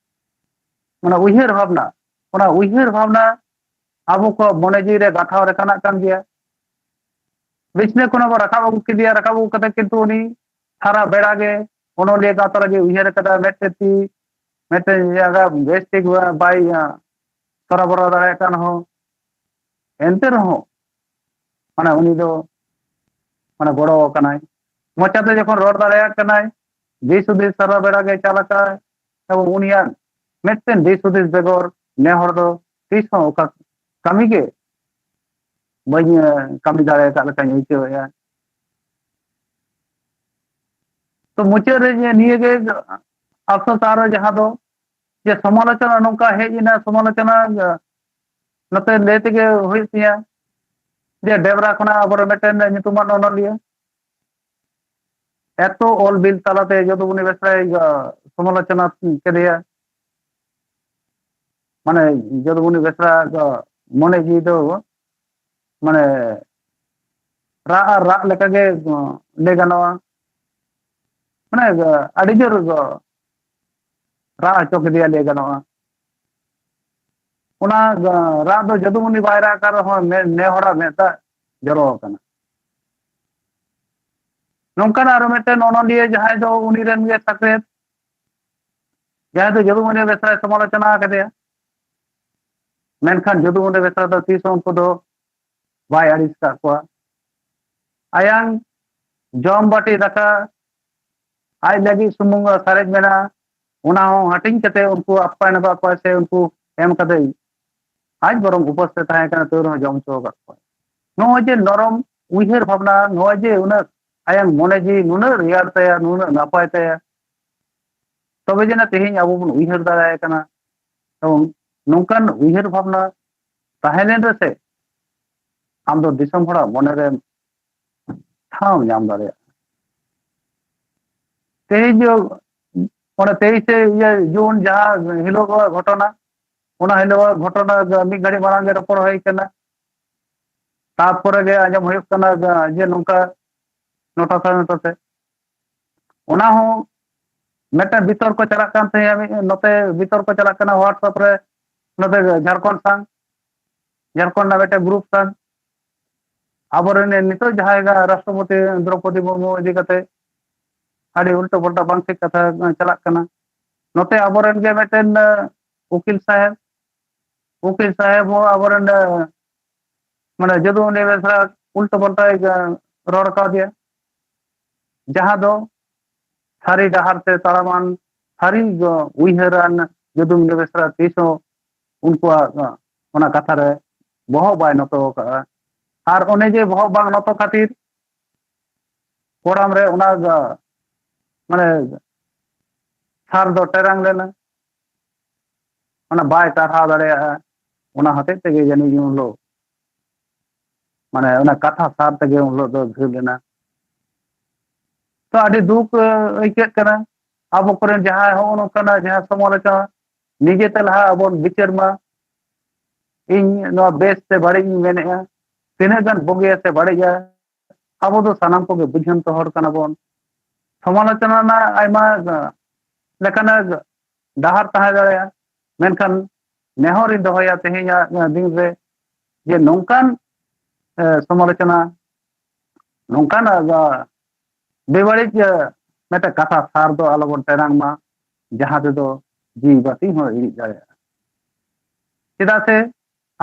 ᱢᱟᱱᱮ ᱩᱭᱦᱟᱹᱨ ᱵᱷᱟᱵᱽᱱᱟ, ᱚᱱᱟ ᱩᱭᱦᱟᱹᱨ ᱵᱷᱟᱵᱽᱱᱟ ᱟᱵᱚ ᱠᱚ ᱢᱚᱱᱮ ᱡᱤᱣᱤ ᱨᱮ ᱜᱟᱛᱷᱟᱣ ᱞᱮᱠᱟᱱᱟᱜ ᱠᱟᱱ ᱜᱮᱭᱟ᱾ ᱵᱤᱪᱷᱱᱟᱹ ᱠᱷᱚᱱᱟᱜ ᱵᱚ ᱨᱟᱠᱟᱵ ᱟᱹᱜᱩ ᱠᱮᱫᱮᱭᱟ, ᱨᱟᱠᱟᱵ ᱟᱹᱜᱩ ᱠᱟᱛᱮ ᱠᱤᱱᱛᱩ ᱩᱱᱤ ᱥᱟᱨᱟ ᱵᱮᱲᱟ ᱜᱮ ᱚᱱᱚᱞᱤᱭᱟᱹ ᱜᱟᱶᱛᱟ ᱞᱟᱹᱜᱤᱫ ᱩᱭᱦᱟᱹᱨ ᱟᱠᱟᱫᱟ, ᱢᱤᱫᱴᱮᱱ ᱛᱤ, ᱢᱤᱫᱴᱮᱱ ᱡᱟᱸᱜᱟ ᱵᱮᱥ ᱴᱷᱤᱠ ᱵᱟᱭ ᱥᱚᱨᱟᱵᱚᱨᱟ ᱫᱟᱲᱮᱭᱟᱜ ᱠᱟᱱ ᱨᱮᱦᱚᱸ, ᱮᱱᱛᱮ ᱨᱮᱦᱚᱸ ᱢᱟᱱᱮ ᱩᱱᱤ ᱫᱚ ᱢᱟᱱᱮ ᱜᱚᱲᱚ ᱟᱠᱟᱱᱟᱭ᱾ ᱢᱚᱪᱟᱛᱮ ᱡᱚᱠᱷᱚᱱ ᱨᱚᱲ ᱫᱟᱲᱮᱭᱟᱜ ᱠᱟᱱᱟᱭ, ᱫᱤᱥ ᱦᱩᱫᱤᱥ ᱥᱟᱨᱟ ᱵᱮᱲᱟ ᱜᱮ ᱪᱟᱞ ᱟᱠᱟᱫ, ᱮᱵᱚᱝ ᱩᱱᱤᱭᱟᱜ ᱢᱤᱫᱴᱮᱱ ᱫᱤᱥ ᱦᱩᱫᱤᱥ ᱵᱮᱜᱚᱨ ᱱᱮ ᱦᱚᱲ ᱫᱚ ᱛᱤᱥ ᱦᱚᱸ ᱚᱠᱟ ᱠᱟᱹᱢᱤ ᱜᱮ ᱵᱟᱹᱧ, ᱮ, ᱠᱟᱹᱢᱤ ᱫᱟᱲᱮ ᱟᱠᱟᱫ ᱞᱮᱠᱟᱧ ᱟᱹᱭᱠᱟᱹᱣᱮᱫᱼᱟ᱾ ᱛᱚ ᱢᱩᱪᱟᱹᱫ ᱨᱮ ᱱᱤᱭᱟᱹ ᱜᱮ ᱟᱯᱥᱳᱥ ᱟᱨ ᱡᱟᱦᱟᱸ ᱫᱚ ᱡᱮ ᱥᱚᱢᱟᱞᱳᱪᱚᱱᱟ ᱱᱚᱝᱠᱟ ᱦᱮᱡ ᱮᱱᱟ, ᱥᱚᱢᱟᱞᱳᱪᱚᱱᱟ, ᱮ, ᱱᱚᱛᱮ ᱞᱟᱹᱭ ᱛᱮᱜᱮ ᱦᱩᱭᱩᱜ ᱛᱤᱧᱟ ᱡᱮ ᱰᱮᱵᱨᱟ ᱠᱷᱚᱱᱟᱜ ᱟᱵᱚᱨᱮᱱ ᱢᱤᱫᱴᱮᱱ ᱧᱩᱛᱩᱢᱟᱱ ᱚᱱᱚᱞᱤᱭᱟᱹ ᱮᱛᱚ ᱚᱞ ᱵᱤᱞ ᱛᱟᱞᱟᱛᱮ ᱡᱚᱫᱩᱢᱚᱱᱤ ᱵᱮᱥᱨᱟᱭ, ᱮ, ᱥᱚᱢᱟᱞᱳᱪᱚᱱᱟ ᱠᱮᱫᱮᱭᱟ᱾ ᱢᱟᱱᱮ ᱡᱚᱫᱩᱢᱚᱱᱤ ᱵᱮᱥᱨᱟ ᱫᱚ ᱢᱚᱱᱮ ᱡᱤᱣᱤ ᱫᱚ ᱢᱟᱱᱮ ᱨᱟᱜ ᱟᱨ ᱨᱟᱜ ᱞᱮᱠᱟᱜᱮ, ᱮ, ᱞᱟᱹᱭ ᱜᱟᱱᱚᱜᱼᱟ᱾ ᱢᱟᱱᱮ, ᱮ, ᱟᱹᱰᱤ ᱡᱳᱨ, ᱮ, ᱨᱟᱜ ᱦᱚᱪᱚ ᱠᱮᱫᱮᱭᱟ ᱞᱟᱹᱭ ᱜᱟᱱᱚᱜᱼᱟ᱾ ᱚᱱᱟ, ᱮ, ᱨᱟᱜ ᱫᱚ ᱡᱚᱫᱩᱢᱚᱱᱤ ᱵᱟᱭ ᱨᱟᱜ ᱠᱟᱱ ᱨᱮᱦᱚᱸ ᱢᱮ-, ᱱᱮ ᱦᱚᱲᱟᱜ ᱢᱮᱫ ᱫᱟᱜ ᱡᱚᱨᱚ ᱟᱠᱟᱱᱟ᱾ ᱱᱚᱝᱠᱟᱱᱟᱜ ᱟᱨᱚ ᱢᱤᱫᱴᱮᱱ ᱚᱱᱚᱞᱤᱭᱟᱹ ᱡᱟᱦᱟᱸᱭ ᱫᱚ ᱩᱱᱤ ᱨᱮᱱ ᱜᱮ ᱥᱟᱠᱨᱮᱛ, ᱡᱟᱦᱟᱸᱭ ᱫᱚ ᱡᱚᱫᱩᱢᱚᱱᱤ ᱵᱮᱥᱨᱟᱭ ᱥᱚᱢᱟᱞᱳᱪᱚᱱᱟ ᱟᱠᱟᱫᱮᱭᱟ, ᱢᱮᱱᱠᱷᱟᱱ ᱡᱚᱫᱩᱢᱚᱱᱤ ᱵᱮᱥᱨᱟ ᱫᱚ ᱛᱤᱥ ᱦᱚᱸ ᱩᱱᱠᱩ ᱫᱚ ᱵᱟᱭ ᱟᱹᱲᱤᱥ ᱟᱠᱟᱫ ᱠᱚᱣᱟ᱾ ᱟᱭᱟᱝ ᱡᱚᱢ ᱵᱟᱹᱴᱤ ᱫᱟᱠᱟ ᱟᱡ ᱞᱟᱹᱜᱤᱫ ᱥᱩᱢᱩᱝ ᱥᱟᱨᱮᱡ ᱢᱮᱱᱟᱜᱼᱟ, ᱚᱱᱟ ᱦᱚᱸ ᱦᱟᱹᱴᱤᱧ ᱠᱟᱛᱮ ᱩᱱᱠᱩ ᱟᱯᱟᱭ ᱱᱚᱜᱚᱜ ᱠᱚᱣᱟ ᱥᱮ ᱩᱱᱠᱩ ᱮᱢ ᱠᱟᱛᱮ ᱟᱡ ᱵᱚᱨᱚᱝ ᱩᱯᱟᱹᱥ ᱛᱮ ᱛᱟᱦᱮᱸ ᱠᱟᱱᱟ, ᱛᱟᱹᱣ ᱨᱮᱦᱚᱸ ᱡᱚᱢ ᱦᱚᱪᱚ ᱟᱠᱟᱫ ᱠᱚᱣᱟ᱾ ᱱᱚᱜᱼᱚᱭ ᱡᱮ ᱱᱚᱨᱚᱢ ᱩᱭᱦᱟᱹᱨ ᱵᱷᱟᱵᱽᱱᱟ, ᱱᱚᱜᱼᱚᱭ ᱡᱮ ᱩᱱᱟᱹᱜ ᱟᱭᱟᱝ ᱢᱚᱱᱮ ᱡᱤᱣᱤ ᱱᱩᱱᱟᱹᱜ ᱨᱮᱭᱟᱲ ᱛᱟᱭᱟ, ᱱᱩᱱᱟᱹᱜ ᱱᱟᱯᱟᱭ ᱛᱟᱭᱟ, ᱛᱚᱵᱮ ᱡᱮᱱᱟ ᱛᱮᱦᱮᱧ ᱟᱵᱚ ᱵᱚᱱ ᱩᱭᱦᱟᱹᱨ ᱫᱟᱲᱮᱭᱟᱭ ᱠᱟᱱᱟ᱾ ᱮᱵᱚᱝ ᱱᱚᱝᱠᱟᱱ ᱩᱭᱦᱟᱹᱨ ᱵᱷᱟᱵᱽᱱᱟ ᱛᱟᱦᱮᱸ ᱞᱮᱱ ᱨᱮᱥᱮ, ᱟᱢ ᱫᱚ ᱫᱤᱥᱚᱢ ᱦᱚᱲᱟᱜ ᱢᱚᱱᱮ ᱨᱮ ᱴᱷᱟᱶ ᱧᱟᱢ ᱫᱟᱲᱮᱭᱟᱜᱼᱟ᱾ ᱛᱮᱦᱮᱧ ᱡᱚ, ᱚᱱᱟ ᱛᱮᱭᱤᱥᱮ ᱤᱭᱟᱹ ᱡᱩᱱ ᱡᱟᱦᱟᱸ ᱦᱤᱞᱳᱜ ᱜᱷᱚᱴᱚᱱᱟ, ᱚᱱᱟ ᱦᱤᱞᱳᱜ ᱜᱷᱚᱴᱚᱱᱟ ᱢᱤᱫ ᱜᱷᱟᱹᱲᱤ ᱢᱟᱲᱟᱝ ᱜᱮ ᱨᱚᱯᱚᱲ ᱦᱩᱭ ᱠᱟᱱᱟ᱾ ᱛᱟᱨᱯᱚᱨᱮ ᱜᱮ ᱟᱸᱡᱚᱢ ᱦᱩᱭᱩᱜ ᱠᱟᱱᱟ ᱡᱮ ᱱᱚᱝᱠᱟ ᱱᱚᱴᱟ ᱥᱟᱲᱮ ᱱᱚᱴᱟ ᱛᱮ᱾ ᱚᱱᱟ ᱦᱚᱸ ᱢᱤᱫᱴᱟᱝ ᱵᱤᱛᱚᱨᱠᱚ ᱪᱟᱞᱟᱜ ᱠᱟᱱ ᱛᱟᱦᱮᱸᱜᱼᱟ, ᱢᱤᱫ ᱱᱚᱛᱮ ᱵᱤᱛᱚᱨᱠᱚ ᱪᱟᱞᱟᱜ ᱠᱟᱱᱟ WhatsApp ᱨᱮ, ᱱᱚᱛᱮ ᱡᱷᱟᱲᱠᱷᱚᱸᱰ ᱥᱟᱝ, ᱡᱷᱟᱲᱠᱷᱚᱸᱰ ᱨᱮᱱᱟᱜ ᱢᱤᱫᱴᱟᱝ ᱜᱨᱩᱯ ᱥᱟᱝ, ᱟᱵᱚᱨᱮᱱ ᱱᱤᱛᱚᱜ ᱡᱟᱦᱟᱸᱭ ᱜᱟ-, ᱨᱟᱥᱴᱨᱚᱯᱚᱛᱤ ᱫᱨᱚᱯᱚᱫᱤ ᱢᱩᱨᱢᱩ ᱤᱫᱤ ᱠᱟᱛᱮ ᱟᱹᱰᱤ ᱩᱞᱴᱟᱹ ᱯᱟᱞᱴᱟ ᱵᱟᱝ ᱴᱷᱤᱠ ᱠᱟᱛᱷᱟ ᱪᱟᱞᱟᱜ ᱠᱟᱱᱟ᱾ ᱱᱚᱛᱮ ᱟᱵᱚᱨᱮᱱ ᱜᱮ ᱢᱤᱫᱴᱮᱱ, ᱟᱸ, ᱩᱠᱤᱞ ᱥᱟᱦᱮᱵᱽ, ᱩᱠᱤᱞ ᱥᱟᱦᱮᱵᱽ ᱦᱚᱸ ᱟᱵᱚᱨᱮᱱ, ᱟᱸ, ᱢᱟᱱᱮ ᱡᱚᱫᱩ ᱩᱱᱤ ᱵᱮᱥᱨᱟ ᱩᱞᱴᱟᱹ ᱯᱟᱞᱴᱟᱭ, ᱟᱸ, ᱨᱚᱲ ᱠᱟᱣᱫᱮᱭᱟ, ᱡᱟᱦᱟᱸ ᱫᱚ ᱥᱟᱹᱨᱤ ᱰᱟᱦᱟᱨ ᱛᱮ ᱛᱟᱲᱟᱢᱟᱱ, ᱥᱟᱹᱨᱤ ᱜᱚ-, ᱩᱭᱦᱟᱹᱨᱟᱱ ᱡᱚᱫᱩ ᱩᱱᱤ ᱵᱮᱥᱨᱟ ᱛᱤᱥ ᱦᱚᱸ ᱩᱱᱠᱩᱣᱟᱜ, ᱟᱸ, ᱚᱱᱟ ᱠᱟᱛᱷᱟ ᱨᱮ ᱵᱚᱦᱚᱜ ᱵᱟᱭ ᱱᱚᱛᱚ ᱟᱠᱟᱫᱼᱟ᱾ ᱟᱨ ᱚᱱᱮ ᱡᱮ ᱵᱚᱦᱚᱜ ᱵᱟᱝ ᱱᱚᱛᱚ ᱠᱷᱟᱹᱛᱤᱨ ᱯᱨᱳᱜᱨᱟᱢ ᱨᱮ ᱚᱱᱟ, ᱟᱸ, ᱢᱟᱱᱮ ᱥᱟᱨ ᱫᱚ ᱴᱮᱨᱟᱝ ᱞᱮᱱᱟ, ᱚᱱᱟ ᱵᱟᱭ ᱴᱟᱨᱦᱟᱣ ᱫᱟᱲᱮᱭᱟᱜᱼᱟ᱾ ᱚᱱᱟ ᱦᱚᱛᱮᱡ ᱛᱮᱜᱮ ᱡᱟᱹᱱᱤᱡ ᱩᱱ ᱦᱤᱞᱳᱜ, ᱢᱟᱱᱮ ᱚᱱᱟ ᱠᱟᱛᱷᱟ ᱥᱟᱨ ᱛᱮᱜᱮ ᱩᱱ ᱦᱤᱞᱳᱜ ᱫᱚ ᱜᱷᱟᱹᱞ ᱮᱱᱟ᱾ ᱛᱚ ᱟᱹᱰᱤ ᱫᱩᱠ, ᱟᱹ, ᱟᱹᱭᱠᱟᱹᱜ ᱠᱟᱱᱟ᱾ ᱟᱵᱚ ᱠᱚᱨᱮᱱ ᱡᱟᱦᱟᱸᱭ ᱦᱚᱸᱜᱼᱚ ᱱᱚᱝᱠᱟᱱᱟᱜ ᱡᱟᱦᱟᱸ ᱥᱚᱢᱟᱞᱳᱪᱚᱱᱟ, ᱱᱤᱡᱮᱛᱮ ᱞᱟᱦᱟ ᱟᱵᱚᱱ ᱵᱤᱪᱟᱹᱨ ᱢᱟ᱾ ᱤᱧ ᱱᱚᱣᱟ ᱵᱮᱥ ᱥᱮ ᱵᱟᱹᱲᱤᱡ ᱤᱧ ᱢᱮᱱᱮᱫᱼᱟ, ᱛᱤᱱᱟᱹᱜ ᱜᱟᱱ ᱵᱩᱜᱤᱭᱟ ᱥᱮ ᱵᱟᱹᱲᱤᱡᱟ, ᱟᱵᱚ ᱫᱚ ᱥᱟᱱᱟᱢ ᱠᱚᱜᱮ ᱵᱩᱡᱷᱟᱹᱱᱛᱚ ᱦᱚᱲ ᱠᱟᱱᱟ ᱵᱚᱱ᱾ ᱥᱚᱢᱟᱞᱳᱪᱚᱱᱟ ᱨᱮᱱᱟᱜ ᱟᱭᱢᱟ, ᱟᱸ, ᱞᱮᱠᱟᱱᱟᱜ ᱰᱟᱦᱟᱨ ᱛᱟᱦᱮᱸ ᱫᱟᱲᱮᱭᱟᱜᱼᱟ, ᱢᱮᱱᱠᱷᱟᱱ ᱱᱮᱦᱚᱨᱤᱧ ᱫᱚᱦᱚᱭᱟ ᱛᱮᱦᱮᱧᱟᱜ, ᱟᱸ, ᱫᱤᱱ ᱨᱮ ᱡᱮ ᱱᱚᱝᱠᱟᱱ, ᱟᱸ, ᱥᱚᱢᱟᱞᱳᱪᱚᱱᱟ, ᱱᱚᱝᱠᱟᱱᱟᱜ, ᱟᱸ, ᱵᱮᱵᱟᱹᱲᱤᱡ, ᱟᱸ, ᱢᱤᱫᱴᱮᱱ ᱠᱟᱛᱷᱟ ᱥᱟᱨ ᱫᱚ ᱟᱞᱚᱵᱚᱱ ᱴᱮᱨᱟᱝ ᱢᱟ, ᱡᱟᱦᱟᱸ ᱛᱮᱫᱚ ᱡᱤᱣᱤ ᱵᱟᱹᱛᱤ ᱦᱚᱸ ᱤᱬᱤᱡ ᱫᱟᱲᱮᱭᱟᱜᱼᱟ᱾ ᱪᱮᱫᱟᱜ ᱥᱮ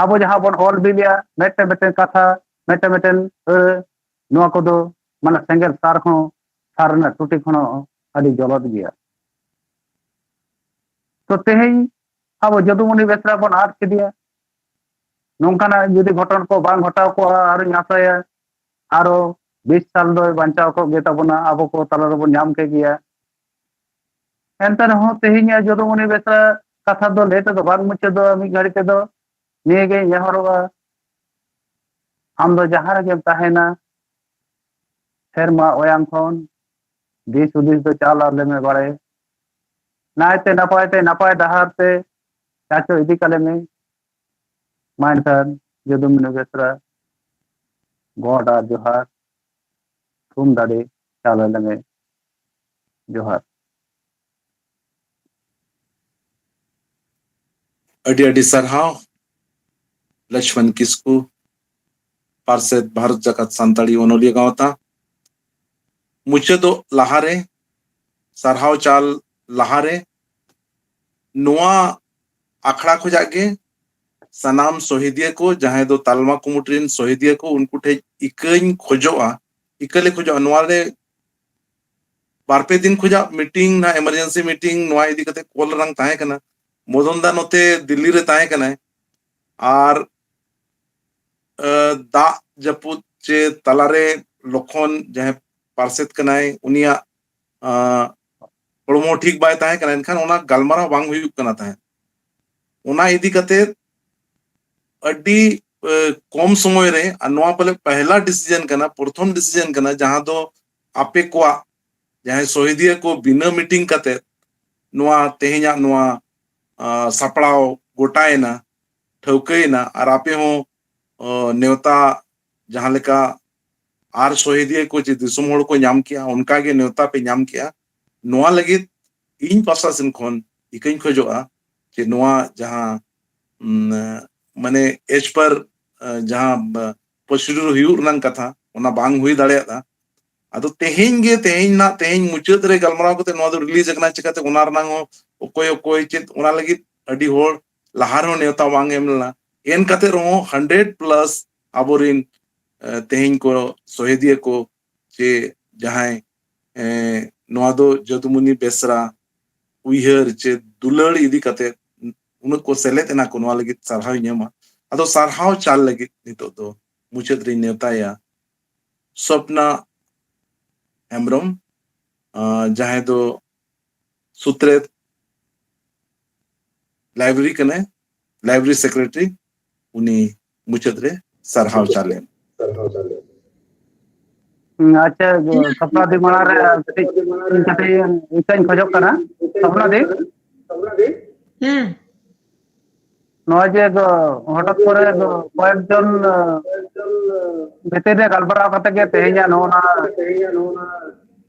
ᱟᱵᱚ ᱡᱟᱦᱟᱸ ᱵᱚᱱ ᱚᱞ ᱵᱤᱞᱮᱜᱼᱟ, ᱢᱤᱫᱴᱮᱱ ᱢᱤᱫᱴᱮᱱ ᱠᱟᱛᱷᱟ, ᱢᱤᱫᱴᱮᱱ ᱢᱤᱫᱴᱮᱱ ᱟᱹᱲᱟᱹ, ᱱᱚᱣᱟ ᱠᱚᱫᱚ ᱢᱟᱱᱮ ᱥᱮᱸᱜᱮᱞ ᱥᱟᱨ ᱦᱚᱸ, ᱥᱟᱨ ᱨᱮᱱᱟᱜ ᱴᱩᱴᱤ ᱠᱷᱚᱱ ᱦᱚᱸ ᱟᱹᱰᱤ ᱡᱚᱞᱚᱫ ᱜᱮᱭᱟ᱾ ᱛᱚ ᱛᱮᱦᱮᱧ ᱟᱵᱚ ᱡᱚᱫᱩᱢᱚᱱᱤ ᱵᱮᱥᱨᱟ ᱵᱚᱱ ᱟᱫ ᱠᱮᱫᱮᱭᱟ᱾ ᱱᱚᱝᱠᱟᱱᱟᱜ ᱡᱩᱫᱤ ᱜᱷᱚᱴᱚᱱ ᱠᱚ ᱵᱟᱝ ᱜᱷᱚᱴᱟᱣ ᱠᱚᱜᱼᱟ, ᱟᱨᱤᱧ ᱟᱥᱟᱭᱟ ᱟᱨᱚ ᱵᱤᱥ ᱥᱟᱞ ᱫᱚᱭ ᱵᱟᱧᱪᱟᱣ ᱠᱚᱜ ᱜᱮ ᱛᱟᱵᱚᱱᱟ, ᱟᱵᱚ ᱠᱚ ᱛᱟᱞᱟ ᱨᱮᱵᱚᱱ ᱧᱟᱢ ᱠᱮ ᱜᱮᱭᱟ᱾ ᱮᱱᱛᱮ ᱨᱮᱦᱚᱸ ᱛᱮᱦᱮᱧᱟᱜ ᱡᱚᱫᱩᱢᱚᱱᱤ ᱵᱮᱥᱨᱟ ᱠᱟᱛᱷᱟ ᱫᱚ ᱞᱟᱹᱭ ᱛᱮᱫᱚ ᱵᱟᱝ ᱢᱩᱪᱟᱹᱫᱚᱜᱼᱟ ᱢᱤᱫ ᱜᱷᱟᱹᱲᱤ ᱛᱮᱫᱚ᱾ ᱱᱤᱭᱟᱹᱜᱮᱧ ᱱᱮᱦᱚᱨᱚᱜᱼᱟ, ᱟᱢ ᱫᱚ ᱡᱟᱦᱟᱸ ᱨᱮᱜᱮᱢ ᱛᱟᱦᱮᱱᱟ, ᱥᱮᱨᱢᱟ ᱚᱭᱟᱝ ᱠᱷᱚᱱ ᱫᱤᱥ ᱦᱩᱫᱤᱥ ᱫᱚ ᱪᱟᱞ ᱟᱞᱮ ᱢᱮ ᱵᱟᱲᱮ᱾ ᱱᱟᱭᱛᱮ ᱱᱟᱯᱟᱭ ᱛᱮ ᱱᱟᱯᱟᱭ ᱰᱟᱦᱟᱨ ᱛᱮ ᱪᱟᱪᱚ ᱤᱫᱤ ᱠᱟᱞᱮ ᱢᱮ᱾ ᱢᱟ ᱮᱱᱠᱷᱟᱱ ᱡᱚᱫᱩᱢᱚᱱᱤ ᱵᱮᱥᱨᱟ ᱜᱚᱰ ᱟᱨ ᱡᱚᱦᱟᱨ, ᱛᱷᱩᱢ ᱫᱟᱲᱮ ᱪᱟᱞ ᱟᱞᱮ ᱢᱮ᱾ ᱡᱚᱦᱟᱨ᱾ ᱟᱹᱰᱤ ᱟᱹᱰᱤ ᱥᱟᱨᱦᱟᱣ ᱞᱚᱪᱷᱢᱚᱱ ᱠᱤᱥᱠᱩ, ᱯᱟᱨᱥᱮᱛ ᱵᱷᱟᱨᱚᱛ ᱡᱟᱠᱟᱛ ᱥᱟᱱᱛᱟᱲᱤ ᱚᱱᱚᱞᱤᱭᱟᱹ ᱜᱟᱶᱛᱟ᱾ ᱢᱩᱪᱟᱹᱫᱚᱜ ᱞᱟᱦᱟᱨᱮ ᱥᱟᱨᱦᱟᱣ ᱪᱟᱞ ᱞᱟᱦᱟᱨᱮ ᱱᱚᱣᱟ ᱟᱠᱷᱲᱟ ᱠᱷᱚᱡᱟᱜ ᱜᱮ ᱥᱟᱱᱟᱢ ᱥᱚᱦᱤᱫᱤᱭᱟᱹ ᱠᱚ, ᱡᱟᱦᱟᱸᱭ ᱫᱚ ᱛᱟᱞᱢᱟ ᱠᱩᱢᱩᱴ ᱨᱮᱱ ᱥᱚᱦᱤᱫᱤᱭᱟᱹ ᱠᱚ, ᱩᱱᱠᱩ ᱴᱷᱮᱡ ᱤᱠᱟᱹᱧ ᱠᱷᱚᱡᱚᱜᱼᱟ, ᱤᱠᱟᱹ ᱞᱮ ᱠᱷᱚᱡᱚᱜᱼᱟ᱾ ᱱᱚᱣᱟ ᱨᱮ ᱵᱟᱨ ᱯᱮ ᱫᱤᱱ ᱠᱷᱚᱡᱟᱜ ᱢᱤᱴᱤᱝ ᱱᱟ, ᱮᱢᱟᱨᱡᱮᱱᱥᱤ ᱢᱤᱴᱤᱝ ᱱᱚᱣᱟ ᱤᱫᱤ ᱠᱟᱛᱮ ᱠᱚᱞ ᱨᱮᱱᱟᱝ ᱛᱟᱦᱮᱸ ᱠᱟᱱᱟ᱾ ᱢᱚᱫᱚᱱ ᱫᱟ ᱱᱚᱛᱮ ᱫᱤᱞᱞᱤ ᱨᱮ ᱛᱟᱦᱮᱸ ᱠᱟᱱᱟᱭ, ᱟᱨ ᱫᱟᱜ ᱡᱟᱹᱯᱩᱫ ᱪᱮ ᱛᱟᱞᱟᱨᱮ ᱞᱚᱠᱷᱚᱱ ᱡᱟᱦᱟᱸᱭ ᱯᱟᱨᱥᱮᱛ ᱠᱟᱱᱟᱭ, ᱩᱱᱤᱭᱟᱜ ᱦᱚᱲᱢᱚ ᱴᱷᱤᱠ ᱵᱟᱭ ᱛᱟᱦᱮᱸ ᱠᱟᱱᱟ, ᱮᱱᱠᱷᱟᱱ ᱚᱱᱟ ᱜᱟᱞᱢᱟᱨᱟᱣ ᱵᱟᱝ ᱦᱩᱭᱩᱜ ᱠᱟᱱᱟ ᱛᱟᱦᱮᱸᱫ᱾ ᱚᱱᱟ ᱤᱫᱤ ᱠᱟᱛᱮ ᱟᱹᱰᱤ ᱠᱚᱢ ᱥᱚᱢᱚᱭ ᱨᱮ, ᱟᱨ ᱱᱚᱣᱟ ᱯᱟᱞᱮ ᱯᱟᱦᱞᱟ ᱰᱤᱥᱤᱡᱚᱱ ᱠᱟᱱᱟ, ᱯᱨᱚᱛᱷᱚᱢ ᱰᱤᱥᱤᱡᱚᱱ ᱠᱟᱱᱟ, ᱡᱟᱦᱟᱸ ᱫᱚ ᱟᱯᱮ ᱠᱚᱣᱟᱜ ᱡᱟᱦᱟᱸᱭ ᱥᱚᱦᱤᱫᱤᱭᱟᱹ ᱠᱚ ᱵᱤᱱᱟᱹ ᱢᱤᱴᱤᱝ ᱠᱟᱛᱮ ᱱᱚᱣᱟ ᱛᱮᱦᱮᱧᱟᱜ ᱱᱚᱣᱟ ᱥᱟᱯᱲᱟᱣ ᱜᱚᱴᱟᱭᱮᱱᱟ, ᱴᱷᱟᱹᱣᱠᱟᱹᱭᱮᱱᱟ, ᱟᱨ ᱟᱯᱮ ᱦᱚᱸ ᱱᱮᱣᱛᱟ ᱡᱟᱦᱟᱸ ᱞᱮᱠᱟ ᱟᱨ ᱥᱚᱦᱤᱫᱤᱭᱟᱹ ᱠᱚ ᱪᱮ ᱫᱤᱥᱚᱢ ᱦᱚᱲ ᱠᱚ ᱧᱟᱢ ᱠᱮᱜᱼᱟ, ᱚᱱᱠᱟ ᱜᱮ ᱱᱮᱣᱛᱟ ᱯᱮ ᱧᱟᱢ ᱠᱮᱜᱼᱟ᱾ ᱱᱚᱣᱟ ᱞᱟᱹᱜᱤᱫ ᱤᱧ ᱯᱟᱥᱴᱟ ᱥᱮᱱ ᱠᱷᱚᱱ ᱤᱠᱟᱹᱧ ᱠᱷᱚᱡᱚᱜᱼᱟ ᱡᱮ ᱱᱚᱣᱟ ᱡᱟᱦᱟᱸ ᱢᱟᱱᱮ as per ᱡᱟᱦᱟᱸ procedure ᱦᱩᱭᱩᱜ ᱨᱮᱱᱟᱜ ᱠᱟᱛᱷᱟ, ᱚᱱᱟ ᱵᱟᱝ ᱦᱩᱭ ᱫᱟᱲᱮᱭᱟᱫᱟ᱾ ᱟᱫᱚ ᱛᱮᱦᱮᱧ ᱜᱮ, ᱛᱮᱦᱮᱧ ᱱᱟᱜ, ᱛᱮᱦᱮᱧ ᱢᱩᱪᱟᱹᱫ ᱨᱮ ᱜᱟᱞᱢᱟᱨᱟᱣ ᱠᱟᱛᱮ ᱱᱚᱣᱟ ᱫᱚ ᱨᱤᱞᱤᱡᱽ ᱟᱠᱟᱱᱟ, ᱪᱤᱠᱟᱛᱮ ᱚᱱᱟ ᱨᱮᱱᱟᱜ ᱦᱚᱸ ᱚᱠᱚᱭ ᱚᱠᱚᱭ ᱪᱮᱫ, ᱚᱱᱟ ᱞᱟᱹᱜᱤᱫ ᱟᱹᱰᱤ ᱦᱚᱲ ᱞᱟᱦᱟ ᱨᱮᱦᱚᱸ ᱱᱮᱣᱛᱟ ᱵᱟᱝ ᱮᱢ ᱞᱮᱱᱟ᱾ ᱮᱱ ᱠᱟᱛᱮ ᱨᱮᱦᱚᱸ hundred plus ᱟᱵᱚᱨᱤᱱ ᱛᱮᱦᱮᱧ ᱠᱚ ᱥᱚᱦᱮᱫᱤᱭᱟᱹ ᱠᱚ ᱪᱮ ᱡᱟᱦᱟᱸᱭ ᱱᱚᱣᱟ ᱫᱚ ᱡᱚᱫᱩᱢᱩᱱᱤ ᱵᱮᱥᱨᱟ ᱩᱭᱦᱟᱹᱨ ᱪᱮ ᱫᱩᱞᱟᱹᱲ ᱤᱫᱤ ᱠᱟᱛᱮ ᱩᱱᱟᱹᱜ ᱠᱚ ᱥᱮᱞᱮᱫ ᱮᱱᱟ ᱠᱚ, ᱱᱚᱣᱟ ᱞᱟᱹᱜᱤᱫ ᱥᱟᱨᱦᱟᱣ ᱤᱧ ᱮᱢᱟ᱾ ᱟᱫᱚ ᱥᱟᱨᱦᱟᱣ ᱪᱟᱞ ᱞᱟᱹᱜᱤᱫ ᱱᱤᱛᱚᱜ ᱫᱚ ᱢᱩᱪᱟᱹᱫ ᱨᱤᱧ ᱱᱮᱣᱛᱟᱭᱟ ᱥᱚᱯᱱᱟ ᱦᱮᱢᱵᱨᱚᱢ, ᱟᱸ, ᱡᱟᱦᱟᱸᱭ ᱫᱚ ᱥᱩᱛᱨᱮᱛ ᱞᱟᱭᱵᱨᱮᱨᱤ ᱠᱟᱱᱟᱭ, ᱞᱟᱭᱵᱨᱮᱨᱤ ᱥᱮᱠᱨᱮᱴᱟᱨᱤ, ᱩᱱᱤ ᱢᱩᱪᱟᱹᱫ ᱨᱮ ᱥᱟᱨᱦᱟᱣ ᱪᱟᱞ ᱮᱢ᱾ ᱦᱩᱸ, ᱟᱪᱪᱷᱟ, ᱥᱚᱯᱱᱟ ᱫᱤ ᱢᱟᱲᱟᱝ ᱨᱮ ᱠᱟᱹᱴᱤᱡ, ᱠᱟᱹᱴᱤᱡ ᱤᱠᱟᱹᱧ ᱠᱷᱚᱡᱚᱜ ᱠᱟᱱᱟ, ᱥᱚᱯᱱᱟ ᱫᱤ᱾ ᱦᱮᱸ, ᱱᱚᱜᱼᱚᱭ ᱡᱮ ᱫᱚ ᱦᱚᱴᱟᱛ ᱠᱚᱨᱮ ᱫᱚ ᱠᱚᱭᱮᱠ ᱡᱚᱱ, ᱟᱸ, ᱵᱷᱤᱛᱤᱨ ᱨᱮ ᱜᱟᱞᱢᱟᱨᱟᱣ ᱠᱟᱛᱮ ᱜᱮ ᱛᱮᱦᱮᱧᱟᱜ ᱱᱚᱜᱼᱚ ᱱᱟ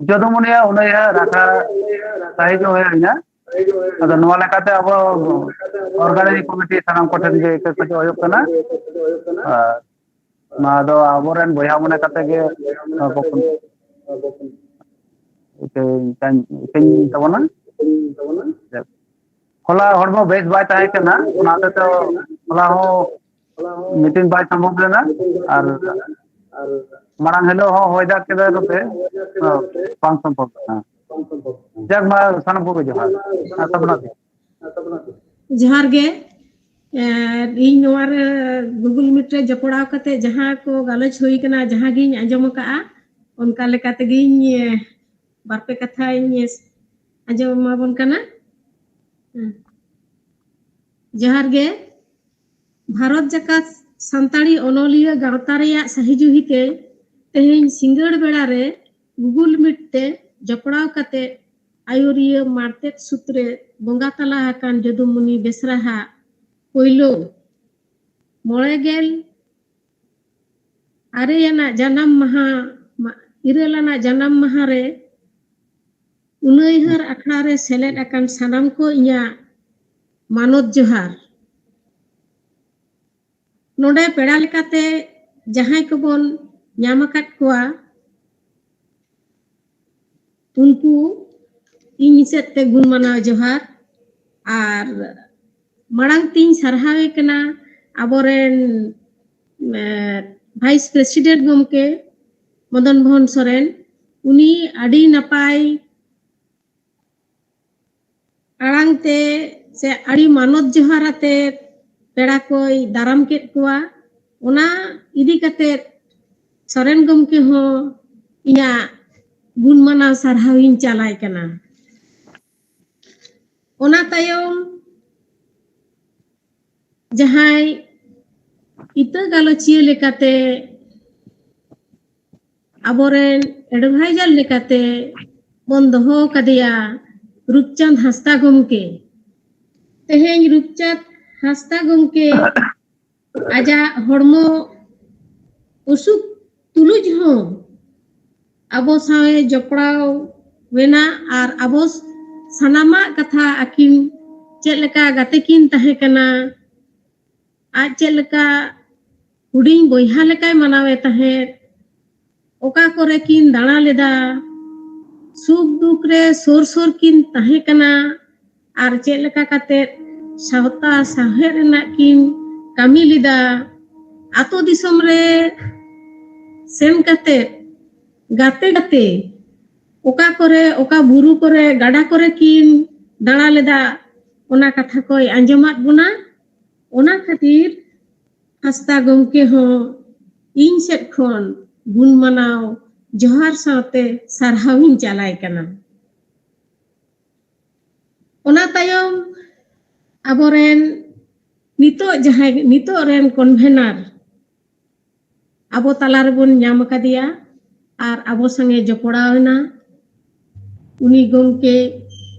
ᱡᱚᱫᱩᱢᱩᱱᱤᱭᱟᱜ ᱩᱱᱟᱹᱭᱦᱟᱹᱨ ᱟᱠᱷᱲᱟ ᱥᱟᱹᱦᱤᱡᱩᱜ ᱦᱩᱭ ᱮᱱᱟ᱾ ᱟᱫᱚ ᱱᱚᱣᱟ ᱞᱮᱠᱟᱛᱮ ᱟᱵᱚ organizing committee ᱥᱟᱱᱟᱢ ᱠᱚᱴᱷᱮᱱ ᱜᱮ ᱤᱠᱟᱹ ᱠᱷᱚᱡᱚᱜ ᱦᱩᱭᱩᱜ ᱠᱟᱱᱟ᱾ ᱟᱨ ᱱᱚᱣᱟ ᱫᱚ ᱟᱵᱚᱨᱮᱱ ᱵᱚᱭᱦᱟ ᱢᱚᱱᱮ ᱠᱟᱛᱮ ᱜᱮ ᱱᱚᱣᱟ ᱠᱚ ᱤᱠᱟᱹᱧ, ᱤᱠᱟᱹᱧ ᱛᱟᱵᱚᱱᱟ᱾ ᱦᱚᱞᱟ ᱦᱚᱲᱢᱚ ᱵᱮᱥ ᱵᱟᱭ ᱛᱟᱦᱮᱸ ᱠᱟᱱᱟ, ᱚᱱᱟ ᱦᱚᱛᱮᱡ ᱛᱮ ᱦᱚᱞᱟ ᱦᱚᱸ meeting ᱵᱟᱭ ᱥᱚᱢᱵᱷᱚᱵ ᱞᱮᱱᱟ᱾ ᱟᱨ ᱢᱟᱲᱟᱝ ᱦᱤᱞᱳᱜ ᱦᱚᱸ ᱦᱚᱭ ᱫᱟᱜ ᱠᱮᱫᱟ ᱱᱚᱛᱮ, ᱵᱟᱝ ᱥᱚᱢᱵᱷᱚᱵ ᱞᱮᱱᱟ᱾ ᱡᱟᱠ, ᱢᱟ ᱥᱟᱱᱟᱢ ᱠᱚᱜᱮ ᱡᱚᱦᱟᱨ᱾ ᱦᱮᱸ, ᱥᱟᱯᱲᱟᱣ ᱜᱮ᱾ ᱡᱚᱦᱟᱨ ᱜᱮ᱾ ᱮᱸ, ᱤᱧ ᱱᱚᱣᱟ ᱨᱮ Google Meet ᱨᱮ ᱡᱚᱯᱲᱟᱣ ᱠᱟᱛᱮ ᱡᱟᱦᱟᱸ ᱠᱚ ᱜᱟᱞᱚᱪ ᱦᱩᱭ ᱠᱟᱱᱟ, ᱡᱟᱦᱟᱸ ᱜᱤᱧ ᱟᱸᱡᱚᱢ ᱟᱠᱟᱜᱼᱟ, ᱚᱱᱠᱟ ᱞᱮᱠᱟ ᱛᱮᱜᱤᱧ, ᱮ, ᱵᱟᱨᱯᱮ ᱠᱟᱛᱷᱟᱧ ᱟᱸᱡᱚᱢ ᱟᱵᱚᱱ ᱠᱟᱱᱟ᱾ ᱦᱮᱸ᱾ ᱡᱚᱦᱟᱨ ᱜᱮ᱾ ᱵᱷᱟᱨᱚᱛ ᱡᱟᱠᱟᱛ ᱥᱟᱱᱛᱟᱲᱤ ᱚᱱᱚᱞᱤᱭᱟᱹ ᱜᱟᱶᱛᱟ ᱨᱮᱭᱟᱜ ᱥᱟᱹᱦᱤᱡᱩᱦᱤ ᱛᱮ ᱛᱮᱦᱮᱧ ᱥᱤᱸᱜᱟᱹᱲ ᱵᱮᱲᱟ ᱨᱮ Google Meet ᱛᱮ ᱡᱚᱯᱲᱟᱣ ᱠᱟᱛᱮ ᱟᱭᱩᱨᱤᱭᱟᱹ ᱢᱟᱨᱛᱮᱫ ᱥᱩᱛᱨᱮ ᱵᱚᱸᱜᱟ ᱛᱟᱞᱟ ᱟᱠᱟᱱ ᱡᱚᱫᱩᱢᱩᱱᱤ ᱵᱮᱥᱨᱟ ᱦᱟᱜ ᱯᱳᱭᱞᱳ ᱢᱚᱬᱮ ᱜᱮᱞ ᱟᱨᱮ ᱟᱱᱟᱜ ᱡᱟᱱᱟᱢ ᱢᱟᱦᱟ, ᱢᱟ-, ᱤᱨᱟᱹᱞ ᱟᱱᱟᱜ ᱡᱟᱱᱟᱢ ᱢᱟᱦᱟ ᱨᱮ ᱩᱱᱟᱹᱭᱦᱟᱹᱨ ᱟᱠᱷᱲᱟ ᱨᱮ ᱥᱮᱞᱮᱫ ᱟᱠᱟᱱ ᱥᱟᱱᱟᱢ ᱠᱚ ᱤᱧᱟᱹᱜ ᱢᱟᱱᱚᱛ ᱡᱚᱦᱟᱨ᱾ ᱱᱚᱰᱮ ᱯᱮᱲᱟ ᱞᱮᱠᱟᱛᱮ ᱡᱟᱦᱟᱸᱭ ᱠᱚᱵᱚᱱ ᱧᱟᱢ ᱟᱠᱟᱫ ᱠᱚᱣᱟ, ᱩᱱᱠᱩ ᱤᱧ ᱥᱮᱫ ᱛᱮ ᱜᱩᱱ ᱢᱟᱱᱟᱣ ᱡᱚᱦᱟᱨ᱾ ᱟᱨ ᱢᱟᱲᱟᱝ ᱛᱤᱧ ᱥᱟᱨᱦᱟᱣᱮ ᱠᱟᱱᱟ ᱟᱵᱚᱨᱮᱱ, ᱮ, Vice President ᱜᱚᱢᱠᱮ ᱢᱚᱫᱚᱱ ᱢᱳᱦᱚᱱ ᱥᱚᱨᱮᱱ᱾ ᱩᱱᱤ ᱟᱹᱰᱤ ᱱᱟᱯᱟᱭ ᱟᱲᱟᱝ ᱛᱮ ᱥᱮ ᱟᱹᱰᱤ ᱢᱟᱱᱚᱛ ᱡᱚᱦᱟᱨ ᱟᱛᱮ ᱯᱮᱲᱟ ᱠᱚᱭ ᱫᱟᱨᱟᱢ ᱠᱮᱫ ᱠᱚᱣᱟ᱾ ᱚᱱᱟ ᱤᱫᱤ ᱠᱟᱛᱮ ᱥᱚᱨᱮᱱ ᱜᱚᱢᱠᱮ ᱦᱚᱸ ᱤᱧᱟᱹᱜ ᱜᱩᱱ ᱢᱟᱱᱟᱣ ᱥᱟᱨᱦᱟᱣ ᱤᱧ ᱪᱟᱞᱟᱭ ᱠᱟᱱᱟ᱾ ᱚᱱᱟ ᱛᱟᱭᱚᱢ ᱡᱟᱦᱟᱸᱭ ᱤᱛᱟᱹ ᱜᱟᱞᱚᱪᱤᱭᱟᱹ ᱞᱮᱠᱟᱛᱮ ᱟᱵᱚᱨᱮᱱ advisor ᱞᱮᱠᱟᱛᱮ ᱵᱚᱱ ᱫᱚᱦᱚ ᱠᱟᱫᱮᱭᱟ ᱨᱩᱯᱪᱟᱸᱫᱽ ᱦᱟᱸᱥᱫᱟ ᱜᱚᱢᱠᱮ᱾ ᱛᱮᱦᱮᱧ ᱨᱩᱯᱪᱟᱸᱫᱽ ᱦᱟᱸᱥᱫᱟ ᱜᱚᱢᱠᱮ ᱟᱡᱟᱜ ᱦᱚᱲᱢᱚ ᱚᱥᱩᱠ ᱛᱩᱞᱩᱡ ᱦᱚᱸ ᱟᱵᱚ ᱥᱟᱶᱮ ᱡᱚᱯᱲᱟᱣ ᱢᱮᱱᱟᱜ ᱟᱨ ᱟᱵᱚ ᱥᱟᱱᱟᱢᱟᱜ ᱠᱟᱛᱷᱟ ᱟᱹᱠᱤᱱ ᱪᱮᱫ ᱞᱮᱠᱟ ᱜᱟᱛᱮ ᱠᱤᱱ ᱛᱟᱦᱮᱸ ᱠᱟᱱᱟ, ᱟᱡ ᱪᱮᱫ ᱞᱮᱠᱟ ᱦᱩᱰᱤᱧ ᱵᱚᱭᱦᱟ ᱞᱮᱠᱟᱭ ᱢᱟᱱᱟᱣᱮ ᱛᱟᱦᱮᱸᱫ, ᱚᱠᱟ ᱠᱚᱨᱮ ᱠᱤᱱ ᱫᱟᱬᱟ ᱞᱮᱫᱟ, ᱥᱩᱠ ᱫᱩᱠ ᱨᱮ ᱥᱩᱨ ᱥᱩᱨ ᱠᱤᱱ ᱛᱟᱦᱮᱸ ᱠᱟᱱᱟ, ᱟᱨ ᱪᱮᱫ ᱞᱮᱠᱟ ᱠᱟᱛᱮ ᱥᱟᱶᱛᱟ ᱥᱟᱶᱦᱮᱫ ᱨᱮᱱᱟᱜ ᱠᱤᱱ ᱠᱟᱹᱢᱤ ᱞᱮᱫᱟ, ᱟᱛᱳ ᱫᱤᱥᱚᱢ ᱨᱮ ᱥᱮᱱ ᱠᱟᱛᱮ ᱜᱟᱛᱮ ᱜᱟᱛᱮ ᱚᱠᱟ ᱠᱚᱨᱮ, ᱚᱠᱟ ᱵᱩᱨᱩ ᱠᱚᱨᱮ, ᱜᱟᱰᱟ ᱠᱚᱨᱮ ᱠᱤᱱ ᱫᱟᱬᱟ ᱞᱮᱫᱟ, ᱚᱱᱟ ᱠᱟᱛᱷᱟ ᱠᱚᱭ ᱟᱸᱡᱚᱢᱟᱫ ᱵᱚᱱᱟ᱾ ᱚᱱᱟ ᱠᱷᱟᱹᱛᱤᱨ ᱦᱟᱸᱥᱫᱟ ᱜᱚᱢᱠᱮ ᱦᱚᱸ ᱤᱧ ᱥᱮᱫ ᱠᱷᱚᱱ ᱜᱩᱱ ᱢᱟᱱᱟᱣ ᱡᱚᱦᱟᱨ ᱥᱟᱶᱛᱮ ᱥᱟᱨᱦᱟᱣ ᱤᱧ ᱪᱟᱞᱟᱭ ᱠᱟᱱᱟ᱾ ᱚᱱᱟ ᱛᱟᱭᱚᱢ ᱟᱵᱚᱨᱮᱱ ᱱᱤᱛᱚᱜ ᱡᱟᱦᱟᱸᱭ, ᱱᱤᱛᱚᱜ ᱨᱮᱱ convener ᱟᱵᱚ ᱛᱟᱞᱟ ᱨᱮᱵᱚᱱ ᱧᱟᱢ ᱟᱠᱟᱫᱮᱭᱟ ᱟᱨ ᱟᱵᱚ ᱥᱚᱸᱜᱮ ᱡᱚᱯᱲᱟᱣ ᱮᱱᱟ ᱩᱱᱤ ᱜᱚᱢᱠᱮ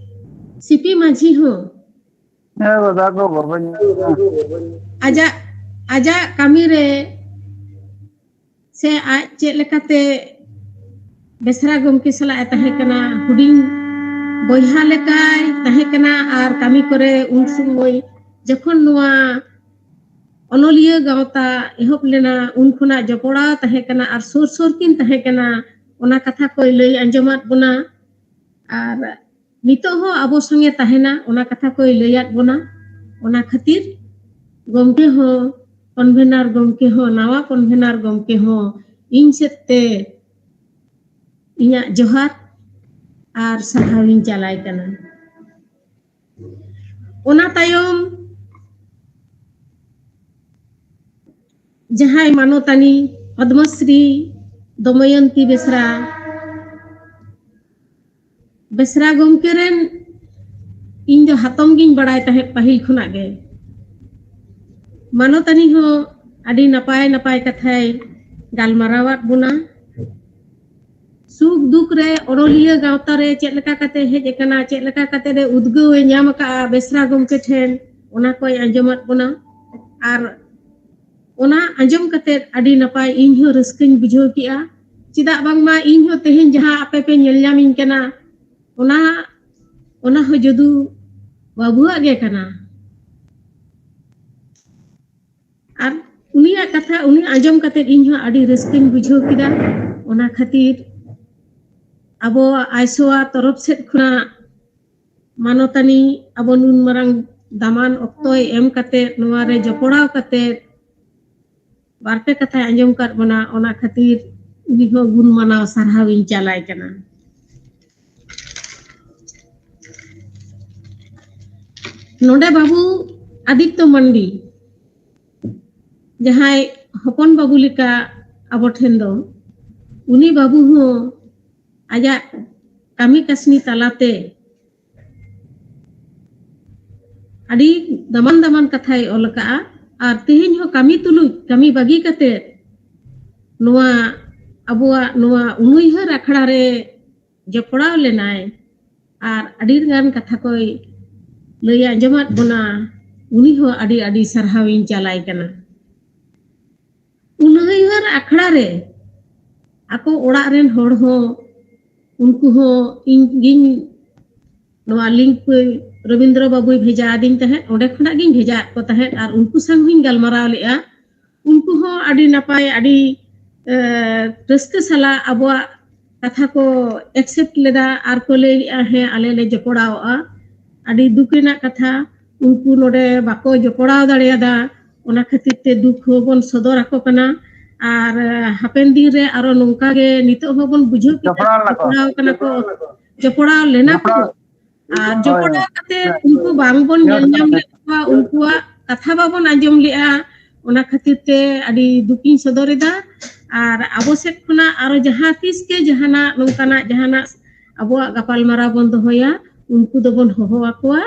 ᱥᱤᱯᱤ ᱢᱟᱹᱡᱷᱤ ᱦᱚᱸ ᱦᱮᱸ ᱫᱟᱫᱟ ᱠᱚ ᱵᱟᱵᱟᱧ ᱟᱡᱟᱜ, ᱟᱡᱟᱜ ᱠᱟᱹᱢᱤ ᱨᱮ ᱥᱮ ᱟᱡ ᱪᱮᱫ ᱞᱮᱠᱟᱛᱮ ᱵᱮᱥᱨᱟ ᱜᱚᱢᱠᱮ ᱥᱟᱞᱟᱜ ᱮ ᱛᱟᱦᱮᱸ ᱠᱟᱱᱟ, ᱦᱩᱰᱤᱧ ᱵᱚᱭᱦᱟ ᱞᱮᱠᱟᱭ ᱛᱟᱦᱮᱸ ᱠᱟᱱᱟ᱾ ᱟᱨ ᱠᱟᱹᱢᱤ ᱠᱚᱨᱮ ᱩᱱ ᱥᱚᱢᱚᱭ ᱡᱚᱠᱷᱚᱱ ᱱᱚᱣᱟ ᱚᱱᱚᱞᱤᱭᱟᱹ ᱜᱟᱶᱛᱟ ᱮᱦᱚᱵ ᱞᱮᱱᱟ, ᱩᱱ ᱠᱷᱚᱱᱟᱜ ᱡᱚᱯᱲᱟᱣ ᱛᱟᱦᱮᱸ ᱠᱟᱱᱟ ᱟᱨ ᱥᱩᱨ ᱥᱩᱨ ᱠᱤᱱ ᱛᱟᱦᱮᱸ ᱠᱟᱱᱟ, ᱚᱱᱟ ᱠᱟᱛᱷᱟ ᱠᱚᱭ ᱞᱟᱹᱭ ᱟᱸᱡᱚᱢᱟᱫ ᱵᱚᱱᱟ᱾ ᱟᱨ ᱱᱤᱛᱚᱜ ᱦᱚᱸ ᱟᱵᱚ ᱥᱚᱸᱜᱮ ᱛᱟᱦᱮᱱᱟ, ᱚᱱᱟ ᱠᱟᱛᱷᱟ ᱠᱚᱭ ᱞᱟᱹᱭᱟᱫ ᱵᱚᱱᱟ᱾ ᱚᱱᱟ ᱠᱷᱟᱹᱛᱤᱨ ᱜᱚᱢᱠᱮ ᱦᱚᱸ, convener ᱜᱚᱢᱠᱮ ᱦᱚᱸ, ᱱᱟᱣᱟ convener ᱜᱚᱢᱠᱮ ᱦᱚᱸ ᱤᱧ ᱥᱮᱫ ᱛᱮ ᱤᱧᱟᱹᱜ ᱡᱚᱦᱟᱨ ᱟᱨ ᱥᱟᱨᱦᱟᱣ ᱤᱧ ᱪᱟᱞᱟᱭ ᱠᱟᱱᱟ᱾ ᱚᱱᱟ ᱛᱟᱭᱚᱢ ᱡᱟᱦᱟᱸᱭ ᱢᱟᱱᱚᱛᱟᱱᱤ ᱯᱚᱫᱽᱢᱚᱥᱨᱤ ᱫᱚᱢᱚᱭᱚᱱᱛᱤ ᱵᱮᱥᱨᱟ, ᱵᱮᱥᱨᱟ ᱜᱚᱢᱠᱮ ᱨᱮᱱ ᱤᱧ ᱫᱚ ᱦᱟᱛᱚᱢ ᱜᱤᱧ ᱵᱟᱲᱟᱭ ᱛᱟᱦᱮᱸᱫ ᱯᱟᱹᱦᱤᱞ ᱠᱷᱚᱱᱟᱜ ᱜᱮ᱾ ᱢᱟᱱᱚᱛᱟᱱᱤ ᱦᱚᱸ ᱟᱹᱰᱤ ᱱᱟᱯᱟᱭ ᱱᱟᱯᱟᱭ ᱠᱟᱛᱷᱟᱭ ᱜᱟᱞᱢᱟᱨᱟᱣᱟᱫ ᱵᱚᱱᱟ᱾ ᱥᱩᱠ ᱫᱩᱠ ᱨᱮ ᱚᱱᱚᱞᱤᱭᱟᱹ ᱜᱟᱶᱛᱟ ᱨᱮ ᱪᱮᱫ ᱞᱮᱠᱟ ᱠᱟᱛᱮ ᱦᱮᱡ ᱟᱠᱟᱱᱟ, ᱪᱮᱫ ᱞᱮᱠᱟ ᱠᱟᱛᱮ ᱮ ᱩᱫᱽᱜᱟᱹᱣ ᱮ ᱧᱟᱢ ᱟᱠᱟᱫᱼᱟ ᱵᱮᱥᱨᱟ ᱜᱚᱢᱠᱮ ᱴᱷᱮᱱ, ᱚᱱᱟ ᱠᱚᱭ ᱟᱸᱡᱚᱢᱟᱫ ᱵᱚᱱᱟ᱾ ᱟᱨ ᱚᱱᱟ ᱟᱸᱡᱚᱢ ᱠᱟᱛᱮ ᱟᱹᱰᱤ ᱱᱟᱯᱟᱭ, ᱤᱧ ᱦᱚᱸ ᱨᱟᱹᱥᱠᱟᱹᱧ ᱵᱩᱡᱷᱟᱹᱣ ᱠᱮᱜᱼᱟ᱾ ᱪᱮᱫᱟᱜ ᱵᱟᱝᱢᱟ ᱤᱧ ᱦᱚᱸ ᱛᱮᱦᱮᱧ ᱡᱟᱦᱟᱸ ᱟᱯᱮ ᱯᱮ ᱧᱮᱞ ᱧᱟᱢᱤᱧ ᱠᱟᱱᱟ, ᱚᱱᱟ, ᱚᱱᱟ ᱦᱚᱸ ᱡᱚᱫᱩ ᱵᱟᱹᱵᱩᱣᱟᱜ ᱜᱮ ᱠᱟᱱᱟ᱾ ᱟᱨ ᱩᱱᱤᱭᱟᱜ ᱠᱟᱛᱷᱟ, ᱩᱱᱤ ᱟᱸᱡᱚᱢ ᱠᱟᱛᱮ ᱤᱧ ᱦᱚᱸ ᱟᱹᱰᱤ ᱨᱟᱹᱥᱠᱟᱹᱧ ᱵᱩᱡᱷᱟᱹᱣ ᱠᱮᱫᱟ᱾ ᱚᱱᱟ ᱠᱷᱟᱹᱛᱤᱨ ᱟᱵᱚ ᱟᱭᱥᱳᱣᱟ ᱛᱚᱨᱚᱯ ᱥᱮᱫ ᱠᱷᱚᱱᱟᱜ ᱢᱟᱱᱚᱛᱟᱱᱤ ᱟᱵᱚ ᱱᱩᱱ ᱢᱟᱨᱟᱝ ᱫᱟᱢᱟᱱ ᱚᱠᱛᱚᱭ ᱮᱢ ᱠᱟᱛᱮ, ᱱᱚᱣᱟ ᱨᱮ ᱡᱚᱯᱲᱟᱣ ᱠᱟᱛᱮ ᱵᱟᱨᱯᱮ ᱠᱟᱛᱷᱟᱭ ᱟᱸᱡᱚᱢ ᱠᱟᱫ ᱵᱚᱱᱟ, ᱚᱱᱟ ᱠᱷᱟᱹᱛᱤᱨ ᱩᱱᱤ ᱦᱚᱸ ᱜᱩᱱ ᱢᱟᱱᱟᱣ ᱥᱟᱨᱦᱟᱣ ᱤᱧ ᱪᱟᱞᱟᱭ ᱠᱟᱱᱟ᱾ ᱱᱚᱰᱮ ᱵᱟᱹᱵᱩ ᱟᱫᱤᱛᱛᱚ ᱢᱟᱱᱰᱤ, ᱡᱟᱦᱟᱸᱭ ᱦᱚᱯᱚᱱ ᱵᱟᱹᱵᱩ ᱞᱮᱠᱟ ᱟᱵᱚ ᱴᱷᱮᱱ ᱫᱚ, ᱩᱱᱤ ᱵᱟᱹᱵᱩ ᱦᱚᱸ ᱟᱡᱟᱜ ᱠᱟᱹᱢᱤ ᱠᱟᱹᱥᱱᱤ ᱛᱟᱞᱟᱛᱮ ᱟᱹᱰᱤ ᱫᱟᱢᱟᱱ ᱫᱟᱢᱟᱱ ᱠᱟᱛᱷᱟᱭ ᱚᱞ ᱟᱠᱟᱫᱼᱟ᱾ ᱟᱨ ᱛᱮᱦᱮᱧ ᱦᱚᱸ ᱠᱟᱹᱢᱤ ᱛᱩᱞᱩᱡ, ᱠᱟᱹᱢᱤ ᱵᱟᱹᱜᱤ ᱠᱟᱛᱮ ᱱᱚᱣᱟ ᱟᱵᱚᱣᱟᱜ ᱱᱚᱣᱟ ᱩᱱᱩᱭᱦᱟᱹᱨ ᱟᱠᱷᱲᱟ ᱨᱮ ᱡᱚᱯᱲᱟᱣ ᱞᱮᱱᱟᱭ ᱟᱨ ᱟᱹᱰᱤ ᱜᱟᱱ ᱠᱟᱛᱷᱟ ᱠᱚᱭ ᱞᱟᱹᱭ ᱟᱸᱡᱚᱢᱟᱫ ᱵᱚᱱᱟ᱾ ᱩᱱᱤ ᱦᱚᱸ ᱟᱹᱰᱤ ᱟᱹᱰᱤ ᱥᱟᱨᱦᱟᱣ ᱤᱧ ᱪᱟᱞᱟᱭ ᱠᱟᱱᱟ᱾ ᱩᱱᱩᱭᱦᱟᱹᱨ ᱟᱠᱷᱲᱟ ᱨᱮ ᱟᱠᱚ ᱚᱲᱟᱜ ᱨᱮᱱ ᱦᱚᱲ ᱦᱚᱸ, ᱩᱱᱠᱩ ᱦᱚᱸ ᱤᱧ ᱜᱤᱧ ᱱᱚᱣᱟ ᱞᱤᱝᱠ ᱨᱚᱵᱤᱱᱫᱨᱚ ᱵᱟᱹᱵᱩᱭ ᱵᱷᱮᱡᱟ ᱟᱹᱫᱤᱧ ᱛᱟᱦᱮᱸᱫ, ᱚᱸᱰᱮ ᱠᱷᱚᱱᱟᱜ ᱜᱤᱧ ᱵᱷᱮᱡᱟ ᱟᱫ ᱠᱚ ᱛᱟᱦᱮᱸᱫ᱾ ᱟᱨ ᱩᱱᱠᱩ ᱥᱟᱶ ᱦᱚᱸᱧ ᱜᱟᱞᱢᱟᱨᱟᱣ ᱞᱮᱫᱼᱟ᱾ ᱩᱱᱠᱩ ᱦᱚᱸ ᱟᱹᱰᱤ ᱱᱟᱯᱟᱭ, ᱟᱹᱰᱤ, ᱮ, ᱨᱟᱹᱥᱠᱟᱹ ᱥᱟᱞᱟᱜ ᱟᱵᱚᱣᱟᱜ ᱠᱟᱛᱷᱟ ᱠᱚ ᱮᱠᱥᱮᱯᱴ ᱞᱮᱫᱟ ᱟᱨ ᱠᱚ ᱞᱟᱹᱭ ᱞᱮᱫᱼᱟ, "ᱦᱮᱸ, ᱟᱞᱮ ᱞᱮ ᱡᱚᱯᱲᱟᱣᱚᱜᱼᱟ᱾" ᱟᱹᱰᱤ ᱫᱩᱠ ᱨᱮᱱᱟᱜ ᱠᱟᱛᱷᱟ, ᱩᱱᱠᱩ ᱱᱚᱰᱮ ᱵᱟᱠᱚ ᱡᱚᱯᱲᱟᱣ ᱫᱟᱲᱮᱭᱟᱫᱟ᱾ ᱚᱱᱟ ᱠᱷᱟᱹᱛᱤᱨ ᱛᱮ ᱫᱩᱠ ᱦᱚᱸ ᱵᱚᱱ ᱥᱚᱫᱚᱨ ᱟᱠᱚ ᱠᱟᱱᱟ᱾ ᱟᱨ, ᱮ, ᱦᱟᱯᱮᱱ ᱫᱤᱱ ᱨᱮ ᱟᱨᱚ ᱱᱚᱝᱠᱟ ᱜᱮ ᱱᱤᱛᱚᱜ ᱦᱚᱸ ᱵᱚᱱ ᱵᱩᱡᱷᱟᱹᱣ ᱠᱮᱫᱟ, ᱡᱚᱯᱲᱟᱣ ᱞᱮᱱᱟ ᱠᱚ᱾ ᱡᱚᱯᱲᱟᱣ ᱠᱟᱱᱟ ᱠᱚ, ᱡᱚᱯᱲᱟᱣ ᱞᱮᱱᱟ ᱠᱚ᱾ ᱡᱚᱯᱲᱟᱣ᱾ ᱟᱨ ᱡᱚᱯᱲᱟᱣ ᱠᱟᱛᱮ ᱩᱱᱠᱩ ᱵᱟᱝᱵᱚᱱ ᱧᱮᱞ ᱧᱟᱢ ᱞᱮᱫ ᱠᱚᱣᱟ, ᱩᱱᱠᱩᱣᱟᱜ ᱠᱟᱛᱷᱟ ᱵᱟᱵᱚᱱ ᱟᱸᱡᱚᱢ ᱞᱮᱫᱼᱟ᱾ ᱚᱱᱟ ᱠᱷᱟᱹᱛᱤᱨ ᱛᱮ ᱟᱹᱰᱤ ᱫᱩᱠᱤᱧ ᱥᱚᱫᱚᱨ ᱮᱫᱟ᱾ ᱟᱨ ᱟᱵᱚ ᱥᱮᱫ ᱠᱷᱚᱱᱟᱜ ᱟᱨᱚ ᱡᱟᱦᱟᱸ ᱛᱤᱥ ᱜᱮ ᱡᱟᱦᱟᱱᱟᱜ ᱱᱚᱝᱠᱟᱱᱟᱜ ᱡᱟᱦᱟᱱᱟᱜ ᱟᱵᱚᱣᱟᱜ ᱜᱟᱯᱟᱞᱢᱟᱨᱟᱣ ᱵᱚᱱ ᱫᱚᱦᱚᱭᱟ, ᱩᱱᱠᱩ ᱫᱚᱵᱚᱱ ᱦᱚᱦᱚ ᱟᱠᱚᱣᱟ᱾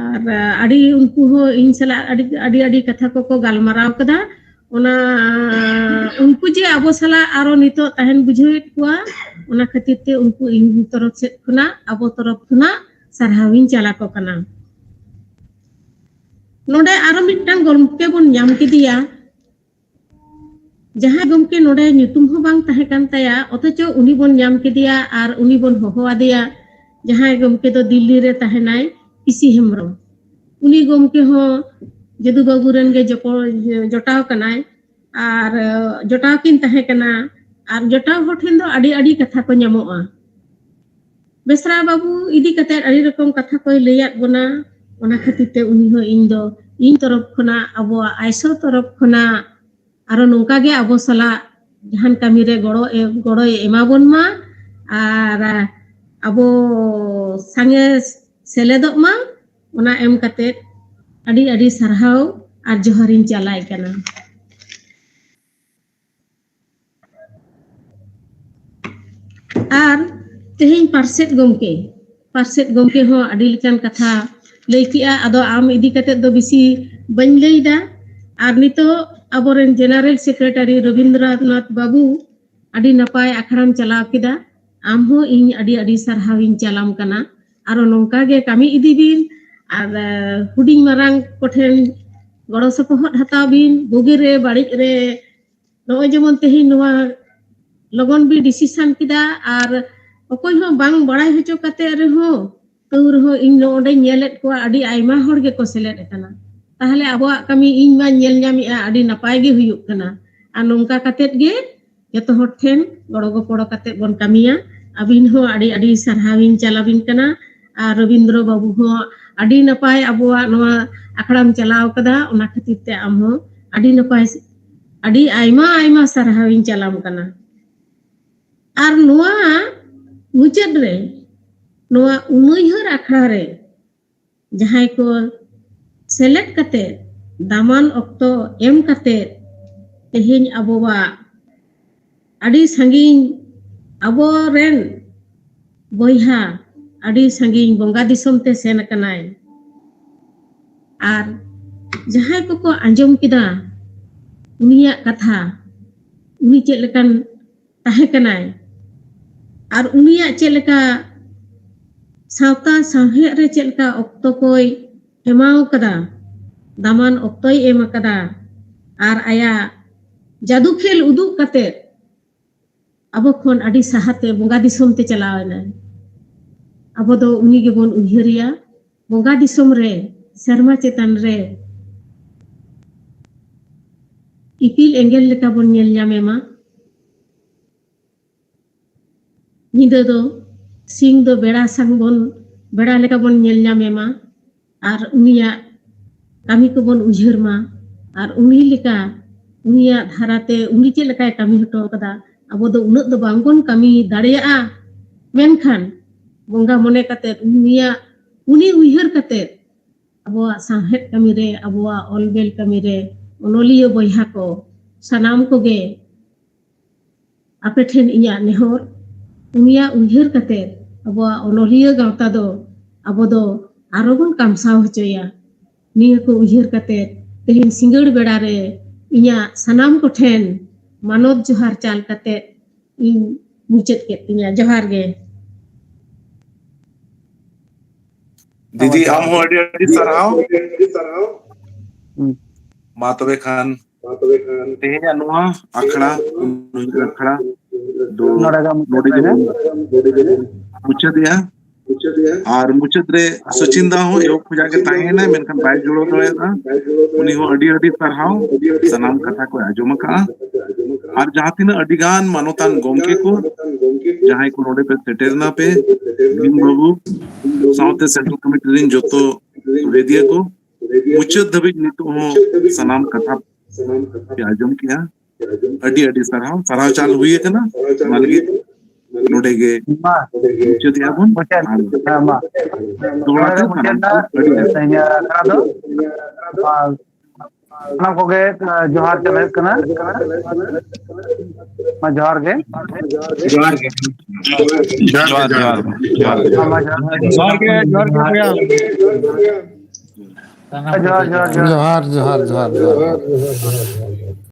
ᱟᱨ ᱟᱹᱰᱤ ᱩᱱᱠᱩ ᱦᱚᱸ ᱤᱧ ᱥᱟᱞᱟᱜ ᱟᱹᱰᱤ ᱟᱹᱰᱤ ᱟᱹᱰᱤ ᱠᱟᱛᱷᱟ ᱠᱚᱠᱚ ᱜᱟᱞᱢᱟᱨᱟᱣ ᱠᱟᱫᱟ᱾ ᱚᱱᱟ ᱩᱱᱠᱩ ᱡᱮ ᱟᱵᱚ ᱥᱟᱞᱟᱜ ᱟᱨᱚ ᱱᱤᱛᱚᱜ ᱛᱟᱦᱮᱱ ᱵᱩᱡᱷᱟᱹᱣᱮᱫ ᱠᱚᱣᱟ, ᱚᱱᱟ ᱠᱷᱟᱹᱛᱤᱨ ᱛᱮ ᱩᱱᱠᱩ ᱤᱧ ᱛᱚᱨᱚᱯ ᱥᱮᱫ ᱠᱷᱚᱱᱟᱜ, ᱟᱵᱚ ᱛᱚᱨᱚᱯ ᱠᱷᱚᱱᱟᱜ ᱥᱟᱨᱦᱟᱣᱤᱧ ᱪᱟᱞ ᱟᱠᱚ ᱠᱟᱱᱟ᱾ ᱱᱚᱰᱮ ᱟᱨᱚ ᱢᱤᱫᱴᱟᱝ ᱜᱚᱢᱠᱮ ᱵᱚᱱ ᱧᱟᱢ ᱠᱮᱫᱮᱭᱟ, ᱡᱟᱦᱟᱸᱭ ᱜᱚᱢᱠᱮ ᱱᱚᱰᱮ ᱧᱩᱛᱩᱢ ᱦᱚᱸ ᱵᱟᱝ ᱛᱟᱦᱮᱸ ᱠᱟᱱ ᱛᱟᱭᱟ, ᱚᱛᱷᱚᱪᱚ ᱩᱱᱤ ᱵᱚᱱ ᱧᱟᱢ ᱠᱮᱫᱮᱭᱟ ᱟᱨ ᱩᱱᱤ ᱵᱚᱱ ᱦᱚᱦᱚ ᱟᱫᱮᱭᱟ᱾ ᱡᱟᱦᱟᱸᱭ ᱜᱚᱢᱠᱮ ᱫᱚ ᱫᱤᱞᱞᱤ ᱨᱮ ᱛᱟᱦᱮᱱᱟᱭ, ᱯᱤᱥᱤ ᱦᱮᱢᱵᱨᱚᱢ᱾ ᱩᱱᱤ ᱜᱚᱢᱠᱮ ᱦᱚᱸ ᱡᱟᱹᱫᱩ ᱵᱟᱹᱵᱩ ᱨᱮᱱ ᱜᱮ ᱡᱚᱯᱚ-, ᱡᱚᱴᱟᱣ ᱠᱟᱱᱟᱭ ᱟᱨ ᱡᱚᱴᱟᱣ ᱠᱤᱱ ᱛᱟᱦᱮᱸ ᱠᱟᱱᱟ᱾ ᱟᱨ ᱡᱚᱴᱟᱣ ᱦᱚᱲ ᱴᱷᱮᱱ ᱫᱚ ᱟᱹᱰᱤ ᱟᱹᱰᱤ ᱠᱟᱛᱷᱟ ᱠᱚ ᱧᱟᱢᱚᱜᱼᱟ᱾ ᱵᱮᱥᱨᱟ ᱵᱟᱹᱵᱩ ᱤᱫᱤ ᱠᱟᱛᱮ ᱟᱹᱰᱤ ᱨᱚᱠᱚᱢ ᱠᱟᱛᱷᱟ ᱠᱚᱭ ᱞᱟᱹᱭᱟᱫ ᱵᱚᱱᱟ᱾ ᱚᱱᱟ ᱠᱷᱟᱹᱛᱤᱨ ᱛᱮ ᱩᱱᱤ ᱦᱚᱸ ᱤᱧ ᱫᱚ ᱤᱧ ᱛᱚᱨᱚᱯ ᱠᱷᱚᱱᱟᱜ, ᱟᱵᱚᱣᱟᱜ ᱟᱭᱥᱚ ᱛᱚᱨᱚᱯ ᱠᱷᱚᱱᱟᱜ ᱟᱨᱚ ᱱᱚᱝᱠᱟ ᱜᱮ ᱟᱵᱚ ᱥᱟᱞᱟᱜ ᱡᱟᱦᱟᱱ ᱠᱟᱹᱢᱤ ᱨᱮ ᱜᱚᱲᱚ ᱮ-, ᱜᱚᱲᱚᱭ ᱮᱢᱟ ᱵᱚᱱ ᱢᱟ ᱟᱨ ᱟᱵᱚ ᱥᱟᱸᱜᱮ ᱥᱮᱞᱮᱫᱚᱜ ᱢᱟ᱾ ᱚᱱᱟ ᱮᱢ ᱠᱟᱛᱮ ᱟᱹᱰᱤ ᱟᱹᱰᱤ ᱥᱟᱨᱦᱟᱣ ᱟᱨ ᱡᱚᱦᱟᱨᱤᱧ ᱪᱟᱞᱟᱭ ᱠᱟᱱᱟ᱾ ᱟᱨ ᱛᱮᱦᱮᱧ ᱯᱟᱨᱥᱮᱛ ᱜᱚᱢᱠᱮ, ᱯᱟᱨᱥᱮᱛ ᱜᱚᱢᱠᱮ ᱦᱚᱸ ᱟᱹᱰᱤ ᱞᱮᱠᱟᱱ ᱠᱟᱛᱷᱟ ᱞᱟᱹᱭ ᱠᱮᱜᱼᱟ᱾ ᱟᱫᱚ ᱟᱢ ᱤᱫᱤ ᱠᱟᱛᱮ ᱫᱚ ᱵᱮᱥᱤ ᱵᱟᱹᱧ ᱞᱟᱹᱭᱫᱟ᱾ ᱟᱨ ᱱᱤᱛᱚᱜ ᱟᱵᱚᱨᱮᱱ ᱡᱮᱱᱟᱨᱮᱞ ᱥᱮᱠᱨᱮᱴᱟᱨᱤ ᱨᱚᱵᱤᱱᱫᱨᱚᱱᱟᱛᱷ ᱵᱟᱹᱵᱩ ᱟᱹᱰᱤ ᱱᱟᱯᱟᱭ ᱟᱠᱷᱲᱟᱢ ᱪᱟᱞᱟᱣ ᱠᱮᱫᱟ᱾ ᱟᱢ ᱦᱚᱸ ᱤᱧ ᱟᱹᱰᱤ ᱟᱹᱰᱤ ᱥᱟᱨᱦᱟᱣᱤᱧ ᱪᱟᱞᱟᱢ ᱠᱟᱱᱟ᱾ ᱟᱨᱚ ᱱᱚᱝᱠᱟ ᱜᱮ ᱠᱟᱹᱢᱤ ᱤᱫᱤ ᱵᱤᱱ ᱟᱨ, ᱟᱸ, ᱦᱩᱰᱤᱧ ᱢᱟᱨᱟᱝ ᱠᱚᱴᱷᱮᱱ ᱜᱚᱲᱚ ᱥᱚᱯᱚᱦᱚᱫ ᱦᱟᱛᱟᱣ ᱵᱤᱱ, ᱵᱩᱜᱤ ᱨᱮ ᱵᱟᱹᱲᱤᱡ ᱨᱮ᱾ ᱱᱚᱜᱼᱚᱭ ᱡᱮᱢᱚᱱ ᱛᱮᱦᱮᱧ ᱱᱚᱣᱟ ᱞᱚᱜᱚᱱ ᱵᱤᱱ ᱰᱤᱥᱤᱥᱚᱱ ᱠᱮᱫᱟ ᱟᱨ ᱚᱠᱚᱭ ᱦᱚᱸ ᱵᱟᱝ ᱵᱟᱲᱟᱭ ᱦᱚᱪᱚ ᱠᱟᱛᱮ ᱨᱮᱦᱚᱸ ᱛᱟᱹᱣ ᱨᱮᱦᱚᱸ ᱤᱧ ᱱᱚᱰᱮᱧ ᱧᱮᱞᱮᱫ ᱠᱚᱣᱟ, ᱟᱹᱰᱤ ᱟᱭᱢᱟ ᱦᱚᱲ ᱜᱮᱠᱚ ᱥᱮᱞᱮᱫ ᱟᱠᱟᱱᱟ᱾ ᱛᱟᱦᱞᱮ ᱟᱵᱚᱣᱟᱜ ᱠᱟᱹᱢᱤ ᱤᱧ ᱢᱟᱧ ᱧᱮᱞ ᱧᱟᱢᱮᱫᱼᱟ, ᱟᱹᱰᱤ ᱱᱟᱯᱟᱭ ᱜᱮ ᱦᱩᱭᱩᱜ ᱠᱟᱱᱟ᱾ ᱟᱨ ᱱᱚᱝᱠᱟ ᱠᱟᱛᱮᱫ ᱜᱮ ᱡᱚᱛᱚ ᱦᱚᱲ ᱴᱷᱮᱱ ᱜᱚᱲᱚ ᱜᱚᱯᱚᱲᱚ ᱠᱟᱛᱮᱫ ᱵᱚᱱ ᱠᱟᱹᱢᱤᱭᱟ᱾ ᱟᱹᱵᱤᱱ ᱦᱚᱸ ᱟᱹᱰᱤ ᱟᱹᱰᱤ ᱥᱟᱨᱦᱟᱣᱤᱧ ᱪᱟᱞᱟᱵᱤᱱ ᱠᱟᱱᱟ᱾ ᱟᱨ ᱨᱚᱵᱤᱱᱫᱨᱚ ᱵᱟᱹᱵᱩ ᱦᱚᱸ ᱟᱹᱰᱤ ᱱᱟᱯᱟᱭ ᱟᱵᱚᱣᱟᱜ ᱱᱚᱣᱟ ᱟᱠᱷᱲᱟᱢ ᱪᱟᱞᱟᱣ ᱠᱟᱫᱟ, ᱚᱱᱟ ᱠᱷᱟᱹᱛᱤᱨ ᱛᱮ ᱟᱢ ᱦᱚᱸ ᱟᱹᱰᱤ ᱱᱟᱯᱟᱭ, ᱟᱹᱰᱤ ᱟᱭᱢᱟ ᱟᱭᱢᱟ ᱥᱟᱨᱦᱟᱣᱤᱧ ᱪᱟᱞᱟᱢ ᱠᱟᱱᱟ᱾ ᱟᱨ ᱱᱚᱣᱟ ᱢᱩᱪᱟᱹᱫ ᱨᱮ ᱱᱚᱣᱟ ᱩᱱᱩᱭᱦᱟᱹᱨ ᱟᱠᱷᱲᱟ ᱨᱮ ᱡᱟᱦᱟᱸᱭ ᱠᱚ ᱥᱮᱞᱮᱫ ᱠᱟᱛᱮ, ᱫᱟᱢᱟᱱ ᱚᱠᱛᱚ ᱮᱢ ᱠᱟᱛᱮ ᱛᱮᱦᱮᱧ ᱟᱵᱚᱣᱟᱜ ᱟᱹᱰᱤ ᱥᱟᱺᱜᱤᱧ, ᱟᱵᱚᱨᱮᱱ ᱵᱚᱭᱦᱟ ᱟᱹᱰᱤ ᱥᱟᱺᱜᱤᱧ ᱵᱚᱸᱜᱟ ᱫᱤᱥᱚᱢ ᱛᱮ ᱥᱮᱱ ᱟᱠᱟᱱᱟᱭ᱾ ᱟᱨ ᱡᱟᱦᱟᱸᱭ ᱠᱚᱠᱚ ᱟᱸᱡᱚᱢ ᱠᱮᱫᱟ ᱩᱱᱤᱭᱟᱜ ᱠᱟᱛᱷᱟ, ᱩᱱᱤ ᱪᱮᱫ ᱞᱮᱠᱟᱱ ᱛᱟᱦᱮᱸ ᱠᱟᱱᱟᱭ ᱟᱨ ᱩᱱᱤᱭᱟᱜ ᱪᱮᱫ ᱞᱮᱠᱟ ᱥᱟᱶᱛᱟ ᱥᱟᱶᱦᱮᱫ ᱨᱮ ᱪᱮᱫ ᱞᱮᱠᱟ ᱚᱠᱛᱚ ᱠᱚᱭ ᱮᱢᱟᱣ ᱠᱟᱫᱟ, ᱫᱟᱢᱟᱱ ᱚᱠᱛᱚᱭ ᱮᱢ ᱟᱠᱟᱫᱟ, ᱟᱨ ᱟᱭᱟᱜ ᱡᱟᱫᱩ ᱠᱷᱮᱞ ᱩᱫᱩᱜ ᱠᱟᱛᱮ ᱟᱵᱚ ᱠᱷᱚᱱ ᱟᱹᱰᱤ ᱥᱟᱦᱟᱛᱮ ᱵᱚᱸᱜᱟ ᱫᱤᱥᱚᱢ ᱛᱮ ᱪᱟᱞᱟᱣ ᱮᱱᱟᱭ᱾ ᱟᱵᱚ ᱫᱚ ᱩᱱᱤ ᱜᱮᱵᱚᱱ ᱩᱭᱦᱟᱹᱨᱮᱭᱟ᱾ ᱵᱚᱸᱜᱟ ᱫᱤᱥᱚᱢ ᱨᱮ, ᱥᱮᱨᱢᱟ ᱪᱮᱛᱟᱱ ᱨᱮ ᱤᱯᱤᱞ ᱮᱸᱜᱮᱞ ᱞᱮᱠᱟ ᱵᱚᱱ ᱧᱮᱞ ᱧᱟᱢᱮ ᱢᱟ᱾ ᱧᱤᱫᱟᱹ ᱫᱚ ᱥᱤᱧ ᱫᱚ ᱵᱮᱲᱟ ᱥᱟᱝ ᱵᱚᱱ, ᱵᱮᱲᱟ ᱞᱮᱠᱟ ᱵᱚᱱ ᱧᱮᱞ ᱧᱟᱢᱮ ᱢᱟ᱾ ᱟᱨ ᱩᱱᱤᱭᱟᱜ ᱠᱟᱹᱢᱤ ᱠᱚᱵᱚᱱ ᱩᱭᱦᱟᱹᱨ ᱢᱟ᱾ ᱟᱨ ᱩᱱᱤ ᱞᱮᱠᱟ, ᱩᱱᱤᱭᱟᱜ ᱫᱷᱟᱨᱟᱛᱮ ᱩᱱᱤ ᱪᱮᱫ ᱞᱮᱠᱟᱭ ᱠᱟᱹᱢᱤ ᱦᱚᱴᱚ ᱠᱟᱫᱟ, ᱟᱵᱚ ᱫᱚ ᱩᱱᱟᱹᱜ ᱫᱚ ᱵᱟᱝᱵᱚᱱ ᱠᱟᱹᱢᱤ ᱫᱟᱲᱮᱭᱟᱜᱼᱟ᱾ ᱢᱮᱱᱠᱷᱟᱱ ᱵᱚᱸᱜᱟ ᱢᱚᱱᱮ ᱠᱟᱛᱮ, ᱩᱱᱤᱭᱟᱜ, ᱩᱱᱤ ᱩᱭᱦᱟᱹᱨ ᱠᱟᱛᱮ ᱟᱵᱚᱣᱟᱜ ᱥᱟᱶᱦᱮᱫ ᱠᱟᱹᱢᱤ ᱨᱮ, ᱟᱵᱚᱣᱟᱜ ᱚᱞ ᱵᱮᱞ ᱠᱟᱹᱢᱤ ᱨᱮ, ᱚᱱᱚᱞᱤᱭᱟᱹ ᱵᱚᱭᱦᱟ ᱠᱚ ᱥᱟᱱᱟᱢ ᱠᱚᱜᱮ ᱟᱯᱮ ᱴᱷᱮᱱ ᱤᱧᱟᱹᱜ ᱱᱮᱦᱚᱨ, ᱩᱱᱤᱭᱟᱜ ᱩᱭᱦᱟᱹᱨ ᱠᱟᱛᱮ ᱟᱵᱚᱣᱟᱜ ᱚᱱᱚᱞᱤᱭᱟᱹ ᱜᱟᱶᱛᱟ ᱫᱚ ᱟᱵᱚ ᱫᱚ ᱟᱨᱚ ᱵᱚᱱ ᱠᱟᱢᱥᱟᱣ ᱦᱚᱪᱚᱭᱟ᱾ ᱱᱤᱭᱟᱹ ᱠᱚ ᱩᱭᱦᱟᱹᱨ ᱠᱟᱛᱮ ᱛᱮᱦᱮᱧ ᱥᱤᱸᱜᱟᱹᱲ ᱵᱮᱲᱟ ᱨᱮ ᱤᱧᱟᱹᱜ ᱥᱟᱱᱟᱢ ᱠᱚᱴᱷᱮᱱ ᱢᱟᱱᱚᱛ ᱡᱚᱦᱟᱨ ᱪᱟᱞ ᱠᱟᱛᱮ ᱤᱧ ᱢᱩᱪᱟᱹᱫ ᱠᱮᱫ ᱛᱤᱧᱟ᱾ ᱡᱚᱦᱟᱨ ᱜᱮ᱾ ᱫᱤᱫᱤ, ᱟᱢ ᱦᱚᱸ ᱟᱹᱰᱤ ᱟᱹᱰᱤ ᱥᱟᱨᱦᱟᱣ᱾ ᱦᱩᱸ᱾ ᱢᱟ ᱛᱚᱵᱮ ᱠᱷᱟᱱ ᱛᱮᱦᱮᱧᱟᱜ ᱱᱚᱣᱟ ᱟᱠᱷᱲᱟ, ᱱᱩᱭ ᱟᱠᱷᱲᱟ ᱫᱚ ᱱᱚᱰᱮ ᱜᱮ ᱢᱩᱪᱟᱹᱫ ᱱᱚᱰᱮ ᱜᱮᱵᱚᱱ ᱨᱮ᱾ ᱢᱩᱪᱟᱹᱫᱮᱜᱼᱟ᱾ ᱟᱨ ᱢᱩᱪᱟᱹᱫ ᱨᱮ ᱥᱚᱪᱤᱱ ᱫᱟ ᱦᱚᱸ ᱮᱦᱚᱵ ᱠᱷᱚᱱᱟᱜ ᱜᱮ ᱛᱟᱦᱮᱸᱭᱮᱱᱟᱭ, ᱢᱮᱱᱠᱷᱟᱱ ᱵᱟᱭ ᱡᱩᱲᱟᱹᱣ ᱫᱟᱲᱮᱭᱟᱫᱟ᱾ ᱩᱱᱤ ᱦᱚᱸ ᱟᱹᱰᱤ ᱟᱹᱰᱤ ᱥᱟᱨᱦᱟᱣ, ᱥᱟᱱᱟᱢ ᱠᱟᱛᱷᱟ ᱠᱚᱭ ᱟᱸᱡᱚᱢ ᱟᱠᱟᱫᱼᱟ᱾ ᱟᱨ ᱡᱟᱦᱟᱸ ᱛᱤᱱᱟᱹᱜ ᱟᱹᱰᱤ ᱜᱟᱱ ᱢᱟᱱᱚᱛᱟᱱ ᱜᱚᱢᱠᱮ ᱠᱚ, ᱡᱟᱦᱟᱸᱭ ᱠᱚ ᱱᱚᱰᱮ ᱯᱮ ᱥᱮᱴᱮᱨ ᱮᱱᱟ ᱯᱮ, ᱵᱤᱱ ᱵᱟᱹᱵᱩ ᱥᱟᱶᱛᱮ ᱥᱮᱱᱴᱨᱟᱞ ᱠᱚᱢᱤᱴᱤ ᱨᱮᱱ ᱡᱚᱛᱚ ᱵᱷᱮᱫᱤᱭᱟᱹ ᱠᱚ, ᱢᱩᱪᱟᱹᱫ ᱫᱷᱟᱹᱵᱤᱡ ᱱᱤᱛᱚᱜ ᱦᱚᱸ ᱥᱟᱱᱟᱢ ᱠᱟᱛᱷᱟ ᱯᱮ ᱟᱸᱡᱚᱢ ᱠᱮᱜᱼᱟ᱾ ᱟᱹᱰᱤ ᱟᱹᱰᱤ ᱥᱟᱨᱦᱟᱣ᱾ ᱥᱟᱨᱦᱟᱣ ᱪᱟᱞ ᱦᱩᱭ ᱟᱠᱟᱱᱟ, ᱚᱱᱟ ᱞᱟᱹᱜᱤᱫ ᱱᱚᱰᱮ ᱜᱮ ᱢᱟ ᱢᱩᱪᱟᱹᱫᱮᱜᱼᱟ ᱵᱚᱱ᱾ ᱢᱩᱪᱟᱹᱫ᱾ ᱟᱨ ᱦᱮᱸ, ᱢᱟ᱾ ᱫᱚᱦᱲᱟ ᱱᱚᱰᱮ ᱛᱮ ᱜᱮ ᱢᱩᱪᱟᱹᱫ ᱥᱟᱱᱟᱢ ᱮᱱᱟ ᱠᱚ ᱟᱹᱰᱤ ᱟᱹᱰᱤ ᱛᱮᱦᱮᱧᱟᱜ ᱟᱠᱷᱲᱟ ᱫᱚ᱾ ᱟᱨ ᱥᱟᱱᱟᱢ ᱠᱚᱜᱮ, ᱟᱸ, ᱡᱚᱦᱟᱨ ᱪᱟᱞ ᱦᱩᱭᱩᱜ ᱠᱟᱱᱟ᱾ ᱢᱟ, ᱡᱚᱦᱟᱨ ᱜᱮ᱾ ᱡᱚᱦᱟᱨ ᱜᱮ᱾ ᱡᱚᱦᱟᱨ, ᱡᱚᱦᱟᱨ, ᱡᱚᱦᱟᱨ᱾ ᱢᱟ, ᱡᱚᱦᱟᱨ ᱜᱮ᱾ ᱡᱚᱦᱟᱨ ᱜᱮ, ᱡᱚᱦᱟᱨ ᱜᱮ, ᱵᱚᱭᱦᱟ᱾ ᱡᱚᱦᱟᱨ, ᱡᱚᱦᱟᱨ, ᱡᱚᱦᱟᱨ, ᱡᱚᱦᱟᱨ᱾ ᱡᱚᱦᱟᱨ, ᱡᱚᱦᱟᱨ, ᱡᱚᱦᱟᱨ, ᱡᱚᱦᱟᱨ᱾